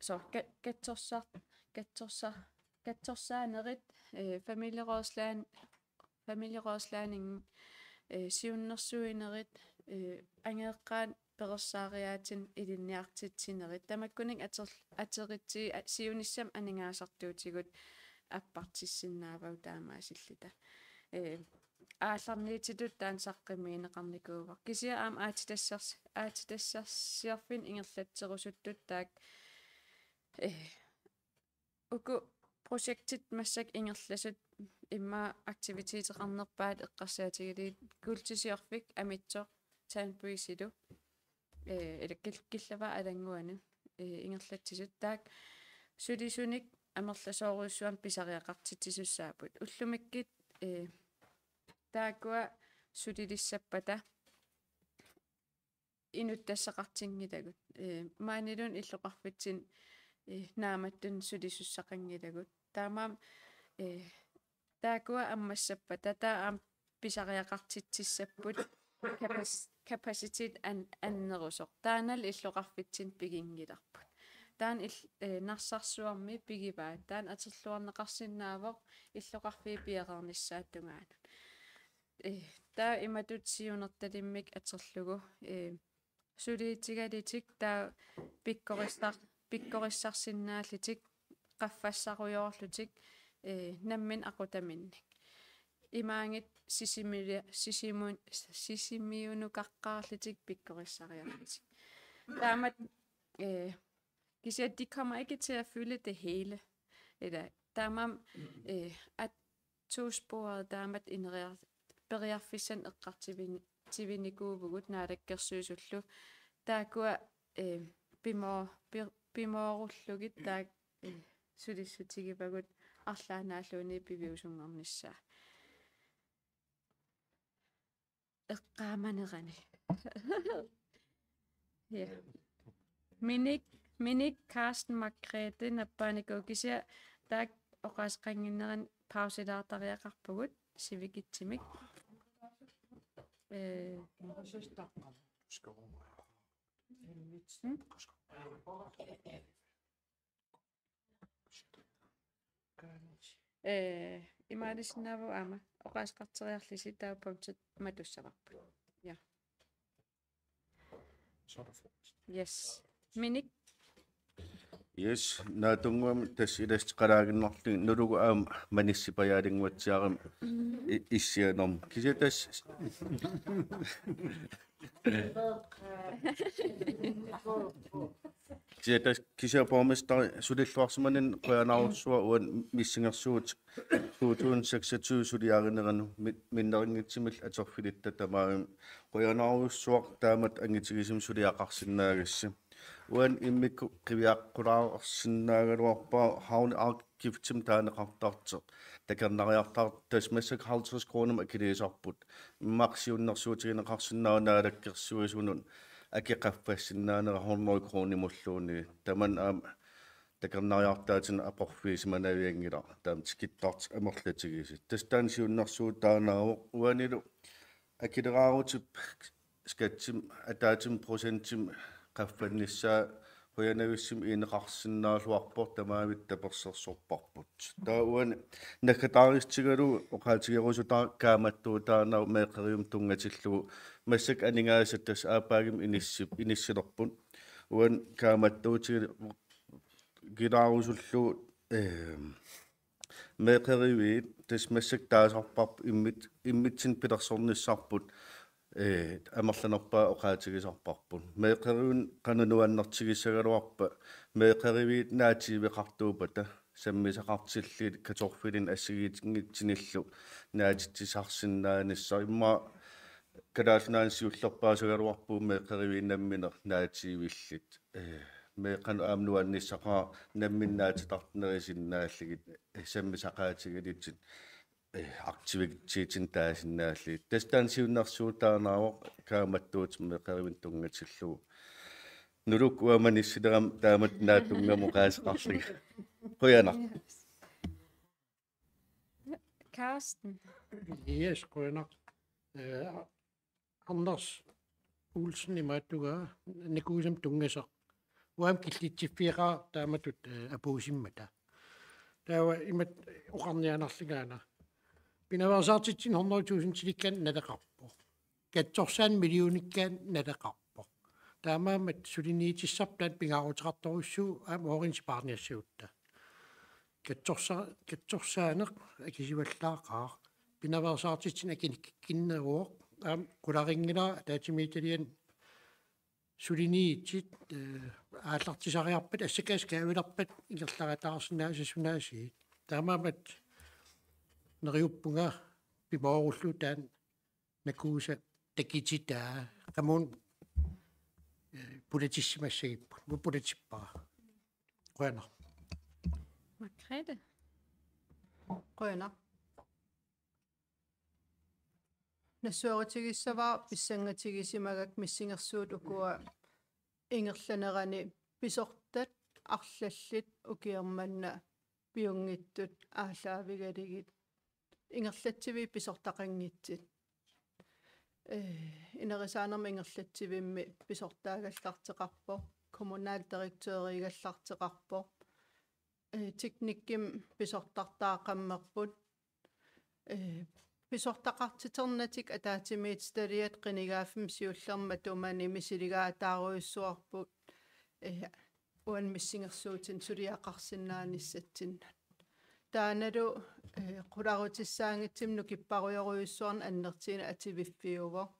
soorlu ka-, katsorsar-, katsorsar-, katsorsaanerit, eh, familierådslagning, familierådslagning, eh, siunnersuinerit, eh, angajoqqaat perorsaariaatsinnut ilinniartitsinerit. Tamakkuninnga ator-, ateritsi-, a-, siunissami aningaasartuutigut appartissinnaavagut taamaasilluta. Eh, aallarniutitut taanna saqqummiunneqarnikuuvoq. Kisianni aamma aatsitassers-, aatsitassarsiorfinnut ingerlatserusuttut taakku, eh, uku projektit massakkut ingerlasut immaqa aktiviteteqarnerpaat eqqarsaatigalugit kuultisiorfik amitsoq Tanbreezilu, eh, eller Kil-, Killavaat Alannguani, eh, ingerlatsisut taakku sulisunik amerlasoorujussuarnik pisariaqartitsisussaapput. Ullumikkut, eh, taakkua sulilissappata inuttassaqartinngilagut. Eh, maaniluunniit illoqarfitsinni, eh, naammattunik sulisussaqanngilagut. Taamaammat, eh, taakkua ammassappata taava aamma pisariaqartitsissapput kapac-, kapacitet an-, annerusoq. Taannalu illoqarfitsinni piginngilarput. Taanna il-, eh, Narsarsuarmi pigivaat. Taanna atorluarneqarsinnaavoq illoqarfiit piareernissaata tungaanut. eh, taava imatut siunertalimmik atorlugu, eh, suliitigalitik taava pikkorissar-, pikkorissarsinnaallutik qaffassarujoorlutik, eh, nammineq aqutaminnik. Imaanngitsoq sisimilia-, sisimun-, sisimiunukaqqaarlutik pikkorissariarlutik. Taamatut, eh, kisianni de kommer ikke til at fylde det hele. Eller, taamaammat, eh, at tosporet taamatut ineriar-, periarfissanik eqqartuini-, tuinikuuvugut Naalakkersuisullu. Taakkua, eh, pimo-, pi-, pimoorullugit taakku, eh, sulissutigivagut arlaannaalluunniit piviusunngornissaa. Eqqaamanerani. Ja. Minik, Minik, Carsten, Margrethe, nappaanikuuvoq, kisianni taakku oqaaseqannginneranni pausilaartariaqarpugut sivikitsimik. Eh. Mm? Eh, imaalisinnaavoq aamma oqaaseqarteriarlusi, taava punktit matussavarput. Ja. Yes. Minik. Yes, naatsunnguamik tassa ilassi qalaaginnarlugit nulugu aamma manissipajaalinguatsiarami i-, issianermi. Kisianni tassa Kisianni tassa kisianni borgmesteri sulilluarsimanermi qujanarujussuaq uani missingersuutit to tusind seksogtyve suliarineranut mi-, minnerunngitsumillu atorfilitta tamavimmik. Qujanarujussuaq taamatut angitigisumik suliaqarsinnaagassi. Uani immikkut qiviaqqulaarsinnaagaluarpara havneafgiftimik taaneqartartoq. Takornariartartoq tassa massakkut halvtreds kroner akiliisarput. Immaqa siunnersuutigineqarsinnaavoq Naalakkersuisunut aki qaffassinnaanera hundrede kronimulluunniit. Tamanna aamma takornariartaatinik aporfigisimanavianngilaq. Taama tikittartut amerlatigisut. Tassa taanna siunnersuutaanaavoq uanilu akileraarutit skattimik ataatsimik procentimik qaffannissaa qujanavissumik ineqarsinnaalluarpoq, tamavimmik tapersersorparput. Taava uani naggataarissutigalugu oqaatigerusutara kaammattuutaanaavoq meeqqerivimmi tunngatillugu, massakkut aningaasat tassa aappaagummi inissi-, inissilerput. Uani kaammattuutigilaarusullugu, eh, meeqqeriviit tassa massakkut taasarparput immit-, immitsinnut pilersornissarput, eh, amerlanerpaat oqaatigisarparput. Meeqqerivinni qanoq nuannertigissagaluarpa, meeqqeriviit naatiiveqartuuppata, sammisaqartillugit kartoffelinik assigiinngitsunillu naatitsisarsinnaanissaq. Immaqa Kalaallit Nunaanni siullerpaasagaluarpugut meeqqeriviit nammineq naatiivillit. Eh, meeqqanut aamma nuannissaqaaq nammineq naatitarnerisinnaallugu, eh, sammisaqaatigalugit, eh, aktivitetinik taasinnaallugit. Tassa taanna siunnersuutaanaavoq kaammattuutit meeqqerivinni tunngatillugu. Nulukkut uanga manissilerama taamatut naatsunnguamik oqaaseqarlunga. Qujanaq. Carsten. Yes, qujanaq. Eh, Anders Olsen imaattugaa, nakuusamik tunngasoq. Uanga killitsiffigaa taamatut, eh, apuussimmata. Taava imatut oqarniaannarlunga una. Pinaveersaartitsineq hundrede tusindilikkaanni naleqarpoq. Katsorsaaneq millionikkaanni naleqarpoq. Taamaammat suliniutissarput taanna pingaaruteqartorujussuuvoq aamma orange paarniassagutta. Katsorsa-, katsorsaaneq akisuallaaqaaq. Pinaveersaartitsineq akinikkinneruvoq. Aamma qularinngilaa ataatsimiititaliani suliniutit, eh, aallartisariarpat, assakaasoq kaavilerpat ingerlariataarsinnaasassuunaasiit. Taamaammat neriuppunga pimoorullugu taanna nakuusa takutitaa, qamuuna, eh, pulatissimassagipput. Uanga pulatippara. Qujanaq. Margrethe. Qujanaq. Nassuerutigissavarput pissangatigisimagakku missingersuut ukua ingerlanerani pisortat arlallit ukioq manna piunngitsut aallaavigalugit ingerlatsiviit pisortaqanngitsut. Eh, inerisaanermi ingerlatsivimmi pisortaagallarteqarpoq, kommunaldirektørigallarteqarpoq, eh, teknikkimi pisortartaqammerput, eh, Pisortaqartiternatik ataatsimiititaliat qinigaaffimmi siullermi matumani misiligaataarujussuarput, eh, uani missingersuutinni suliaqarsinnaanissatsinnut. Taannalu, eh, qularutissaanngitsumik nukipparujorujussuarnik annertuumik ativiffiuvoq.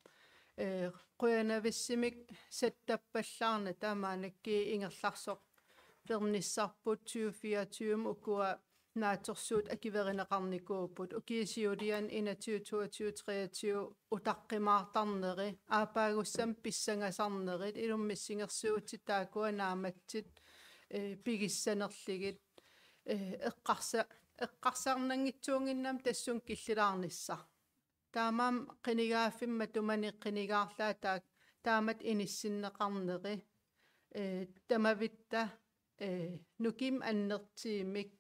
Eh, qujanavissumik sattappallaarnata maannakkut ingerlaarsorternissarput tyve fireogtyve ukua naatsorsuutit akuerineqarnikuupput. Ukiup siuliani enogtyve, toogtyve, treogtyve utaqqimaartarneri, aappaagussamik pissangasarnerit, ilumut missingersuutit taakkua naammatsit, eh, pigissanerlugit, eh, eqqarsa-, eqqarsarnanngitsuunnginnamik tassunga killilaarnissaq. Taamaammat qinigaaffimmi matumani qinigaarlaat taak-, taamatut inissinneqarneri, eh, tamavitta, eh, nukimmik annertuumik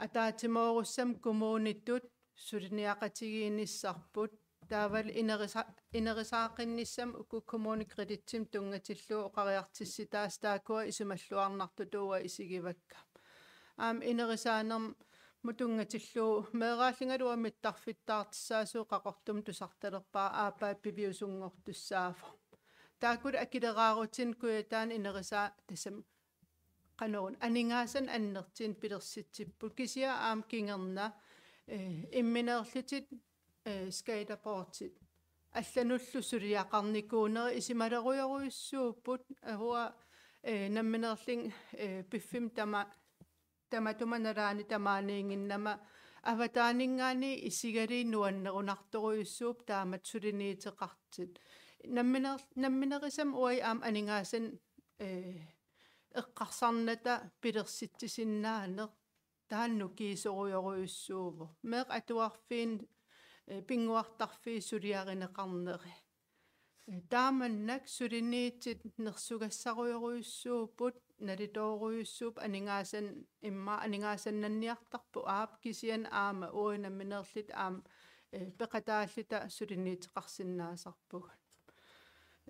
ataatsimoorussamik kommunitut suliniaqatigiinnissarput, taavalu inerisa-, inerisaaqqinnissamut uku KommuneKreditsimut tunngatillugu oqariartussitaasut taakkua isumalluarnartutut uanga isigivakka. Aamma inerisaanermut tunngatillugu meeraallungalu uanga mittarfittaartussaasua Qaqortumi tusartalerpara, aappaa piviusunngortussaavoq. Taakkulu akileraarutinik Kujataani inerisaa-, tassami qanoruna, aningaasanik annertuumik pilersitsipput, kisianni aamma kingorna, eh, imminerlutit, eh, skateboardit allanullu suliaqarnikuuneri isumalerujorujussuupput, uanga, eh, nammineerlunga, eh, piffimmi tama-, tamatuma nalaani tamaaniinnginnama avataaninngaanniit isigalugit nuannerunartorujussuupput taamatut suliniuteqartut. Nammineer-, namminerisami uagut aamma aningaasanik, eh, eqqarsarnata pilersitsisinnaaneq taanna nukiisorujorujussuuvoq. Meeqqat atuarfiit, eh, pinnguartarfiit suliarineqarneri. Eh, taamannak suliniutit nersugassarujorujussuupput, nalitoorujussuupput aningaasan-, immaqa aningaasannanniartarput aap, kisianni aamma uagut nammineerluta aamma, eh, peqataalluta suliniuteqarsinnaasarpugut.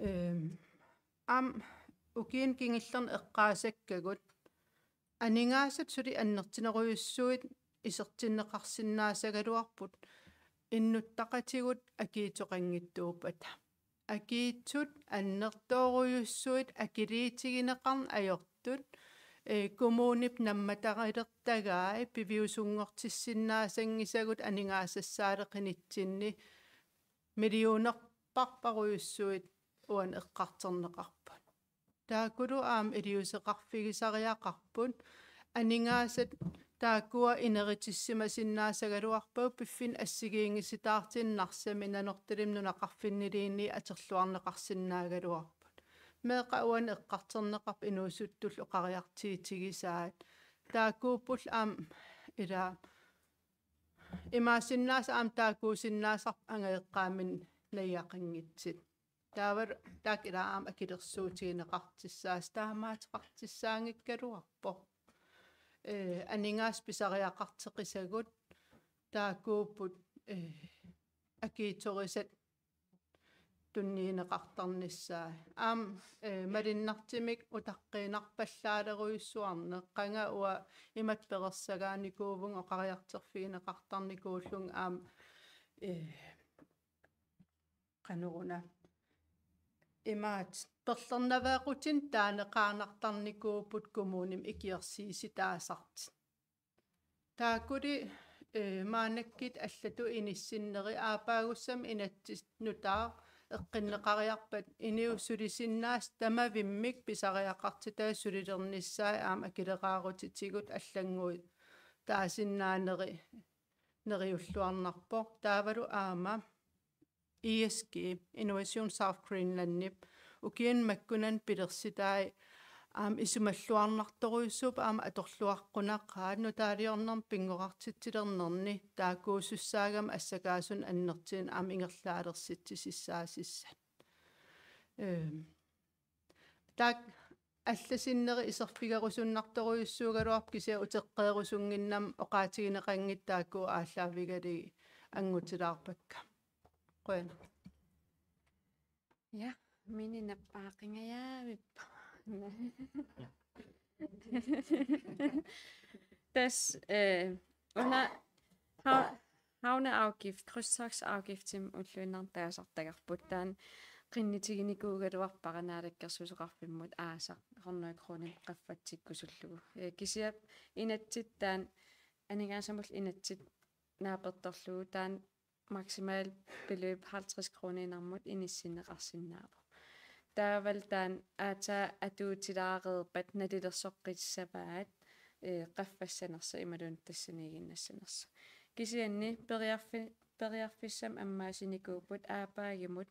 Ehm, aamma ukiuni kingullerni eqqaasakkagut aningaasat suli annertunerujussuit isertinneqarsinnaasagaluarput innuttaqatigut akiitsoqanngitsuuppata. Akiitsut annertoorujussuit akiliutigineqarneq ajortut, eh, kommunip nammatarilertagai piviusunngortissinnaasanngisagut aningaasassaaleqinitsinni millionerparparujussuit uani eqqartorneqarput. Taakkulu aamma iliuuseqarfigisariaqarput, aningaasat taakkua ineriartortissimasinnaasagaluarpagut piffinni assigiinngisitaartunik Narsami, Nanortalimmi nunaqarfinniluunniit atorluarneqarsinnaagaluarput. Meeqqat uani eqqartorneqarput inuusuttullu oqariartuutigisaat. Taakkuupput aamma ila imaassinnaasut aamma taakkuusinnaasarput angajoqqaaminnut najugaqanngitsut. Taavalu taakku ila aamma akilersuutigineqartussaasut taamaateqartussaanngikkaluarpoq. Eh, aningaasat pisariaqartoqisaagut taakkuupput, eh, akiitsorisat tunniunneqartarnissaat. Aamma, eh, malunnartumik utaqqiinnarpallaalerujussuarneq, qanga uanga imatut perorsagaanikuuvunga oqariartorfigineqartarnikuullunga aamma, eh, qanoruna. Imaattoq perlernaveeqqutinik taaneqaannartarnikuupput kommunimi ikiorsiisitaasartut. Taakkuli, eh, maannakkut allatut inissinnerit aappaagussamik inatsit nutaaq eqqunneqariarpat inuit sulisinnaasut tamavimmik pisariaqartitaat sulilernissaat aamma akileraarutitigut allannguit taasinnaaneri neriulluarnarpoq. Taavalu aamma I S G, Innovation South Greenlandip, ukiuni makkunani pilersitai aamma isumalluarnartorujussuupput aamma atorluaqqunaqaat nutaaliornermi pinngorartitsilernerni taakkuusussaagami assakaasunut annertuunut aamma ingerlaalersitsisussaassasut. Ehm, taakku alla sinneri iserfigerusunnartorujussuugaluarput kisianni uteqqeerusunnginnama oqaatigineqanngitsut taakku aallaavigalugit anngutilaarpakka. Qujanaq. Ja, mini nappaaqingajaavippoq. Tassa, eh, una, ha-, havneafgift, krydstogtafgiftimik ulluinnarni taasartagarput, taanna qinnutiginikuugaluarpara Naalakkersuisoqarfimmut aasaq hundrede kronimik qaffatsikkusullugu. Ee, kisianni inatsit taanna aningaasamullu inatsit naapertorlugu taanna maksimal beløb halvtreds kroniinnarmut inissinneqarsinnaavoq. Taavalu taanna aatsaat atuutilaareerpat nalilersoqqissavaat, ee, qaffassanersoq imaluunniit tassaniiginnassanersoq. Kisianni periarfi-, periarfissamik ammaasinikuupput aappaagimut,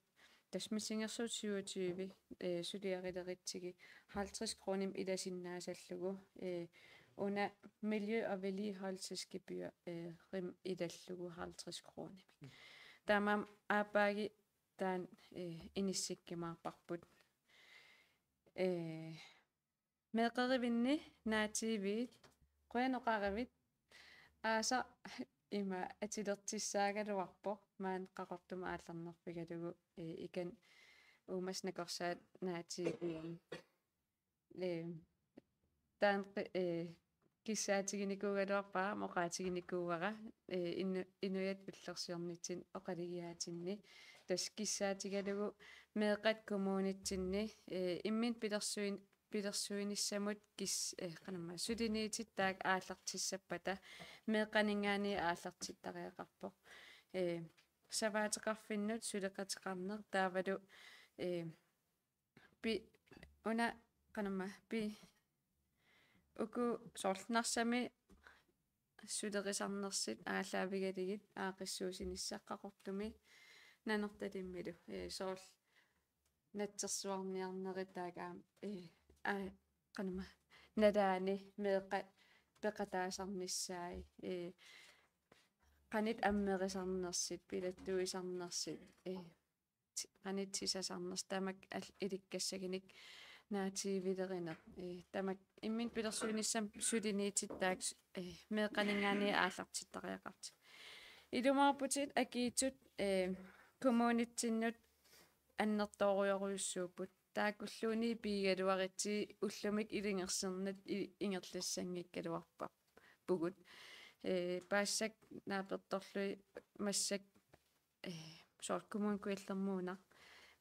tassa missingersuut syvogtyve, ee, suliarileritsigit halvtreds kronimik ilasinnaassallugu, ee, una miljø- og vedligeholdelsesgebyr, ee, -rim ilallugu halvtreds kronimik. Taamaammat aappaagit taanna, ee, inissikkumaarparput. Ee, meeqqerivinni naatiiviit, qujanaq oqaravit, aasaq ima atulertussaagaluarpoq, maani Qaqortumi aallarnerfigalugu, ee, ikani uumasut nakorsaat naatiiviit. Ee, taanna qi-, ee, kissaatiginikuugaluarpara, aamma oqaatiginikuuara, ee, inu-, inuiattut illersornitsinni oqalugiaatinni. Tassa kissaatigalugu meeqqat kommunitsinni, ee, imminut pilersuin-, pilersuinissamut kis-, ee, qanormaa, suliniutit taakku aallartissappata meeqqaninngaanniit aallartittariaqarpoq. Ee, savaateqarfinnut suleqateqarneq taavalu, ee, pi-, una, qanormaa, pi-, uku soorlu Narsami sulerisarnersut aallaavigalugit aaqqissuussinissaq Qaqortumi Nanortalimmilu, ee, soorlu natsersuarniarnerit taakku aamma, ee, aa, qanormaa, nalaani meeqqat peqataasarnissaat, ee, qanoq ammerisarnersut, pilattuisarnersut, ee, ti-, qanoq sisasarnersut, tamakku al-, ilikkassaginik naatiivilerineq. Ee, tamakku imminut pilersuinissamut suliniutit taakku, ee, meeqqaninngaanniit aallartittariaqartut. Ilumoorputit akiitsut, ee, kommunitsinnut annertoorujorujussuupput. Taakkulluunniit piigaluaritsi ullumikkut ilungersunat i-, ingerlassanngikkaluarparpugut. Ee, paasisakka naapertorlugit massakkut, ee, soorlu Kommune Kujallermuunaq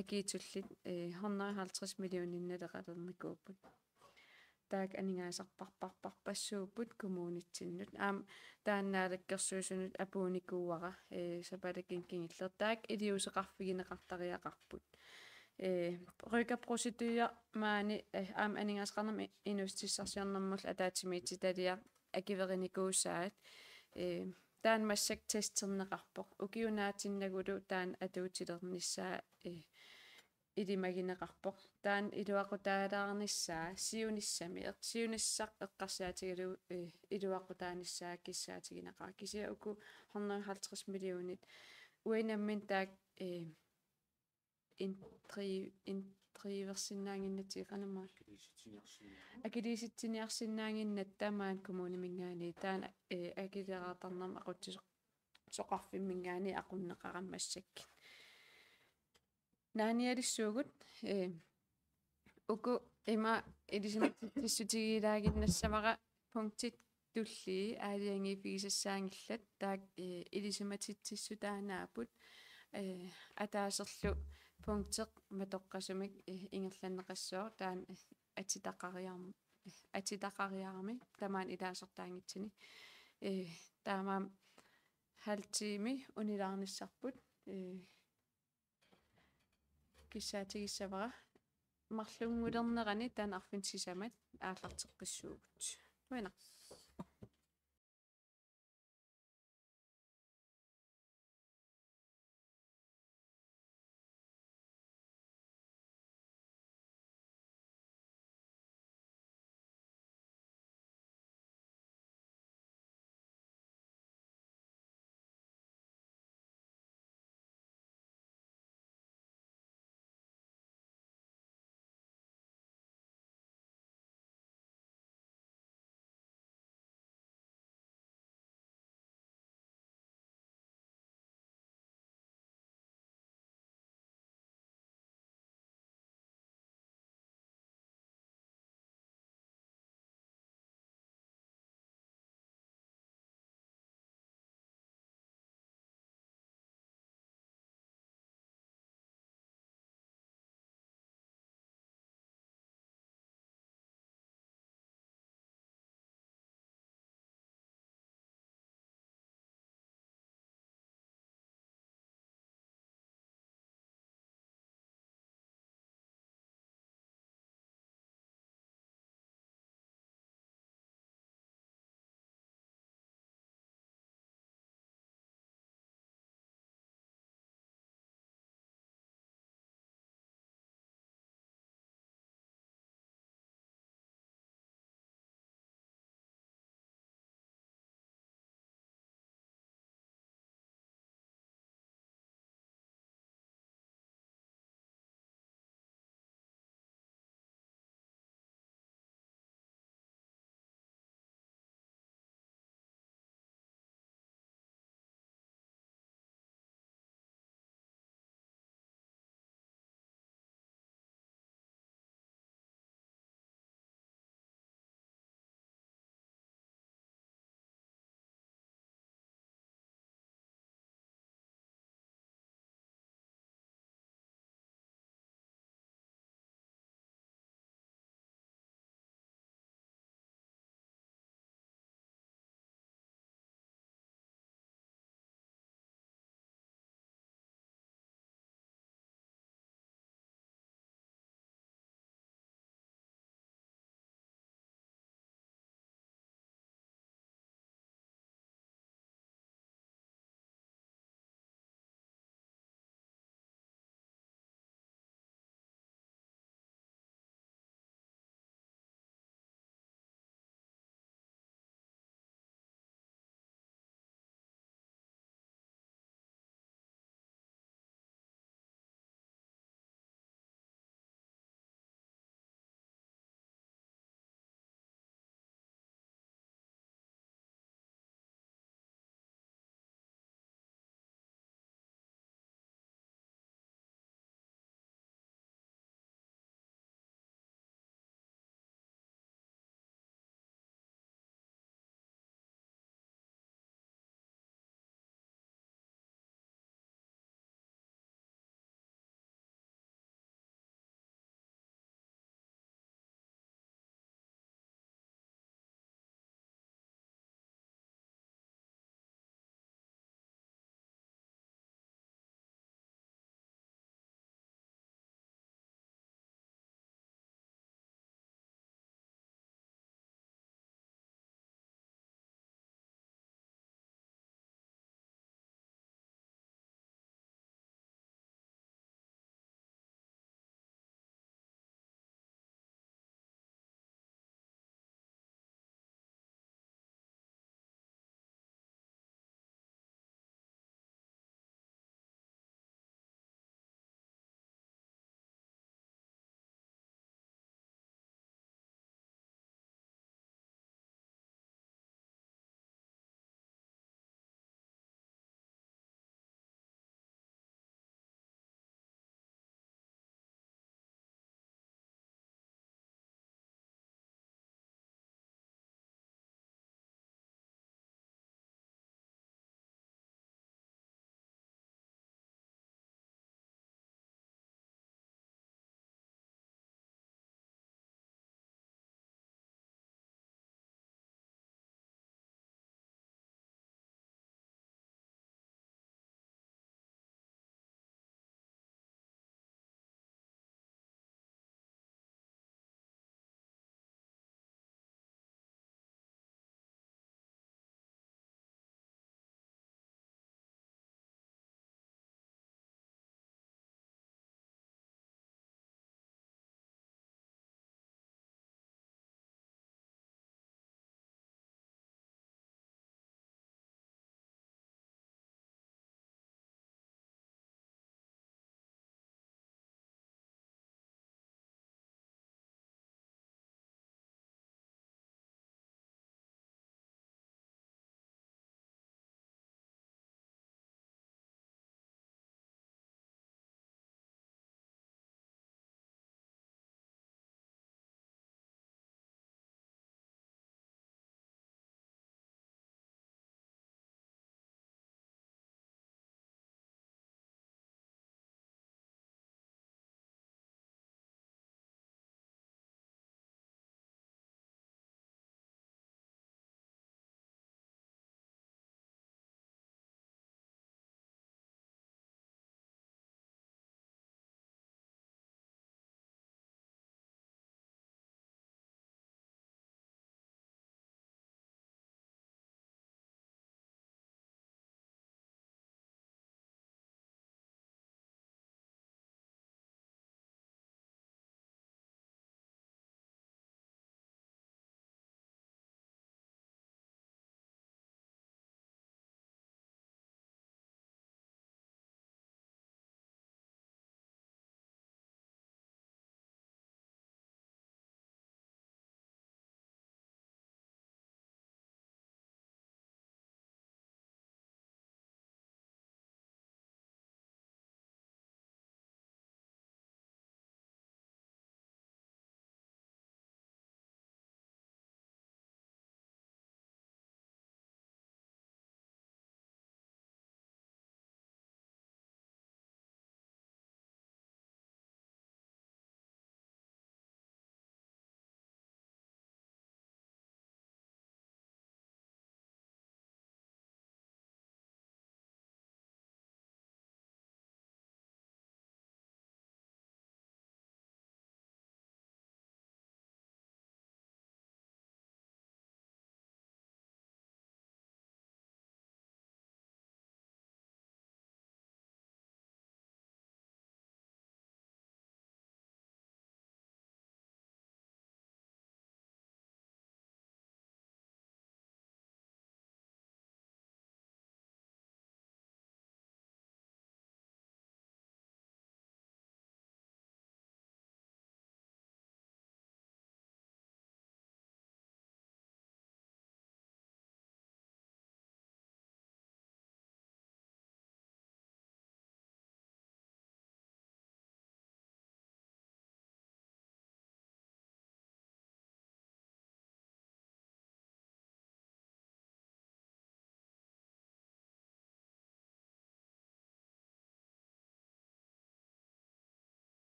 akiitsullit, ee, hundrede halvtreds millioninut naleqalernikuupput. Taakku aningaasarparparparpassuupput kommunitsinnut. Aamma taanna Naalakkersuisunut apuunnikuuara, ee, sapaatip akunnera kingulleq. Taakku iliuuseqarfigineqartariaqarput. Ee, rykkerprocedure maani, ee, aamma aningaasaqarnermut inuussutissarsiornermullu ataatsimiititaliaq akuerinikuusaat, ee, taanna massakkut testerneqarpoq. Ukiup naatsinnagulu taanna atuutilernissaa, ee, ilimagineqarpoq. Taanna iluaqutaalaarnissaa siunissami, eq-, siunissaq eqqarsaatigalugu, ee, iluaqutaanissaa kissaatigineqaaq. Kisianni uku hundrede halvtreds millionit uanga nammineq taakku, ee, inddriv-, inddriversinnaannginnatsigu, qanormaa, akiliisitsiniarsinnaannginnatta maani kommuniminngaanniit, taanna, ee, akileraartarnermut aqutsiso-, soqarfimminngaanniit aqunneqarami massakkut. Naanialissuugut, ee, uku ima ilisimatitsissutigilaannginnassavara, punktit tullii aalajangiiffigisassaanngillat, taakku, ee, ilisimatitsissutaannaapput, ee, ataaserlu punkteq matoqqasumik, ee, ingerlanneqassooq, taanna, ee, atitaqariarm-, ee, atitaqariarami tamaani ilaasortaanngitsuni. Ee, taamaammat halv time unilaarnissarput, ee, kissaatigissavara. Marlunngulernerani taanna arfineq-sisamat aallarteqqissuugut. Qujanaq.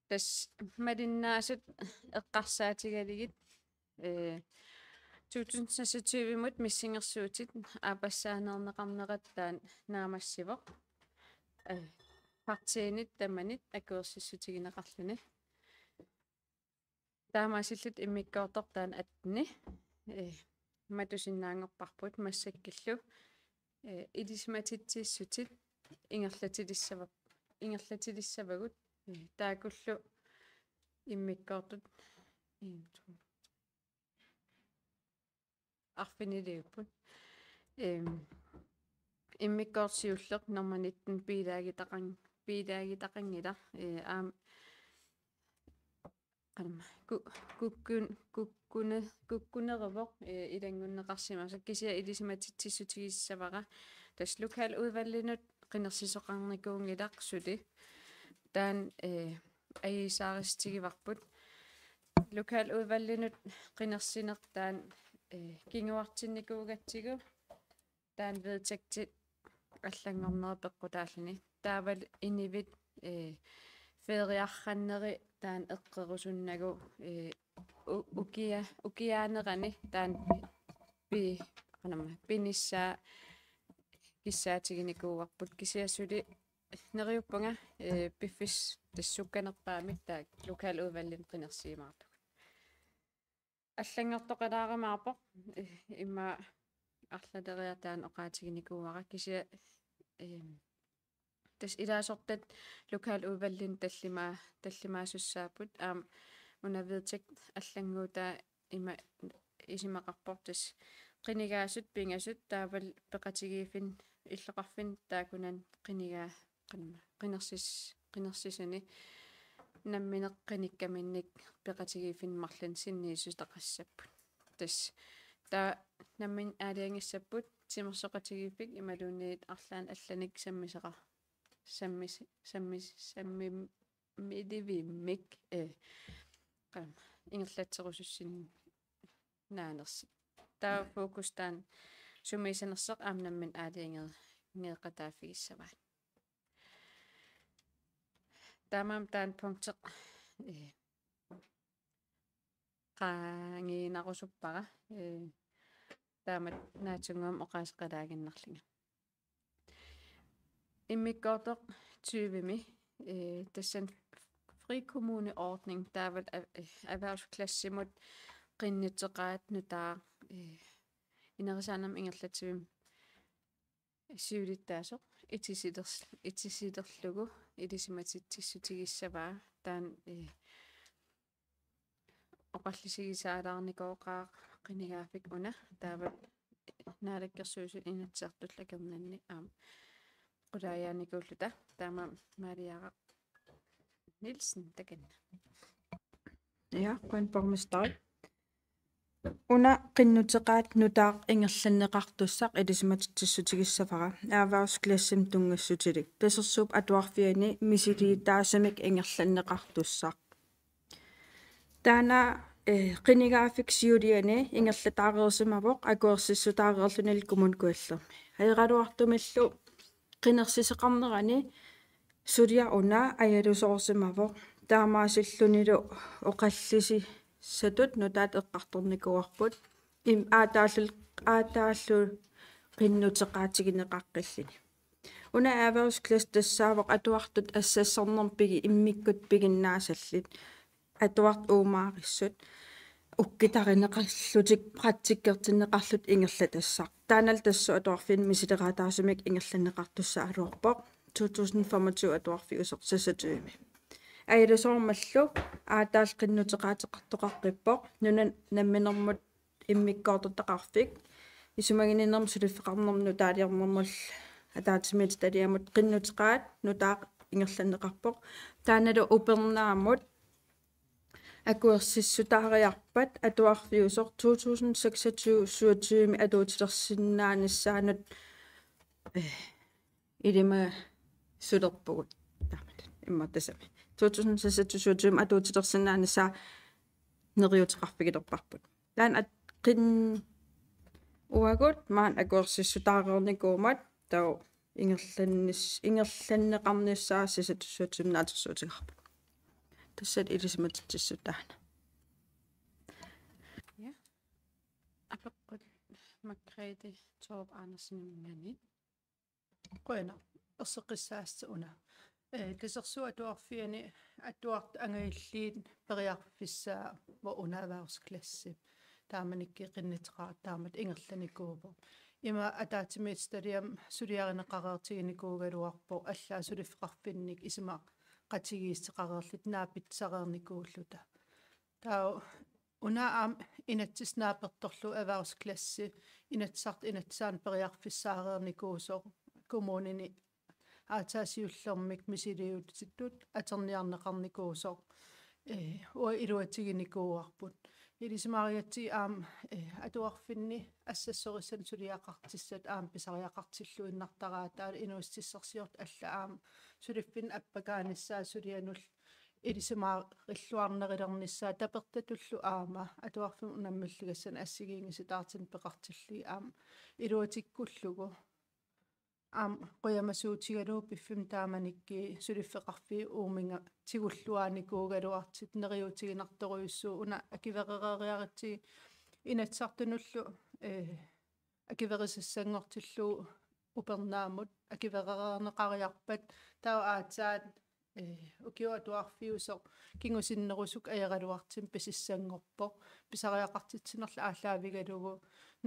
Tassa malinnaasut eqqarsaatigalugit, eh, to tusind seksogtyve-mut missingersuutit aappassaaneerneqarnerat taanna naammassivoq. Eh, partiinit tamanit akuersissutigineqarluni. Taamaasilluta immikkoortoq taanna atteni, eh, matusinnaanngorparput massakkut, eh, ilisimatitsissutit ingerlatilissava-, ingerlatilissavagut, eh, taakkulu immikkoortut, en, to, arfiniliupput. Ehm, immikkoortoq siulleq nummer nitten bilaagitaqan-, bilaagitaqanngilaq, eh, aamma, qanormaa, ku-, kukkun-, kukkune-, kukkuneruvoq, eh, ilanngunneqarsimasoq, kisianni ilisimatitsissutigissavara. Tassa lokaludvalginut qinersisoqarnikuunngilaq suli. Taanna, eh, ajuusaarissutigivarput. Lokaludvalginut qinersineq taanna, eh, kinguartinnikuugatsigu taanna vedtægtit allanngorneri peqqutaalluni. Taavalu inuit, eh, feriarranneri taanna eqqerusunnagu, eh, u-, ukia-, ukiaanerani taanna pi-, qanormaa, pinissaa kissaatiginikuuarput, kisianni suli neriuppunga, eh, piffissaq tassa sukkanerpaamik taakku lokaludvalginut qinersiumaartugut. Allanngortoqalaarumaarpoq, eh, immaqa arlaleriarluta taanna oqaatiginikuuara, kisianni, eh, tassa ilaasortat lokaludvalginut tallimaa-, tallimaasussaapput, aamma una vedtægt allannguutaa ima isumaqarpoq, tassa qinigaasut pingasut taavalu peqatigiiffinni illoqarfinni taakkunani qinigaa-, qin-, qinersis-, qinersisuni nammineq qinikkaminnik peqatigiiffinni marlunnik sinniisutaqassapput. Tassa taava nammineq aalajangissapput timersoqatigiiffik imaluunniit arlaannik allanik sammiseqa-, sammis-, sammis-, sammim-, milivimmik, eh, qam-, ingerlatserusussinnaanersut. Taava fokus taanna sumiissanersoq aamma nammineq aalajangeeqataaffigissavaat. Taamaammat taanna punkti, eh, qaangiinarusuppara, eh, taamatut naatsunnguamik oqaaseqalaaginnarlunga. Immikkoortoq tyvemi, eh, tassani frikommuneordning, taavalu er-, eh, erhvervsklassimut qinnuteqaat nutaaq, eh, inerisaanermut ingerlatsivimmi siulittaasoq itisiler-, itisilerlugu ilisimatitsissutigissavaa, taanna, eh, oqallisigisaalaarnikooqaaq qinigaaffik una, taava Naalakkersuisut Inatsisartullu akornanni aamma qulaajaanikuulluta. Taamaammat Maaliaraq Nielsen takanna. Ja, qujan borgmester. Una qinnuteqaat nutaaq ingerlanneqartussaq ilisimatitsissutigissavara erhvervsklassimut tunngassutilik. Katersuup Atuarfiani misilittaasumik ingerlanneqartussaq. Taanna, eh, qinigaaffik siuliani ingerlataareersimavoq akuersissutaareerlunilu Kommune Kujallermi. Ajoraluartumillu qinersisoqarnerani suliaq una ajalusoorsimavoq. Taamaasillunilu oqallisissatut nutaat eqqartornikuuarput. Im-, aataallu, aataallu qinnuteqaatigineqaqqilluni. Una erhvervsklasse tassaavoq atuartut assassarnermut pigi-, immikkut piginnaasallit. Atuartut uummaarissut ukkitarineqarlutik praktikkertinneqarlutik ingerlatassaq. Taannalu tassa atuarfiani misileraataasumik ingerlanneqartussaaluarpoq. To tusind femogtyve atuarfiusoq seksogtyvemi. Ajalusoormallu aataallu qinnuteqaateqartoqarpoq. Nunat namminermut immikkoortortaqarfik. Isumaginninnermut suliffeqarnermut nutaaliornermullu ataatsimiititaliamut qinnuteqaat nutaaq ingerlanneqarpoq. Taannalu upernaamut akuersissutaariarpat atuarfiusoq to tusind seksogtyve syvogtyvemi atuutilersinnaanissaanut, eh, ilimasulerpugut. Taamatut immaqa tassami. To tusind seksogtyve syvogtyvemi atuutilersinnaanissaa neriuuteqarfigilerparput. Taanna at-, qin-, uagut maani akuersissutaareernikuummat taava ingerlannis-, ingerlanneqarnissaa sisatussuatsinni naatersuutigaarput. Tassa ilisimatitsissutaana. Ja. Apeqqut Margrethe Thorup Anderseniminngaanniit. Qujanaq, erseqqissaassaq una. Ee, Katersuup Atuarfiani atuartut angajulliit periarfissaavoq una erhvervsklassip. Taamanikkut qinnuteqartut taamatut ingerlanikuuvoq. Ima ataatsimiititaliami suliarineqareertiginikuugaluarpoq, allaat suliffeqarfinnik isumaqatigiisseqareerluta naapitsereernikuulluta. Taava una aamma inatsisit naapertorlugu erhvervsklassi Inatsisartut inatsisaannik periarfissaareernikuusoq, kommunini aatsaat siullermik misiliutitut atorniarneqarnikuusoq, ee, uagut iluatiginikuuarput. Ilisimaarigatsigu aamma, ee, atuarfinni assassorissat suliaqartissat aamma pisariaqartilluinnartaraat, taavalu inuussutissarsiortut allat aamma suliffinni appakaanissaat sulianullu ilisimaarilluarnerulernissaat tapertatullu aamma atuarfimmi unammilligassanik assigiinngisitaartunik peqartillugit aamma iluatikkullugu. Aamma qujamasuutigalugu piffimmi taamanikkut suliffeqarfiup uuminnga tigulluaanikuugaluartut neriuutiginartorujussuuvoq, una akuerereeriarutsigu Inatsisartunullu, ee, akuerisassanngortillugu upernaamut akuerereerneqariarpat taava aatsaat, ee, ukioq atuarfiusoq kingusinnerusukkut ajoraluartumik pisissanngorpoq. Pisariaqartitsinerlu aallaavigalugu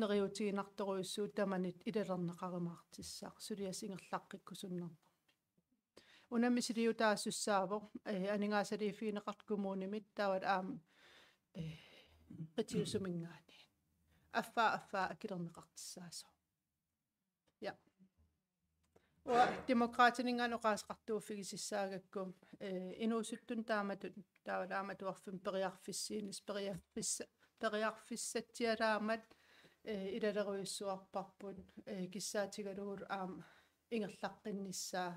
neriuutiginartorujussuuvoq tamanit ilalerneqarumaartussaq suliassaq ingerlaqqikkusunnermut. Una misiliutaasussaavoq, ee, aningaasaliiffigineqartut kommunimit taavalu aamma, ee, qitiusuminngaanniit. Affaa, affaa akilerneqartussaasoq. Ja. Uanga Demokraatininngaanniit oqaaseqartuuffigisussaagakku, ee, inuusuttunut taamatut, taavalu aamma atuarfimmi periarfissiinissaq, periarfissa-, periarfissatsialaammat, ee, ilalerujussuarparput, ee, kissaatigalugulu aamma ingerlaqqinnissaa,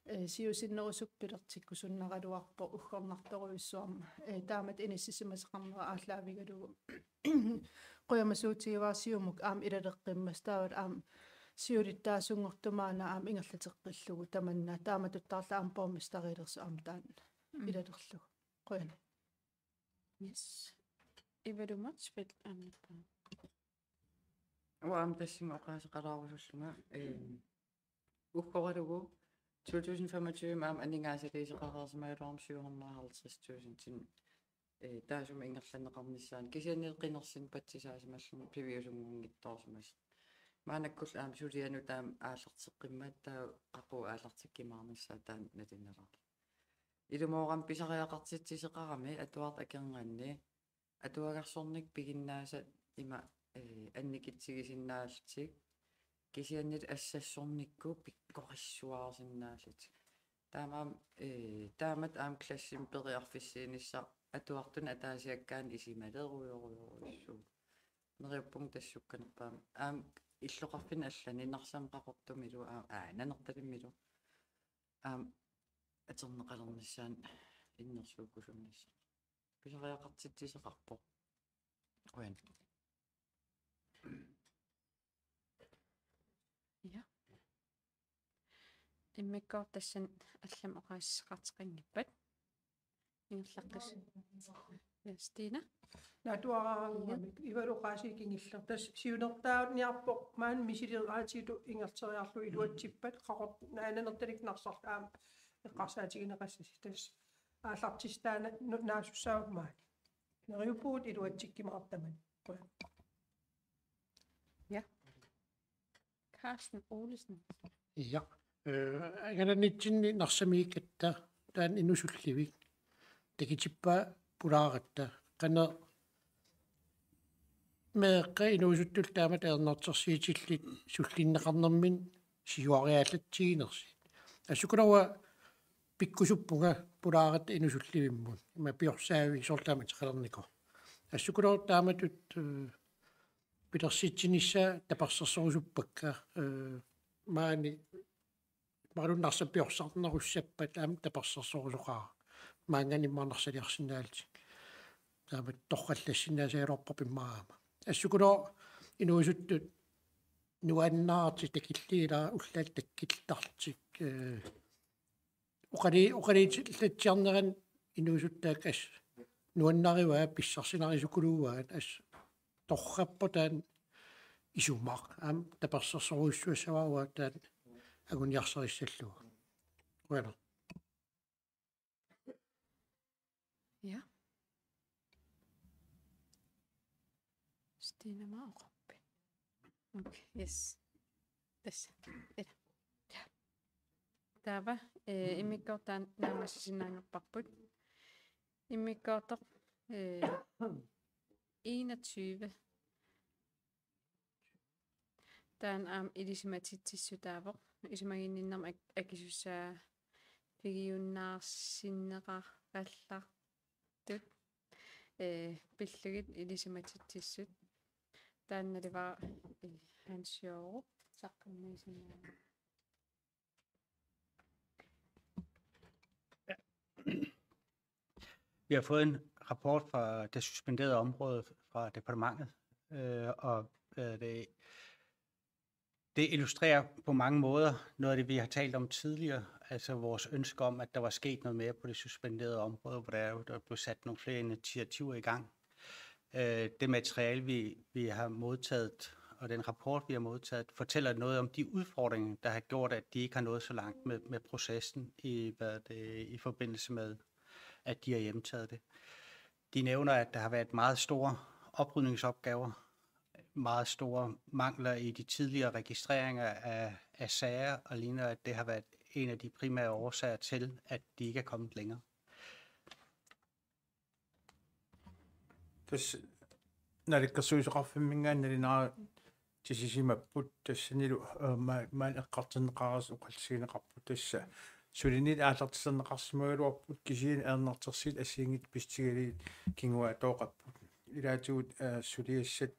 ee, siusinnerusukkut pilersikkusunnaraluarpoq uggornartorujussuarmik, ee, taamatut inissisimasaqarnera aallaavigalugu. Qujamasuutigivara Siumukku aamma ilaleqqimmassuk, taavalu aamma siulittaasunngortumik aamma ingerlateqqillugu tamanna, taamatuttaarlu aamma borgmesteriulersoq aamma taanna, mm, ilalerlugu. Qujanaq. Yes. Ivalu Motzfeldt aamma. Uanga aamma tassami oqaaseqalaarusullunga, ee, uggoralugu to tusind femogtyve aamma aningaasaliisoqareersimagaluarmat syv hundrede og halvtreds tusind, ee, taassuma ingerlanneqarnissaanut, kisianni qinersineq patsisaasimallugu piviusunngunngitsoorsimasoq. Maannakkullu aamma sulianut taama aallarteqqimmat taava qaqugu aallartikkumaarnissaa taanna nalunngilara. Ilumoorami pisariaqartitsisoqarami atuartut akornanni atuagarsornikkut piginnaasat ima, ee, annikitsigisinnaallutik, kisiannili assassornikkut pikkorissuaarsinnaallutik. Taamaammat, ee, taamatut aamma klassimi periarfissiinissaq atuartunut ataasiakkaanut isumalerujorujorujussuuvoq. Neriuppunga tassa sukkanerpaamik. Aamma illoqarfinni allani Narsami Qaqortumilu aamma, aa, Nanortalimmilu aamma atorneqalernissaanut innersuukkusunnissaq. Pisariaqartitsisoqarpoq. Qujanaq. Ja. Immikkoortoq tassani allamik oqaasissaqarteqanngippat. Ingerlaqqis-. Ja, Stina? Naatsuaraaraluarami. Ja. Ivalu oqaasii kingulleq. Tassa siunertaarniarpoq maani misileraatitut ingerleriarlugu iluatsippat, Qaqortumi Nanortalimmi Narsarlu aamma eqqarsaatigineqassasi. Tassa aallartissaq taanna nu-, naasussaavoq maani. Neriuppugut iluatsikkumaartoq tamanna. Ja. Carsten Olsen. Ja. Øh, angalanitsinni Narsamiikkatta taanna inusullivik. Takutippaa pulaaratta. Qanoq meeqqat inuusuttullu taamatut ajornartorsiutillit sullinneqarnerminni siuariaallatsiginersut. Assukunerup pikkusuppunga pulaaratta inusullivimmut. Ima piorsaavi soorlu taama ateqalernikoq. Assukunerup taamatut, øh, pilersitsinissaa tapersersorusuppakka, øh, maani Marluk Narsap piorsarnerussappat aamma tapersersorusoqaara. Maanngaanniit immaqa Narsaliarsinnaallutik. Taama torrallassinnaasaagaluarparput immaqa aamma. Assukunerup inuusuttut nuannaartik takilliit, ila ullaat takkillartik, eh, oqali-, oqaluutilaatsiarneranni inuusuttaaq assut nuannarivaa, pissarsinarusukuluuaat, assut torrappoq taanna isumaq, aamma tapersersorujussuussavara taanna anguniarsarissallugu. Qujanaq. Ja. Stine, ma oqarpit? Okay, yes. Tassa. Ila. Ja. Taava, eh, immikkoortoq taanna naammassisinnaanngorparput. Immikkoortoq, eh, enogtyve. Taanna aamma ilisimatitsissutaavoq. Isumaginninnermik ak-, akisussaaffigiunnaarsinneqarallartut, eh, pillugit ilisimatitsissut. Taanna naluara, eh, Hans Jørgen saqqummiussinnaavat. Vi har fået en rapport fra det suspenderede område fra departementet, øh, og, hvad er det, det illustrerer på mange måder noget af det, vi har talt om tidligere, altså vores ønske om, at der var sket noget mere på det suspenderede område, hvor der, jo, der blev sat nogle flere initiativer i gang. Øh, det materiale, vi, vi har modtaget, og den rapport, vi har modtaget, fortæller noget om de udfordringer, der har gjort, at de ikke har nået så langt med, med processen i, hvad det, i forbindelse med, at de har hjemtaget det. De nævner, at der har været meget store oprydningsopgaver, meget store mangler i de tidligere registreringer af, af sager, og ligner, at det har været en af de primære årsager til, at de ikke er kommet længere. Tassa naalakkersuisoqarfimminngaanniit nalinara tisisimapput, tassanilu, øh, ma-, maani eqqartorneqareersoq oqallisigineqarpoq, tassa suliniut aallartilerneqarsimagaluarput, kisianni ajornartorsiut assigiinngitsut pisutigalugit kinguaattooqapput. Ilaatigut, øh, suliassat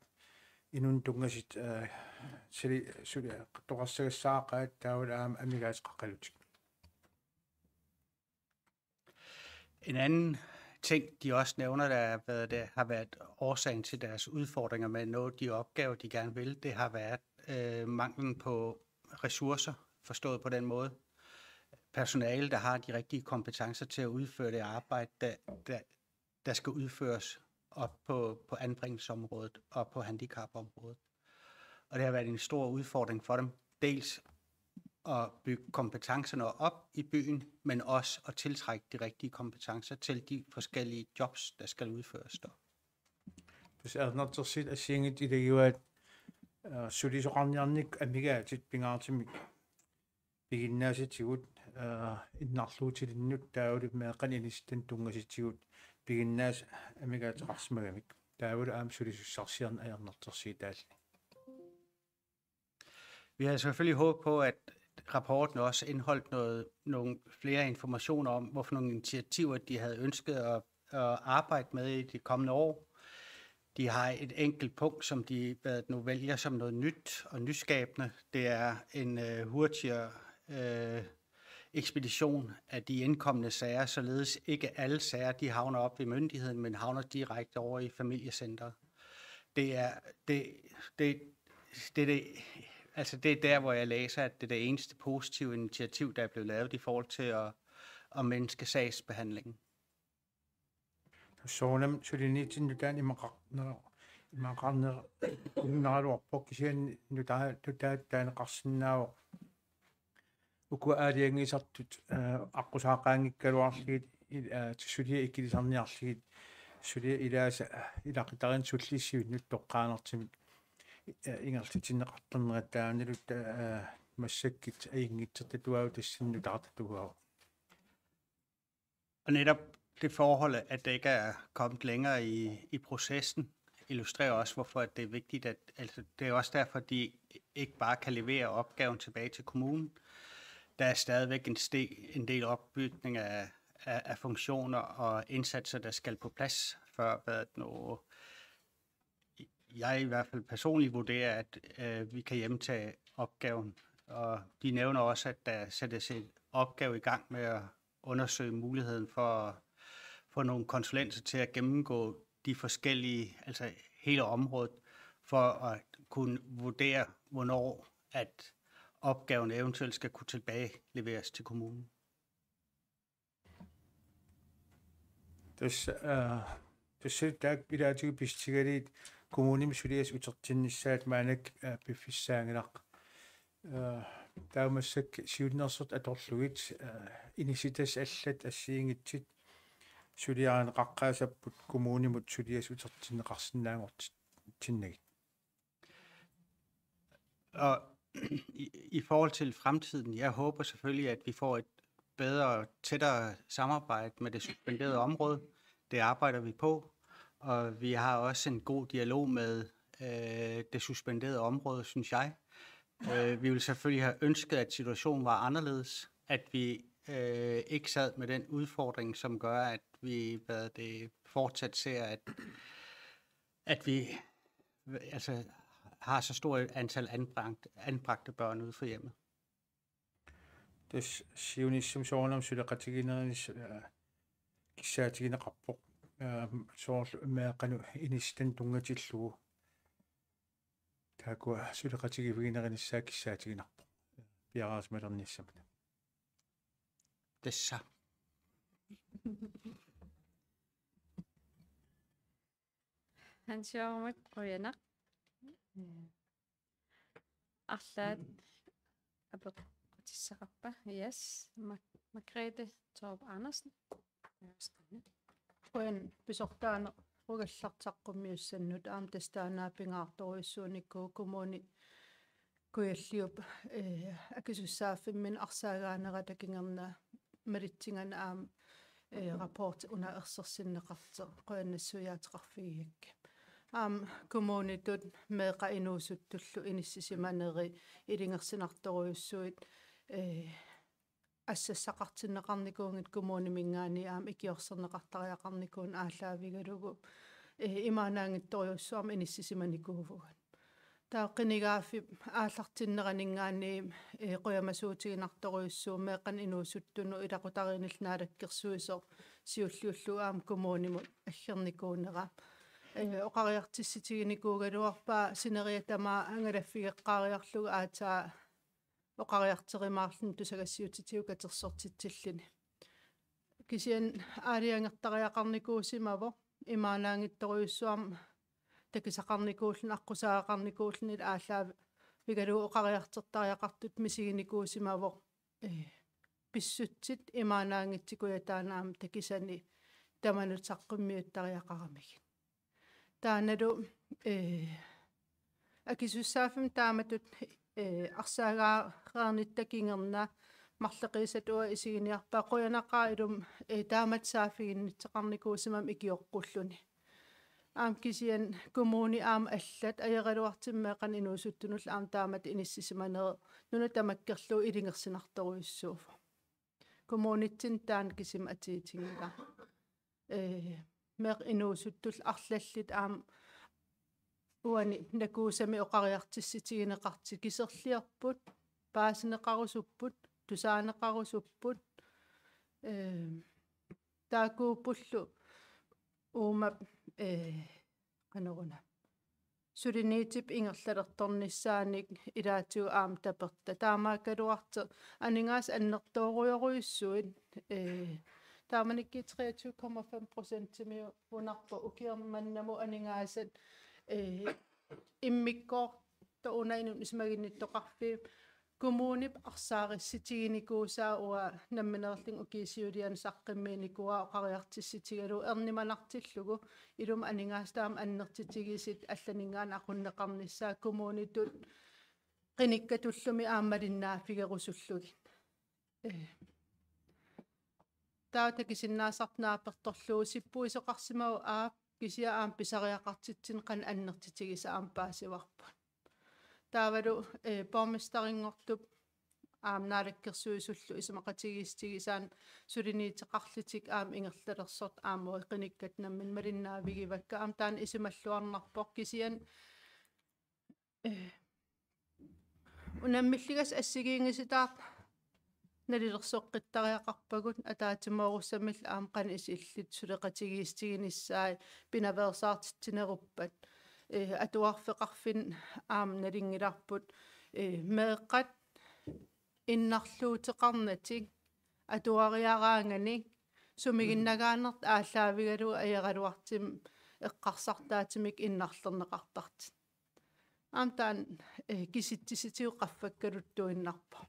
inunnut tunngasut, øh, suli-, suli-, toqassagassaaqaat, taavalu aamma amigaateqaqalutik. En anden ting, de også nævner, der er, hvad det, har været årsagen til deres udfordringer med at nå de opgaver, de gerne vil, det har været, øh, manglen på ressourcer, forstået på den måde. Personale, der har de rigtige kompetencer til at udføre det arbejde, der, der, der skal udføres op på, på anbringelsesområdet og på handicapområdet. Og det har været en stor udfordring for dem, dels at bygge kompetencerne op i byen, men også at tiltrække de rigtige kompetencer til de forskellige jobs, der skal udføres der. Tassa ajornartorsiut assigiinngitsut ilagivaat, øh, sulisoqarniarnikkut amigaatit pingaartumik piginnaasatigut, øh, innarluutilinnut taavalu meeqqanut inissittanut tunngasatigut piginnaasat amigaateqarsimagamik. Taavalu aamma sulisussarsiorneq ajornartorsiutaallutik. Vi havde selvfølgelig håbet på, at rapporten også indeholdt noget, nogle flere informationer om, hvorfor nogle initiativer, de havde ønsket at, at arbejde med i de kommende år. De har et enkelt punkt, som de, hvad nu, vælger som noget nyt og nyskabende. Det er en, øh, hurtigere, øh, ekspedition af de indkomne sager, således ikke alle sager, de havner op ved myndigheden, men havner direkte over i familiecentret. Det er, det, det, det, det, altså, det er der, hvor jeg læser, at det er det eneste positive initiativ, der er blevet lavet i forhold til at, at mindske sagsbehandlingen. Soorunami suliniutinut nutaanik imaqarner-, imaqarner-, imaqarneraluarpoq, kisianni nutaa-, nutaat taaneqarsinnaavoq ukua aalajangiisartut, øh, aqqusaaqaanngikkaluarlugit, il-, øh, suliat ikilisarniarlugit, suliat ilaasa ilaqutariinnut sullissivinnut toqqaannartumik, øh, ingerlatinneqartarnerat, taannalu, øh, massakkut ajunngitsortatuaavoq, tassani nutaartatuaavoq. Og netop det forhold, at det ikke er kommet længere i, i processen, illustrerer også, hvorfor at det er vigtigt, at, altså, det er jo også derfor, de ikke bare kan levere opgaven tilbage til kommunen. Der er stadigvæk en ste-, en del opbygning af, af, af funktioner og indsatser, der skal på plads, før, hvad nu, jeg i hvert fald personligt vurderer, at, øh, vi kan hjemtage opgaven. Og de nævner også, at der sættes en opgave i gang med at undersøge muligheden for at få nogle konsulenter til at gennemgå de forskellige, altså hele området, for at kunne vurdere, hvornår at opgaven eventuelt skal kunne tilbageleveres til kommunen. Tassa, øh, tassa taakku ilaatigut pissutigalugit kommunimi suliassat utertinnissaat maannakkut, øh, piffissaanngilaq. Øh, taava massakkut siunnersortut atorlugit, øh, inissitassat allat assigiinngitsut suliarineqaqqaassapput kommunimut suliassat utertinneqarsinnaanngortinnagit. Og i, i forhold til fremtiden, jeg håber selvfølgelig, at vi får et bedre, tættere samarbejde med det suspenderede område. Det arbejder vi på, og vi har også en god dialog med, øh, det suspenderede område, synes jeg. Øh, vi ville selvfølgelig have ønsket, at situationen var anderledes, at vi, øh, ikke sad med den udfordring, som gør, at vi, hvad det, fortsat ser, at, at vi, altså, har så stort et antal anbragt, anbragte børn ude for hjemmet. Tassa siunissami soorunami suleqatigiinnerisa, øh, kissaatigineqarpoq. Øh, soorlu meeqqanut inissitanik tunngatillugu. Taakkua suleqatigiiffiginiarnissaat kissaatiginarpoq. Piareersimalernissamut. Tassa. Hans Jørgen, qujanaq. Arlaat apeqqutissaqarpa? Yes. Ma-, Margrethe Thorup Andersen. Qujan pisortaaneq saqqummiussannut aamma tassa taanna pingaartorujussuunikuuvoq Kommune Kujalliup, eh, akisussaaffimmini arsaagaanerata kingorna malitsinani aamma, eh, rapport una ersersinneqartoq, qujanassuiaateqarfigigakkit. Aamma kommunitut meeqqat inuusuttullu inissisimaneri ilungersunartorujussuit, eh, assassaqartinneqarnikuunngitsut kommuniminngaanniit aamma ikiorserneqartariaqarnikuuneq aallaavigalugu, eh, imaannaanngitsorujussuarmik inissisimanikuuvugut. Taava qinigaaffik aallartinneraninngaanniit, eh, qujamasuutiginartorujussuuvoq meeqqanut inuusuttunut ilaqutariinnillu naalakkersuisoq siulliullugu aamma kommunimut aggernikuunera. Eh, oqariartussutiginikuugaluarpaa sineriak tamaat angalaffigeqqaariarlugu aatsaat oqariartorumaarluni tusagassiutitigut katersortitsilluni. Kisianni aalajangertariaqarnikuusimavoq, imaannaanngitsorujussuarmik takusaqarnikuulluni, aqqusaagaqarnikuulluni aallaavigalugu oqariartortariaqartutut misiginikuusimavoq, eh, pissutsit imaannaanngitsukuja taanna aamma takusani tamanut saqqummiuttariaqaramigit. Taannalu, eh, akisussaaffimmik taamatut, eh, arsaagaareernitta kingorna marloqiusatta uanga isiginiarpara qujanaqaaq ilumut, eh, taamatut saaffiginnisseqarnikuusimammat ikioqqulluni. Aamma kisianni kommunit aamma allat ajoraluartumik meeqqanut inuusuttunullu aamma taamatut inissisimaneq nuna tamakkerlugu ilungersunartorujussuuvoq. Kommunitsinni taanna kisima atuutinngilaq. Eh, meeqqat inuusuttullu arlallit aamma uani nakuusami oqariartussutigineqartut kiserliorput, paasineqarusupput, tusaaneqarusupput, eh, taakkuuppullu uuma, eh, qanoruna. Suliniutip ingerlalertornissaanik ilaatigut aamma taperta. Taamaakkaluartoq aningaasat annertoorujorujussuit, eh, taamanikkut treogtyve komma fem procentimiugunarpoq ukioq mannamut aningaasat, eh, immikkoortoq una inunnut isumaginnittoqarfiup kommunip arsaarissutiginikuusaa uanga nammineerlunga ukiup siuliani saqqummiunikuuara oqariartussutigalugu ernumanartillugu ilumut aningaasat aamma annertutigisut allaninngaanniit aqunneqarnissaat kommunitut qinikkatut ullumi aamma malinnaaffigerusullugit. Eh. Taava takusinnaasarput naapertorlugu sippuisoqarsimavoq aap kisianni aamma pisariaqartitsineq qanoq annertutigisoq aamma paasivarput. Taavalu, eh, borgmesterinngortup aamma naalakkersuisullu isumaqatigiissutigisaanut suliniuteqarlutik aamma ingerlalersortut aamma uagut qinikkat namminneq malinnaaffigaakka aamma taanna isumalluarnarpoq kisianni, eh, unammilligassat assigiinngisitaartut nalilersoqqittariaqarpagut ataatsimoorussamillu aamma qanoq isillutik suleqatigiissutiginissaat pinaveersaartitsineruppat. eh, atuarfeqarfinni aamma nalunngilarput, eh, meeqqat innarluuteqarnatik atuariaraanganik sumiginnagaanertik aallaavigalugu ajoraluartumik eqqarsartaatsumik innarlerneqartartut. Aamma taanna, eh, kisitsisitigut qaffakkaluttuinnarpoq.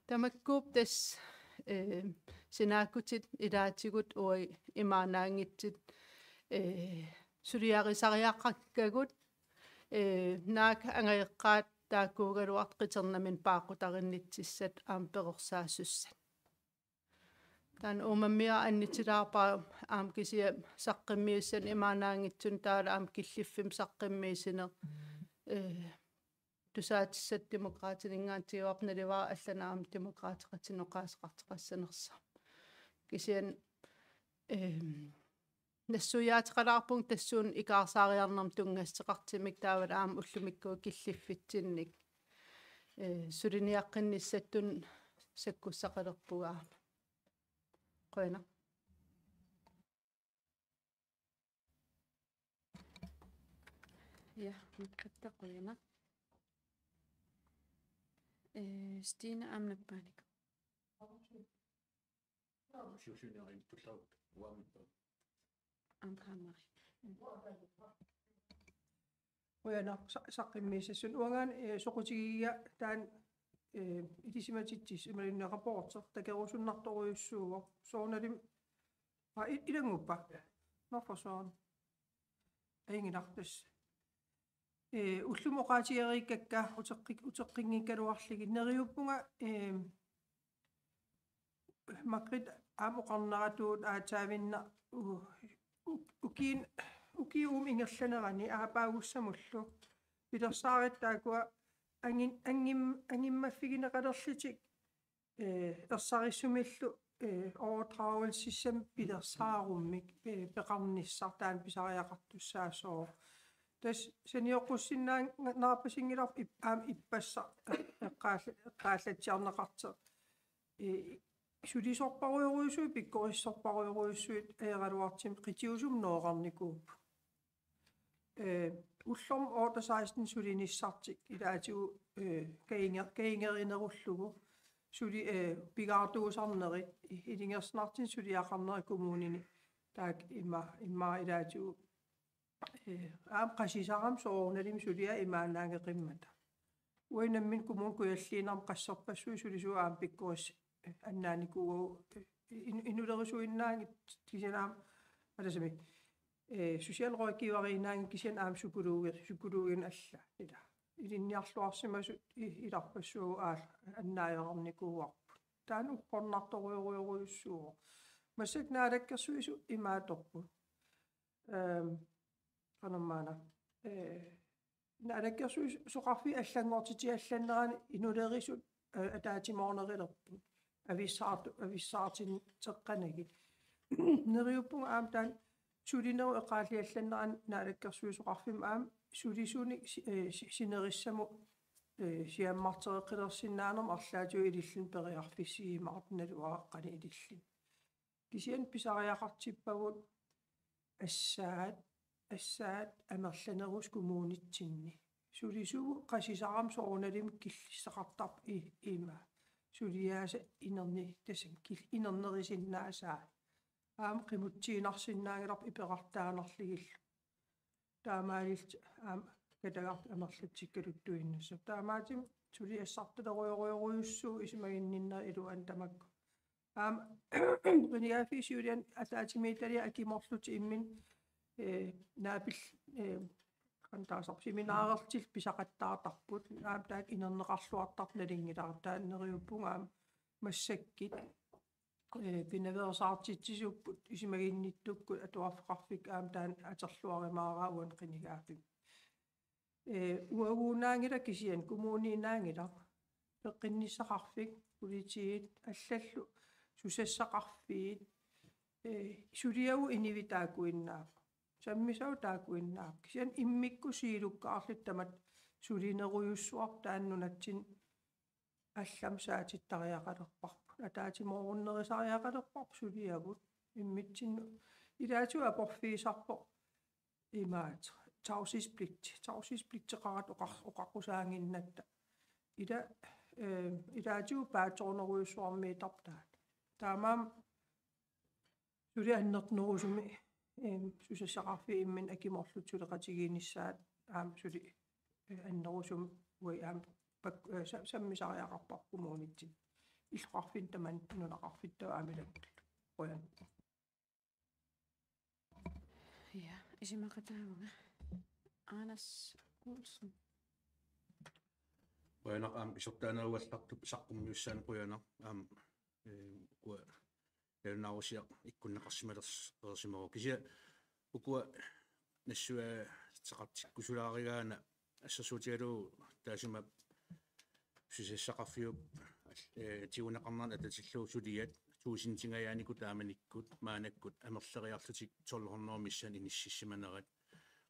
Tamakkuupput tassa, eh, sinaakkutit ilaatigut uagut imaannaanngitsut, eh, suliarisariaqakkagut, eh, naak angajoqqaat taakkuugaluartut qitornamik paaqqutarinnittussat aamma perorsaasussat. Taanna uumammioq annutilaarpara aamma kisianni saqqummiussanik imaannaanngitsunik taavalu aamma killiffimmik saqqummiussineq, eh, tusaatissatut Demokraatininngaanniit tiguarput naluara allanut aamma Demokraateqatigiinni oqaaseqartoqassanersoq. Kisianni, ehm, nassuiaateqalaarpunga tassuuna ikaarsaariarnermut tunngassuteqartumik taavalu aamma ullumikkut killiffitsinnik, eh, suliniaqqinnissatut sakkussaqalerpugut aamma. Qujanaq. Ja, Margrethe, qujanaq. Eh, Stine aamma nappaanikuuvoq. Aamma Kaamari. Qujanaq sa-, saqqummiussassinnik. Uangaana, eh, soqutigigiga taanna, eh, ilisimatitsissut imaluunniit rapporti takorusunnartorujussuuvoq. Soorunalimi, aa, i-, ilannguppa? Nå, for søren. Ajunngilaq tassa. Eh, ullumi oqaatigereerakku uteqqi-, uteqqinngikkaluarlugit. Neriuppunga, eh, Margrethe aamma oqarneratuut aatsaavinnaq u-, u-, ukiin-, ukiup ingerlanerani aappaagussamullu pilersaarutit taakkua angin-, angim-, angimmaffigineqalerlutik, eh, ersarissumillu, eh, overdragelsessamik pilersaarummik, eh, peqarnissaq taanna pisariaqartussaassooq. Tassa sanioqqussinnaanngilaq, naapasinngilarput ip-, aamma ippassaq eqqaalla-, eqqaallatsiarneqartoq. Eh, sulisorparujorujussuit, pikkorissorparujorujussuit ajoraluartumik qitiusumik nooqarnikuupput. Eh, ullormut otte seksten sulinissartik ilaatigut, eh, kajunger-, kajungerinerullugu suli-, eh, pigaartuusarnerit, i-, ilungersunartumik suliaqarnerit kommunini taakku imma-, immaqa ilaatigut, eh, aamma qasisarami soorunalimi suliai imaannaanngeqimmata. Uagut nammineq Kommune Kujalliinermi qassorpassuit sulisugut aamma pikkoris-, eh, annaanikuuagut, eh, in-, inulerisuinnaanngitsut kisianni aamma, alasami, eh, socialrådgiveriinnaanngitsut kisianni aamma psykologi-, psykologinik allaat, ila. Ilinniarluarsimasut i-, ilarpassaagut aamma annaajarnikuuarput. Taanna uppernarsarujorujorujussuuvoq. Massakkut Naalakkersuisut imaattorput. Ehm, qanormaana. Eh, Naalakkersuisoqarfiit allanngortittallannerani inulerisut, eh, ataatsimoornerulerput. Avissaartu-, avissaartinneqanagit. Neriuppunga aamma taanna sulinerup eqqaalliallannerani Naalakkersuisoqarfimmi aamma sulisunik si-, eh, si-, sinerissamut, eh, siammartereqqilersinnaanermut arlaatigut ilillutik periarfissiimaartut naluara qanoq ilillutik. Kisianni pisariaqartippagut assaat, assaat amerlanerusut kommunitsinni. Sulisugut qasisarami soorunalimi killissaqartarput i-, ima. Suliaasa inerni-, tassami kil-, inernerisinnaasaat. Aamma qimutsiinnarsinnaanngilarput iperartaannarlugillu. Taamaalillutik aamma katagartik amerlatsikkaluttuinnassapput. Taamaattumik suliassartalerujorujorujussuuvoq isumaginninnerit iluanni tamakku. Aamma qinigaaffiup siuliani ataatsimiititaliaq akimorlutik imminnut, eh, naapil-, eh, qanoq taasarpa, seminarertillu pisaqattaartarput. Aamma taakku inerneqarluartartut nalunngilaat, taanna neriuppunga aamma massakkut, eh, pinaveersaartitsisuupput isumaginnittukkut atuarfeqarfik aamma taanna atorluarumaaraa uani qinigaaffimmi. Eh, uaguunaanngilaq kisianni kommuniinnaanngilaq. Peqqinnissaqarfik, politiit, allallu, susassaqarfiit, eh, suliagut inuit taakkuinnaavoq. Sammisagut taakkuinnaavoq. Kisianni immikkut siulukkaarlutik tamatta sulinerujussuarput taanna nunatsinni allamik saatittariaqalerparput. Ataatsimoorunnerusariaqalerparput suliavut. Immitsinnut ilaatigut aporfigisarpoq imaattoq. tavshedspligt, tavshedspligteqaratta oqar-, oqaqqusaannginnatta. Ila, eh, ilaatigut paatsoornerujussuarmiittarput taanna. Taamaammat suli annertunerusumik, eh, susassaqarfiit imminnut akimut suleqatigiinnissaat aamma suli, eh, annerusumik uagut aamma pak-, eh, sa-, sammisariaqarparput kommunitsinni. Illoqarfinni tamanna nunaqarfittaaq aamma ilattullu. Qujan. Ja, isumaqataavunga. Anders Olsen. Qujanaq aamma isortaaneruallartup saqqummiussaanut qujanaq aamma, eh, ukua nalunaarusiaq ikkunneqarsimalersimavoq. Kisianni ukua nassuiaateqartikkusulaarigaanni assersuutigalugu taassuma susassaqarfiup, eh, tiguneqarnerani atatillugu suliat tuusintingajaanikut taamanikkut maannakkut amerleriarlutik tolv hundrede missaanni inississimanerat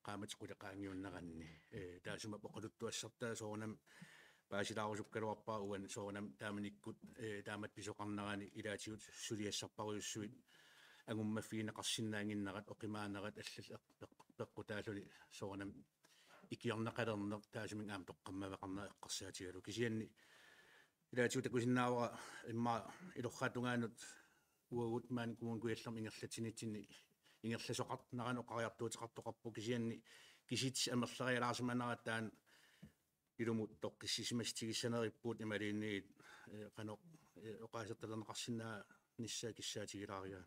qaammatit qulit qaangiunneranni. Eh, taassuma oqaluttuassartaa soorunami paasilaarusukkaluarpara uani soorunami taamanikkut, eh, taamatut pisoqarnerani ilaatigut suliassarparujussuit angummaffigineqarsinnaannginnerat oqimaanerat allallu eq-, eq-, peqqutaalluni soorunami ikiorneqalerneq taassuminnga aamma toqqammaveqarneq eqqarsaatigalugu. Kisianni ilaatigut takusinnaavara immaqa ilorraap tungaanut uagut maani Kommune Kujallermi ingerlatsinitsinni ingerlasoqarnerani oqariartuuteqartoqarpoq, kisianni kisitsisit amerlerialaarsimanerat taanna ilumut toqqissisimassutigissanneripput imaluunniit, eh, qanoq, eh, oqaasertalerneqarsinnaanissaa kissaatigilaarigaanni.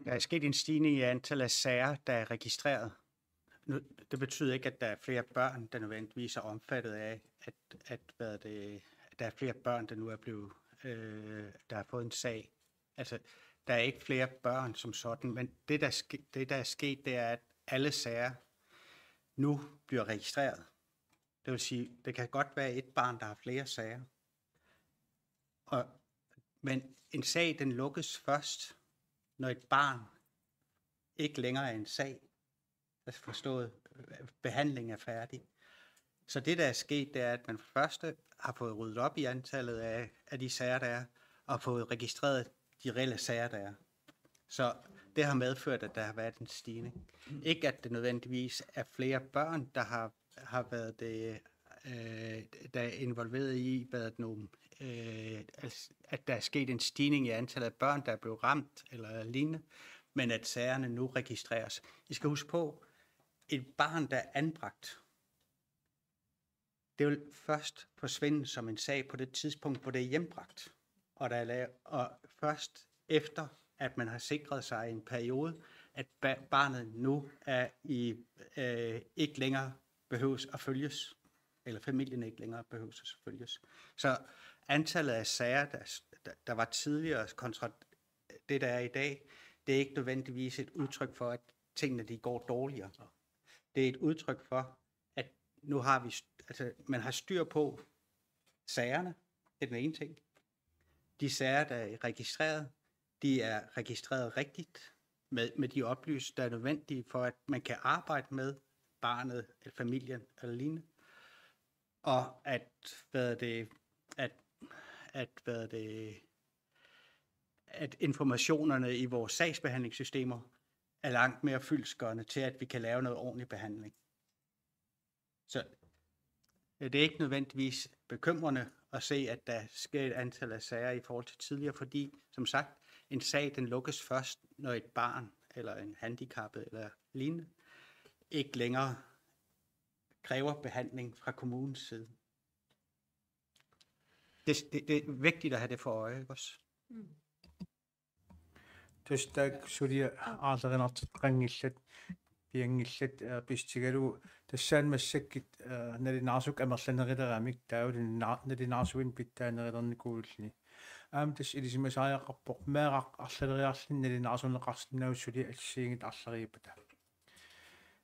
Der er sket en stigning i antallet af sager, der er registreret. Nu, det betyder ikke, at der er flere børn, der nødvendigvis er omfattet af, at, at, hvad er det, at der er flere børn, der nu er blevet, øh, der har fået en sag. Altså, der er ikke flere børn som sådan, men det, der ske-, det, der er sket, det er, at alle sager nu bliver registreret. Det vil sige, det kan godt være et barn, der har flere sager. Og, men en sag, den lukkes først, når et barn ikke længere er en sag. Altså forstået, behandlingen er færdig. Så det, der er sket, det er, at man for det første har fået ryddet op i antallet af, af de sager, der er, og fået registreret de reelle sager, der er. Så det har medført, at der har været en stigning. Ikke at det nødvendigvis er flere børn, der har, har været det, øh, der er involveret i, hvad nu, øh, altså, at der er sket en stigning i antallet af børn, der er blevet ramt eller lignende, men at sagerne nu registreres. I skal huske på, et barn, der er anbragt, det vil først forsvinde som en sag på det tidspunkt, hvor det er hjembragt. Og, der er lavet, og først efter, at man har sikret sig en periode, at ba-, barnet nu er i, øh, ikke længere behøves at følges, eller familien ikke længere behøves at følges. Så antallet af sager, der, der, der var tidligere kontra det, der er i dag, det er ikke nødvendigvis et udtryk for, at tingene de går dårligere. Det er et udtryk for, at nu har vi, st-, altså, man har styr på sagerne, det er den ene ting. De sager, der er registreret, de er registreret rigtigt med, med de oplysninger, der er nødvendige for, at man kan arbejde med barnet, eller familien, eller lignende. Og at, hvad er det, at, at, hvad er det, at informationerne i vores sagsbehandlingssystemer er langt mere fyldestgørende til, at vi kan lave noget ordentlig behandling. Så, ja, det er ikke nødvendigvis bekymrende at se, at der sker et antal af sager i forhold til tidligere, fordi, som sagt, en sag, den lukkes først, når et barn eller en handicappet eller lignende ikke længere kræver behandling fra kommunens side. Det, det, det er vigtigt at have det for øje, ikke også? Mm. Tassa taakku suliat aarlerinartitaqanngillat, pianngillat, eh, pissutigalugu tassaana massakkut, eh, nalunaarsukkut amerlaneruleraangamik taava naluna-, nalunaarsuineq pitsaanerulernikuulluni. Aamma tassa ilisimasariaqarpoq meeraq arlaleriarluni nalunaarsorneqarsinnaasoq suli assigiinngitsut arlariuppata.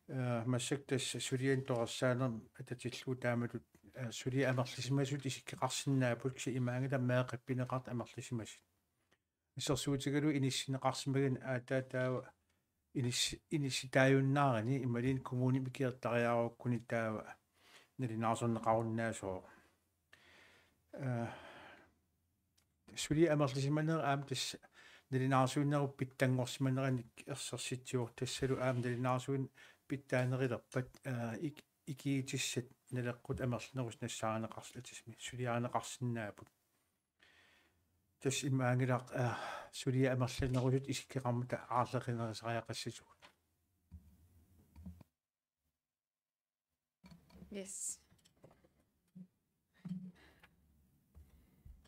Eh, massakkut tassa sulianik torersaanermik atatillugu taamatut, eh, suliat amerlisimasut isikkoqarsinnaapput kisianni imaanngilaq meeqqat pineqartut amerlisimasut. Assersuutigalugu inissinneqarsimagami aatsaat taava inis-, inissitaajunnaaruni imaluunniit kommunimi ikiortariaarukkuni taava nalunaarsorneqarunnaasoq. Eh, suliat amerlisimanerat aamma tassa nalunaarsuinerup pitsanngorsimaneranik ersersitsivoq, tassalu aamma nalunaarsuineq pitsaanerulerpat, aa, ik-, ikiuutissat naleqqutut amerlanerusut nassaarineqars-, atismi suliarineqarsinnaapput. Tassa imaanngilaq, aa, suliat amerlanerusut isikkoqarmata aarleqqinerusariaqassasugut. Yes.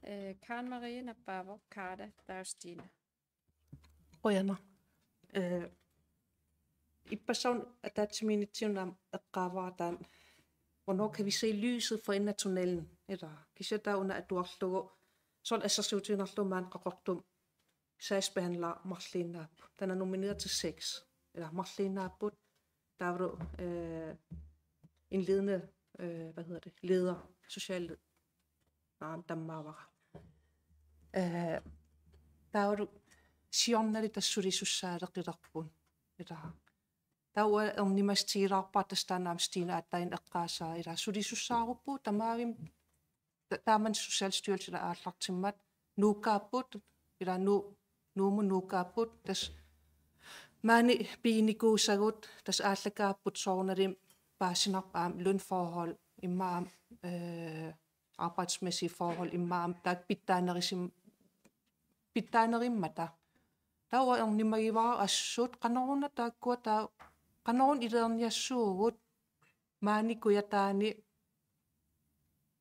Øh, Karen Marie nappaavoq, Kaada, taava Stine. Qujanaq. Øh, ippassaq una ataatsimiinnitsinnut aamma eqqaavara taanna, hvornår kan vi se lyset for enden af tunnelen? Ilaa, kisianni taava una atuarlugu, soorlu assersuutigiinnarlugu maani Qaqortumi sagsbehandlerit marluinnaapput. Den er nomineret til seks. Ilaa, marluinnaapput. Taavalu, øh, en ledende, øh, hvad hedder det, leder, social led-, aamma tammaavara. Øh, taavalu siornali tassa sulisussaaleqilerput. Ilaa, taava uanga ernumassutigilaarpara tassa taanna aamma Stine aatsaannguaq eqqaasaa, ilaa, sulisussaaruppugut tamarmik ta-, taamani Socialstyrelsen aallartimmat nuukkaapput, ilaa, Nu-, Nuummut nuukkaapput, tassa maani piginikuusagut, tassa aallakaapput soorunalimi paasinarpoq aamma lønforhold, immaqa aamma, øh, arbejdsmæssige forhold, immaqa aamma taakku pitsaanerusim-, pitsaanerummata. Taava uanga ernumagivara assut, qanoruna taakkua taava, qanoruna ilinniassuugut, maani Kujataani,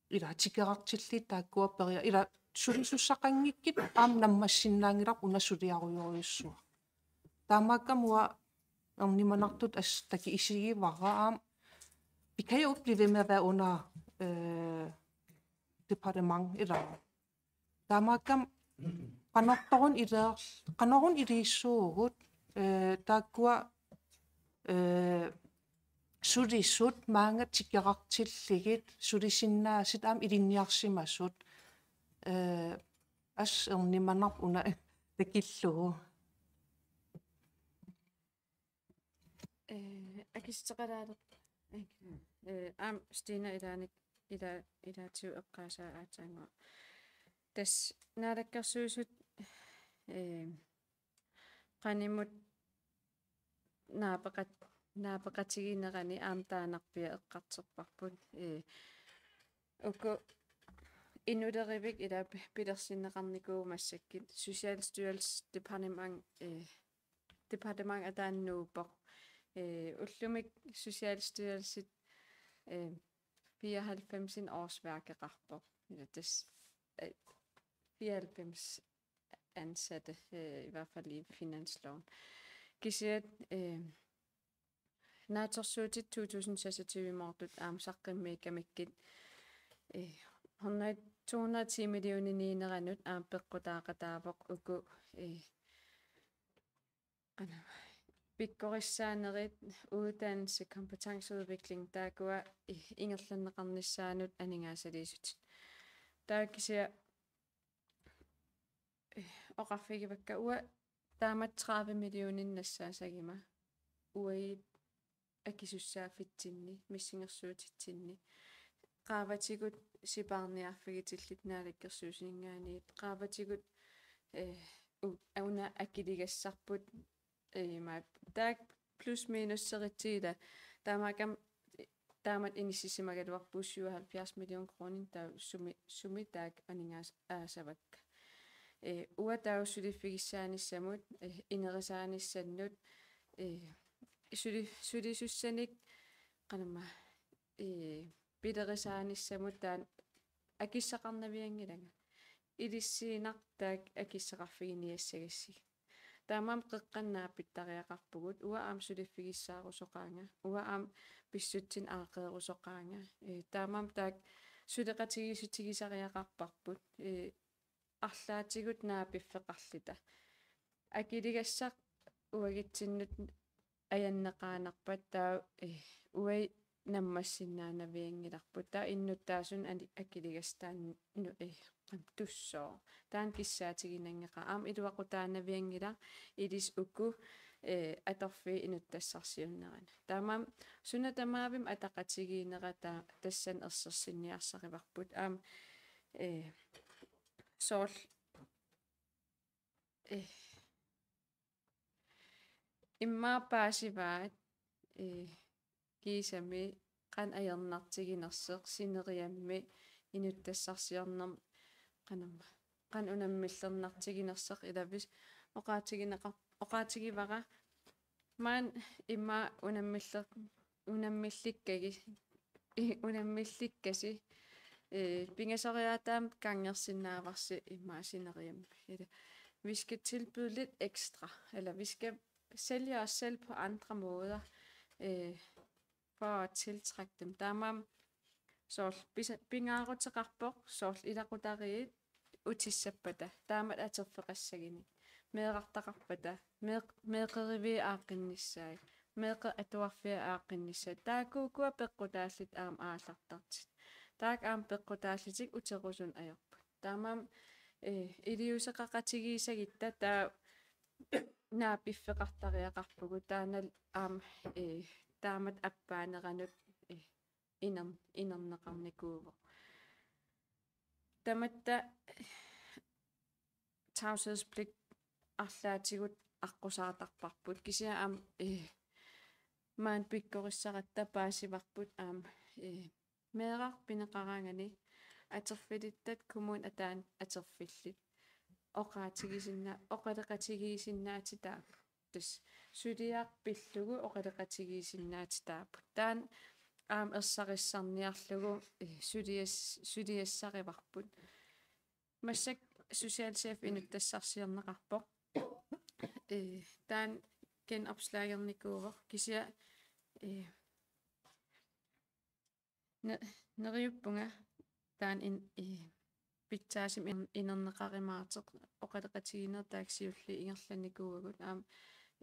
ilaa, tikeraartillugit taakkua peria-, ilaa, sulisussaqanngikkit aamma naammassisinnaanngilarput una suliarujorujussuaq. Taamaakkami uanga ernumanartutut assut takutikkussigivara aamma. Vi kan jo ikke blive ved med at være under, øh, departement, ilaa. Taamaakkami qanortoruna ileer-, qanoruna iliussuugut, øh, taakkua, øh, sulisut maanga tikeraartillugit, sulisinnaasut aamma ilinniarsimasut. Øh, assut ernumanarpoq una takillugu. Øh, akissuteqalaaleq. Øh, aamma Stine ilaanik, ila-, ilaatigut eqqaasaa aatsaannguaq. Tassa Naalakkersuisut, øh, qanimut naapeqat-, naapeqatigiinnerani aamma taannarpiaq eqqartorparput. Øh, uku inulerivik ilaa pi-, pilersinneqarnikuuvoq massakkut, Socialstyrelsip departement, øh, departement ataani nuuppoq. Øh, ullumi Socialstyrelsi, øh, fireoghalvfems årsværkeqarpoq. Ilaa tassa, øh, fireoghalvfems ansatte, øh, i hvert fald i finansloven. Kisianni, øh, naatsorsuutit to tusind seksogtyve-moortut aamma saqqummiukkamikkit, øh, hundrede, to hundrede og ti millioniniinneranut aamma peqqutaaqataavoq uku, øh, qanoq, pikkorissaanerit, uddannelse, kompetenceudvikling, taakkua i-, ingerlanneqarnissaannut aningaasaliissutit. Taava kisianni, øh, oqarfigivakka uanga taamatut tredive millioninik nassaasaguma uagut akisussaaffitsinni, missingersuutitsinni. Qaavatigut sipaarniarfigitillit Naalakkersuisuninngaanniit. Qaavatigut, øh, u-, una akiligassarput, øh, ma-, taakku plus minusseritsigit, taamaakkami taamatut inissisimagaluarpugut syvoghalvfjerds million kroner, taava sumi, sumi taakku aningaas-, aasavakka. Øh, uanga taava suliffigissaanissamut, øh, inerisaanissannut, øh, suli-, sulisussanik qanormaa, øh, pilerisaanissamut taanna akissaqarnavianngilanga. Ilissinnut taakku akissaqarfiginiassagassigit. Taamaammat qeqqanut naapittariaqarpugut, uanga aamma suliffigissaarusoqaanga, uanga aamma pissutsinut aaqqeerusoqaanga. Øh, taamaammat taakku suleqatigiissutigisariaqarparput, øh, arlaatigut naapiffeqarluta. Akiligassaq uagutsinnut ajanneqaannarpat taava, øh, uagut naammassinnaanavianngilarput. Taava innuttaasunut ani-, akiligassaq taanna, øh, qam-, tussooq. Taanna kissaatiginanngeqaaq. Aamma iluaqutaanavianngilaq ilissi uku, øh, atorfiit inuttassarsiornerani. Taamaammat suna tamarmi ataqatigiinnera ta-, tassani ersersinniarsarivarput. Aamma, øh, soorlu, øh, immaqa paasivaat, ee, kiisami qanoq ajornartiginersoq sineriammi inuttassarsiornermi qanamma. Qanoq unammillernartiginersoq ilavis oqaatigineqar-, oqaatigivara maani immaqa unammiller-, unammillikkagi-, i-, unammillikkasi, ee, pingasoriaataammik gangersinnaavarsi immaqa sineriammi. Ila, vi skal tilbyde lidt ekstra, eller vi skal sælge os selv på andre måder, øh, for at tiltrække dem. Taamaammat soorlu pisa-, pingaaruteqarpoq, soorlu ilaqutariit utissappata, taamatut atorfeqassaginik. Meerartaqarpata, meeq-, meeqqeriviit aaqqinnissaat, meeqqeri atuarfiat aaqqinnissaat. Taakkuukua peqqutaallutik aamma aallartartut. Taakku aamma peqqutaallutik uterusunik ajorput. Taamaammat, eh, iliuuseqaqatigiissagitta taava naapiffeqartariaqarpugut, taannalu aamma, eh, taamatut appaaneranut, eh, iner-, inerneqarnikuuvoq. Tamatta tavshedspligt arlaatigut aqqusaartarparput. Kisianni aamma, eh, maani pikkorissaratta paasivarput aamma, eh, meeraq pineqaraangami atorfilittat kommunit ataanut atorfillit oqaatigisinna-, oqaloqatigisinnaatitaapput. Tassa suliaq pillugu oqaloqatigisinnaatitaapput. Taanna aamma ersarissarniarlugu, eh, sulias-, suliassarivarput. Massakkut socialchef inuttassarsiorneqarpoq. Eh, taanna genopslagernikuuvoq kisianni, eh, ne-, neriuppunga taanna in-, eh, pitsaasumik in-, inerneqarumaartoq, oqaloqatigiinnerit taakku siulliit ingerlannikuuagut aamma,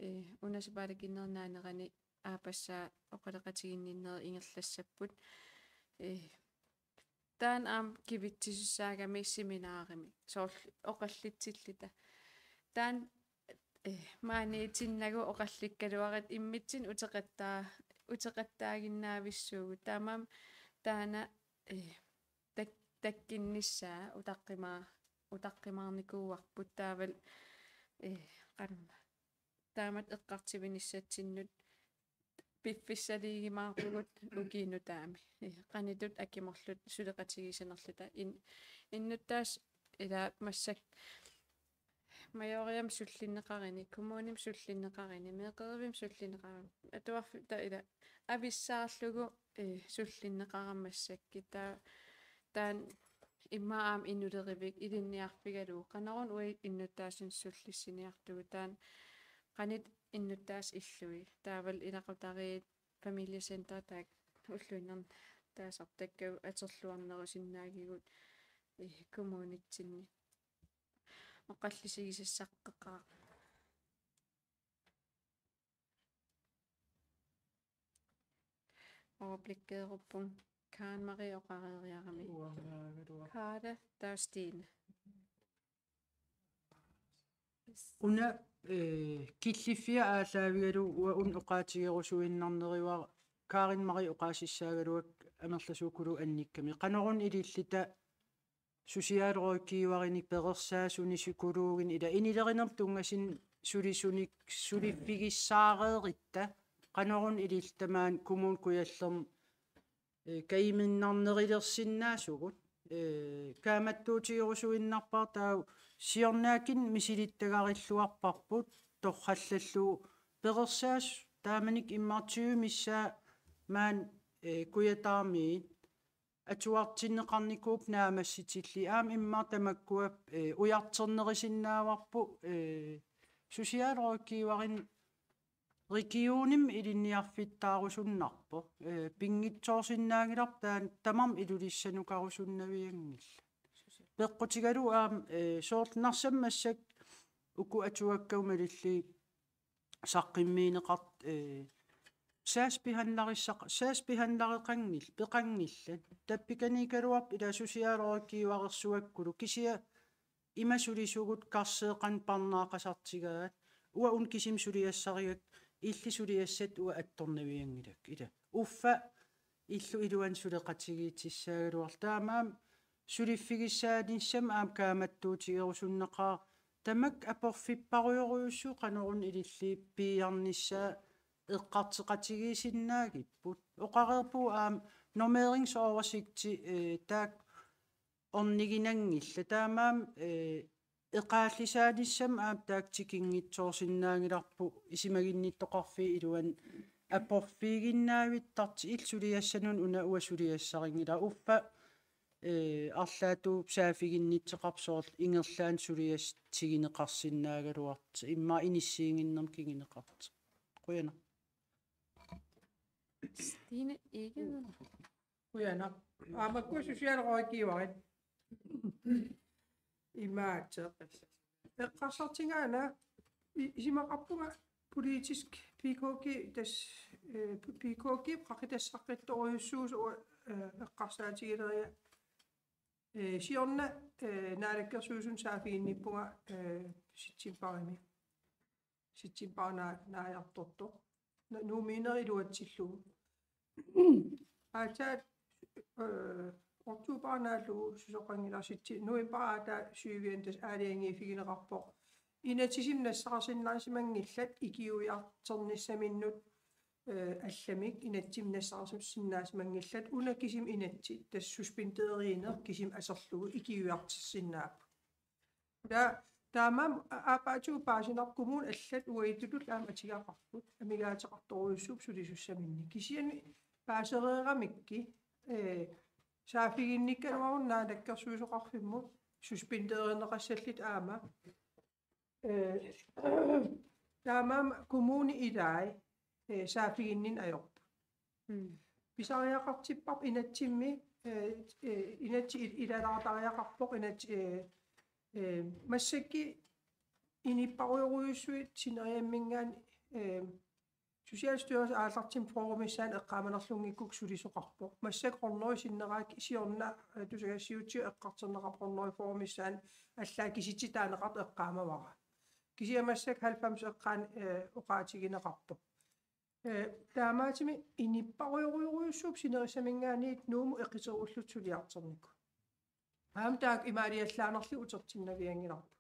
eh, una sapaatip akunneri naanerani aappassaa oqaloqatiginninnerit ingerlassapput. Eh, taanna aamma kivitsisussaagami seminarimik. Soorlu oqallitsilluta. Taanna, eh, maaniitinnagu oqallikkaluarutta immitsinnut uteqattaa-, uteqattaaginnaavissuugut. Taamaammat taanna, eh, tak-, takkunnissaa utaqqimaa-, utaqqimaarnikuuarput taavalu, eh, qanma. Taamatut eqqartuinissatsinnut piffissaliigimaarpugut ukiup nutaami. Eh, qanoq ittut akimorluta suleqatigiissanerluta in-, innuttaasut ilaa massakkut Majoriami sullinneqaruni, kommunimi sullinneqaruni, meeqqerivimmi sullinneqaruni. Atuarfi-, taava ilaa avissaarlugu, eh, sullinneqarami massakkut. Taava, taanna immaqa aamma inulerivik ilinniarfigalugu. Qanoruna uagut innuttaasunik sullissiniartugut. Taanna qanoq ittut innuttaasut illui. Taavalu ilaqutariit familiecenter taakku ulluinnarni taasartakkagut atorluarnerusinnaagigut, eh, kommunitsinni. Oqallisigisassaqaqaaq. Overblikkeerupput. Karen Marie oqareeriarami. Uangaagaluaq. Kaada, taava Stine. Una, eh, killiffia aallaavigalugu uanga una oqaatigerusuinnarneruara Karen Marie oqaasissaagaluakka amerlasuukkuluup annikkami. Qanoruna ililluta socialrådgiverinik, perorsaasunit, psykologinik, ilaa inilerinermut tunngasunut sulisunik, suliffigissaareeritta, qanoruna ililluta maani Kommune Kujallermi, eh, kajuminnarnerulersinnaasugut, eh, kaammattuutigerusuinnarpara taava siornaakkut misilittagarilluarparput torrallallugu perorsaasut taamanikkut immaqa tyve missaat maani, eh, Kujataarmiit atuartinneqarnikuupput naammassitillugit aamma immaqa tamakkua, eh, ujartornerusinnaavarput, eh, socialrådgiverinik regionimi ilinniarfittaarusunnarpoq. Eh, pinngitsoorsinnaanngilarput taanna tamarmik Ilulissanukarusunnavianngillat. Peqqutigalugu aamma, eh, soorlu Narsami massakkut uku atuakkagut malillugit saqqummiunneqart-, eh, sagsbehandlerissaq-, sagsbehandlereqanngil-, peqanngillat. Tappikaniikkaluarpoq ilaa socialrådgiverersuakkulu kisianni ima sulisugut karseeqqanut parnaaqasartigaat. Uanga una kisimi suliassarigakku illit suliassat uanga attornavianngilakka. Ilaa. Uffa illup iluani suleqatigiittussaagaluarluta. Taamaammat suliffigissaanissamut aamma kaammattuutigerusunnaqaaq Tamakku aporfipparujorujussuuvoq qanoruna ililliipiarnissaa eqqartoqatigiissinnaagipput. Oqareerpugut aamma normeringsoversigt, eh, taakku orniginanngillat. Taamaammat, eh, eqaallisaanissamut aamma taakku tikinngitsoorsinnaanngilarput isumaginnittoqarfiit iluanni aporfiuginnaavittartut. Illit suliassanut una uanga suliassarinngilara. Uffa, eh, arlaatigut saaffiginnittoqarpoq soorlu ingerlaannaq suliassat tiguneqarsinnaagaluartut. Immaqa inissiinnginnermik kinguneqartut. Qujanaq. Stine Egede. Qujanaq. Aamma uku socialrådgiverit. Imaattoq. Eqqarsartigaana i-, isumaqarpunga politisk P K G tas-, eh, P K G qaqitassaqqittoorujussuu-, eh, eqqarsaatigileriga. Eh, siorna, eh, naalakkersuisuni saaffiginnippunga, eh, septembarimi. Septembarimi naa-, naajartortoq. Na-, Nuummiinerit iluatsillugu. Aatsaat, eh, oktobarip naallugu susoqanngilaq septi-, novembarip aatsaat syvianni tassa aalajangiiffigineqarpoq. Inatsisimut nassaarsinnaasimanngillat ikiuiartornissaminnut, eh, allamik inatsimut nassaarsinnaasimanngillat, una kisimi inatsit tassa suspendeerineq kisimi aserlugu ikiuiartorsinnaapput. Ta-, taamaammat a-, aappaatigut paasinarpoq, kommunit allat uagutsitut aamma atugaqarput, amigaateqartorujussuupput sulisussaminnik. Kisianni paasereeramikkit, eh, saaffiginnikkaluarluni naalakkersuisoqarfimmut suspendeerineqassallutik aamma. Eh, taamaammat kommunit ilai, eh, saaffiginninneq ajorput. Mm. Pisariaqartipparput inatsimmi, eh, eh, inatsit il-, ilalaartariaqarpoq inatsit, eh, eh, massakkut inuppassuarujussuit sineriamminngaanniit, eh, Socialstyrelsen aallartimmi fyrremissaani eqqaamanerlunngikkukku sulisoqarpoq. Massakkut hundrede sinneraakkit siorna, eh, tusagassiuutitigut eqqartorneqarpoq hundrede fyrremissaani allaat kisitsitaaneqartoq eqqaamavara. Kisianni massakkut halvfems eqqaani, eh, oqaatigineqarpoq. Eh, taamaattumik inuppassuarujorujussuupput sinerissaminngaanniit Nuummut eqiterullutik suliartornikut. Aamma taakku imaaliallaanerlugit utertinnavianngilarput.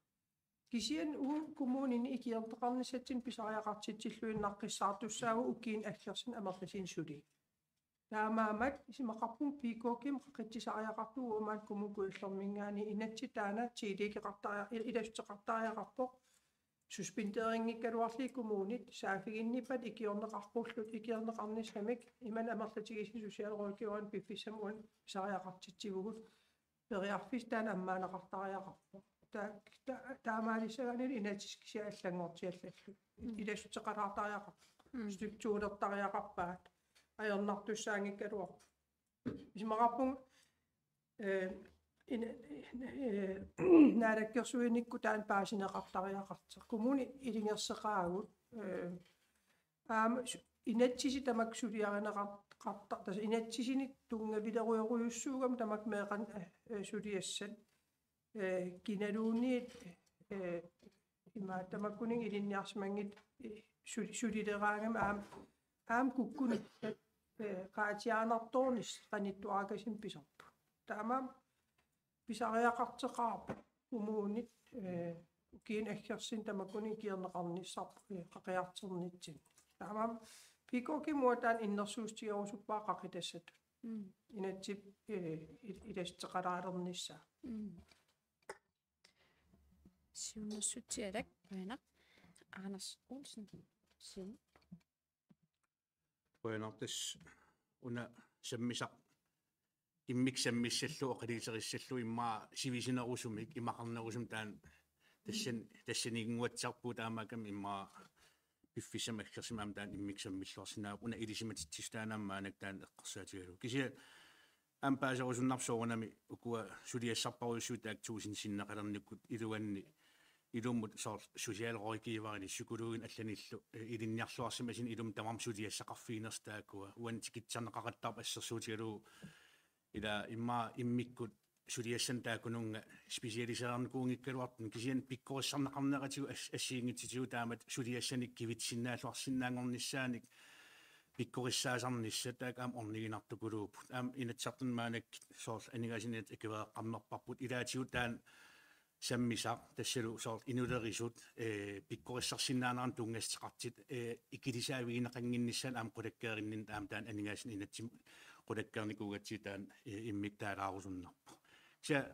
Kisianni uagut kommunini ikiorneqarnissatsinnut pisariaqartitsilluinnaqqissaartussaavugut ukiuni aggersuni amerlasuuni suli. Taamaammat isumaqarpunga P K G-mut qaqitsisariaqartugut, uagut maani Kommune Kujallerminngaanniit inatsit taanna tiiliikeqartaria-, il-, ilassuteqartariaqarpoq. Suspendeerinngikkaluarlugit kommunit saaffiginnippat ikiorneqarpullu, ikiorneqarnissamik imannak amerlatigisumik socialrådgiverinut piffissami uani pisariaqartitsivugut. Periarfissaq taanna ammaanneqartariaqarpoq. Ta-, ta-, taamaalissagaanni inatsisit kisiat allanngortigallallutik. Mm. Ilassuteqalaartariaqarput. Mm. Strukturertariaqarpaat. Ajornartussaanngikkaluarpoq. Isumaqarpunga, eh, in-, eh, naalakkersuinikkut taanna paasineqartariaqartoq. Kommunit ilungersoqaagut, eh, aamma su-, inatsisit tamakku suliarineqar-, qarta-, tassa inatsisinik tunngavilerujorujussuugami tamakku meeqqanut, eh, eh, suliassat. Eh, kinaluunniit, eh, ima tamakkuninnga ilinniarsimanngitsut, eh, suli-, sulileraangami aamma, aamma kukkuneq, eh, qaatiaarnartoornissaq qanittuarakasimmik pisarput. Taamaammat pisariaqartoqarpoq kommunit, eh, ukiuni aggersuni tamakkuninnga ikiorneqarnissarput, eh, qaqiartornitsinni. Taamaammat P K G-mut taanna innersuussutigerusuppara qaqitassatut. Mm. Inatsisip, eh, il-, ilassuteqalaalernissaa. Mm. Siunnersuutit, qujanaq, Anders Olsen. Siun. Qujanaq, tassa una sammisaq immikkut sammissallugu oqaluuserissallugu immaqa sivisunerusumik, imaqarnerusumik taanna tassan-, tassaniinnguatsiarpugut, taamaakkami immaqa piffissami aggersumi aamma taanna immikkut sammilluarsinnaavarput, una ilisimatitsissutaanut aamma maannakkut taanna eqqarsaatigalugu. Kisianni aamma paaserusunnarpoq soorunami ukua suliassarparujussuit taakku tusind sinneqalernikkut iluanni ilummut soorlu socialrådgiverini psykologinik allanillu, eh, ilinniarluarsimasuni ilummut tamarmik suliassaqarfiginersut taakkua. Uani tikitsisarneqaqattaarpoq assersuutigalugu ila immaqa immikkut suliassanik taakkununnga specialiseerernikuunngikkaluartut, kisianni pikkorissarneqarneratigut as-, assigiinngitsutigut taamatut suliassanik kivitsisinnaalluarsinnaanngornissaanik pikkorissaasarnissaq taakku aamma orniginartukuluupput. Aamma Inatsisartuni maannakkut soorlu aningaasat inatsisit akuereqqammerparput, ilaatigut taanna sammisaq tassalu soorlu inulerisut, ee, pikkorissarsinnaanerannut tunngassuteqartut, ee, ikilisaavigineqannginnissaannut aamma qulakkeerinninneq aamma taanna aningaasanik inatsimmi qulakkeernikuugatsigu taanna, ee, immikkut taalaarusunnarpoq. Kisianni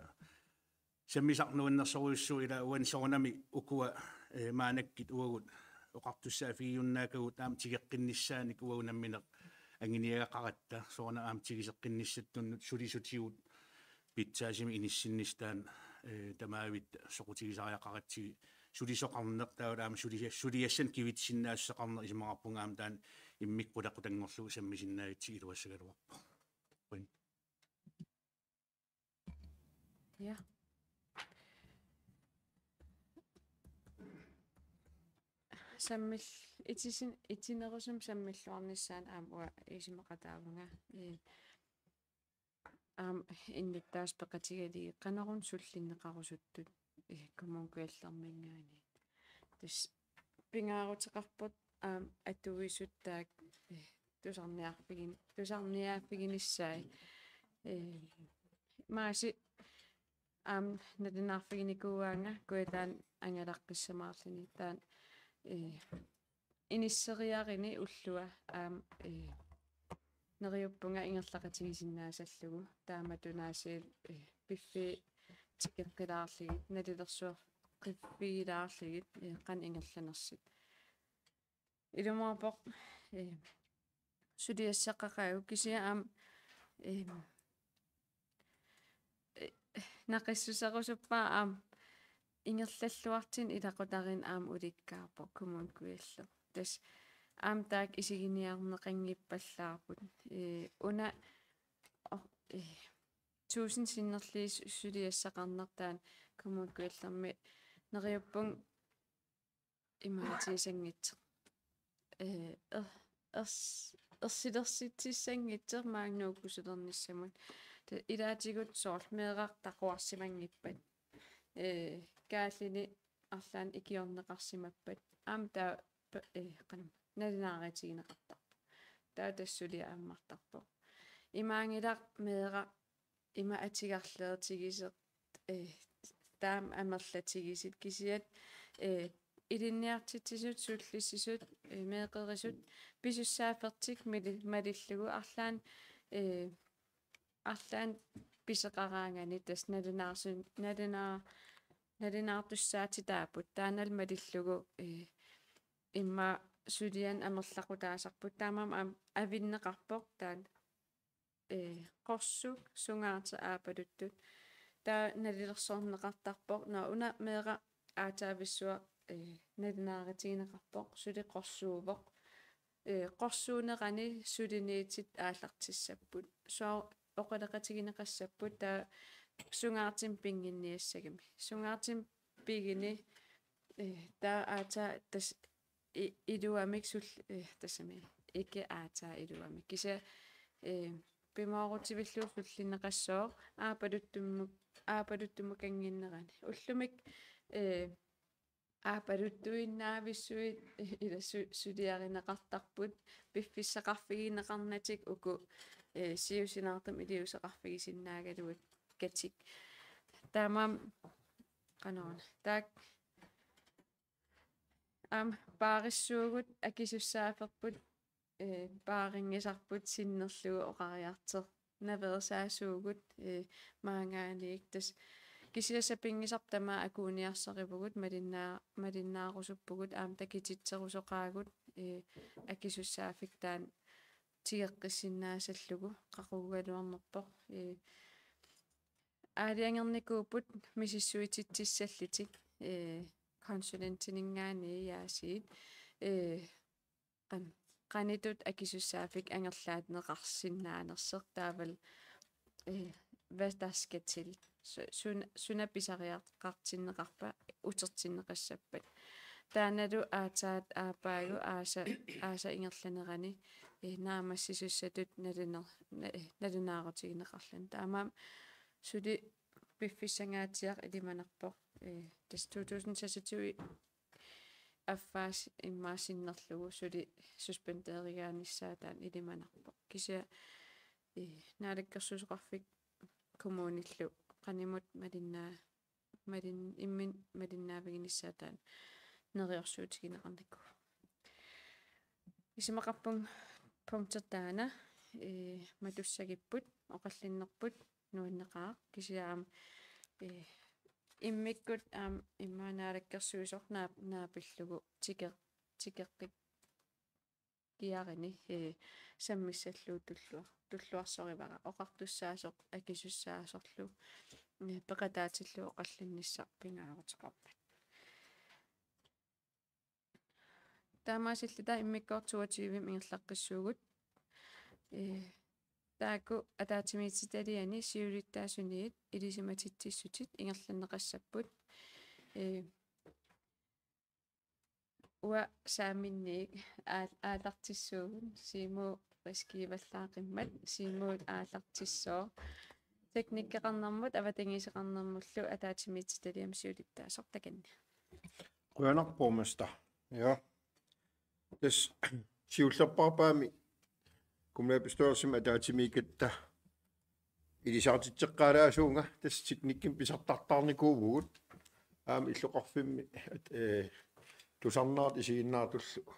sammisaq nuannersorujussuuvoq ila uani soorunami ukua, ee, maannakkut uagut oqartussaaffigiunnaarpugut aamma tigeqqinnissaannik uagut nammineq anguniagaqaratta soorunami aamma tiguseqqinnissattunnut sulisutigut pitsaasumik inissinnissaq taanna, ee, tamavitta soqutigisariaqaratsigu sulisoqarneq taavalu aamma sulia-, suliassanik kivitsinnaassuseqarneq isumaqarpunga aamma taanna immikkut qulequtanngorlugu sammisinnaavitsi iluassagaluarpoq. Qujan. Ja. Sammil-, itisin-, itinerusumik sammilluarnissaanut aamma uanga isumaqataavunga. Ee, aamma innuttaasut peqatigalugit qanoruna sullinneqarusuttut, ee, Kommune Kujallerminngaanniit. Tassa pingaaruteqarpoq aamma atuisut taakku, ee, tusarniarfigin-, tusarniaaffiginissaat. Ee, Maasi aamma nalunaarfiginikuuaanga Kujataani angalaqqissamaarluni taanna, ee, inisseriarini ullua aamma, ee, neriuppunga ingerlaqatigisinnaasallugu taamatut aasiit, ee, piffissat tikeqqilaarlugit, nalilersueqqiffigilaarlugit, ee, qanoq ingerlanersut. Ilumoorpoq, ee, suliassaqaqaagut kisianni aamma, ee, ee, naqissuserusuppara aamma ingerlalluartumik ilaqutariinnut aamma ulikkaarpoq Kommune Kujalleq. Tassa aamma taakku isiginiarneqanngippallaarput. Ee, una, or-, ee, tusind sinnerlugit su-, suliassaqarneq taanna Kommune Kujallermi neriuppunga imaatiisanngitsoq. Ee, er-, ers-, ersilersitsissanngitsoq maanga nuukkusulernissamut. Tassa ilaatigut soorlu meeraq taquarsimanngippat. Ee, kaallini arlaannik ikiorneqarsimappat. Aamma taava pe-, ee, qanoq, nalunaarutigineqartarpoq. Taava tassa suliaq ammartarpoq. Imaanngilaq meeraq ima atugarleqatigisoq, ee, taama amerlatigisut kisianni, ee, ilinniartitsisut, sullissisut, ee, meeqqerisut pisussaaffeqartut mali-, malillugu arlaannik, ee, arlaannik pisoqaraangatta tassa nalunaarsun-, nalunaa-, nalunaartussaatitaapput taannalu malillugu, ee, immaqa sulianik amerlaqutaasarput taamaammat aamma avinneqarpoq taanna, ee, qorsuk sungaartoq aapaluttut. Taava nalilersorneqartarpoq, nå, una meeraq aatsaavissuaq, ee, nalunaarutigineqarpoq, suli qorsuuvoq. Ee, qorsuunerani suliniutit aallartissapput. Soorlu oqaloqatigineqassapput taava sungaartumik pinnginniassagami. Sungaartumik piguni, ee, taava aatsaat tassa i-, iluamik sul-, ee, tassami ikke aatsaat iluamik. Kisianni, ee, pimoorutivillugu sullinneqassooq aapaluttummu-, aapaluttumukannginnerani. Ullumi, ee, aapaluttuinnaavissuit ila su-, suliarineqartarput, piffissaqarfigineqarnatik uku, ee, siusinaartumik iliuuseqarfigisinnaagaluakkatik. Taamaammat qanoruna. Taakku aamma paarissuugut akisussaaffeqarput, ee, paarinngisarput sinnerlugu oqariartornaveersaasuugut, ee, maanngaanniit tassa kisianni sapinngisarput tamaat akuuniarsarivugut malinnaa-, malinnaarusuppugut aamma takutitserusoqaagut, ee, akisussaaffik taanna tigeqqissinnaasallugu qaqugugaluarnerpoq, ee, aalajangernikuupput misissuititsissallutik, ee, konsulentininngaanniit Yaasiit, ee, qan-, qanoq ittut akisussaaffik angerlaanneqarsinnaanersoq taavalu, ee, hvad der skal til. Su-, sun-, suna pisariaqartinneqarpa utertinneqassappat. Taannalu aatsaat aappaagu aasap, aasap ingerlanerani, ee, naammassisussatut naluner-, na-, nalunaarutigineqarluni. Taamaammat suli piffissangaatsiaq ilimanarpoq. Ee, tassa to tusind seksogtyve affaa immaqa sinnerlugu suli suspenderigaanissaq taanna ilimanarpoq. Kisianni, ee, Naalakkersuisoqarfik kommunillu qanimut malinnaa-, malin-, imminut malinnaaviginissaa taanna neriorsuutigineqarnikuuvoq. Isumaqarpunga punktertaana, ee, matussagipput, oqallinnerput nuanneqaaq, kisianni aamma, ee, immikkut aamma immaqa naalakkersuisoq naap-, naapillugu tike-, tikeqqikkiarini, ee, sammissallugu tulluar-, tulluarsorivara, oqartussaasoq akisussaasorlu, ee, peqataatillugu oqallinnissaq pingaaruteqarmat. Taamaasilluta immikkoortoq toogtyvemi ingerlaqqissuugut. Ee, taakku ataatsimiititaliani siulittaasuniit ilisimatitsissutit ingerlanneqassapput. Ee, uanga saaminniit aal-, aallartissuugut, Siumup riskiivallaaqimmat, Siumup aallartissooq. Teknikkeqarnermut, avatangiiseqarnermullu ataatsimiititaliami siulittaasoq takanna. Qujanaq, borgmester. Ja. Tassa siullerpaarpaami kommunalbestyrelsimi ataatsimiikkatta ilisaatitseqqaalaasuunga, tassa teknikkimik pisartartaarnikuuvugut. Aamma illoqarfimmi, at-, ee, tusarnaartut isiginnaartullu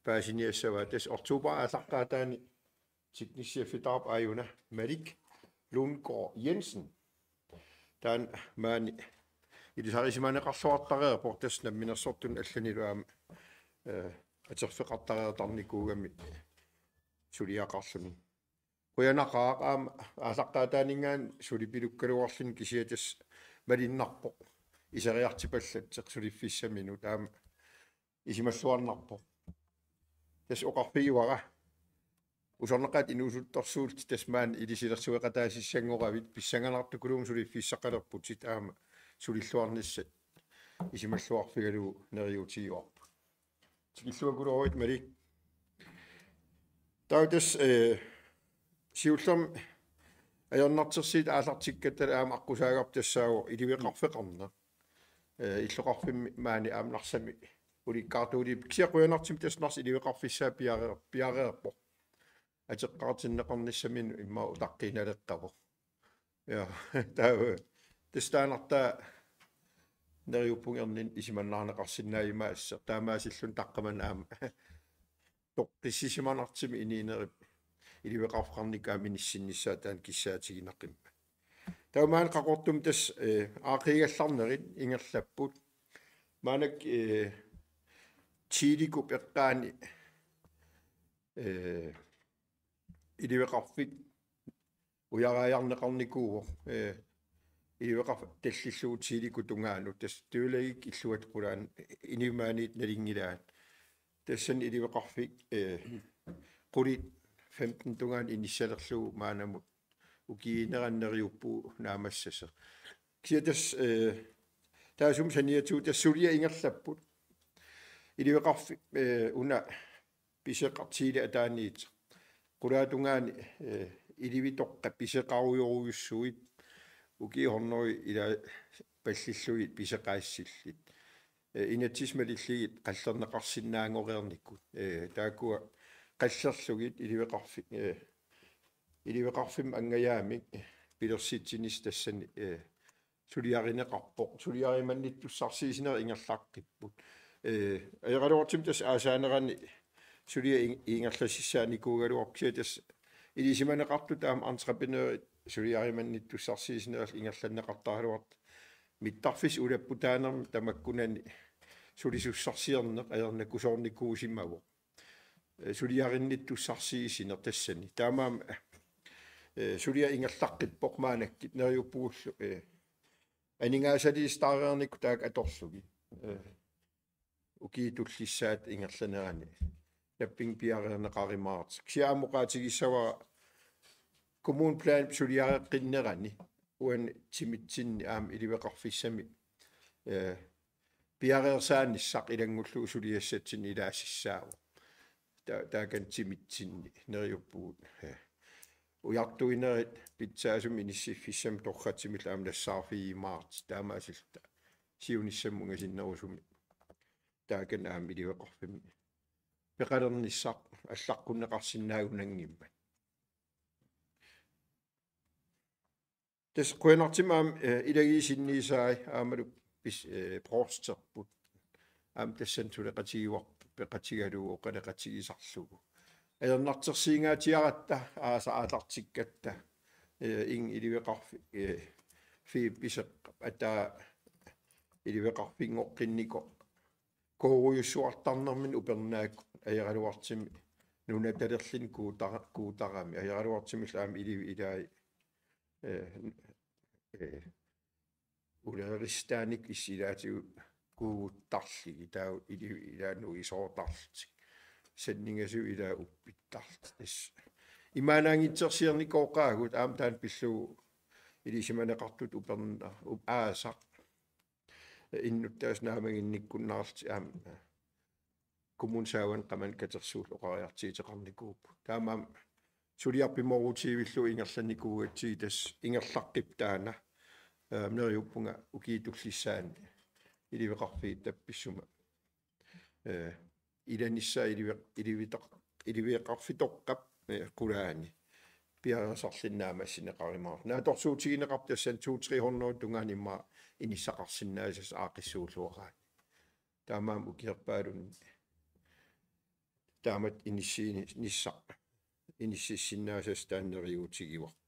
paasiniassavaat. Tassa oktoberip aallaqqaataani teknisk chefitaavoq aajuna Malik Lundgaard Jensen. Taanna maani ilisarisimaneqarluartareerpoq, tassa namminersortunut allanilu aamma, ee, atorfeqartareertarnikuugami suliaqarluni. Qujanaqaaq aamma aallaqqaataaninngaanniit sulipilukkaluarluni, kisianni tassa malunnarpoq iseriartupallatseq suliffissaminut, aamma isumalluarnarpoq. Tassa oqarfigaara usornaqaat inuusuttorsuullutik tassa maani ilisilersueqataasissanngoravit, pissanganartukuluunniit suliffissaqalerputit aamma sulilluarnissat isumalluarfigalugu neriuutigaarput. Tikilluakkuluarit Malik. Taava tassa, ee, siullermik ajornartorsiut aallartikkatta aamma aqqusaagarput tassaavoq iliveqarfeqarneq. Ee, illoqarfimmi maani aamma Narsami ulikkaartuuliupput, kisianni qujanartumik tassa Narsap iliveqarfissaa piareer-, piareerpoq. Atoqqaartinneqarnissaminut immaqa utaqqiinnaleqqavoq. Ja, taava tassa taannartaa neriuppunga erniinnaq isumannaarneqarsinnaajumaassaaq, taamaasilluni taqqamani aamma toqqissisimanartumik inuunerup iliveqarfeqarnikkut aamma inissinnissaa taanna kissaatiginaqimmat. Taava maani Qaqortumi tassa, ee, aaqqiigallarnerit ingerlapput. Maannakkut, ee, Tiilikkut eqqaani, ee, iliveqarfik ujaraajarneqarnikuuvoq, ee, iliveqarfik tallillugu Tiilikkut tungaanut, tassa Tuileeqqap illuata qulaani inuit maaniittut nalunngilaat. Tassani iliveqarfik, ee, qulit femten tungaanut inissalerlugu maannamut ukiuunerani neriuppugut naammassasoq. Kisianni tassa, ee, taassuma saniatigut tassa suliat ingerlapput. Iliveqarfik, ee, una pisoqartiili ataaniit qulaatungaani, ee, ilivitoqqat pisoqarujorujussuit ukiut hundrede ilaa pallillugit pisoqaassillit. Ee, inatsisit malillugit qallerneqarsinnaanngoreernikkut. Ee, taakkua qallerlugit iliveqarfi-, ee, iliveqarfimmut angajaamik pilersitsinissaq tassani, ee, suliarineqarpoq. Suliarimannittussarsiuinerit ingerlaqqipput. Ee, ajoraluartumik tassa aasaanerani suliaq in-, ingerlasissaanikuugaluarpoq, kisianni tassa ilisimaneqartut aamma entreprenørit suliarimannittussarsiuinerit ingerlanneqartaraluartut mittarfissat ulapputaanermik tamakkunani sulisussarsiorneq ajornakusoornikuusimavoq. Ee, suliarinnittussarsiuineq tassani. Taamaammat, ee, suliaq ingerlaqqippoq maannakkut neriuppugullu, ee, aningaasaliissitaareernikkut taakku atorlugit. Ee, ukiut tullissaat ingerlanerani nappinga piareerneqarumaartoq. Kisianni aamma oqaatigissavara kommuneplanip suliareqqinnerani uani timitsinni aamma iliveqarfissamik, ee, piareersaanissaq ilanngullugu suliassatsinnik ilaasissaavoq. Ta-, taakani timitsinni neriuppugut. Ee. Ujartuinerit pitsaasumik inissiffissamik torratsimillu aamma nassaarfigiumaartut, taamaasilluta siunissamut ungasinnerusumik taakani aamma iliveqarfimmi peqalernissaq allaqqunneqarsinnaagunanngimmat. Tassa qujanartumik aamma, eh, ilagiit sinniisai aammalu pis-, eh, provsterput. Aamma tassani suleqatigivarput peqatigalugu oqaloqatigisarlugu. Ajornartorsiungaatsiaratta aasaq aallartikkatta, eh, inga iliveqarfi-, eh, fii piseqqap ataa iliveqarfinngoqqinnikut koorujussuartarnermini upernaakkut ajoraluartumik nunatalerluni kuutara-, kuutarami ajoraluartumillu aamma ilivi ilai, eh, eh, ulerisitaannik issilaatigut kuuguttarlugit taava ilivi ilai nuisoortarlutik. Sanningasunik ilai uppittarlutik. Tassa imaannaanngitsorsiornikooqaagut aamma taanna pillugu ilisimaneqartutut uperna-, up-, aasaq innuttaasut naammaginnikkunnaarlutik aamma kommunip saavani qamani katersuullutik oqariartuuteqarnikuupput. Taamaammat suliaq pimoorutivillugu ingerlannikuugatsigit tassa ingerlaqqipput taanna, eh, neriuppunga ukiut tullissaanni iliveqarfiit tappissuma, eh, ilanissaa ilive-, ilivitaq-, iliveqarfitoqqap, eh, qulaani piareersarluni naammassineqarumaartoq. Naatsorsuutigineqarpoq tassani to tre hundrede tungaanut immaqa inissaqarsinnaasassat aaqqissuulluaraanni. Taamaammat ukiorpaalunni taamatut inissiini-, nissaq inississinnaasassat taanna neriuutigivarput.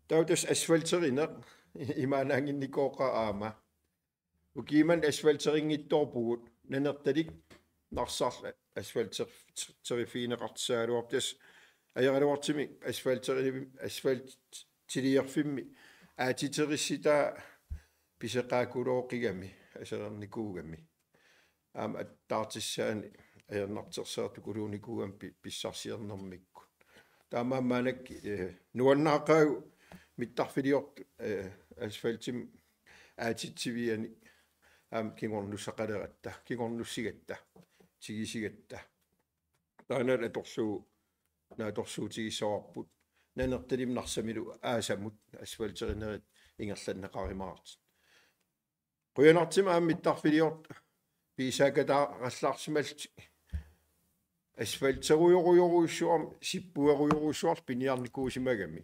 Taava tassa asfalterineq imaannaanngikooqaaq aamma. Ukiut manna asfalterinngitsoorpugut, Nanortalik Narsarlu asfalter-, teriffigineqartussaagaluarpoq, tassa ajoraluartumik asfalteri-, asfaltiliorfimmi aatsiterissutaat pisoqaakulooqigami, aserornikuugami. Aamma attaartussaani ajornartorsiortukuluunikuugami pi-, pissarsiornermikkut. Taamaammat maannakkut, eh, nuannaaqaagut mittarfiliortut, eh, asfaltimik aatsitsivianik aamma kingornussaqaleratta, kingornussigatta, tigisigatta. Taanna atorlugu naatsorsuutigissavarput Nanortalimmi Narsamilu aasamut asfalterinerit ingerlanneqarumaartut. Qujanartumik aamma mittarfiliortut pigisaqataarallarsimallutik asfalterujorujorujussuarmik, sippuerujorujussuarlutik piniarnikuusimagami.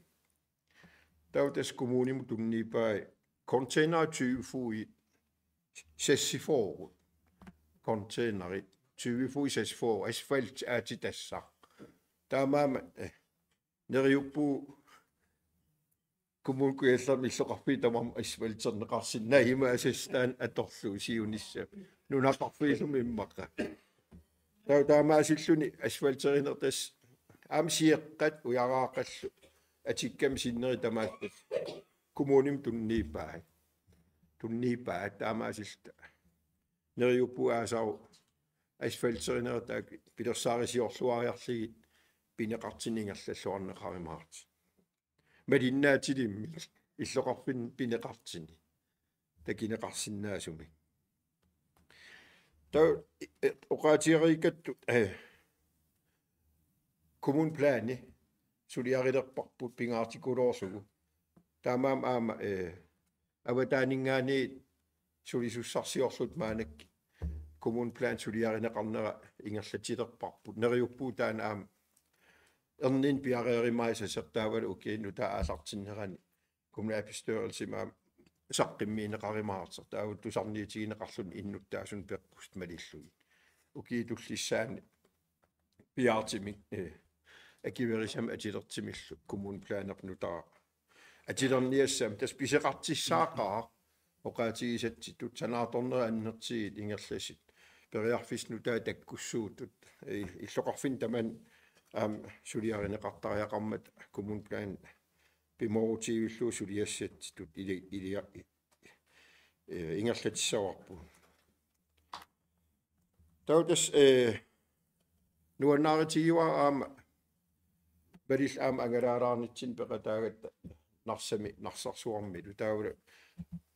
Taava tassa kommunimut tunniuppaa container tyve fod, seksogfyrre. Containerit tyve fod, seksogfyrre, asfalt aatsitassaq. Taamaammat, eh, neriuppugut Kommune Kujallermi illoqarfiit tamarmik asfalterneqarsinnaagami, asassaq taanna atorlugu siunissami nunaqarfiillumi immaqa. Taava taamaasilluni asfalterineq tassa aamma sioqqat ujaraaqallu atikkami sinneri tamaat kommunimi tunniuppai. Tunniuppai taamaasilluta. Neriuppunga aasaq asfalterineq taakku pilersaarisiorluariarlugit pineqartuni ingerlalluarneqarumaartut. Malinnaatilimmik illoqarfinni pineqartuni takuneqarsinnaasumik. Taava, eh, oqaatigereerakku, eh, kommuneplani suliarilerparput pingaartikkuloorlugu. Taamaammat aamma, eh, avataaninngaanniit sulisussarsiorluta maannakkut kommuneplan suliarineqarnera ingerlatilerparput. Neriuppunga taanna aamma erniinnaq piareerumaassasoq taavalu ukiup nutaap aallartinnerani kommunalbestyrelsimi aamma saqqummiunneqarumaartoq. Taava tusarniutigineqarluni innuttaasunut peqqusut malillugit. Ukiut tullissaanni piaartumik, eh, akuerisamik atulertumillu kommuneplanerput nutaaq atulerniassammat tassa pisoqartussaaqaaq oqaatigisatsitut sanaartornerit annertuut ingerlasut periarfissat nutaat takkussuutut, eh, illoqarfinni tamanna aamma suliarineqartariaqarmata kommuneplan pimoorutivillugu suliassatsitut ili-, ilia-, eh, ingerlatissavarput. Taava tassa, eh, nuannaarutigaara aamma Malillugu aamma angalaalaarnitsinni peqataagatta Narsami, Narsarsuarmilu. Taavalu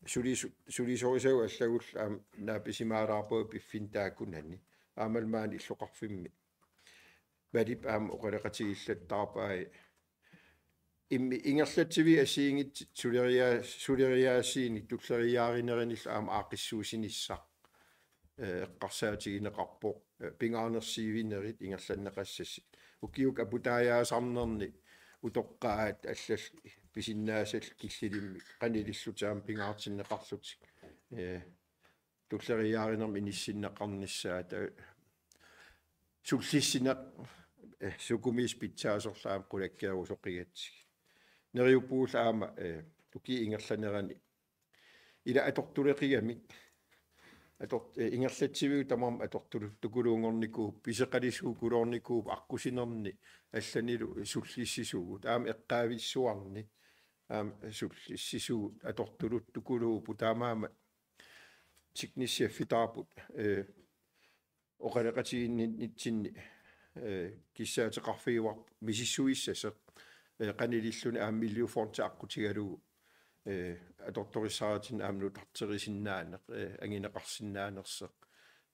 sulisu-, sulisorisagut allagullu aamma naapisimaalaarpagut piffinni taakkunani. Aammalu maani illoqarfimmi Malip aamma oqaloqatigiillattaarpai. Immi ingerlatsiviit assigiinngitsut suleria-, suleriaasiinik tulleriiaarineranillu aamma aaqqissuussinissaq, eh, eqqarsaatigineqarpoq, eh, pingaarnersiuinerit ingerlanneqassasoq. Ukiukkut aputaajaasarnerni utoqqaat allallu pisinnaasallutik killilimmik qanilillutik aamma pingaartinneqarlutik, ee, tulleriiaarinermik inissinneqarnissaat, ee, sullissineq, ee, sukumiisoq pitsaasorlu aamma qulakkeerusoqigatsigit. Neriuppugut aamma, ee, ukiup ingerlanerani ila atortuleqigamik, ator-, ee, ingerlatsiviup tamarmi atortuluttukuluunngornikuupput, pisoqalisuukuluunikuupput, aqqusinerni allanilu sullissisugut, aamma eqqaavissuarni aamma sullissisugut atortuluttukuluupput, taamaammat teknisk chefitaarput, ee, oqaloqatigiinninnitsinni, ee, kissaateqarfigivarput misissuissasoq, ee, qanililluni aamma Miljøfondip aqqutigalugu, ee, atortorissaarutinni aamma nutarterisinnaaneq, ee, anguneqarsinnaanersoq.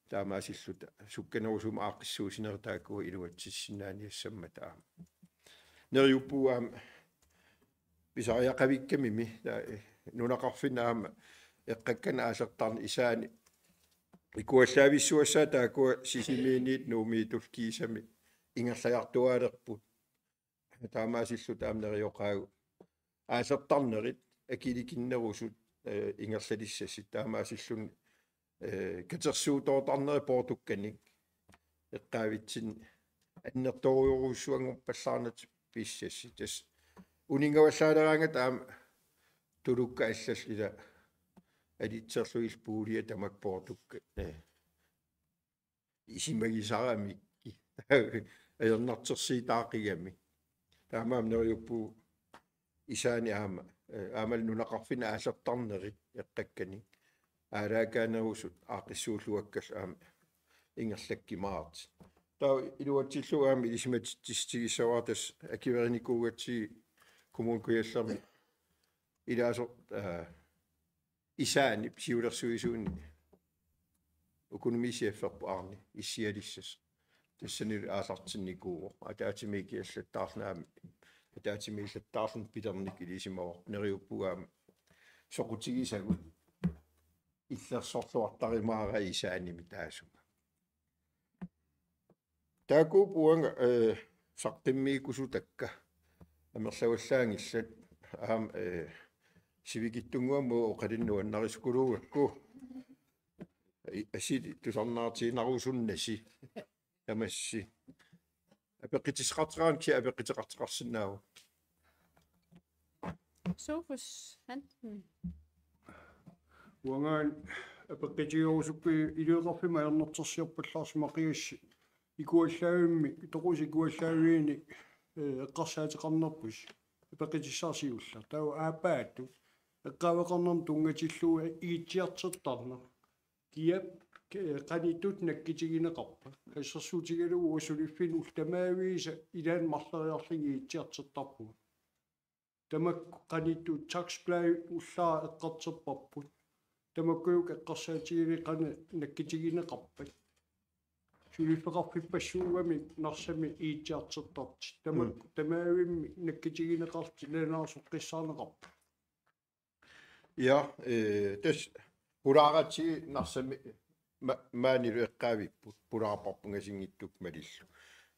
Taamaasilluta sukkanerusumik aaqqissuussinerit taakkua iluatsissinnaaniassammata aamma. Neriuppugut aamma pisariaqavikkamimi, taa, ee, nunaqarfinni aamma eqqakkanik aallertarneq, isaanni ikuallaavissuassaat taakkua Sisimiuniit Nuummiitullu kiisami ingerlajartuaalerput. Taamaasilluta aamma nerioqaagut aallertarnerit akilikinnerusut, ee, ingerlalissasut, taamaasilluni, ee, katersuutooqarnerit poortukkanik eqqaavitsinni annertoorujussuanngorpallaarnatik pissasut. Tassa uninngavallaaleraangata aamma tulukkat allallu ila alitserlugillu puulia tamakku poortukkat, ee, isumagisaramikkit ajornartorsiutaaqigami. Taamaammat neriuppugut isaanni aamma, ee, aammalu nunaqarfinni aallertarnerit eqqakkanik aalaakaanerusut aaqqissuulluakkallu aamma ingerlakkumaartut. Taava iluatsillugu aamma ilisimatitsissutigissavara, tassa akuerinikuugatsigit Kommune Kujallermi ilaasortat, ee, isaanni siulersuisuunni økonomichefferput Arne issialissasoq. Tassanilu aallartinnikuuvoq. Ataatsimiikkiallattaarluni aamma, ataatsimiillattaarluni pilernikka ilisimavarput, neriuppugut aamma soqutigisagut illersorluartarumaaraat isaannimik taassuma. Taakkuupput uanga, ee, saqqummiukkusutakka, amerlavallaanngillat, aamma, ee, sivikitsunnguamik oqalunnguaq nuannarisukuluugakku. Ii, asuli tusarnaartiinnarusunnasi tamassi. Apeqqutissaqartaraanni kisianni apeqquteqartoqarsinnaavoq. Sofus Hansen. Uangaana apeqqutigerusukkuit iluaqutaaffimmi ajornartorsiorpallaarsimaqigassi, ikuallaavimmik, toqusoq ikuallaaviunik, ee, eqqarsaateqarnerpusi apeqqutissarsiulla. Taava aappaattut eqqaaveqarnermut tunngatillugu igittiartortarneq. Kiap, ke-, qanittut nakkutigineqarpat? Assersuutigalugu uanga suliffinni ullut tamaviisa ilaanni marloriarlunga igittiartortarpunga. Tamakku qanittut taxblad ullaaq eqqartorparput. Tamakkuuku eqqarsaatigalugit qanoq nakkutigineqarpat. Suliffeqarfippassuugamik Narsami igittiartortartut. Tamakku Mm. tamavimmik nakkutigineqartut ilanaasoqqissaarneqarput. Ja, eh, tassa pulaaratsigu Narsami ma-, maanilu eqqaavipput, pulaarparput Ngasinngitsukkut malillugu.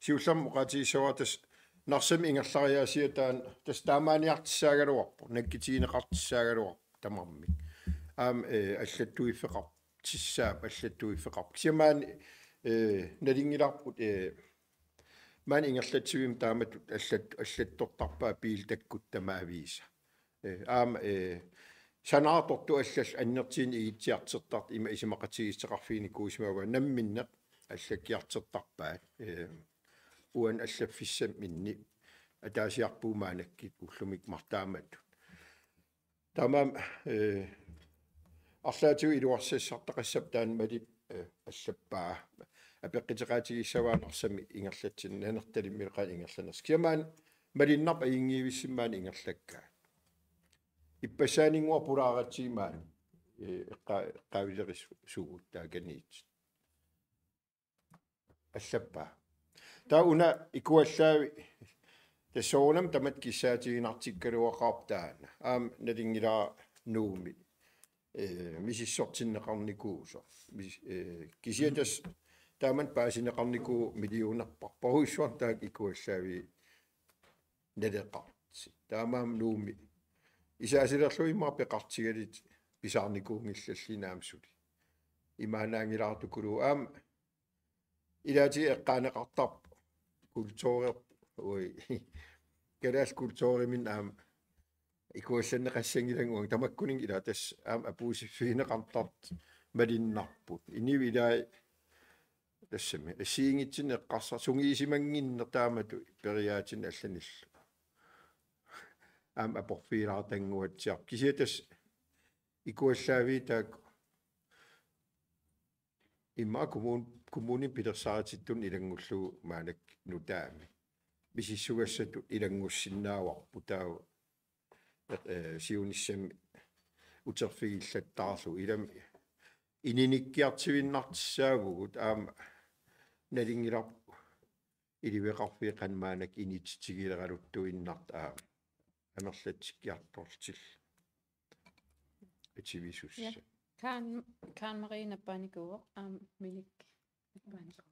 Siullermik oqaatigissavara tassa Narsami ingerlariaasia taanna, tassa taamaaniartussaagaluarpoq, nakkutigineqartussaagaluarpoq tamarmik. Aamma, eh, allattuiffeqartussaavoq, allattuiffeqarpoq. Kisianni maani, eh, nalunngilarput, eh, maani ingerlatsivimmi taamatut allat-, allattortarpaat biilitakkut tamaviisa. Eh, aamma, eh, sanaartortut allallu annertuumik igittiartortartut ima isumaqatigiissuteqarfiginikuusimavaat, namminneq allakkiartortarpaat, eh, uani allaffissaminni ataasiarpugut maannakkut ullumi marluk taamatut. Taamaammat, eh, arlaatigut iluarsassartaqassapput taanna Malip, eh, allappaa. Apeqquteqaatigissavara Narsami ingerlatsineq, Nanortalimmilu qanoq ingerlanersoq. Kisianni maani malunnarpoq ajunngivissumik maani ingerlakkaat. Ippassaaninnguaq pulaaratsigu maani, eh, eqqa-, eqqaavilerisugut taakaniit. Allappaa. Taava una ikuallaavik tassa soorunami tamatta kissaatiginartikkaluaqaarpoq taanna. Aamma nalunngilara Nuummi, eh, misissortinneqarnikuusoq. Mis-, eh, kisianni tassa taamannak paasineqarnikuuvoq millionerparput. Porujussuarnik taakku ikuallaavik naleqartut. Taamaammat Nuummi Isaasilerlugu immaqa peqartigalugu pisaarnikuunngillallugu aamma suli. Imaannaanngilaartukuluuvoq aamma ilaatigut eqqaaneqartarpoq kulturer-, ui, kalaallit kulturimik aamma ikuallanneqassanngilanga uanga tamakkuninnga ila tassa aamma apuussiffigineqartartut malunnarput. Inuit ilaat tassami assigiinngitsunik eqqarsar-, sungiusimannginneq taamatut periaatsinik allanillu. Aamma aporfigilaartannguatsiarpoq. Kisianni tassa ikuallaaviit taakku immaqa kommun-, kommunimi pilersaarutit ilanngullugu maannakkut nutaamik. Misissugassatut ilanngussinnaagaluarput taava, eh, siunissami uterfigillattaarlugu ilami inuunikkiartuinnartussaavugut aamma nalunngilarput iliveqarfiit qanoq maannakkut inititigileraluttuinnartut aamma amerlatsikkiartortillugu. Ativisussaat. Ja. Karen, Karen Marie nappaanikuuvoq, aamma Minik nappaanikuuvoq.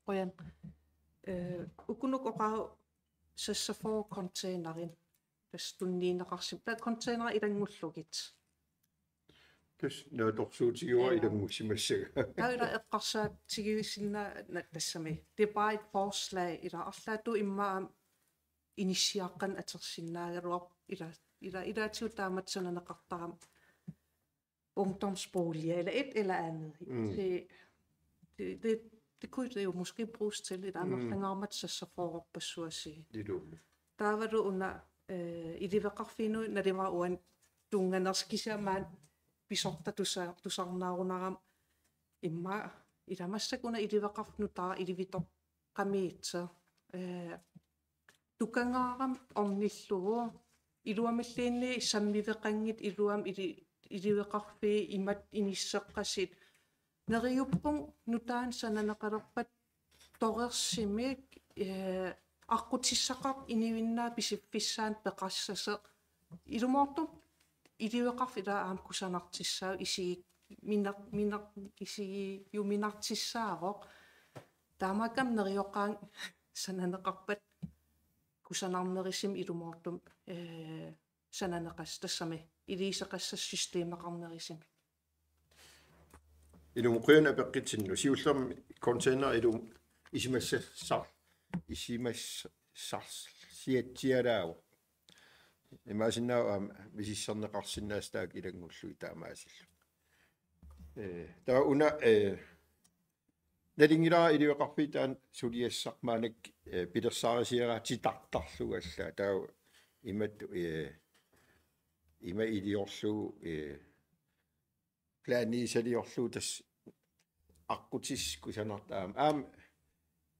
Qujan. Eh, ukunuk oqaru seksogfyrre containerit. Tassa tunniunneqarsimapput. Taava containerit ilanngullugit. Tassa naatsorsuutigaara. Ja. Ilanngussimassagaa. Taava ila eqqarsaatigisinnaavara tassami. Det er bare et forslag, ila arlaatigut immaqa inissiaqqanik atorsinnaagaluarpoq ila, ila, ilaatigut taamatut sananeqartarami ungdomsboliger eller et eller andet. Mm. Det, det, det, det kunne det jo måske bruges til, et Mm. amerlangaarmat seksogfyrre-orpassuit. Ilumut. Taavalu una, eh, iliveqarfiinut naluara uani tunnganersi kisianni maani pisortat tusa-, tusarnaarunarami immaqa ila massakkut una iliveqarfik nutaaq ilivitoqqamiitsoq, eh, tukangaarami ornillugu iluamilluunniit sammiveqanngitsut iluamik ili-, iliveqarfiit imatut inisseqqasut. Neriuppunga nutaanik sananeqalerpat torersumik, eh, aqqutissaqartoq inuinnaat pisiffissaanut peqassasoq. Ilumoortumik iliveqarfik ila aamma kusanartussaavoq isigi-, mineq-, mineq-, isigiuminartussaavoq. Taamaakkami neriuqaanga sananeqarpat kusanarnerusumik ilumoortumik, eh, sananeqas-, tassami iliuuseqassasut systemeqarnerusumik. Ilumut qujanaq apeqqutinnut. Siullermik container ilumut isumassar-, isumassarsiatsialaavoq. Imaassinnaavoq aamma misissorneqarsinnaasut taakku ilanngullugit taamaasillugit. Eh, taava una, eh, nalunngilara iliveqarfiit taanna suliassaq maannakkut, eh, pilersaarusioraarutit titartarlugu allaat. Taava imatut, eh, ima iliorlugu, eh, planiusaliorlugu tassa aqqutissat kusanartut aamma. Aamma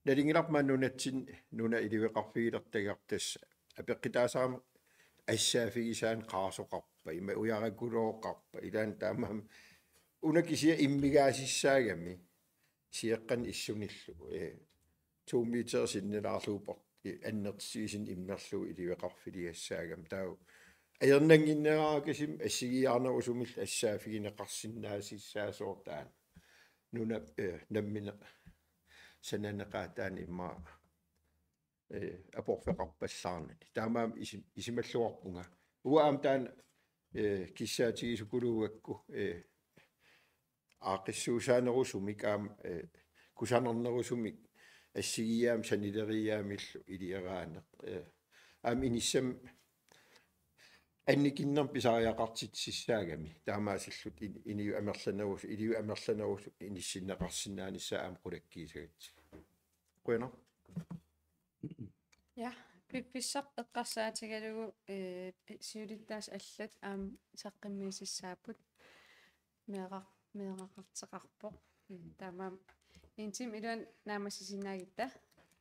nalunngilarput maani nunatsinni nuna iliveqarfigilertagarput tassa apeqqutaasarami assaaffigisaannik qarasoqarpa, ima ujarakulooqarpa, ilaanni taamaammat una kisiat immigaasussaagami sioqqanik issunillugu, eh, to meter sinnilaarlugu port-, eh, annertutigisumik immerlugu iliveqarfiliassaagami. Taava ajornannginneraarukkasumik assigiiaarnerusumillu assaaffigineqarsinnaasussaasooq taanna. Nuna, eh, nammineq sananeqaat taanna immaqa, eh, aporfeqarpallaarnani. Taamaammat isi-, isumalluarpunga. Uanga aamma taanna, eh, kissaatigisukuluugakku, eh, aaqqissuussaanerusumik aamma, eh, kusanarnerusumik assigiiaammik sanileriiaammillu ilioraaneq. Eh, aamma inissamik annikinnermik pisariaqartitsissaagami. Taamaasilluta in-, inuit amerlanerusut, iliuut amerlanerusut inissinneqarsinnaanissaat aamma qulakkiissagatsigu. Qujanaq. Ja, piffissaq eqqarsaatigalugu, eh, siulittaasut allat aamma saqqummiisussaapput. Meeraq-, meeraqartoqarpoq. Mm, taamaammat. Intim iluani naammassisinnaagutta.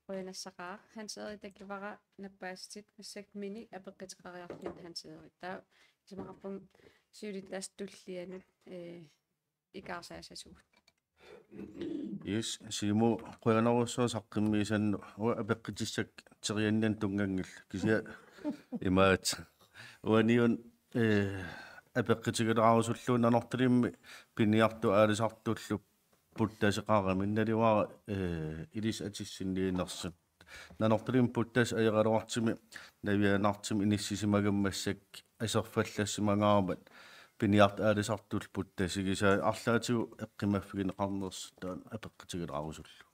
Qujanassuaq. Hans Erik Takivara nappaassutit, massakkut Minik apeqquteqariarluni Hans Erik. Taava isumaqarpunga siulittaasup tullianut, eh, ikaarsaassasoq. Yes, Siumut qujanarsuaq saqqummiisannut. Uanga apeqqutissakka teriannianut tunnganngillat. Kisianni imaattoq. Uaniuna, eh, apeqqutigalaarusullugu Nanortalimmi piniartut aalisartullu puttaseqarami naluara, eh, ilissi atussinniinnersut. Nanortalimmi puttasi ajoraluartumik navianartumik inissisimagaanni massakkut aserfallassimagaarmat piniartut aalisartullu puttasigisaat arlaatigut eqqumaffigineqarnersut taanna apeqqutigilaarusullugu.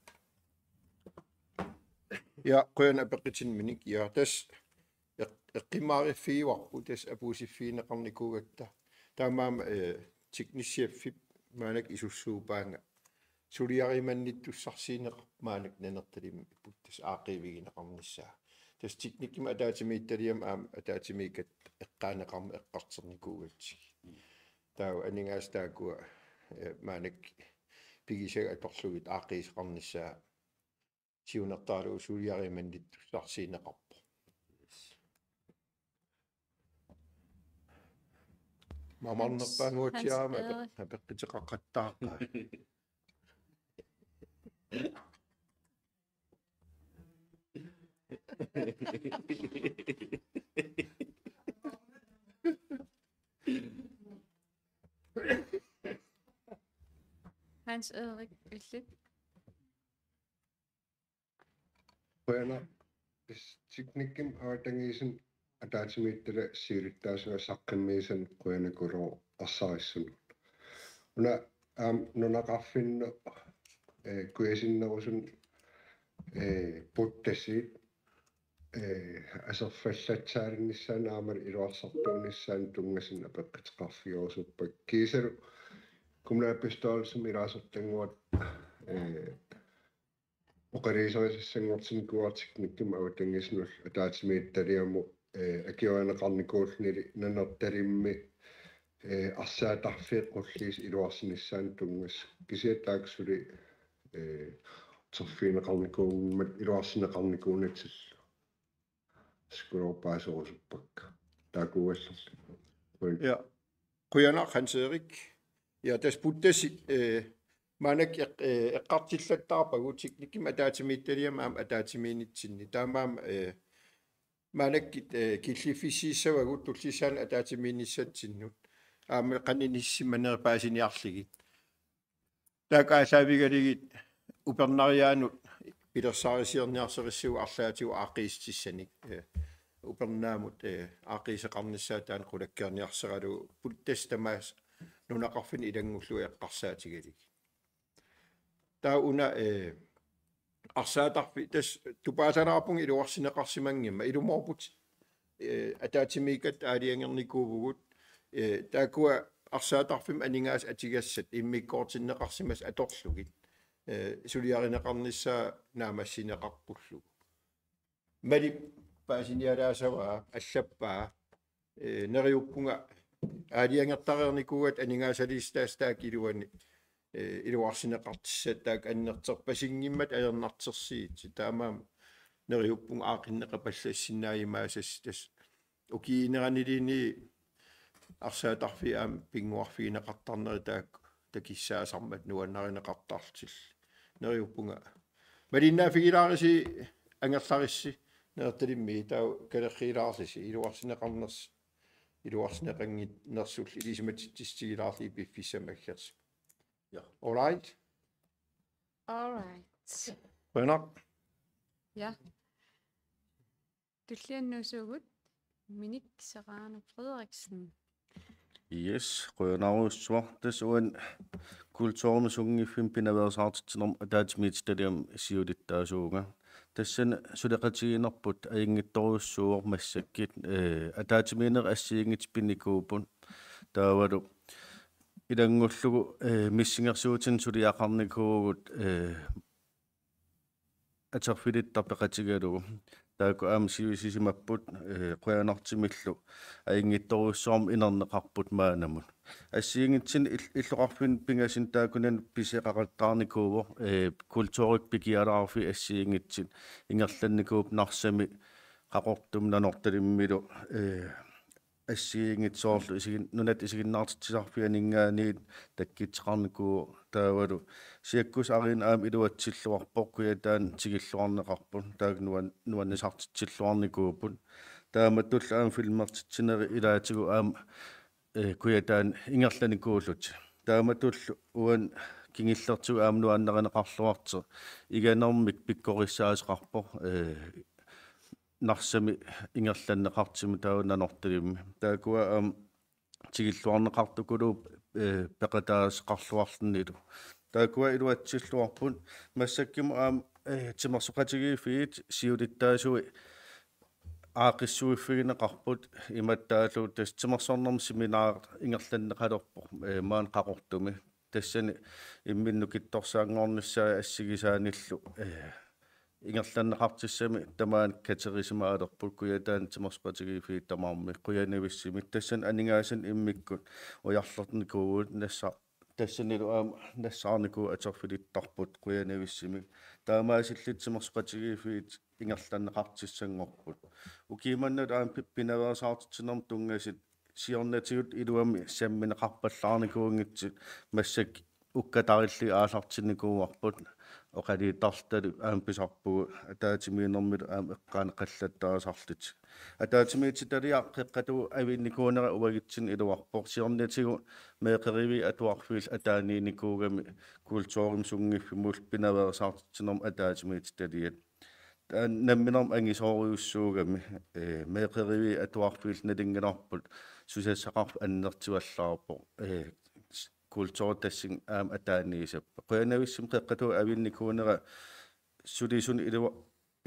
Ja, qujanaq apeqqutinik Minik. Ja, tassa eq-, eqqumaariffigivarput tassa apuussiffigineqarnikuugatta. Taamaammat, eh, teknisk chefip maannakkut isussuupaanga suliarimannittussarsiuineqarpoq maannakkut Nanortalimmi puttasi aaqqiivigineqarnissaa. Tassa teknikkimut ataatsimiititaliami aamma ataatsimiikkatta eqqaaneqarneq eqqartornikuugatsigit. Taava aningaasat taakkua, eh, maannakkut pigisagut atorlugit aaqqiisoqarnissaa siunertaralugu suliarimannittussarsiuineqarpoq. Mamarnerpaanguatsiarama Hans, Hans, ape-, apeqquteqaqattaaqaaq. Hans Erik, illit? Qujanaq, is-, teknikkimik avatangiisinut ataatsimiititaliap siulittaasua saqqummiisanut qujanaqaaq arsarissunut. Una aamma nunaqarfinnut, eh, kujasinnerusunut, eh, puttasiit, eh, aserfallatsaalinissaanut aamma iluarsartuunissaanut tunngasunut apeqquteqarfigerusuppakka. Kiisalu kommunalbestyrelsimi ilaasortannguaq, eh, oqaluuserisassanngortinikuuara teknikkimik avatangiisinullu ataatsimiititaliamut, eh, akuerineqarnikuullunilu Nanortalimmi, eh, arsaattarfiit qulliisa iluarsinissaanut tunngasut. Kisianni taakku suli, eh, uterfigineqarnikuummat iluarsineqarnikuunatillu. Sikuloorpaasorusuppakka. Taakkuugallarli. Qujan-. Ja. Qujanaq Hans Erik. Ja, tassa puttasi, eh, maannakkut eq-, eh, eqqartullattaarpagut teknikkimik ataatsimiititaliami aamma ataatsimiinnitsinni. Taamaammat, eh, maannakkut, eh, killiffissiissavagut tullissaanut ataatsimiinnissatsinnut. Aamma qanoq inissisimanerit paasiniarlugit. Taakku aallaavigalugit upernariaanut pilersaarusiorniarsarissuugut arlaatigut aaqqiissutissanik, eh, upernaamut, eh, aaqqiisoqarnissaa taanna qulakkeerniarsaralugu puttasi tamaasa nunaqarfinni ilanngullugu eqqarsaatigalugit. Taava una, eh, arsaattarfik tassa tupaallalaarpunga iluarsineqarsimanngimmat, ilumoorputit, eh, ataatsimiikkatta aalajangernikuuvugut, eh, taakkua arsaattarfimmut aningaasat atugassat immikkoortinneqarsimasut atorlugit, eh, suliarineqarnissaa naammassineqarpullugu. Malik paasinialaassavaa, allappaa, eh, neriuppunga aalajangertareernikuugatta aningaasaliissitaasa taakku iluanni, eh, iluarsineqartussat taakku annerterpasinngimmat ajornartorsiutit. Taamaammat neriuppunga aaqqinneqapallassinnaajumaassasoq, tassa ukiuuneraniluunniit arsaattarfiit aamma pinnguarfigineqartarneri taakku takissaasarmata nuannarineqartarlutillu. Neriuppunga. Malinnaaffigilaarisi angerlarissi Nanortalimmi, taava kalerriilaarlusi iluarsineqarners-, iluarsineqanngitsersullu ilisimatitsissutigilaarlugit piffissami aggersumi. Ja. All right. All right. Qujanaq. Ja. Tulliannuusugut Minik Serrano Frederiksen. Yes, qujanarujussuaq. Tassa uani kulturimut sunngiffimmik pinaveersaartitsinermut ataatsimiititaliami siulittaasuuvunga. Tassani suleqatigiinnerput ajunngitsorujussuuvoq massakkut, eh, ataatsimiinnerit assigiinngitsut pinikuupput. Taavalu ilanngullugu, eh, missingersuutinik suliaqarnikuuvugut, eh, atorfilittarfik peqatigalugu. Taakku aamma sivisisimapput, eh, qujanartumillu ajunngitsorujussuarmik inerneqarput maannamut. Assigiinngitsunik ill-, illoqarfinni pingasuni taakkunani pisoqaqattaarnikuuvoq, eh, kulturikkut pikialaarfiit assigiinngitsut ingerlannikuupput Narsami, Qaqortumi, Nanortalimmilu, eh, assigiinngitsut soorlu isigin-, nunatta isiginnaartitsisarfianinngaanniit takkuttoqarnikuuvoq, taavalu Cirkus Arena aamma iluatsilluarpoq, Kujataani tikilluarneqarput, taakku nuan-, nuannisartitsilluarnikuupput. Taamatullu aamma filmertitsinerit ilaatigut aamma, eh, Kujataani ingerlanikuullutik. Taamatullu uani kingullertigut aamma nuannarineqarluartoq iganermik pikkorissaasoqarpoq, ee, Narsami ingerlanneqartumi taava Nanortalimmi. Taakkua aamma tigulluarneqartukuluupput, ee, peqataasoqarluarlunilu. Taakkua iluatsilluarput massakkut aamma, ee, timersoqatigiiffiit siulittaasuat aaqqissuiffigineqarput imattaallu tassa timersornermi seminari ingerlanneqalerpoq, ee, maani Qaqortumi. Tassani imminnut nukittorsaanngornissaa assigisaanillu, ee, ingerlanneqartissami tamaani katerisimalerput Kujataani timersoqatigiiffiit tamarmik qujanavissumik. Tassani aningaasanik immikkut ujarlernikuuvugut nassa-, tassanilu aamma nassaarnikuuvugut atorfilittarput qujanavissumik. Taamaasillutik timersoqatigiiffiit ingerlanneqartissanngorput. Ukiumannut aamma pi-, pinaveersaartitsinermut tunngasut siornatigut iluamik sammineqarpallaarnikuunngitsut massakkut ukkatarilli aallartinnikuuarput oqaluutarlutalu aamma pisarpugut ataatsimiinnermilu aamma eqqaaneqallattaasarlutik. Ataatsimiititaliaq qeqqata avinnikuunera uagutsinnut iluarpoq siornatigut meeqqeriviit atuarfiillu ataaniinnikuugami kulturimut sunngiffimullu pinaveersaartitsinermut ataatsimiititaliat. Taanna namminermik angisoorujussuugami, ee, meeqqeriviit atuarfiillu nalunngilarput susassaqarfik annertuallaarpoq, ee, s-, kulturi tassunga aamma ataaniissapput. Qujanavissumik qeqqata avinnikuunera sulisunut ilua-,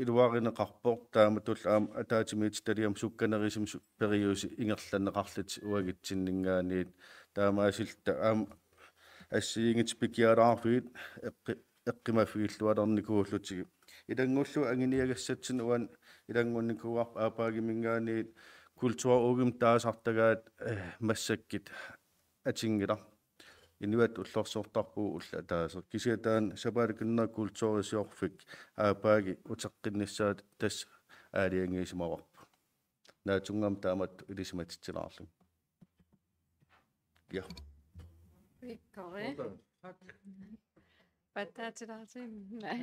iluarineqarpoq taamatullu aamma ataatsimiititaliami sukkanerusumik su-, periuseq ingerlanneqarlutik uagutsinninngaanniit taamaasilluta aamma assigiinngitsut pikialaarfiit eqqi-, eqqumaffigillualernikuullutigit. Ilanngullugu anguniagassatsinnut uani ilanngunnikuuarput aappaagumminngaanniit kulturuugumut taasartagaat, eh, massakkut atunngilaq. Inuit ullorsiortarpugut ulloq ataaseq. Kisianni taanna sapaatip akunnera kulturisiorfik aappaagu uteqqinnissaa tassa aalajangiisimavarput. Naatsunnguamik taamatut ilisimatitsilaarlugu. Ja. Pikkori. Pattaatilaarsinnaa.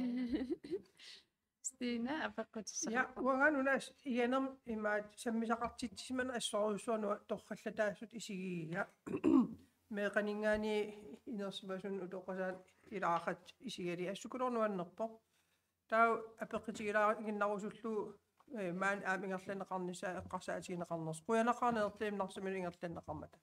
Stina, apeqqutissaqarpa? Ja, uanga una as-, iganermik imaattoq sammisaqartitsisimaneq assorujussuaq una torrallataasutut isigigiga. Meeqqaninngaanniit inersimasunut utoqqasaat ilaaqatit isigalugit assut uku nuannerpoq. Taava apeqqutigilaaginnarusutut, eh, maani aamma ingerlanneqarnissaa eqqarsaatigineqarnersoq. Qujanaqaaq Nanortalimmi Narsamilu ingerlanneqarmata.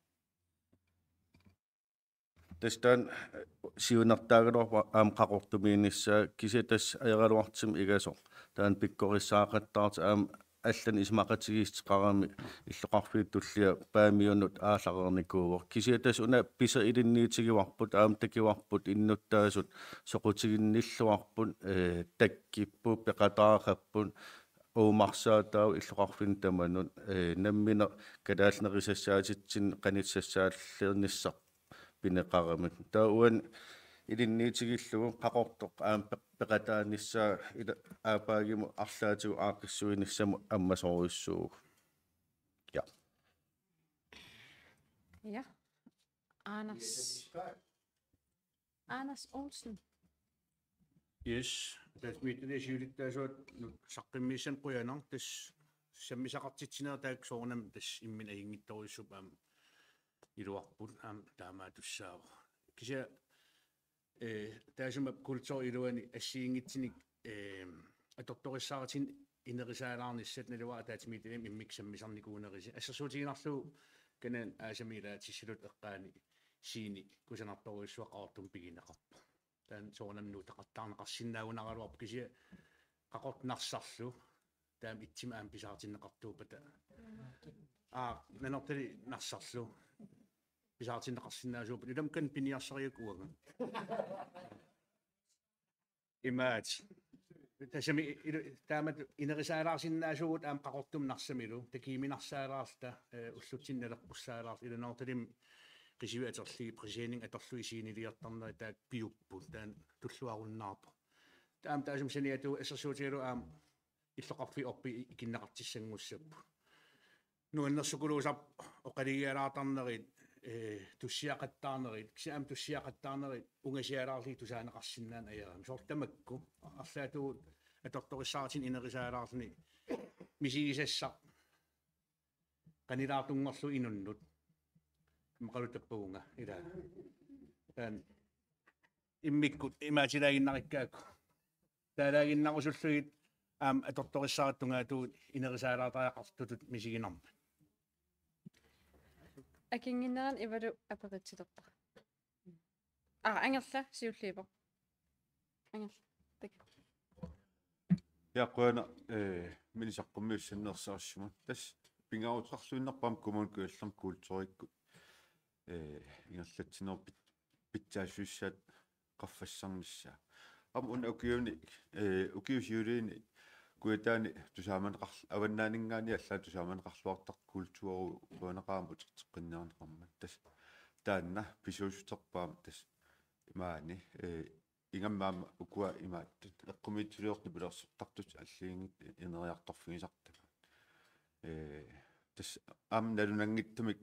Tassa taanna, eh, siunertaagaluarpoq aamma Qaqortumiinnissaa, kisianni tassa ajoraluartumik igasoq. Taanna pikkorissaaqattaartoq aamma allanik isumaqatigiissuteqarami illoqarfiup tullia Paamiunut aallareernikuuvoq. Kisianni tassa una pisoq ilinniutigivarput, aamma takuvarput innuttaasut soqutiginnilluarput, eh, takkupput, peqataaqapput, uumarsaataavoq illoqarfinni tamanut, eh, nammineq kalaallit nerisassaatitsinnik qanittussaallernissaq pineqaramik. Taava uani ilinniutigillugu Qaqortoq aamma peq-, peqataanissaa ila aappaagumut arlaatigut aaqqissuinissamut ammasorujussuuvoq. Ja. Ja. Anders. Anders Olsen. Yes. Tassa mittani siulittaasuat nu-, saqqummiussanik qujanaq, tassa sammisaqartitsineq taakku soorunami tassa imminut ajunngitsorujussuupput aamma iluarput aamma taamaattussaavoq. Kisianni, eh, taassuma kulturi iluani assigiinngitsunik, eh, atortorissaarutit ineriartortitsisarnissat naluara ataatsimiititaliami immikkut sammisarnikuunerisi. Assersuutigiinnarlugu Kanani aasami ilaatissalluta eqqaani scene kusanartorujussuaq Qaqortumi pigineqarpoq. Taanna soorunami nuutaqattaarneqarsinnaagunaraluarpoq kisianni Qaqortoq Narsarlu taama ittumik aamma pisaartinneqartuuppata. Aa, Nanortalik Narsarlu pisaartinneqarsinnaasuuppata. Ilami kan piniarsariuk uanga. Imaattoq. Tassami ilu-, taamatut ineriartortitsisarsinnaasugut aamma Qaqortumi Narsamilu, takujuminarsaraluarluta, eh, ullutsinni naleqqussaalaarluta, ila Nanortalimmi qisuit atorlugit, præsidentip atorlugit sceneliortarneri taakku piupput, taanna tulluarunnaarpoq. Taava taassuma saniatigut assersuutigalugu aamma illoqarfiit orpit ikinneqartussanngussapput. Nuannersukuluusarpoq oqalugialaartarnerit, eh, tussiaqattaarnerit, kisianni aamma tussiaqattaarnerit ungasialaarlugit tusaaneqarsinnaaneq ajaramik. Soorlu tamakku arlaatigut atortorissaarutit ineriartortitsisarluni misigisassaq qanilaartunngorlugu inunnut. Maqalu tappavunga ila. Taanna immikkut imaatilaaginnarikkaakku. Taalaaginnarusullugit aamma atortorissaarutit tungaatigut inerisaalaartariaqartutut misiginarmat. Akinnginnerani Ivalu apeqquterpara. Aa, Angerla siulliuvoq. Angerla. Tak. Ja, qujanaq, eh, mini saqqummiussanneersarissummat. Tassa pingaaruteqarluinnarpoq aamma Kommune Kujallermi kulturikkut, eh, ingerlatsinerup pit-, pitsaassutissaat qaffassarnissaa. Aamma una ukiuni, eh, ukiut siuliini Kujataani tusaamaneqarl-, avannaaninngaanniit allaat tusaamaneqarluartartut kulturi uanaqaam uterteqqinniarneqarmat. Tassa taanna pisuussuterpaam tassa imaani, eh, ingammik aamma ukua imaattut eqqumiitsuliortut nipilersortartut alliinngitsut ineriartorfigisartagaat. Eh, tassa aamma nalunanngitsumik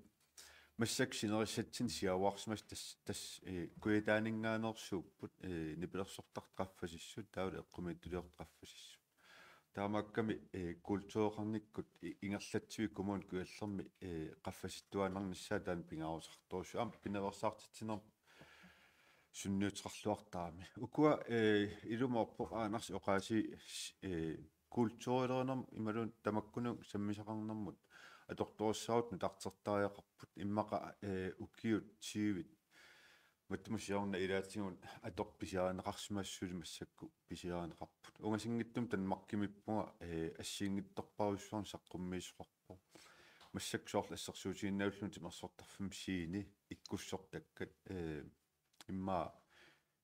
massakkut sinerissatsinni siaruarsimasoq tassa, tassa, eh, Kujataaninngaanneersuupput, eh, nipilersortartut qaffasissut, taavalu eqqumiitsuliortut qaffasissut. Taamaakkami, eh, kultureqarnikkut i-, ingerlatsivik Kommune Kujallermi, eh, qaffasittuaannarnissaa taanna pingaaruteqartorujussuuvoq. Aamma pinaveersaartitsinermut sunniuteqarluartarami. Ukua, eh, ilumoorpoq Anders oqaasii, eh, kulturilerinermut imaluunniit tamakkununnga sammisaqarnermut atortorissaarutit nutartertariaqarput immaqa, eh, ukiut tyvit. Matuma siorna ilaatigut atortut pisiarineqarsimasut suli massakkut pisiarineqarput. Ungasinngitsumik Danmarkimiippunga, eh, assigiinngitsorpassuarnik saqqummiissoqarpoq. Massakkut soorlu assersuutigiinnarlugu timersortarfimmi scene ikkussortakkat, eh, immaqa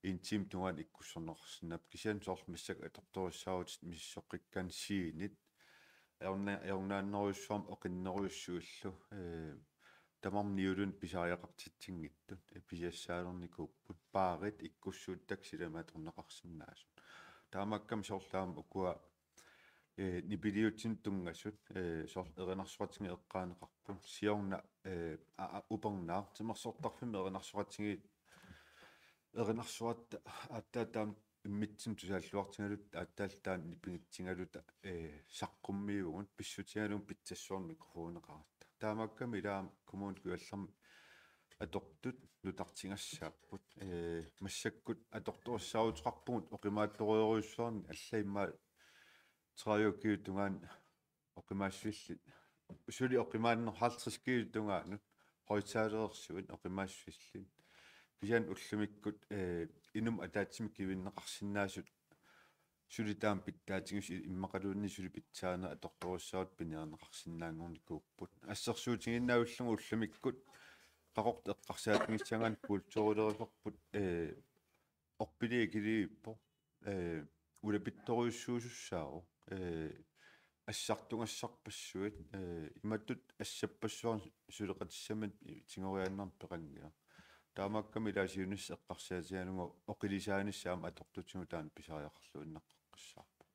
en time tungaanut ikkussorneqarsinnaapput, kisianni soorlu massakkut atortorissaarutit misissoqqikkaanni scenit ajorna-, ajornaannerujussuarmik oqinnerujussuillu, eh, tamarmik niuerluni pisariaqartitsinngitsut, eh, pisiassaalernikuupput, baarit ikkussuuttakkat silami atorneqarsinnaasut. Taamaakkami soorlu aamma ukua, eh, nipiliutsinut tunngasut, eh, soorlu erinarsoqatigiit eqqaaneqarput, siorna, eh, a-, a-, upernaaq, timersortarfimmi erinarsoqatigiit erinarsoratta aatsaat taama immitsinnut tusaalluartigaluta, aatsaallu taanna nipigitsigaluta, eh, saqqummiivugut, pissutigalugu pitsassuarnik mikrofoneqaratta. Taamaakkami ilaa aamma Kommune Kujallermi atortut nutartigassaapput, eh, massakkut atortorissaaruteqarpugut oqimaatsorujorujussuarnik, alla immaqa tredive kilo tungaanut oqimaassusillit. Suli oqimaanneq halvtreds kilo tungaanut højttalereersuit oqimaassusillit. Kisianni ullumikkut, eh, inummut ataatsimut kivinneqarsinnaasut suli taama pitsaatigisut immaqaluunniit suli pitsaanerat atortorissaarutit piniarneqarsinnaanngornikuupput. Assersuutigiinnavillugu ullumikkut Qaqortoq eqqarsaatigissagaanni kulturilerusorput, eh, orpiliit ikiliivippoq, eh, ulapittorujussuusussaavoq, eh, assartugassarpassuit, eh, imatut assappassuarnik suleqatissaminnik tigoriaannarneq peqanngilat. Taamaakkami ilaa siunissaq eqqarsaatigalugu oqilisaanissaq aamma atortutigut taanna pisariaqarluinnaqqissaarpoq.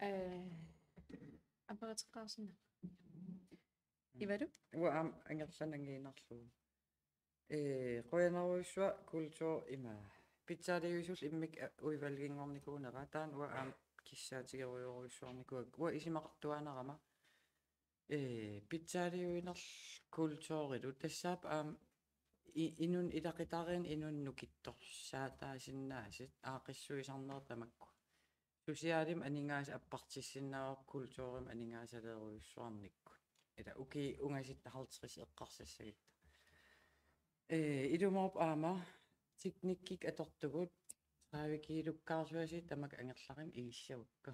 Eh, apeqquteqqaarsinnaava? Ivalu? Uanga aamma angerlarnanngiinnarlugu. Eh, qujanarujussuaq kultur ima. Pitsaaliuisullu immikkut, eh, udvalginngornikuunera. Taanna uanga aamma kissaatigerujorujussuarnikuuakka. Uanga isumaqartuaannarama. Eh, pitsaaliuinerlu kulturilu. Tassaapput aamma i-, inunnut ilaqutariinnut inunnut nukittorsaasinnaasut aaqqissuisarneq tamakku. Socialimik aningaasat appartissinnaavagut kulturimik aningaasaleerujussuarnikkut. Ila ukiut ungasit halvtreds eqqarsassagutta. Eh, ilumoorpoq aamma teknikkikkut atortugut tredive kilokkaarsuasiit tamakku angerlarimik igissagukku.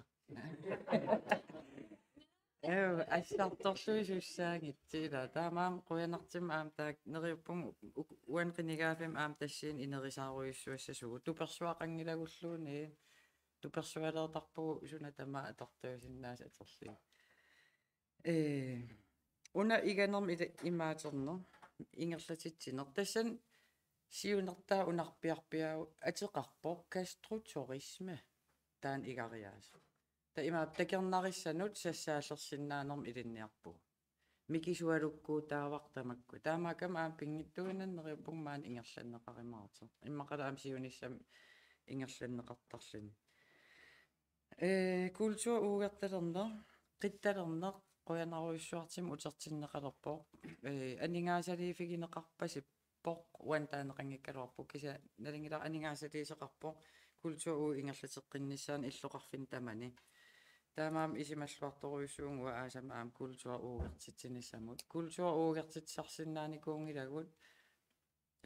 Eh, assartorluisussaanngitsoq ila. Taamaammat qujanartumik aamma taakku neriuppunga uk-, uani qinigaaffimmi aamma tassani inerisaarujussuassasugut. Tupersuaqanngilagulluunniit. Tupersualeertarpugut suna tamaat atortuusinnaasut atorlugit. Eh, una iganermik ila-, imaaterneq, ingerlatitsineq. Tassani siunertaa unarpiarpiaagu ateqarpoq gastroturisme taanna igariaaseq. Taava imaappoq takornarissanut sassaallersinnaanermut ilinniarpugut. Mikisualukkuutaavara tamakku. Taamaakkami aamma pinngitsuuinnaq neriuppunga maani ingerlanneqarumaartoq. Immaqalu aamma siunissami ingerlanneqartarluni. Eh, kultur uugertalerneq, qittalerneq, qujanarujussuartumik utertinneqalerpoq. Ee, aningaasaliiffigineqarpasippoq, uani taaneqanngikkaluarpoq, kisianni nalunngilara aningaasaliisoqarpoq kulturup ingerlateqqinnissaanut illoqarfinni tamani. Taamaammat isumalluartorujussuuvunga uanga aasama aamma kulturup uagutsitsinissamut. Kulturup uagutsitsisarsinnaanikuunngilagut.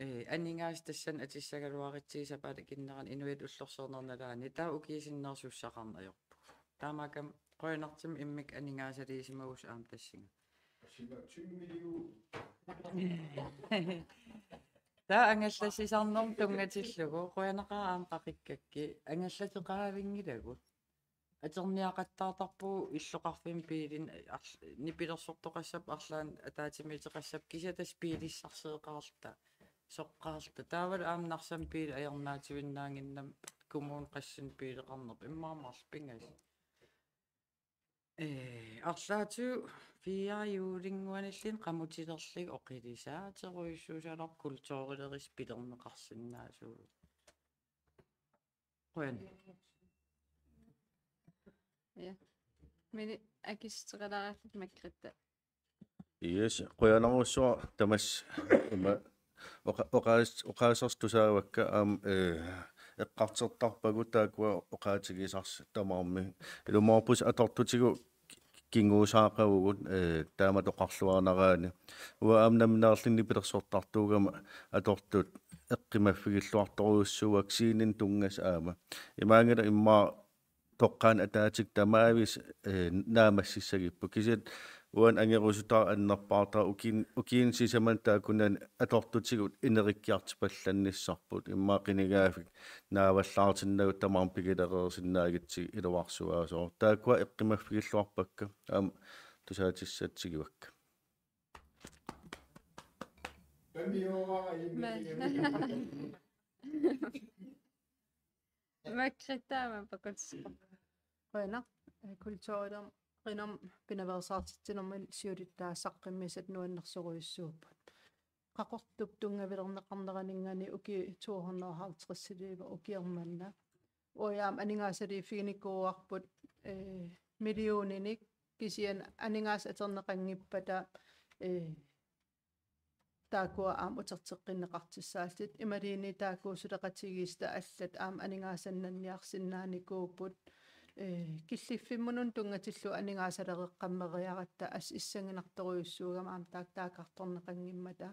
Ee, aningaasat tassani atissagaluarutsigu sapaatip akunnerani inuit ullorsiornerup nalaani taava ukiut sinnerlugit sussaqarneq ajorpugut. Taamaakkami qujanartumik immikkut aningaasaliisimagussooq aamma tassunga. Taava angallassisarnermut tunngatillugu, qujanaqaaq aamma qaqikkakkit, angallateqavinngilagut. Atorniaqattaartarpugut illoqarfimmi biilinik arl-, nipilersortoqassapput arlaannik ataatsimiittoqassapput, kisianni tassa biilissarseeqarluta, soqqarluta. Taavalu aamma Narsami biili ajornaativinnaannginnami kommuni qassinut biileqarnerput, immaqa marluk pingasut. Ee, arlaatigut fire juulinnguanilluunniit qamutilerlugit oqilisaaterujussuusalerpoq, kulturilerisi pilerneqarsinnaasuugut. Qujan. Ja. Mini akissuteqalaarlutit Margrethe. Yes, qujanarujussuaq tamassi ima oqa-, oqaas-, oqaasersut tusaavakka aamma, ee, eqqartortarpagut taakkua oqaatigisarsi tamarmik. Ilumoorpusi atortutigut kingusaaqavugut, ee, taamatut oqarluarnaraanni. Uanga aamma nammineerlunga nipilersortartuugama atortut eqqumaffigilluartorujussuuakka scenenik tunngasut aamma. Imaanngilaq immaqa toqqaannaq ataatsikkut tamaavimmik, ee, naammassissagipput. Kisianni uani angerusutara annerpaartara ukiun-, ukiuni sisamani taakkunani atortutigut inerikkiartupallannissarput. Immaqa qinigaaffik naavallaartinnagu tamarmik pigilereersinnaagutsigit iluarsuaasoq. Taakkua eqqumaffigilluarpakka. Aamma tusaatissatsigivakkit. Ma-, Margrethe aamma pakutissavarput. Qujanaq, ee, kulturilernermut pinaveersaartitsinermut siulittaasup saqqummiussaa nuannersorujussuupput. Qaqortup tunngavilerneqarneraninngaanniit ukiut to hundrede og halvtreds-iliivoq ukioq manna. Uagut aamma aningaasaliiffiginikuuarput, ee, millioninik, kisianni aningaasat atorneqanngippata, ee, taakkua aamma uterteqqinneqartussaallutik, imaluunniit taakku suleqatigiissutaat allat aamma aningaasannanniarsinnaanikuupput, ee, killiffimmunut tunngatillugu aningaasalereqqammeriaratta assut issannginnartorujussuugami aamma taak-, taakkartorneqanngimmata.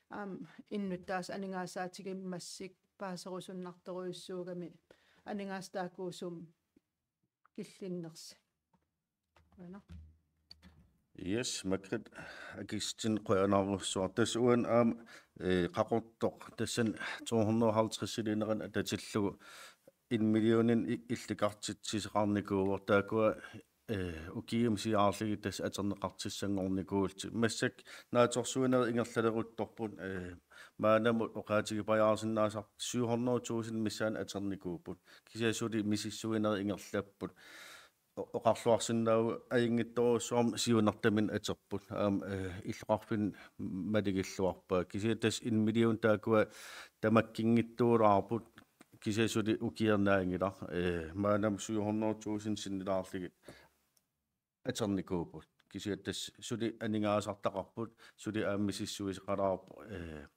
Aamma innuttaasut aningaasaatigimmata massakkut paaserusunnartorujussuugami aningaasat taakku sumut killinnersut. Qujanaq. Yes, Margrethe akissutinnik qujanarujussuaq. Tassa uani aamma, ee, Qaqortoq tassani to hundrede og halvtreds-iliunerani atatillugu en millioninik i-, illikartitsisoqarnikuuvoq. Taakkua, ee, ukiumut siaarlugit tassa atorneqartussanngornikuullutik. Massakkut naatsorsuinerit ingerlaleruttorput, ee, maannamut oqaatigipajaarsinnaasarput syv hundrede tusind missaani atornikuupput. Kisianni suli misissuinerit ingerlapput. O-, oqarluarsinnaavoq ajunngitsorujussuarmik siunertaminnut atorput. Aamma, ee, illoqarfinni malugilluarpaat. Kisianni tassa en million taakkua tamakkiinngitsuulaarput. Kisianni suli ukiornaanngilaq. Ee, maannamut syv hundrede tusind sinnilaarlugit atornikuupput. Kisianni tassa suli aningaasartaqarput, suli aamma misissuisoqalaarpoq, ee,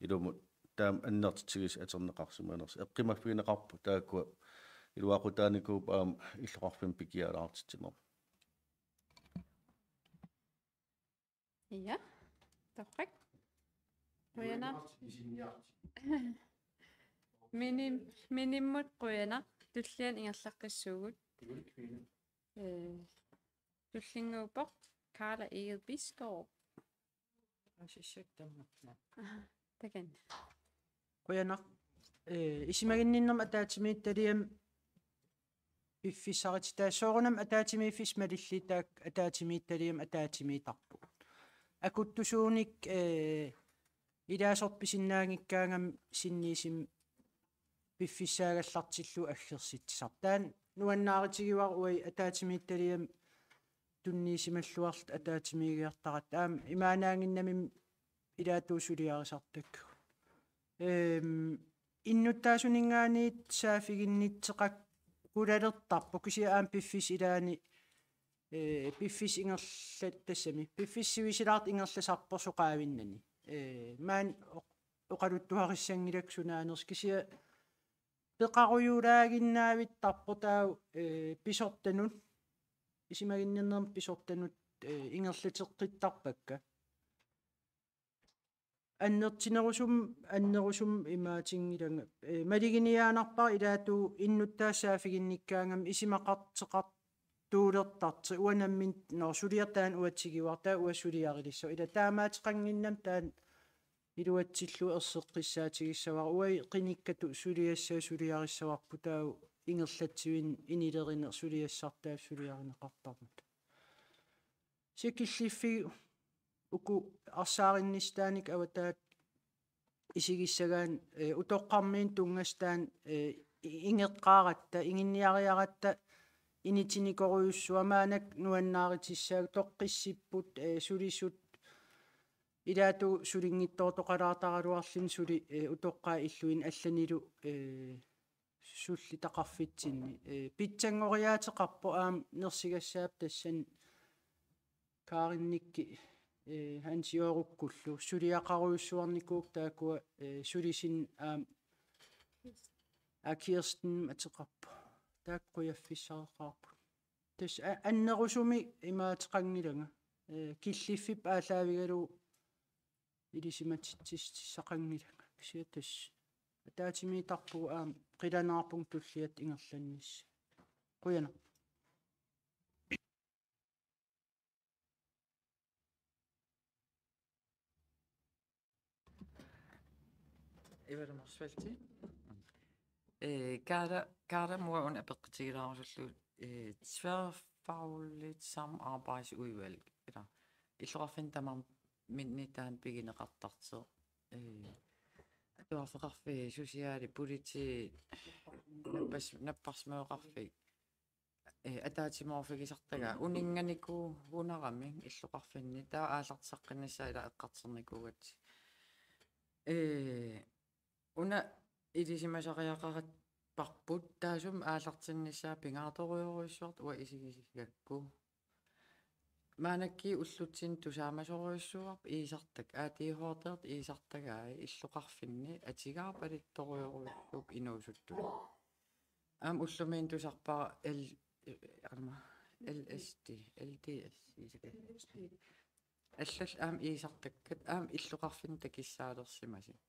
ilumut taama annertutigisut atorneqarsimanersut. Eqqumaffigineqarput taakkua iluaqutaanikuupput aamma illoqarfimmut pikialaartitsinermut. Ja, torrak. Qujanaq. Minim-, minimmut qujanaq. Tulliani ingerlaqqissuugut. Ee, tullinnguuppoq Karla Egede Bisgaard. Asissak tammarna. Aha, takanna. Qujanaq. Ee, isumaginninnermi ataatsimiititaliami piffissarititaa soorunami ataatsimiiffissat malillugu taakku ataatsimiititaliami ataatsimiittarpugut. Akuttusuunik, ee, ilaasortat pisinnaanngikkaangamik sinniisumik piffissaagallartillugu aggersitsisarput. Taanna nuannaarutigivara uagut ataatsimiititaliami tunniusimalluarluta ataatsimiigiartaratta. Aamma imaannaannginnamik ilaatigut suliarisartakkagut. Ehm, innuttaasuninngaanniit saaffiginnittoqakulalertarpoq kisianni aamma piffissap ilaani ee, piffissap ingerlat-, tassami, piffissap sivisulaartup ingerlasarpoq soqaavinnani. Ee, maani oq-, oqaluttuarissanngilakka sunaanersoq, kisianni peqarujulaaginnaavittarpoq taava, ee, pisortanut, isumaginninnermi pisortanut, ee, ingerlateqqittarpakka. Annertunerusumik, annerusumik imaatinngilanga. Ee, maluginiaannarpara ilaatigut innuttaasut saaffiginnikkaangamik isumaqartoqartuulertartoq, uanga nammineq, nå, suliaq taanna uanga tigivara, taava uanga suliarilissavara. Ila taamaattoqannginnami taanna iluatsillugu erseqqissaatigissavara. Uagut qinikkatut suliassagut suliarissavarput, taava ingerlatsivinni inilerineq suliassartaa suliarineqartarmat. Kisianni killiffiit uku arsaarinnissataannik avataata isigissagaanni, ee, utoqqarmiinut tunngasut taanna, ee, i-, ingeqqaaratta, inginniariaratta, initinikorujussuaq, maannakkut nuannaarutissaagut, toqqissipput, ee, sulisut, ilaatigut sulinngitsoortoqalaartaraluarluni suli, ee, utoqqaat illuini allanilu, ee, sullitaqarfitsinni. Ee, pitsanngoriaateqarpoq aamma nersigassaapput tassani Kaarinnikkut, ee, Hans Jørukkullu suliaqarujussuarnikuupput taakkua, ee, sulisinneq aamma Kirsten ateqarpoq. Taakku qujaffissareqaarput. Tassa a-, annerusumik imaateqanngilanga. Ee, killiffipput aallaavigalugu ilisimatitsissaqanngilanga. Kisianni tassa ataatsimiittarpugut aamma qilanaarpunga tulliattoq ingerlannissaa. Qujanaq. Eva Motzfeldt. Ee, Kaara, Kaara, uanga una apeqqutigilaarusullugu, ee, tværfagligt samarbejdsudvalg, ila illoqarfinni tamarmik taanna pigineqartartoq. Ee, atuarfeqarfiit, sociali, politi, nappas-, napparsimmaveqarfik. Ee, ataatsimoorfigisartagaat uninnganikuugunarami illoqarfinni, taava aallartissaqqinnissaa ila eqqartornikuugatsigit. Ee, una ilisimasariaqarparput taassuma aallartinnissaa pingaartorujorujussuartut uanga isigisigakku. Maannakkut ullutsinni tusaamasorujussuuarput iisartakkat, A D H D-rtut iisartagaat illoqarfinni atugaapalittorujorujussuupput inuusuttut. Aamma ullumikkut tusarpara L-, aamma L S D, L D S, iisakka. Allallu aamma iisartakkat, aamma illoqarfinni takussaalersimasut.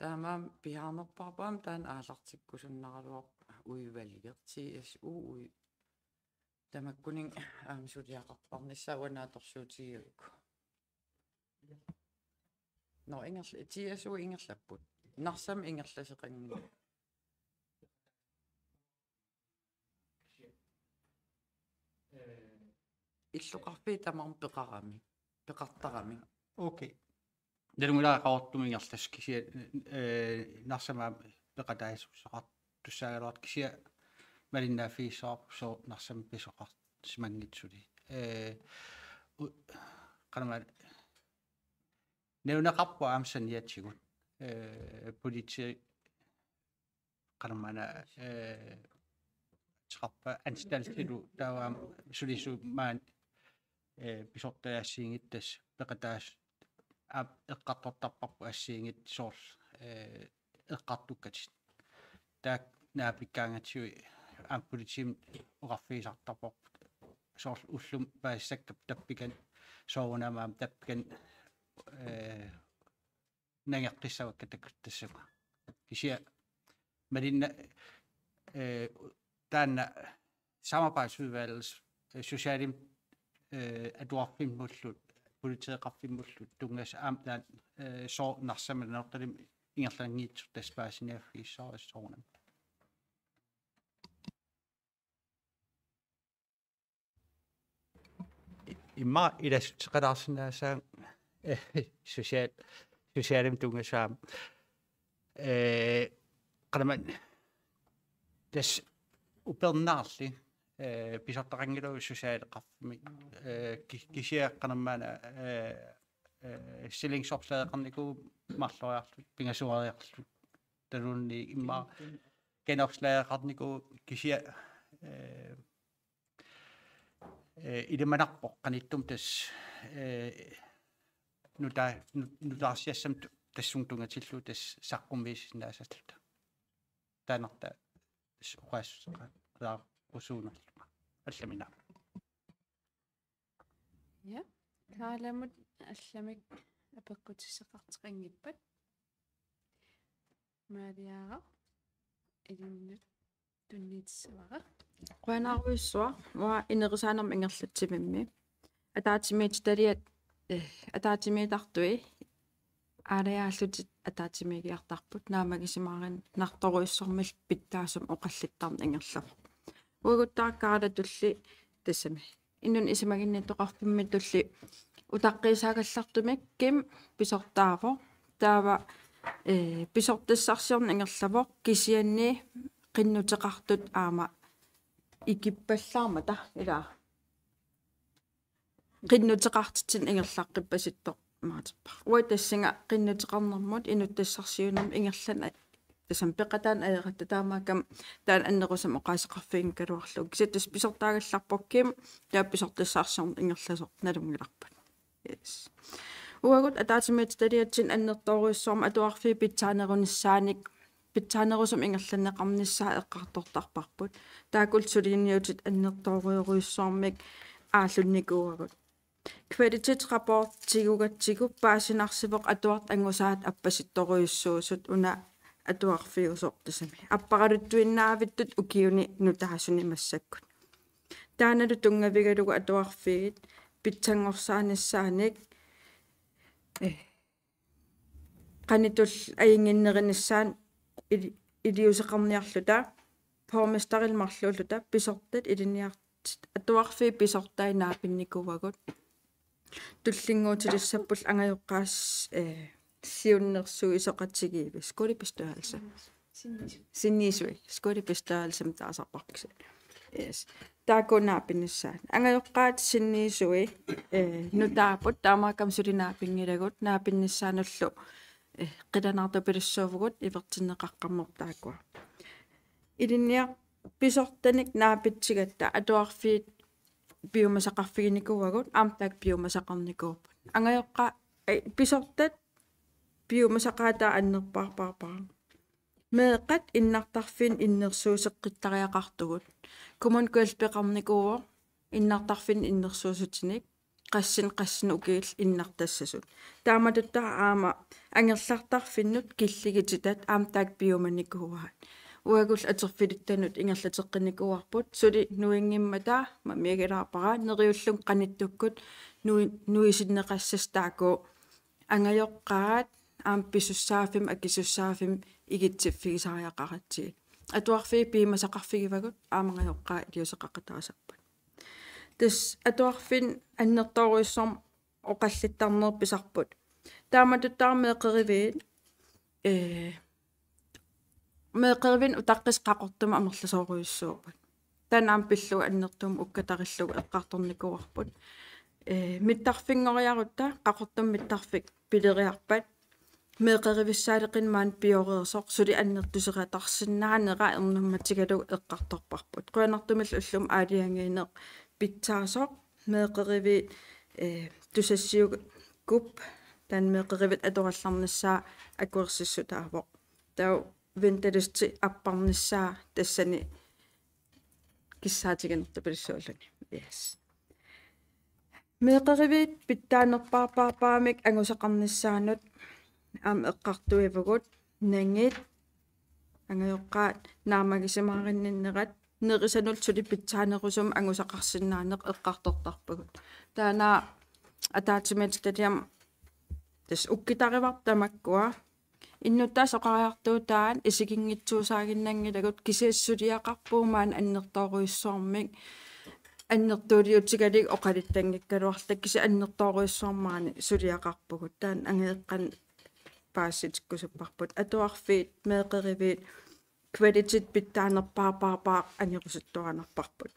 Taamaammat piaarnerpaarput aamma taanna aallartikkusunnaraluarpoq udvalgi, T S U-ui. Tamakkuninnga aamma suliaqartarnissaa uanga naatsorsuutigigakku. Nå, ingerl-, T S U ingerlapput. Narsami ingerlasoqanngilaq. Illoqarfiit tamarmik peqarami. Peqartarami. Okay. Nalunngilara Qaqortumi ingerlasoq kisianni, ee, Narsami aamma peqataassuseqartussaagaluartoq, kisianni malinnaaffigissavara sooq Narsami pisoqarsimanngitsoq suli. Ee, u-, qanormaanna, nævneqarpoq aamma saniatigut. Ee, politi-, qanormaanna, ee, ateqarpa, anstaltilu taava aamma sulisut maani, ee, pisortat assigiinngitsut tassa peqataas-, aap, eqqartortarparput assigiinngitsut soorlu, ee, eqqartukkatit. Taakku naapikkaangatsigu aamma politiimut oqarfigisartarparput soorlu ullumi paasisakka tappikani soorunami aamma tappikani, ee, nangeqqissavakka takuttassama. Kisianni malinna, ee, taanna samarbejdsudvalg, ee, socialim-, ee, atuarfimmullu, politeeqarfimmullu tunngasut aamma taanna, ee, sooq Narsami Nanortalimmi ingerlanngitsoq tassa paasiniaffigissavara soorunami. I-, immaqa ilassuteqalaarsinnaassaanga, eh, social-, socialimut tunngasoq aamma. Eh, qanormaanna tassa upernaarli, eh, pisortaqanngilagut socialeqarfimmi, eh, ki-, kisianni qanormaanna, eh, eh, stillingsopslageqarnikuuvoq marloriarluta, pingasuariarluta, taavalu immaqa kanopslageqarnikuuvoq kisianni, eh, eh, ilimanarpoq qanittumi tassa, eh, nuta-, nu-, nutaarsiassamik tu-, tassunga tunngatillugu tassa saqqummiissinnaasalluta. Taannartaa tassa oqaassuseqaaqqusuunerlunga. Allaminaa. Ja, Kaalamut allamik apeqqutissaqarteqanngippat. Maaliaaraq ilinnut tunniutissavara. Qujanarujussuaq, uanga inerisaanermut ingerlatsivimmi. Ataatsimiititaliat, eh, ataatsimiittartui aalajaallutik ataatsimiigiartarput, naammagisimaaginnartorujussuarmillu pitsaasumik oqallittarneq ingerlavoq. Uaguttaaq Kaalatulli tassami inunnut isumaginnittoqarfimmitulli utaqqiisaagallartumik Kim pisortaavoq. Taava, eh, pisortassarsiorneq ingerlavoq kisianni qinnuteqartut aamma ikippallaarmata, ilaa, qinnuteqartitsineq ingerlaqqippasittoq imaatippa. Uanga tassunga qinnuteqarnermut inuttassarsiuinermut ingerlaneq tassami peqataanut ajoratta, taamaakkami taanna annerusumik oqaaseqarfiginngikkaluarlugu. Kisianni tassa pisortaagallarpoq Kim, taava pisortassarsiorneq ingerlasoq nalunngilarput. Yes. Uagut ataatsimiititaliatsinni annertoorujussuarmik atuarfiit pitsaanerunissaanik, pitsaanerusumik ingerlanneqarnissaa eqqartortarparput. Taakku suliniutit annertoorujorujussuarmik aallunnikuuagut. Kvalitetsrapport tigugatsigu paasinarsivoq atuartut angusaat appasittorujussuusut, una atuarfiusoq tassami appariartuinnaavittut ukiuni nutaasuni massakkut. Taannalu tunngavigalugu atuarfiit pitsanngorsaanissaannik, eh, qanitulli ajunnginnerinissaat ili-, iliuuseqarniarluta, borgmesterillu marluulluta pisortat ilinniartut, atuarfiit pisortai naapinnikuuagut. Tullinnguutilissapput angajoqqaat, eh, siunnersuisoqatigiivi, skolebestyrelse. Sinniisui. Sinniisui, skolebestyrelsemi taasarparput. Yes. Taakku naapinnissaat. Angajoqqaat sinniisui, eh, nutaaput, taamaakkami suli naapinngilakka, naapinnissaanullu, eh, qilanaartupilussuuvugut ivertinneqaqqammerput taakkua. Ilinniartut pisortanik naapitsigatta atuarfiit piumasaqarfiginikuuagut, aamma taakku piumasaqarnikuupput. Angajoqqaat, eh, pisortat piumasaqaataat annerpaarpaarpaat. Meeqqat innartarfiit innersuusseqqittariaqartugut. Kommune Kujalleq peqarnikuuvoq innartarfiit innersuussutinik qassinik qassinik ukiullit innartassasut. Taamatuttaaq aamma angerlartarfinnut killigititat aamma taakku piumanikuuaat. Uagullu atorfilittanut ingerlateqqinnikuuarput, suli nuinngimmata mammigalaarpara neriullunga qanittukkut nui-, nuisinneqassasoq, taakku angajoqqaat aamma pisussaaffimmi akisussaaffimmi ikitsiffigisariaqaratsigit. Atuarfiit piumasaqarfigivagut, aamma angajoqqaat iliuuseqaqataasarput. Tassa atuarfiit annertoorujussuarmik oqallittarneq pisarput. Taamatuttaaq meeqqeriviit, eh, meeqqeriviit utaqqisut Qaqortumi amerlasoorujussuupput. Taanna aamma pillugu annertuumik ukkatarillugu eqqartornikuuarput. Eh, mittarfinngoriarutta, Qaqortumi mittarfik pileriarpat, meeqqerivissaaleqineq maani pioreersoq suli annertusiartarsinnaanera ernummatigalugu eqqartorparput. Qujanartumillu ullumi aalajangiineq pitsaasoq, meeqqeriviit, eh, Tusassiuup, taanna meeqqeriviit atorallarnissaa akuersissutaavoq. Taava ventelisti apparnissaa tassani kissaatiginertupilussuulluni. Yes. Meeqqeriviit pitsaanerpaarpaarpaamik angusaqarnissaannut aamma eqqartuivugut, nangit angajoqqaat naammagisimaarinninnerat nerisanullu suli pitsaanerusumik angusaqarsinnaaneq eqqartortarpagut. Taanna ataatsimiititaliami tassa ukkitarivarput tamakkua. Innuttaasut oqariartuutaat isiginngitsuusaaginnanngilagut, kisianni suliaqarpugut maani annertoorujussuarmik, annertuuliutigalugu oqaluttanngikkaluarluta, kisianni annertoorujussuarmik maani suliaqarpugut. Taanna angajoqqaanut paasitikkusupparput. Atuarfiit, meeqqeriviit, kvalitet pitsaanerpaarpaarpaaq angerusuttuarnarparput.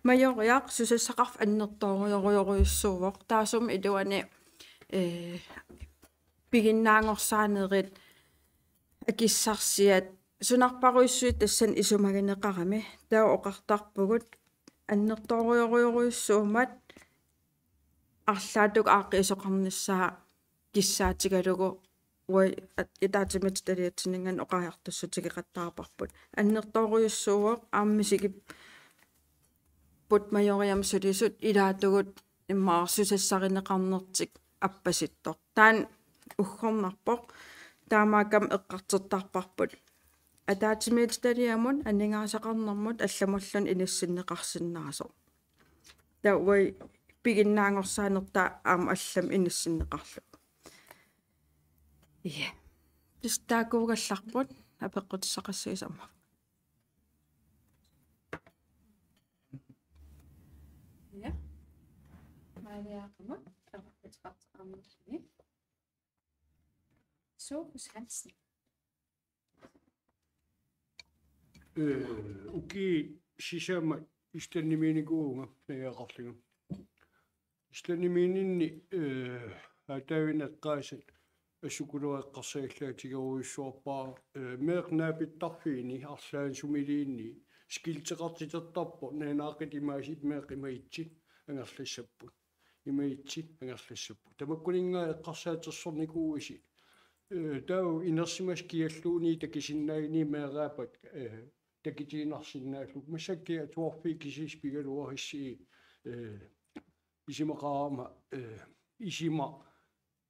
Majoriaq susassaqarfik annertoorujorujorujussuuvoq. Taassuma iluani, eh, piginnaanngorsaanerit, akissarsiat, sunarparujussuit tassani isumagineqarami. Taava oqartarpugut annertoorujorujorujussuummat arlaatigut aaqqiisoqarnissaa kissaatigalugu uagut at-, ataatsimiititaliatsinningannut oqariartuussutigeqattaarparput. Annertoorujussuuvoq aamma misigippugut Majoriamut sulisut ilaatigut immaqa susassarineqarnertik appasittoq. Taanna uggornarpoq, taamaakkami eqqartortarparput ataatsimiititaliamut aningaasaqarnermut allamulluunniit inissinneqarsinnaasoq. Taava uagut piginnaanngorsaanertaa aamma allamik inissinneqarlugu. Ja. Tassa taakkuugallarput apeqqutissaqassuusi aamma. Ja. Maria, kom op. Sofus Hansen. Øh, ukiut sisamat Islandimiinnikuuvunga najugaqarlunga. Islandimiinninni, øh, aataavinik eqqaasat assut Kuleeqqarsaallaatigerujussuarpara, øh, meeqqat naapittarfiini arlaanni sumiliinni skilteqartitertarpoq, nalunaaqutaq imaasut meeqqat imagitsit angerlassapput. Imagitsit angerlassapput. Tamakkuninnga eqqarsaatersornikuuisi. Øh, taava inersimasut kialluunniit takusinnaanni meeraappat, øh, takutiinnarsinnaallugu. Massakkut atuarfiit kisiisa pigaluarissi, øh, isumaqarama, øh, isuma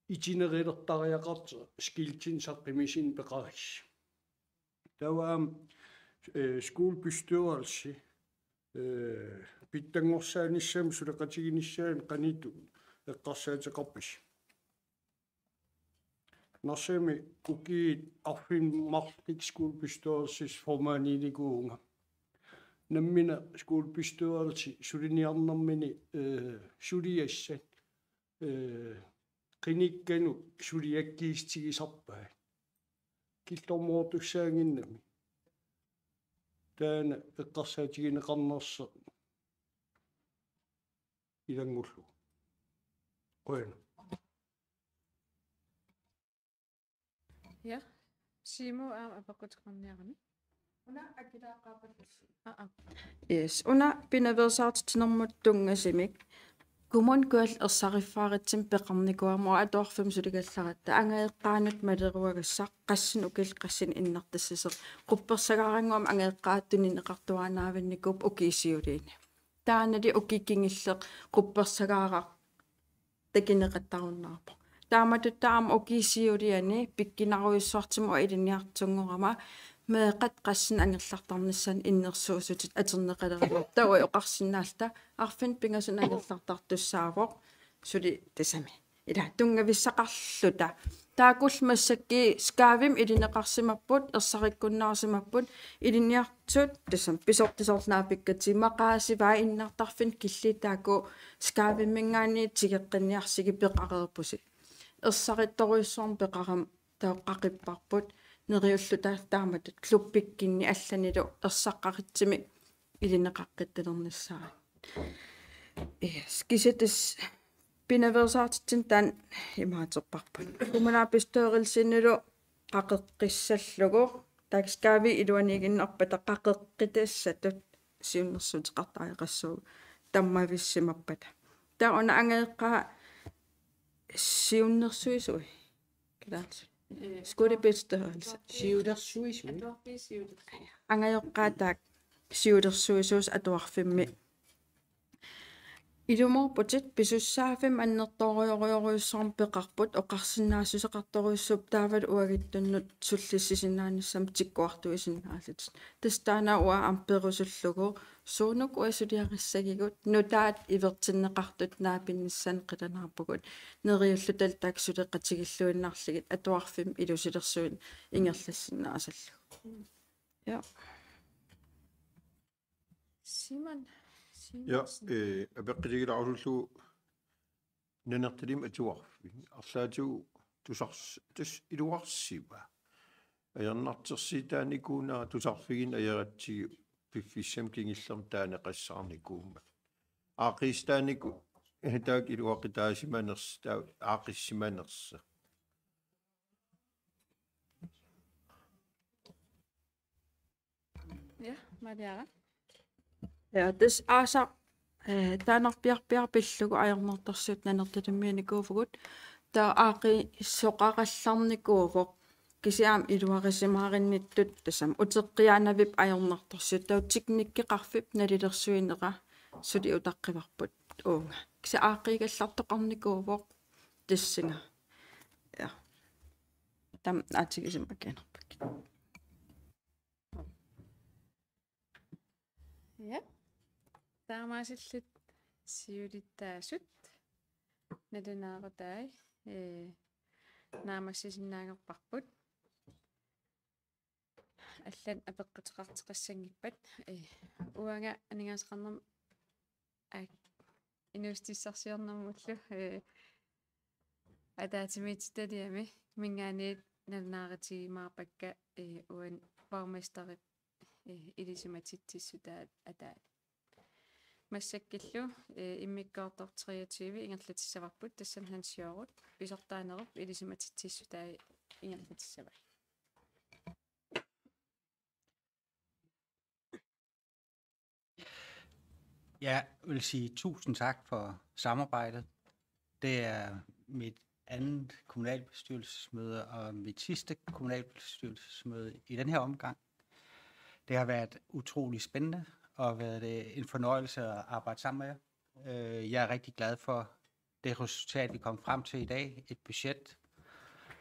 itinerlertariaqartoq skiltinik saqqummiussineq peqarissi. Taava aamma, øh, skolebestyrelse, øh, pitsanngorsaanissamut suleqatiginissamut qanoq eqqarsaateqarpisi? Narsami ukiut arfineq-marluk skolebestyrelsesformandinnikuuvunga. Nammineq skolebestyrelse suliniarnermini, øh, suliassat, øh, qinikkanut suliakkiissutigisarpaat. Killormoortussaannginnami. Taanna eqqarsaatigineqarnersoq ilanngullugu. Qujanaq. Ja. Simo aamma apeqquteqarniarami. Una akilaaqqaappat. Aa, aa. Yes, una pinaveersaartitsinermut tunngasumik. Kommune Kujalleq ersariffaarutsimik peqarnikuugama atuarfimmi suligallarutta angajoqqaanut maleruagassaq qassinik ukiullit qassinik innartassasoq. Quppersagaarannguamik angajoqqaat tunineqartuaannaavinnikuupput ukiup siuliini. Taannali ukiut kingulliit quppersagaaraq takuneqattaarunnaarpoq. Taamatut aamma ukiup siuliani pikkunarujussuartumik ilinniartunngorama meeqqat qassinik angerlartarnissaannut innersuussutit atorneqaleripput. Taava oqarsinnaalluta arfineq-pingasunut angerlartartussaavoq suli tassami. Ila tunngavissaqarluta. Taakkullu massakkut SKAVImik ilineqarsimapput, ersarikkunnaarsimapput, ilinniartut tassami pisortasornaapikkatsigu maqaasivaat innartarfinnut killiit taakku SKAVIminngaanniit tigeqqinniarsigit peqareerpusi. Ersarittorujussuarmik peqarama taava qaqipparput neriulluta taamatut klubbikkunni allanilu ersaqqaritsimik ilineqaqqittalernissaat. Yes, kisianni tassa pinaveersaartitsineq taanna imaaterparput. Kommunalbestyrelsinilu qaqeqqissallugu, taakku SKAVI iluaniiginnarpata qaqeqqitassatut siunnersuuteqartariaqassuugut tammavissimappata. Taava una angajoqqaat siunnersuisui. Kalaallisut. Skolebestyrelse. Siulersuisui. Angajoqqaat taakku siulersuisuusut atuarfimmi. Ilumoorputit pisussaaffimmi annertoorujorujussuarmik peqarput oqarsinnaassuseqartorujussuupput taavalu uagutsinnut sullissisinnaanissamut tikkuartuisinnaallutit. Tassa taanna uanga aamma perusullugu suunuk uanga suliarissagigut nutaat ivertinneqartut naapinnissaannut qilanaarpugut. Neriullutalu taakku suleqatigilluinnarlugit atuarfimmi ilusilersuineq ingerlassinnaassallugu. Ja. Simon. Ja, Simonsen. Eh, apeqqutigilaarlugu Nanortalimmi atuarfik. Arlaatigut tusars-, tassa iluarsiva. Ajornartorsiutaanikuunera tusarfigineq ajoratsigu piffissami kingullermi taaneqassaarnikuummat. Aaqqiissutaaniku-, eh, taakku iluaqutaasimaners-, taa-, aaqqissimanersoq. Ja, Maria. Ja, tassa aasaq, eh, taannarpiarpiaq pillugu ajornartorsiut Nanortalimmiinnikuuvugut. Taava aaqqiissoqarallarnikuuvoq kisianni iluarisimaarinnittut tassami uteqqiaanavippoq ajornartorsiut. Taava teknikkeqarfik nalilersuinera suli utaqqivarput uunga. Kisianni aaqqiigallartoqarnikuuvoq tassunga. Ja. Taama aatsigisumik akianerpakkit. Ja. Taamaasilluta siulittaasut nalunaarutai, eh, naammassisinnaanngorparput. Allat apeqquteqartoqassanngippat, eh, uanga aningaasaqarnermut, aa, inuussutissarsiornermullu, eh, ataatsimiititaliami minngaanniit nalunaarutigiumaarpakka, eh, uani borgmesterip, eh, ilisimatitsissutaat ataani. Massakkut, eh, immikkoortoq treogtyve ingerlatissavarput, tassani Hans Jørgen pisortaanerup ilisimatitsissutai ingerlatissavai. Jeg vil sige tusind tak for samarbejdet. Det er mit andet kommunalbestyrelsesmøde og mit sidste kommunalbestyrelsesmøde i den her omgang. Det har været utrolig spændende og været, øh, en fornøjelse at arbejde sammen med jer. Øh, jeg er rigtig glad for det resultat, vi kom frem til i dag, et budget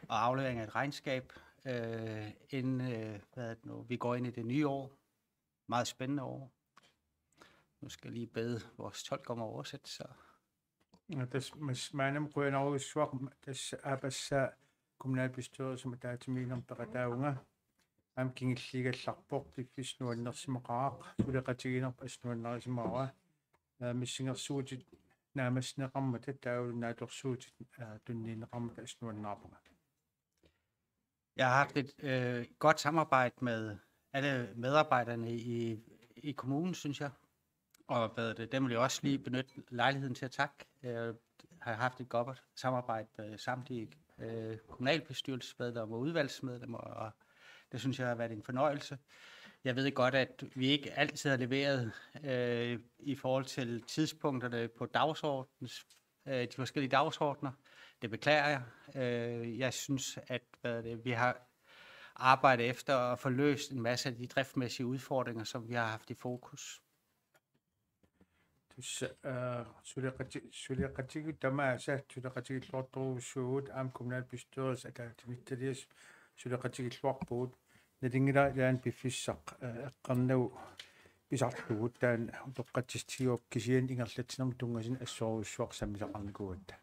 og aflevering af et regnskab, øh, inden, øh, hvad er det nu, vi går ind i det nye år. Meget spændende år. Nu skal jeg lige bede vores tolk om at oversætte, så. Ja, tassa mas-, maanna qujanarujussuaq, tassa aappassaa kommunalbestyrelsimi ataatsimiinnermut peqataavunga. Aamma kingulliugallarpoq, piffissaq nuannersimaqaaq, suleqatigiinnerput assut nuannarisimavara. Aa, missingersuutit naammassineqarmata taavalu naatsorsuutit, aa, tunniunneqarmata assut nuannaarpunga. Jeg har haft et, øh, godt samarbejde med alle medarbejderne i, i kommunen, synes jeg. Og hvad er det, dem vil jeg også lige benytte lejligheden til at takke. Jeg har haft et godt samarbejde med samtlige, øh, kommunalbestyrelsesmedlemmer og udvalgsmedlemmer, og det synes jeg har været en fornøjelse. Jeg ved godt, at vi ikke altid har leveret, øh, i forhold til tidspunkterne på dagsordens, øh, de forskellige dagsordner. Det beklager jeg. Øh, jeg synes, at, hvad er det, vi har arbejdet efter at få løst en masse af de driftsmæssige udfordringer, som vi har haft i fokus. Tassa, aa, suleqati-, suleqatigiit tamaasa, suleqatigiilluartorujussuuvugut, aamma kommunalbestyrelsip ataatsimiititaliap suleqatigiilluarpugut. Nalunngilara ilaanni piffissaq, aa, eqqornagu pisarlugu, taanna utoqqatsissutigaarput, kisianni ingerlatsinermut tunngasuni assorujussuaq sammisaqarnikuugatta.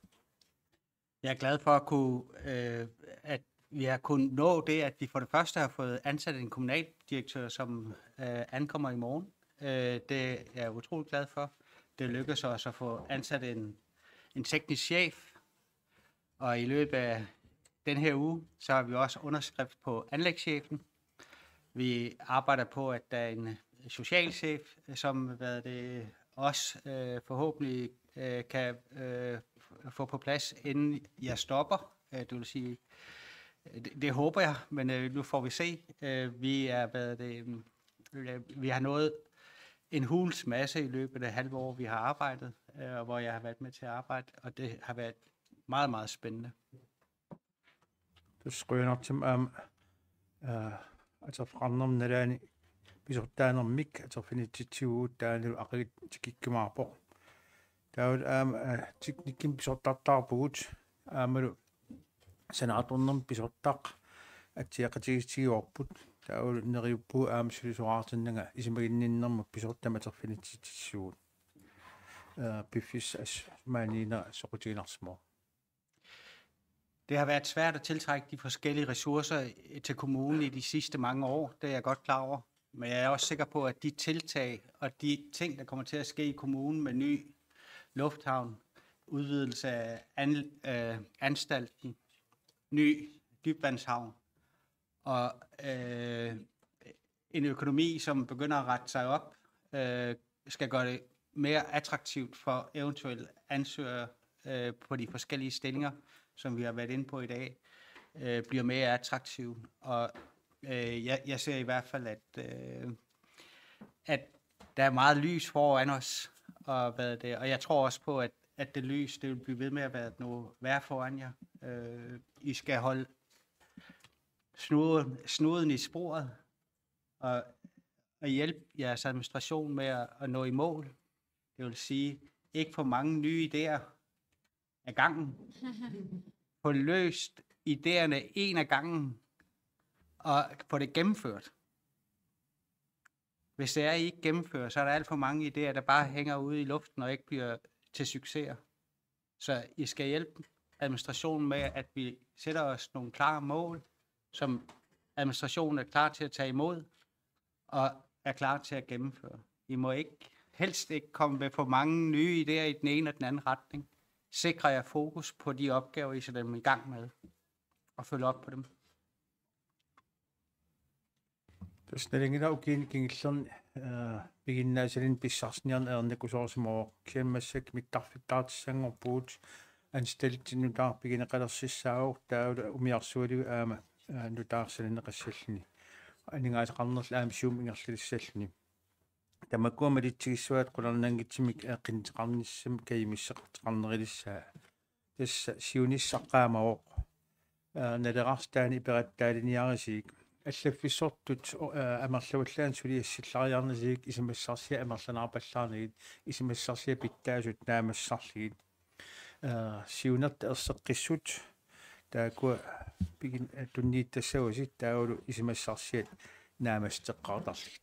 Jeg er glad for at kunne, øh, at vi har kunnet nå det, at vi for det første har fået ansat en kommunaldirektør, som, øh, ankommer i morgen. Øh, det er jeg utrolig glad for. Det lykkedes os at få ansat en, en teknisk chef, og i løbet af den her uge, så har vi også underskrift på anlægschefen. Vi arbejder på, at der er en socialchef, som, hvad er det, også, øh, forhåbentlig, øh, kan, øh, f-, få på plads, inden jeg stopper. Øh, det vil sige, øh, det, det håber jeg, men, øh, nu får vi se. Øh, vi er, hvad er det, øh, vi har nået en hulens masse i løbet af halve år, vi har arbejdet, øh, og hvor jeg har været med til at arbejde, og det har været meget, meget spændende. Tassa qujanartumik aamma, aa, atorfeqarnermik nalaani pisortaanermik atorfinitsitsigugut, taannalu aqagu tikikkumaarpoq. Taavalu aamma, aa, teknikkimik pisortartaarpugut, aammalu sanaartornermik pisortaq atsiaqatigiissutigaarput. Taavalu neriuppugut aamma sulisoraartinnanga isumaginninnermut pisortamik atorfinitsitsissutigut. Aa, piffissaq assut maaniinnera soqutiginarsimavoq. Det har været svært at tiltrække de forskellige ressourcer til kommunen i de sidste mange år. Det er jeg godt klar over. Men jeg er også sikker på, at de tiltag og de ting, der kommer til at ske i kommunen med ny lufthavn, udvidelse af an-, øh, anstalten, ny dybvandshavn og, øh, en økonomi, som begynder at rette sig op, øh, skal gøre det mere attraktivt for eventuelle ansøgere, øh, på de forskellige stillinger, som vi har været inde på i dag, øh, bliver mere attraktive. Og, øh, jeg, jeg ser i hvert fald, at, øh, at Der er meget lys foran os, og, hvad det, og jeg tror også på, at, at det lys, det vil blive ved med at være, noget, være foran jer. Øh, I skal holde snuden, snuden i sporet, og, og hjælpe jeres administration med at, at nå i mål. Det vil sige, ikke for mange nye idéer ad gangen. Få løst idéerne en af gangen, og få det gennemført. Hvis det er, I ikke gennemfører, så er der alt for mange idéer, der bare hænger ude i luften og ikke bliver til succeser. Så I skal hjælpe administrationen med, at vi sætter os nogle klare mål, som administrationen er klar til at tage imod og er klar til at gennemføre. I må ikke, helst ikke komme med for mange nye idéer i den ene og den anden retning. Sikre jer fokus på de opgaver, I sætter dem i gang med, og følge op på dem. Tassa nalinginnaasumik ukiuni kingullerni, øh, piginnaasalinnut pissarsiniarneq ajornakusoorsimavoq. Kisianni massakkut mittarfittaartussanngorpugut, anstalt nutaaq pigineqalersissaavoq, taavalu umiarsualiviup aamma, øh, nutaaq sananeqassalluni. Aningaasaqarnerlu aamma Zoom ingerlalissalluni. Tamakkua malitsigissuaat qularnanngitsumik, øh, qinnuteqarnissamik kajumissaarneqalernissaa. Tassa siunissaq qaamavoq. Øh, Naleraq taanna ipeqattaaliniarisiuk. Allaffissortut, øh, amerlavallaannut suli assillariarnisiuk isumassarsiat amerlanaarpallaarnagit, isumassarsiat pitsaasut naammassisarlugit. Øh, siunertaq erseqqissut taakkua pigin-, øh, tunniuttassavasi taavalu isumassarsiat naammassiteqqaartarlugit.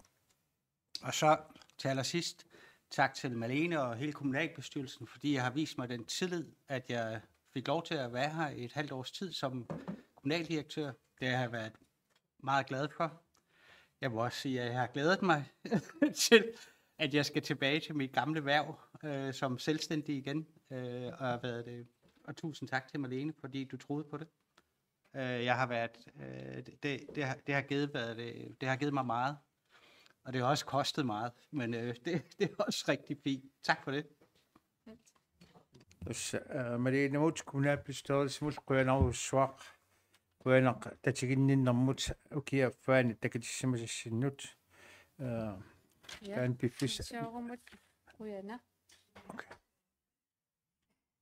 Og så til allersidst, tak til Malene og hele kommunalbestyrelsen, fordi jeg har vist mig den tillid, at jeg fik lov til at være her i et halvt års tid som kommunaldirektør. Det har jeg været meget glad for. Jeg må også sige, at jeg har glædet mig til, at jeg skal tilbage til mit gamle værv, øh, som selvstændig igen. Øh, og, hvad er det, og tusind tak til Malene, fordi du troede på det. Øh, jeg har været, øh, det, det, har, det, har givet, hvad er det, det har givet mig meget, og det har også kostet meget, men, øh, det, det er også rigtig fint. Tak for det. Tassa, øh, Malinamut kommunalbestyrelsimut qujanarujussuaq. Qujanaq tatiginninnermut ukiup affaani takutissimasassinnut. Øh, Ja, taanna piffissaq. Siorumut qujanaq. Okay.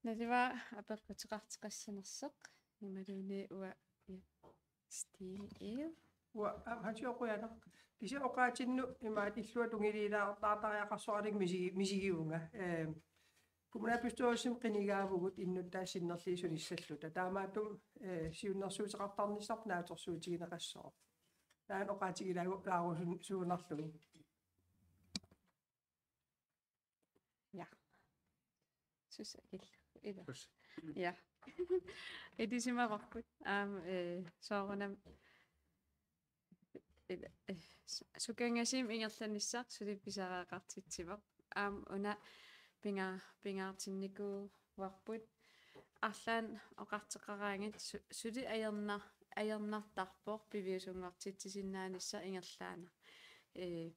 Naluara apeqquteqartoqassanersoq imaluunniit uanga, ja, Stine Eve. Uanga, aamma, Hans Jørgen, qujanaq. Kisianni oqaatsinnut imaattoq illuatungiliilaartaartariaqarsoratik misigi-, misigivunga. Ehm, kommunalbestyrelsimi qinigaavugut innuttaasut sinnerlugit sulissalluta. Taamaattumik, eh, siunnersuuteqartarnissarput naatsorsuutigineqassaaq. Taanna oqaatigilaarusun-, suunarlugu. Ja. Sus akillu. Ila. Ja. Ilisimavarput. Aamma, eh, soorunami. Ila, eh, su-, sukangasumik ingerlanissaq suli pisariaqartitsivoq. Aamma una pinga-, pingaartinnikuuarput. Arlaannik oqartoqaraangat su-, suli ajornar-, ajornartarpoq piviusunngortitsisinnaanissaq ingerlaannaq. Eh,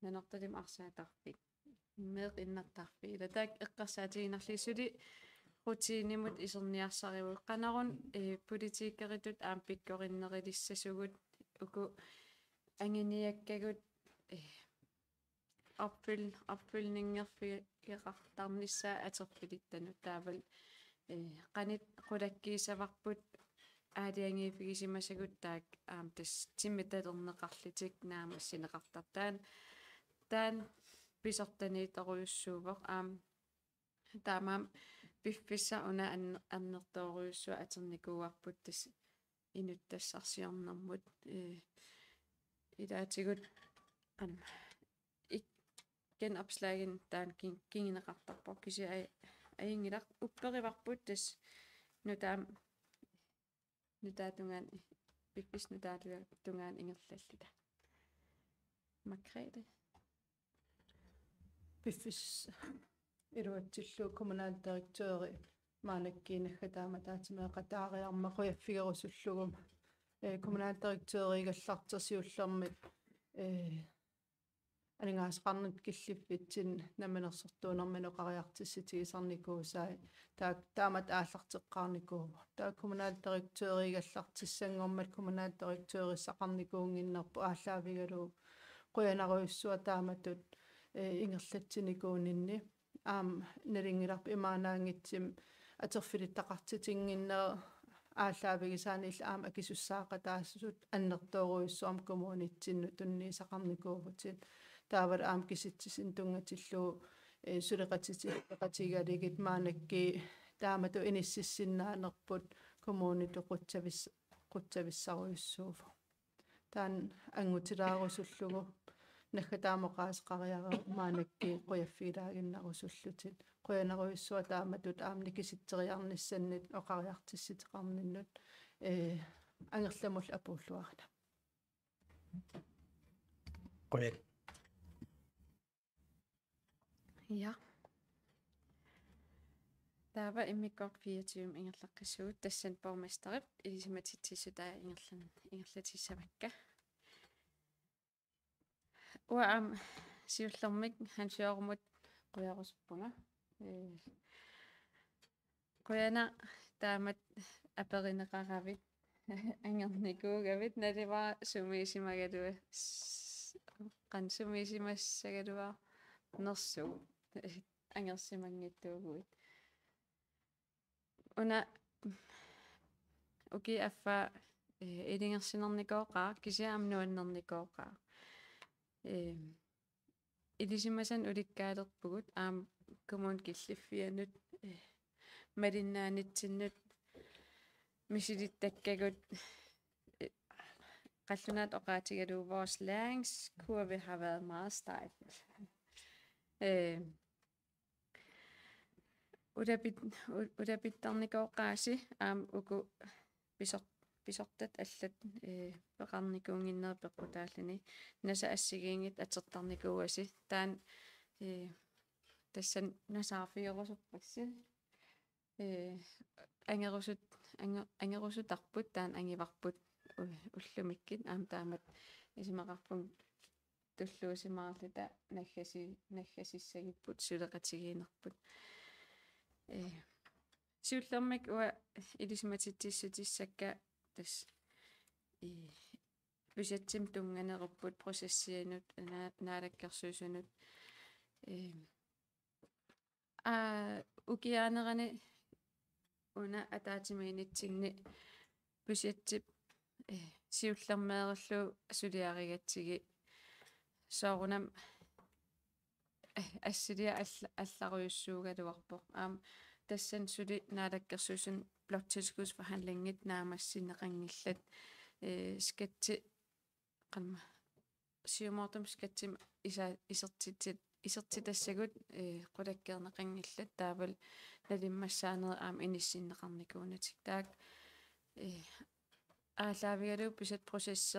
Nanortalimmi arsaattarfik. Meeqqat innartarfik. Ila taakku eqqarsaatigiinnarlugit suli rutiinimut iserniarsarivugut. Qanoruna, eh, politikeritut aamma pikkorinnerulissasugut uku anguniakkagut, eh, opfyl-, opfyldningerfigeqartarnissaa atorfilittanut taavalu, eh, qanoq qulakkiissavarput aalajangiiffigisimasagut taakku aamma tassa timmitalerneqarlutik naammassineqartartut. Taanna, taanna pisortaniittorujussuuvoq aamma taamaammat piffissaq una an-, annertoorujussuaq atornikuuarput tassa inuttassarsiornermut, eh, ilaatigut aamma ik-, genopslaginik taanna kin-, kinguneqartarpoq kisianni aj-, ajunngilaq upperivarput tassa nutaamik nutaatungaanut, piffissap nutaatungaanut ingerlalluta. Margrethe. Piffissap iluatsillugu kommunaldirektøri maannakkut naggataa mataatsimeeqataariarmat qujaffigerusullugu, eh, kommunaldirektøriugallartoq siullermik, eh, aningaasaqarnikkut killiffitsinni namminersortuunermini oqariartussutigisarnikuusai taak-, taamatut aallarteqqaarnikuuvoq. Taava kommunaldirektøriugallartissanngormat kommunaldirektørissaqarnikuunnginnerput aallaavigalugu qujanarujussuaq taamatut, eh, ingerlatsinikuuninni. Aamma nalunngilarput imaannaanngitsumik atorfilittaqartitinnginneq aallaavigisaanni illit aamma akisussaaqataasut annertoorujussuarmik kommunitsinnut tunniussaqarnikuuvutit. Taavalu aamma kisitsisinut tunngatillugu, eh, suleqatitseqatigalugit maannakkut taamatut inississinnaanerput kommunitut qutsavis-, qutsavissarujussuuvoq. Taanna angutilaarusullugu naggataamik oqaaseqariareerput maannakkut qujaffigilaaginnarusullutit. Qujanarujussuaq taamatut aamma nikisitseriarnissannut oqariartuuteqarninnut, eh, Angerlamullu apuulluarina. Qujan. Ja. Taava immikkoortut fireogtyve ingerlaqqissuugut, tassani borgmesterip ilisimatitsissutaa ingerlan-, ingerlatissavakka. Uanga aamma siullermik Hans Jørgenimut qujarusuppunga. Ee, qujanaq taamatut aperineqaravit, angernikuugavit, naluara sumiissimagaluar-, s-, qanoq sumiissimassagaluarnersugut, angersimanngitsuuguit. Una ukiup affaa, eh, ilungersunernikuugakkit kisianni aamma nuannernikooqaaq. Eh, ilisimasannik ulikkaalerpugut aamma kommunip killiffianut, eh, malinnaanitsinnut misilittakkagut, eh, qallunaatut oqaatigalugu vores læringskurve har været meget stejl. Eh, ulapit-, u-, ulapittarnikooqaasi aamma uku pisor-, pisortat allat, eh, peqarnikuunnginnerit peqqutaalluni, nasat assigiinngitsut atortarnikuuasi, taanna, eh, tassani nasaarfigerusuppassi. Eh, angerusut-, anger-, angerusutarput taanna angivarput u-, ullumikkut, aamma taamatut isumaqarpunga tulluusimaarluta naggasi-, naggasissagipput suleqatigiinnerput. Eh, siullermik uanga ilisimatitsissutissakka tassa, eh, budgetsimik tunnganerupput, processianut, na-, naalakkersuisunut. Eh, aa, ukiaanerani una ataatsimiinnitsinni budgetip, eh, siullermeerullugu suliarigatsigu soorunami, eh, assiliaq alla-, allarujussuugaluarpoq. Aamma tassani suli naalakkersuisuni bloktilskudsforhandlingit naammassineqanngillat, eh, skatti-, qanma-, siumoortumik skattimik isa-, isertitsit-, isertitassagut, eh, qulakkeerneqanngillat, taavalu nalimmassaanerit aamma inissinneqarnikuunatik. Taakku, eh, aallaavigalugu budgetprocessi,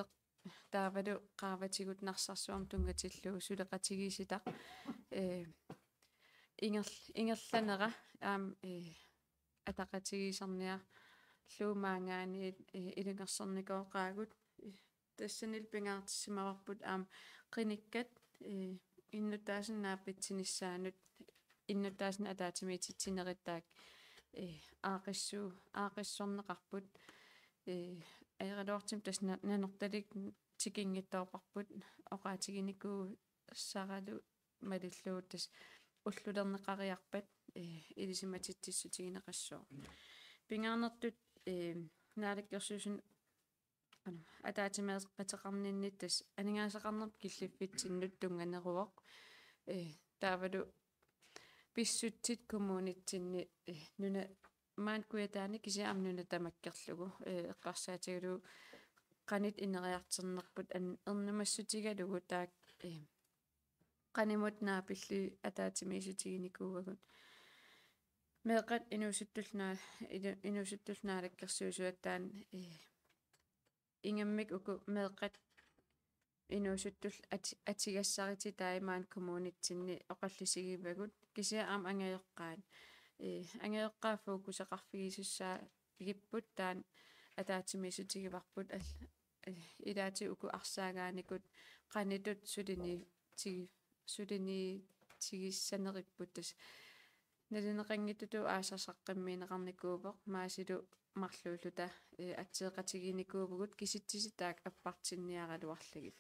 taavalu qaavatigut Narsarsuarmut tunngatillugu suleqatigiissitaq, eh, inger-, ingerlanera aamma, eh, ataqatigiisarniarlugu maanngaanniit, eh, ilungersornikooqaagut. Tassanilu pingaartissimavarput aamma qinikkat, eh, innuttaasunut naapitsinissaanut, innuttaasunut ataatsimiititsinerit taakku, eh, aaqqissu-, aaqqissuunneqarput, eh, ajoraluartumik tassa na-, Nanortalik tikinngitsoorparput oqaatiginikuusaralu malillugu tassa ullulerneqariarpat, eh, ilisimatitsissutigineqassaaq. Pingaarnertut, eh, naalakkersuisuni, ano, ataatsimeeqateqarninni tassa aningaasaqarnermut killiffitsinnut tunnganeruvoq. Eh, taavalu pissutsit kommunitsinni, eh, nuna-, maani Kujataani kisianni aamma nuna tamakkerlugu, eh, eqqarsaatigalugu qanoq ineriartornerput an-, ernumassutigalugu taakku, eh, qanimut naapillugit ataatsimiissutiginikuuagut. Meeqqat inuusuttullu naa-, inu-, inuusuttullu naalakkersuisuat taanna, eh, ingammik uku meeqqat inuusuttullu ati-, atugassarititai maani kommunitsinni oqallisigivagut, kisianni aamma angajoqqaat. Eh, angajoqqaat fokuseqarfigisussaagipput taanna ataatsimiissutigivarput al-, eh, ilaatigut uku arsaagaannikut qanoq ittut sulini-, tigi-, suliniutigissaneripput tassa nalineqanngitsutut aasaq saqqummiunneqarnikuuvoq, Maasilu marluulluta, eh, atseeqatigiinnikuuvugut kisitsisit taakku appartinniaraluarlugit.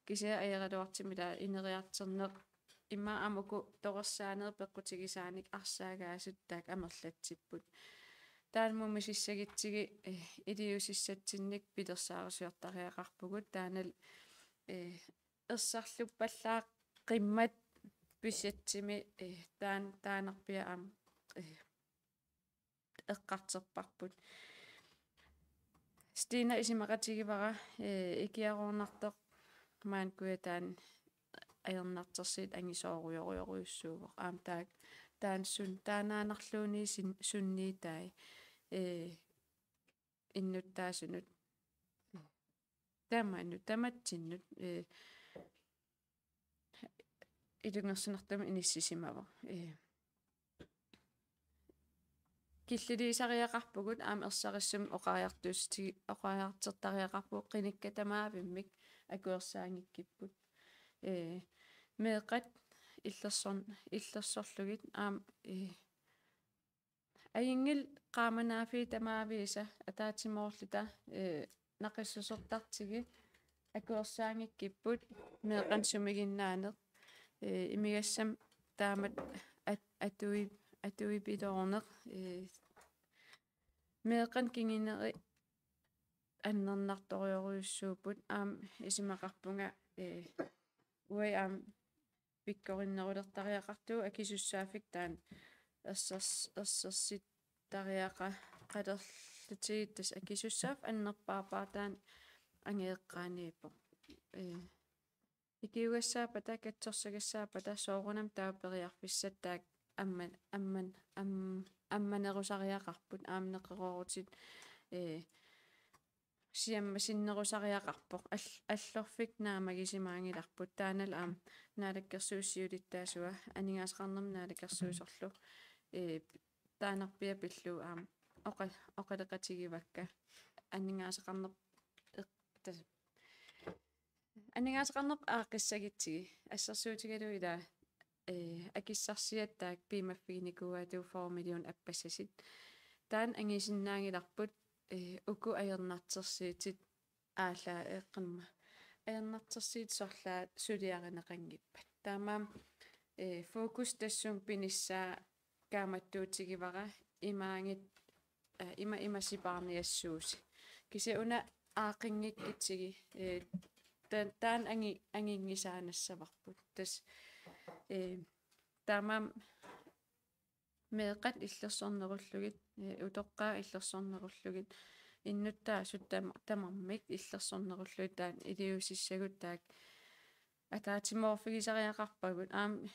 Kisianni ajoraluartumik ila ineriartorneq ima aamma uku torersaanerit peqqutigisaanik arsaagaasut taakku amerlatsipput. Taanna mumisissagutsigit, eh, iliuusissatsinnik pilersaarusiortariaqarpugut taanna, eh, ersarluppallaaqimmat budgetimi, eh, taan-, taannarpiaq aamma, eh, eqqartorparput. Stina isumaqatigivara, eh, ikiaroornartoq maani Kujataani ajornartorsiut angisoorujorujorujussuuvoq. Aamma taak-, taanna sun-, taannaannarluunniit sin-, sunniutai, eh, innuttaasunut. Tamanut, tamatsinnut, eh, ilungersunartumik inissisimavoq. Eh, killiliisariaqarpugut aamma ersarissumik oqariartuussutigi-, oqariartortariaqarpugut qinikkat tamaavimmik akuersaanngikkipput. Eh, meeqqat illersorn-, illersorlugit aamma, eh, ajunngilaq qaammanaaffiit tamaavisa ataatsimoorluta, eh, naqissusertartugit akuersaanngikkipput meeqqanik sumiginnaaneq, eh, imigassamik taamatut at-, atui-, atuipiloorneq, eh, meeqqanik kinguneri annernartorujorujussuupput aamma isumaqarpunga, eh, uagut aamma pikkorinnerulertariaqartugut akisussaaffik taanna ersers-, ersersittariaqaqalerlutigiit tassa akisussaaffik annerpaapaa taanna angajoqqaaniippoq. Eh, ikiugassaappata, katsorsugassaappata soorunami taava periarfissat taakku amman-, amman-, am-, ammanerusariaqarput aamma neqeroorutit, eh, siammasinnerusariaqarpoq. All-, allorfik naammagisimaanngilarput. Taannalu aamma naalakkersuisut siulittaasuat aningaasaqarnermut naalakkersuisorlu, eh, taannarpiaq pillugu aamma oqa-, oqaloqatigivakka. Aningaasaqarnerp-, eq-, tas-, aningaasaqarnerput aaqqissagutsigit assersuutigalugu ila, eh, akissarsiat taakku piumaffiginikuuaatigut fyrre million appassasut. Taanna angusinnaanngilarput, eh, uku ajornartorsiutit aallaa eqqumma. Ajornartorsiutit sorlaat suliarineqanngippat. Taamaammat, eh, fokus tassunga pinissaa kaammattuutigivara imaanngit-, eh, ima, ima sipaarniassuusi. Kisianni una aaqqinngikkutsigit, eh, ta-, taanna angi-, angunngisaannassavarput. Tassa, eh, taamaammat meeqqat illersornerullugit, eh, utoqqaat illersornerullugit, innuttaasut tam-, tamarmik illersornerullugit taanna iliuusissagut taakku ataatsimoorfigisariaqarpagut, aamma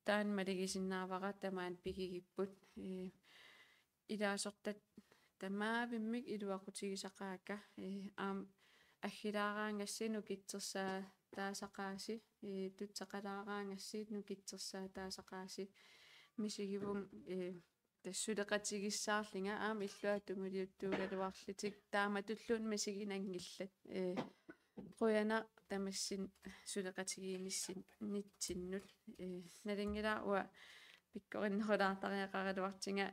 taanna malugisinnaavara tamaani pigigipput, eh, ilaasortat tamaavimmik iluaqutigisaqaakka, eh, aamma aggilaaraangassi nukittorsaataasaqaasi, eh, tutsaqalaaraangassi nukittorsaataasaqaasi, misigivunga, eh, tassa suleqatigissaarlunga aamma illuatunguliuttuugaluarlutik taamatulluunniit misiginanngillat. Eh, qujanaq tamassi suleqatigiinnissin-, -nitsinnut. Eh, nalunngilara uanga pikkorinnerulaartariaqaraluartunga,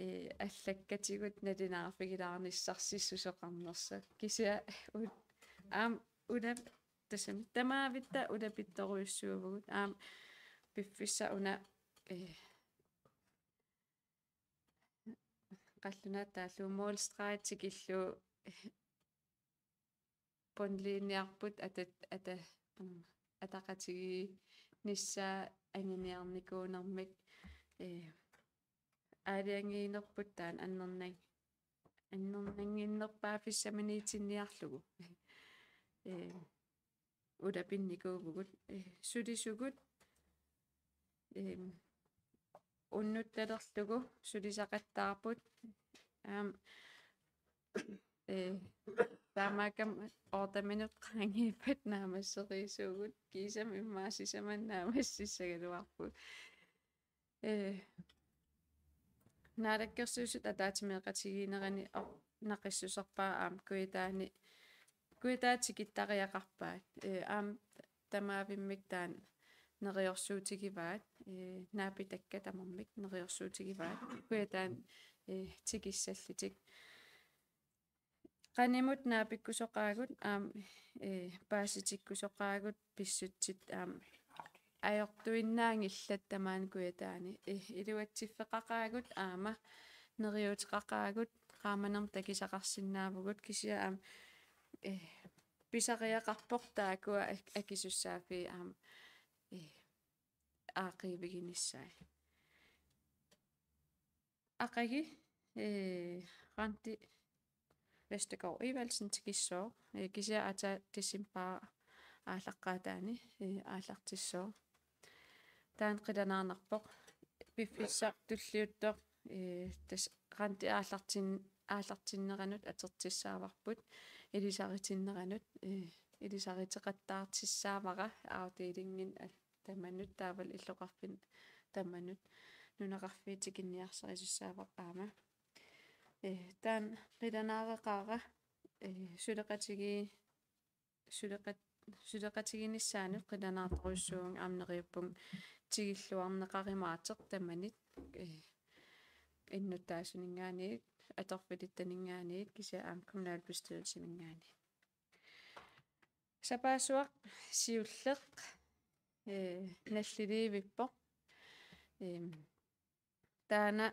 eh, allakkatigut nalunaarfigilaarnissarsi susoqarnersoq. Kisianni u-, aamma ulap-, tassami tamaavitta ulapittorujussuuvugut. Aamma piffissaq una, eh, qallunaatut taallugu målstreg tikillugu bundlinjerput ata-, ata-, ataqatigiinnissaa anguniarnikuunermik, eh, aalajangiinerput taanna annernan-, annernannginnerpaaffissaminiitinniarlugu. Eh, ulapinnikuuvugut, eh, sulisugut, eh, unnuttalerlugu sulisaqattaarput. Aamma, eh, taamaakkami otte minut qaangiuppat naammassereersuugut, kiisami immaqa sisamat naammassissagaluarpugut. Eh, Naalakkersuisut ataatsimeeqatigiinnerani o-, naqissuserpaat aamma Kujataani, Kujataata tikittariaqarpaat. Eh, aamma tamaavimmik taanna neriorsuutigivaat, eh, naapitakka tamarmik neriorsuutigivaat Kujataani, eh, tikissallutik. qanimut naapikkusoqaagut aamma, eh, paasitikkusoqaagut pissutsit aamma ajortuinnaanngillat tamaani Kujataani. Eh, iluatsiffeqaqaagut aamma neriuuteqaqaagut qaamanermut takusaqarsinnaavugut kisianni aamma, eh, pisariaqarpoq taakkua ak-, akisussaaffii aamma, eh, aaqqiiviginissaat. Aqagu, eh, Randi Vestergaard Evaldsen tikissooq, eh, kisianni aatsaat decembarip aallaqqaataani, eh, aallartissooq. Taanna qilanaarnarpoq. Piffissaq tulliuttoq, eh, tassa Randi aallartin-, aallartinneranut atortissaavarput, ilisaritinneranut, eh, ilisariteqattaartissaavara afdelingimi al-, tamanut taavalu illoqarfinni tamanut nunaqarfiit tikinniarsarisussaavara aamma. Eh, taanna qilanaareqaara, eh, suleqatigi-, suleqat-, suleqatiginissaanut qilanaartorujussuuvunga aamma neriuppunga tigulluarneqarumaartoq tamanit, eh, innuttaasuninngaanniit, atorfilittaninngaanniit, kisianni aamma kommunalbestyrelsiminngaanniit. Sapaassuaq siulleq, eh, nalliliivippoq. Em, taanna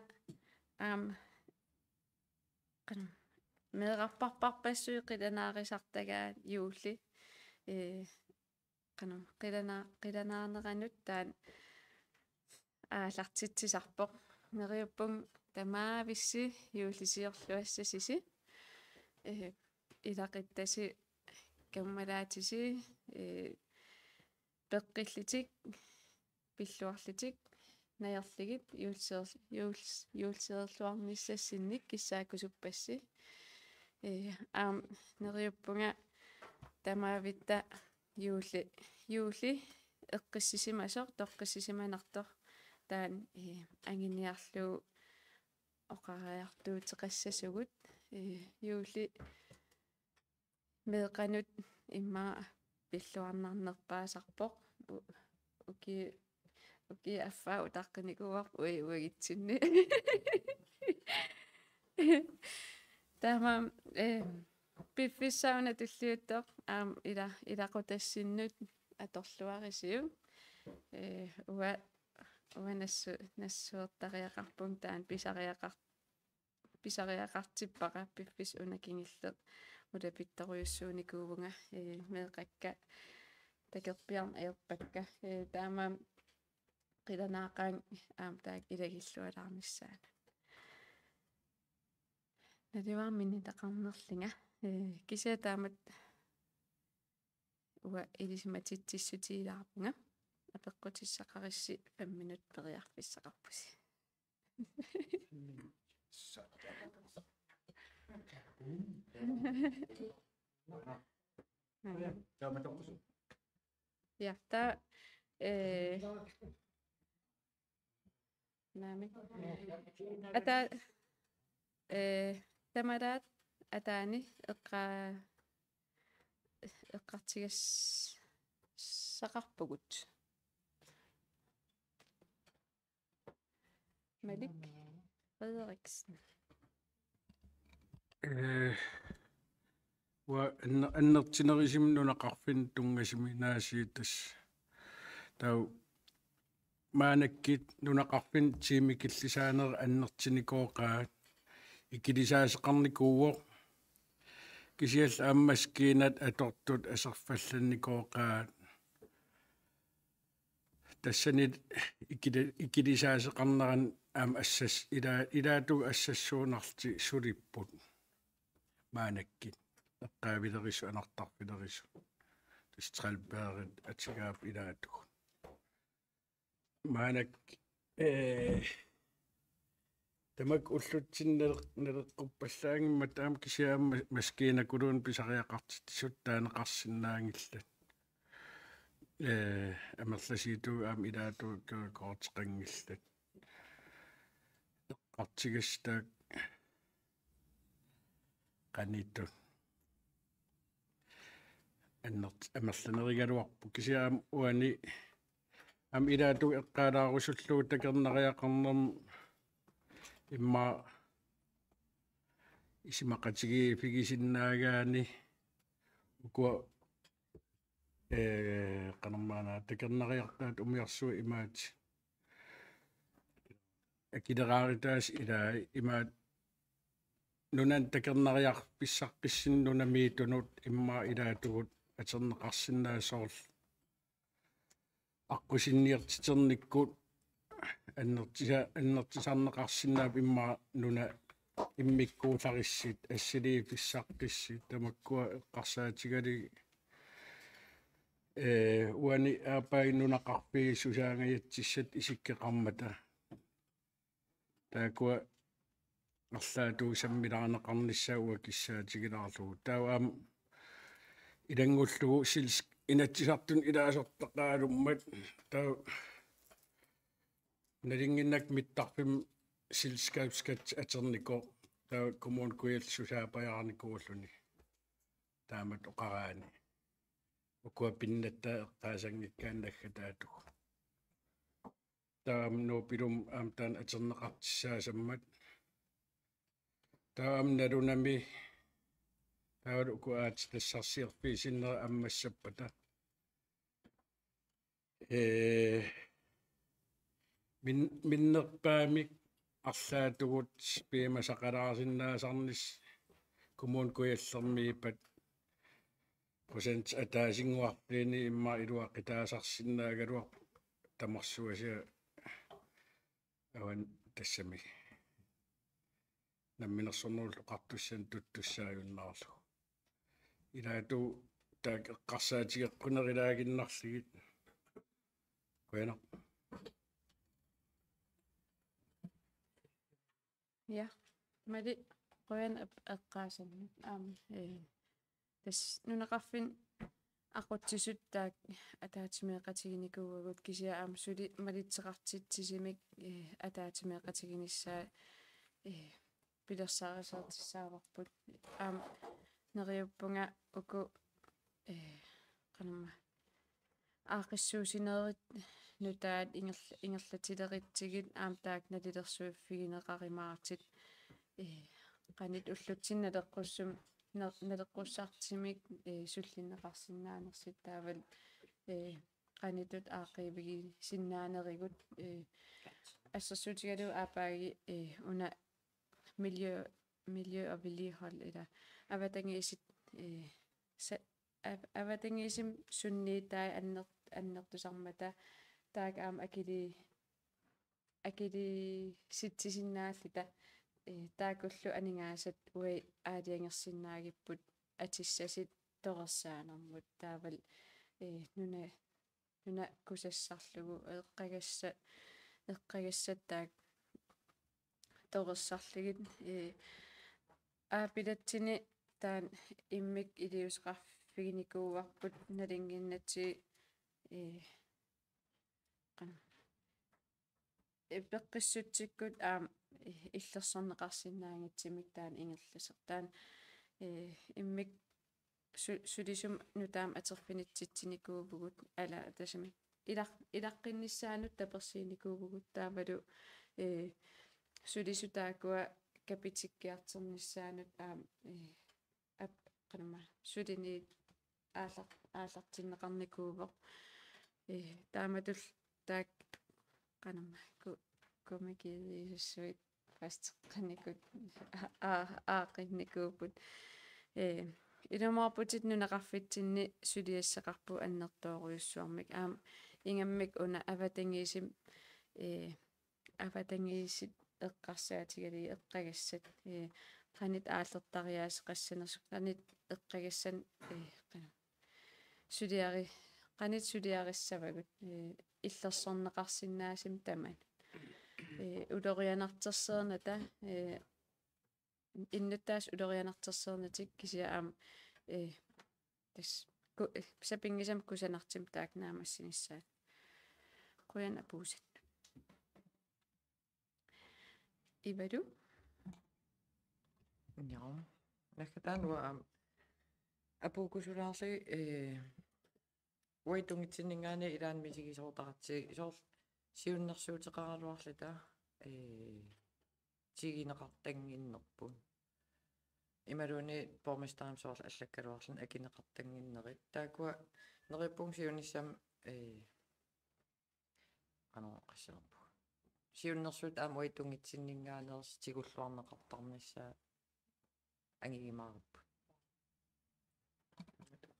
aamma, qanoq, meerarpassuit qilanaarisartagaat juulli, eh, qanoq, qilana-, qilanaarneranut taanna aallartitsisarpoq. Neriuppunga tamavissi juullisiorluassasusi. Eh, ilaquttasi, kammalaatisi, eh, peqqillutik, pilluarlutik, najorlugit, juulliseer-, juuls-, juullisiorluarnissassinnik kissaakkusuppassi. Eh, aamma neriuppunga tamavitta juulli, juulli eqqissisimasoq, toqqissisimanartoq taanna, eh, anguniarlugu oqariartuuteqassasugut, eh, juulli meeqqanut immaqa pilluarnarnerpaasarpoq. U-, uki-, ukiup affaa utaqqinikuuarput ui-, uagutsinni. Taamaammat, eh, piffissaq una tulliuttoq aamma ila-, ilaqutassinnut atorluarisiuk. Eh, uanga, uanga nassu-, nassuertariaqarpunga taanna pisariaqar-, pisariaqartippara piffissaq una kingulleq ulapittorujussuunikuuvunga, eh, meeqqakka takorpiarneq ajorpakka, eh, taamaammat qilanaaqaanga aamma taakku ilagillualaarnissaannut. Naluara minutaqarnerlunga, eh, kisianni taamatut uanga ilisimatitsissutigilaarpunga. Apeqqutissaqarissi fem minut periarfissaqarpusi. Ja, taava, eh, naamik. Ata-, eh, tamalaat ataani eqqa-, eqqartugassaqarpugut. Malik Frederiksen. Eh, uanga anner-, annertunerusumik nunaqarfinni tunngasuminaasiit tassa. Taava maannakkut nunaqarfinni tiimikillisaanerit annertunikooqaat, ikilisaasoqarnikuuvoq. Kisianni aamma maskiinat atortut aserfallannikooqaat. Tassani ikili-, ikilisaasoqarnerani aamma assas-, ila-, ilaatigut assassuunarlutik sulipput. Maannakkut. Eqqaavilerisut, anartarfilerisut. Tassa trælbærit atugaapput ilaatigut. Maannakkut, eh, tamakku ullutsinni naleq-, naleqquppallaanngimmat aamma kisianni aamma maskiinakuluunniit pisariaqartitsisut taaneqarsinnaanngillat. Eh, amerlasuutut aamma ilaatigut korteqanngillat. Eqqartugassat taakku qanittut. Annert-, amerlanerugaluarput kisianni aamma uani aamma ilaatigut eqqaalaarusullugu takornariaqarnermut immaqa isumaqatigiiffigisinnaagaanni ukua, ee, qanormaana takornariartaat umiarsuit imaat akileraarutaasut ilai imaat nunani takornariarfissaqqissinni nunamiittunut immaqa ilaatigut atorneqarsinnaasut soorlu aqqusinniortiternikkut annertisa-, annertusarneqarsinnaapput immaqa nuna immikkuullarissi, assiliiffissaqqissi, tamakkua eqqarsaatigalugit, ee, uani aappaagu nunaqarfiit susaangajatsissat isikkoqarmata. Taakkua arlaatigut sammilaarneqarnissaat uanga kissaatigilaarlugu. Taava aamma ilanngullugu sils-, Inatsisartuni ilaasortaqaralummat. Taava nalinginnakku mittarfimmik selskabsskat atornikoq. Taava Kommune Kujalleq susaapajaarnikuulluni. Taamatut oqaraanni. Ukua pinnattaat eqqaasanngikkaanni naggataatigut. Taava aamma Nuup Ilumut aamma taanna atorneqartussaasammat. Taava aamma nalunami. Taava uku aatsitassarsiorfiit sinnera ammassappata. Ee, min-, minnerpaamik arlaatigut piumasaqalaarsinnaasarnissaq Kommune Kujallermiippat procent ataasinnguarfiini immaqa iluaqutaasarsinnaagaluarpoq tamarsuasia avan tassami. Namminersornerullu oqartussanut tuttussaajunnaarlugu. Ilaatigut taakku eqqarsaatigeqqunerilaaginnarlugit. Qujanaq. Ja, Mali, qujanaq ep-, eqqaasannut. Aamma, ee, tassa nunaqarfinni aqutsisut taakku ataatsimeeqatiginikuuagut kisianni aamma suli malitseqartitsisumik, ee, ataatsimeeqatiginissaat, ee, pilersaarusiortissaavarput. Aamma neriuppunga uku, ee, qanormaa aaqqissuussinerit nutaat ingerl-, ingerlatilerutsigit aamma taakku nalilersuiffigineqarumaartut, ee, qanoq ullutsinni naleqqussum-, na-, naleqqussartumik, ee, sullinneqarsinnaanersut taavalu, ee, qanoq aaqqiivigisinnaanerigut, ee, assersuutigalugu aappaagu, ee, una miljø-, miljø og vedligehold, ila avatangiisit, ee, sa-, av-, avatangiisinik sunniutai anner-, annertusarmata taakku aamma akili-, akiliisitsisinnaalluta, ee, taakkullu aningaasat uagut aalajangersinnaagipput atussasut torersaanermut taavalu, ee, nuna nuna kusassarlugu eqqagassat, eqqagassat taakku torersarlugit, ee, aappilatsinni taanna immikkut iliuuseqarfiginikuuarput nalunnginnatsigu, ee, qan-, ee, peqqissutsikkut aamma, ee, illersorneqarsinnaagatsigu taanna ingerlasoq. Taanna, ee, immikkut su-, sulisumik nutaamik atorfinitsitsinikuuvugut, ala tassami ilaq-, ilaqqinnissaanut tapersiinikuuvugut taavalu, ee, sulisut taakkua kapitikkiartornissaannut aamma, ee, ap-, qanormaa, suliniut aallar-, aallartinneqarnikuuvoq. Ee, taamatullu taakku qanormaa, ku-, komikkiisussuit fasteqqannikut, aa-, aa-, aaqqinnikuupput. Ee, ilumoorputit nunaqarfitsinni suliassaqarpugut annertoorujussuarmik. Aamma ingammik una avatangiisimik, ee, avatangiisit eqqarsaatigalugit eqqagassat, ee, qanoq aallertariaaseqassanersut, qanoq eqqagassanik, ee, qanoq suliari-, qanoq suliarissavagut, ee, illersorneqarsinnaasumik tamanut. Ee, ulorianartorsiornata, ee, innuttaasut ulorianartorsiornatik kisianni aamma, ee, tassa ku-, ee, sapinngisamik kusanartumik taakku naammassinissaat. Qujanaq apuussannut. Ivalu? Joo. Naggataani uanga aamma apuukkusulaarlugit, ee, uagut tungitsinninngaanniit ilaanni misigisoortaratsigu soorlu siunnersuuteqaraluarluta, ee, tiguneqartannginnerput. imaluunniit borgmesterimik soorlu allakkaluarluni akineqartannginnerit. Taakkua neriuppunga siunissami, ee, qanoq oqassanerpunga. Siunnersuut aamma uagut tunngitsinninngaanneersut tigulluarneqartarnissaat angigimaaripput.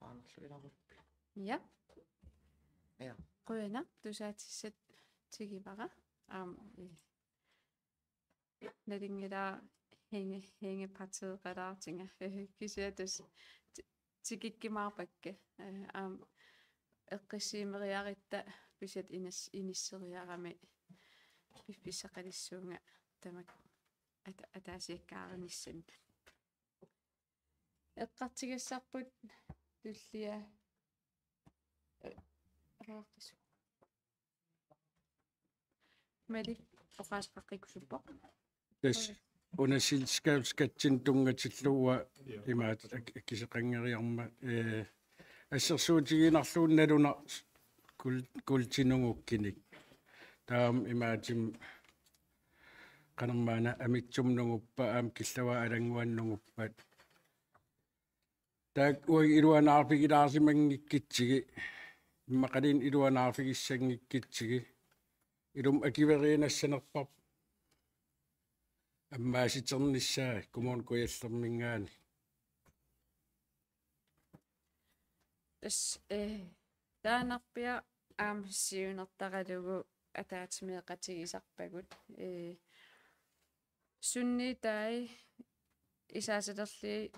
Aamma ilarupput. Ja. Ja. Qujanaq tusaatissat tigivara. Aamma, eh, nalunngilara hænge-, hængepartieqalaartunga. Kisianni tassa ti-, tikikkumaarpakka. Eh, aamma eqqissiimeriaratta pisiat inis-, inisseriarami piffissaqalissuunga tamakku ata-, ataasiakkaarinissamut. Eqqartugassarput tullia. Eh, aaqqis. Malik oqaaseqaqqikkusuppoq. Tassa una selskabsskattinik tunngatillugu imaattoq ak-, akkiseqanngeriarmat, eh, assersuutigiinnarlugu nalunaq kul-, kuultinungukkinik. Taama imaattumik qanormaana Amitsumut nunguppat aamma Killavaat Alannguanut nunguppat. Taakku uagut iluanaarfigilaarsimanngikkutsigu, immaqaluunniit iluanaarfigissanngikkutsigu, ilumut akueriinassanerparput ammaasiternissaa Kommune Kujallerminngaanniit. Tassa, eh, taannarpiaq aamma siunertaralugu ataatsimeeqatigisarpagut. Eh, sunniutai isaasalerlugit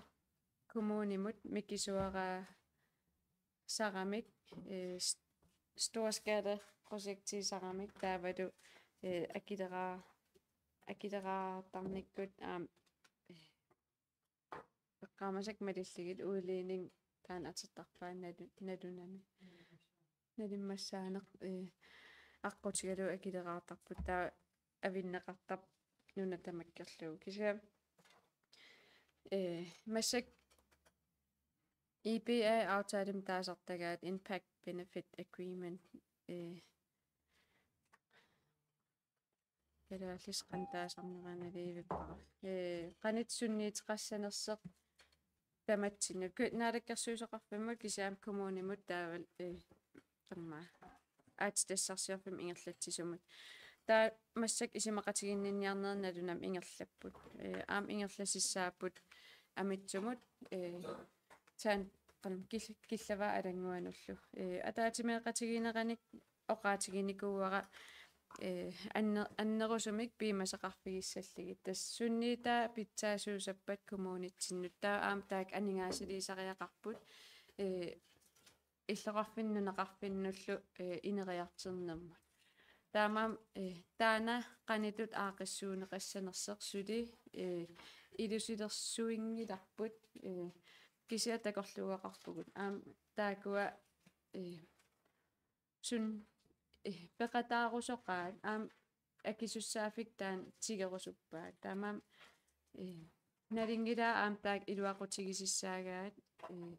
kommunimut mikisuaraasaramik, eh, st-, storskalaprojektiusaramik taavalu, eh, akileraa-, akileraartarnikkut aamma, eh, eqqaamasakka malillugit udligning taanna atortarpaa nalu-, nalunami. Nalimmassaaneq, eh, aqqutigalugu akileraartarput taava avinneqartarpoq nuna tamakkerlugu. Kisianni, eh, massakkut E B A-aftalemi taasartagaat Impact Benefit Agreement, eh, kalaallisut qanoq taasarnera naligiivippara. Eh, qanoq sunniuteqassanersoq tamatsinnut. Ku-, Naalakkersuisoqarfimmut kisianni kommunimut taavalu, eh, qanormaa, aatsitassarsiorfimmut ingerlatsisumut. Taava massakkut isumaqatiginninniarnerit nalunami ingerlapput. Eh, aamma ingerlasissaapput Amitsumut, eh, taanna qanoq Kill-, Killavaat Alannguanullu. Eh, ataatsimeeqatigiinnerannik oqaatiginikuuara, eh, anne-, annerusumik piumasaqarfigissallugit. Tassa sunniutaa pitsaasuusappat kommunitsinnut. Taava aamma taakku aningaasaliisariaqarput, eh, illoqarfinnut nunaqarfinnullu, eh, ineriartornermut. Taamaammat, eh, taanna qanoq aaqqissuunneqassanersoq suli, eh, ilusilersuinngilarput, eh, kisianni takorluugaqarpugut. Aamma taakkua, eh, suut, eh, peqataarusoqaat aamma akisussaaffik taanna tigerusuppaat. Taamaammat, eh, nalunngilara aamma taakku iluaqutigisassaagaat, eh,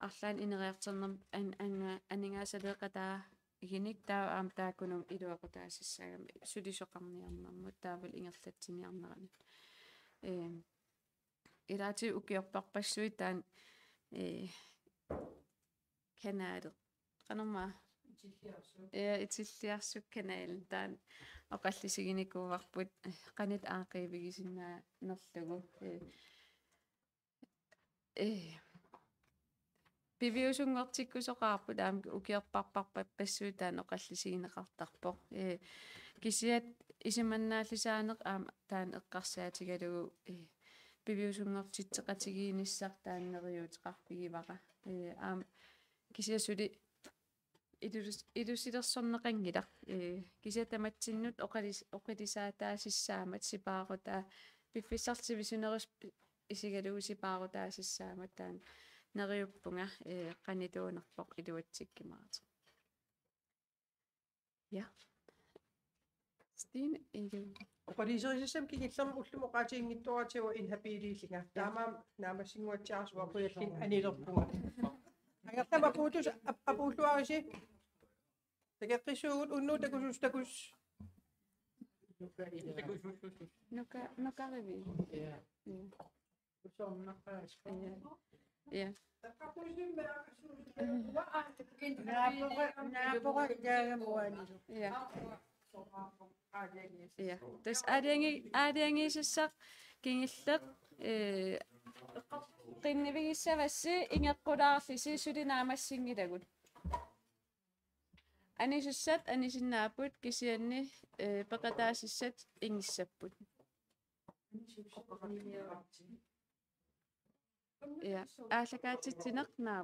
arlaannik ineriartornermut an-, an-, aningaasaleeqataaginik taava aamma taakkununnga iluaqutaasassaagami sulisoqarniarnermut taavalu ingerlatsiniarneranut. Eh, ilaatigut ukiorparpassuit taanna, eh, kanali. Qanormaa? Itilliarsuk. Ja, Itilliarsuk kanali. Taanna oqallisiginikuuarput, eh, qanoq aaqqiivigisinnaanerlugu. Eh, eh, piviusunngortikkusoqarpoq aamma ukiorparparpassuit taanna oqallisigineqartarpoq. Eh, kisianni isumannaallisaaneq aamma taanna eqqarsaatigalugu, eh, piviusunngortitseqatigiinnissaq taanna neriuuteqarfigivara. Eh, aamma kisianni suli ilus-, ilusilersorneqanngilaq. Eh, kisianni tamatsinnut oqilis-, oqilisaataasissaammat sipaarutaa piffissaq sivisunerusumik isigalugu sipaarutaasissaammat taanna neriuppunga, eh, qanoq tuunerpoq iluatsikkumaartoq. Ja. Stine, ikke? Oqaluuserisassama kingullermik ullumi oqaatiginngitsooratigut inhabiliillunga. Ja. Taamaammat naammassinnguatsiarsuaq qujallinga anilerpunga. Angerlamut apuutus-, ap-, apuulluarisi. Takoqqissuugut unnugu takusus takus. Nuka-, nukarivit? Ja. Ja. Ja. Ja. Naapora, naapora ilaagama uanilu. Ja. Ja. Tassa aalajangi-, aalajangiisassaq kingulleq, eh, qinnivigissavassi ingeqqulaarlusi suli naammassinngilagut. Anisussat anisinnaapput kisianni, eh, peqataasussat ingissapput. Ja, aallakaatitsineq naa-,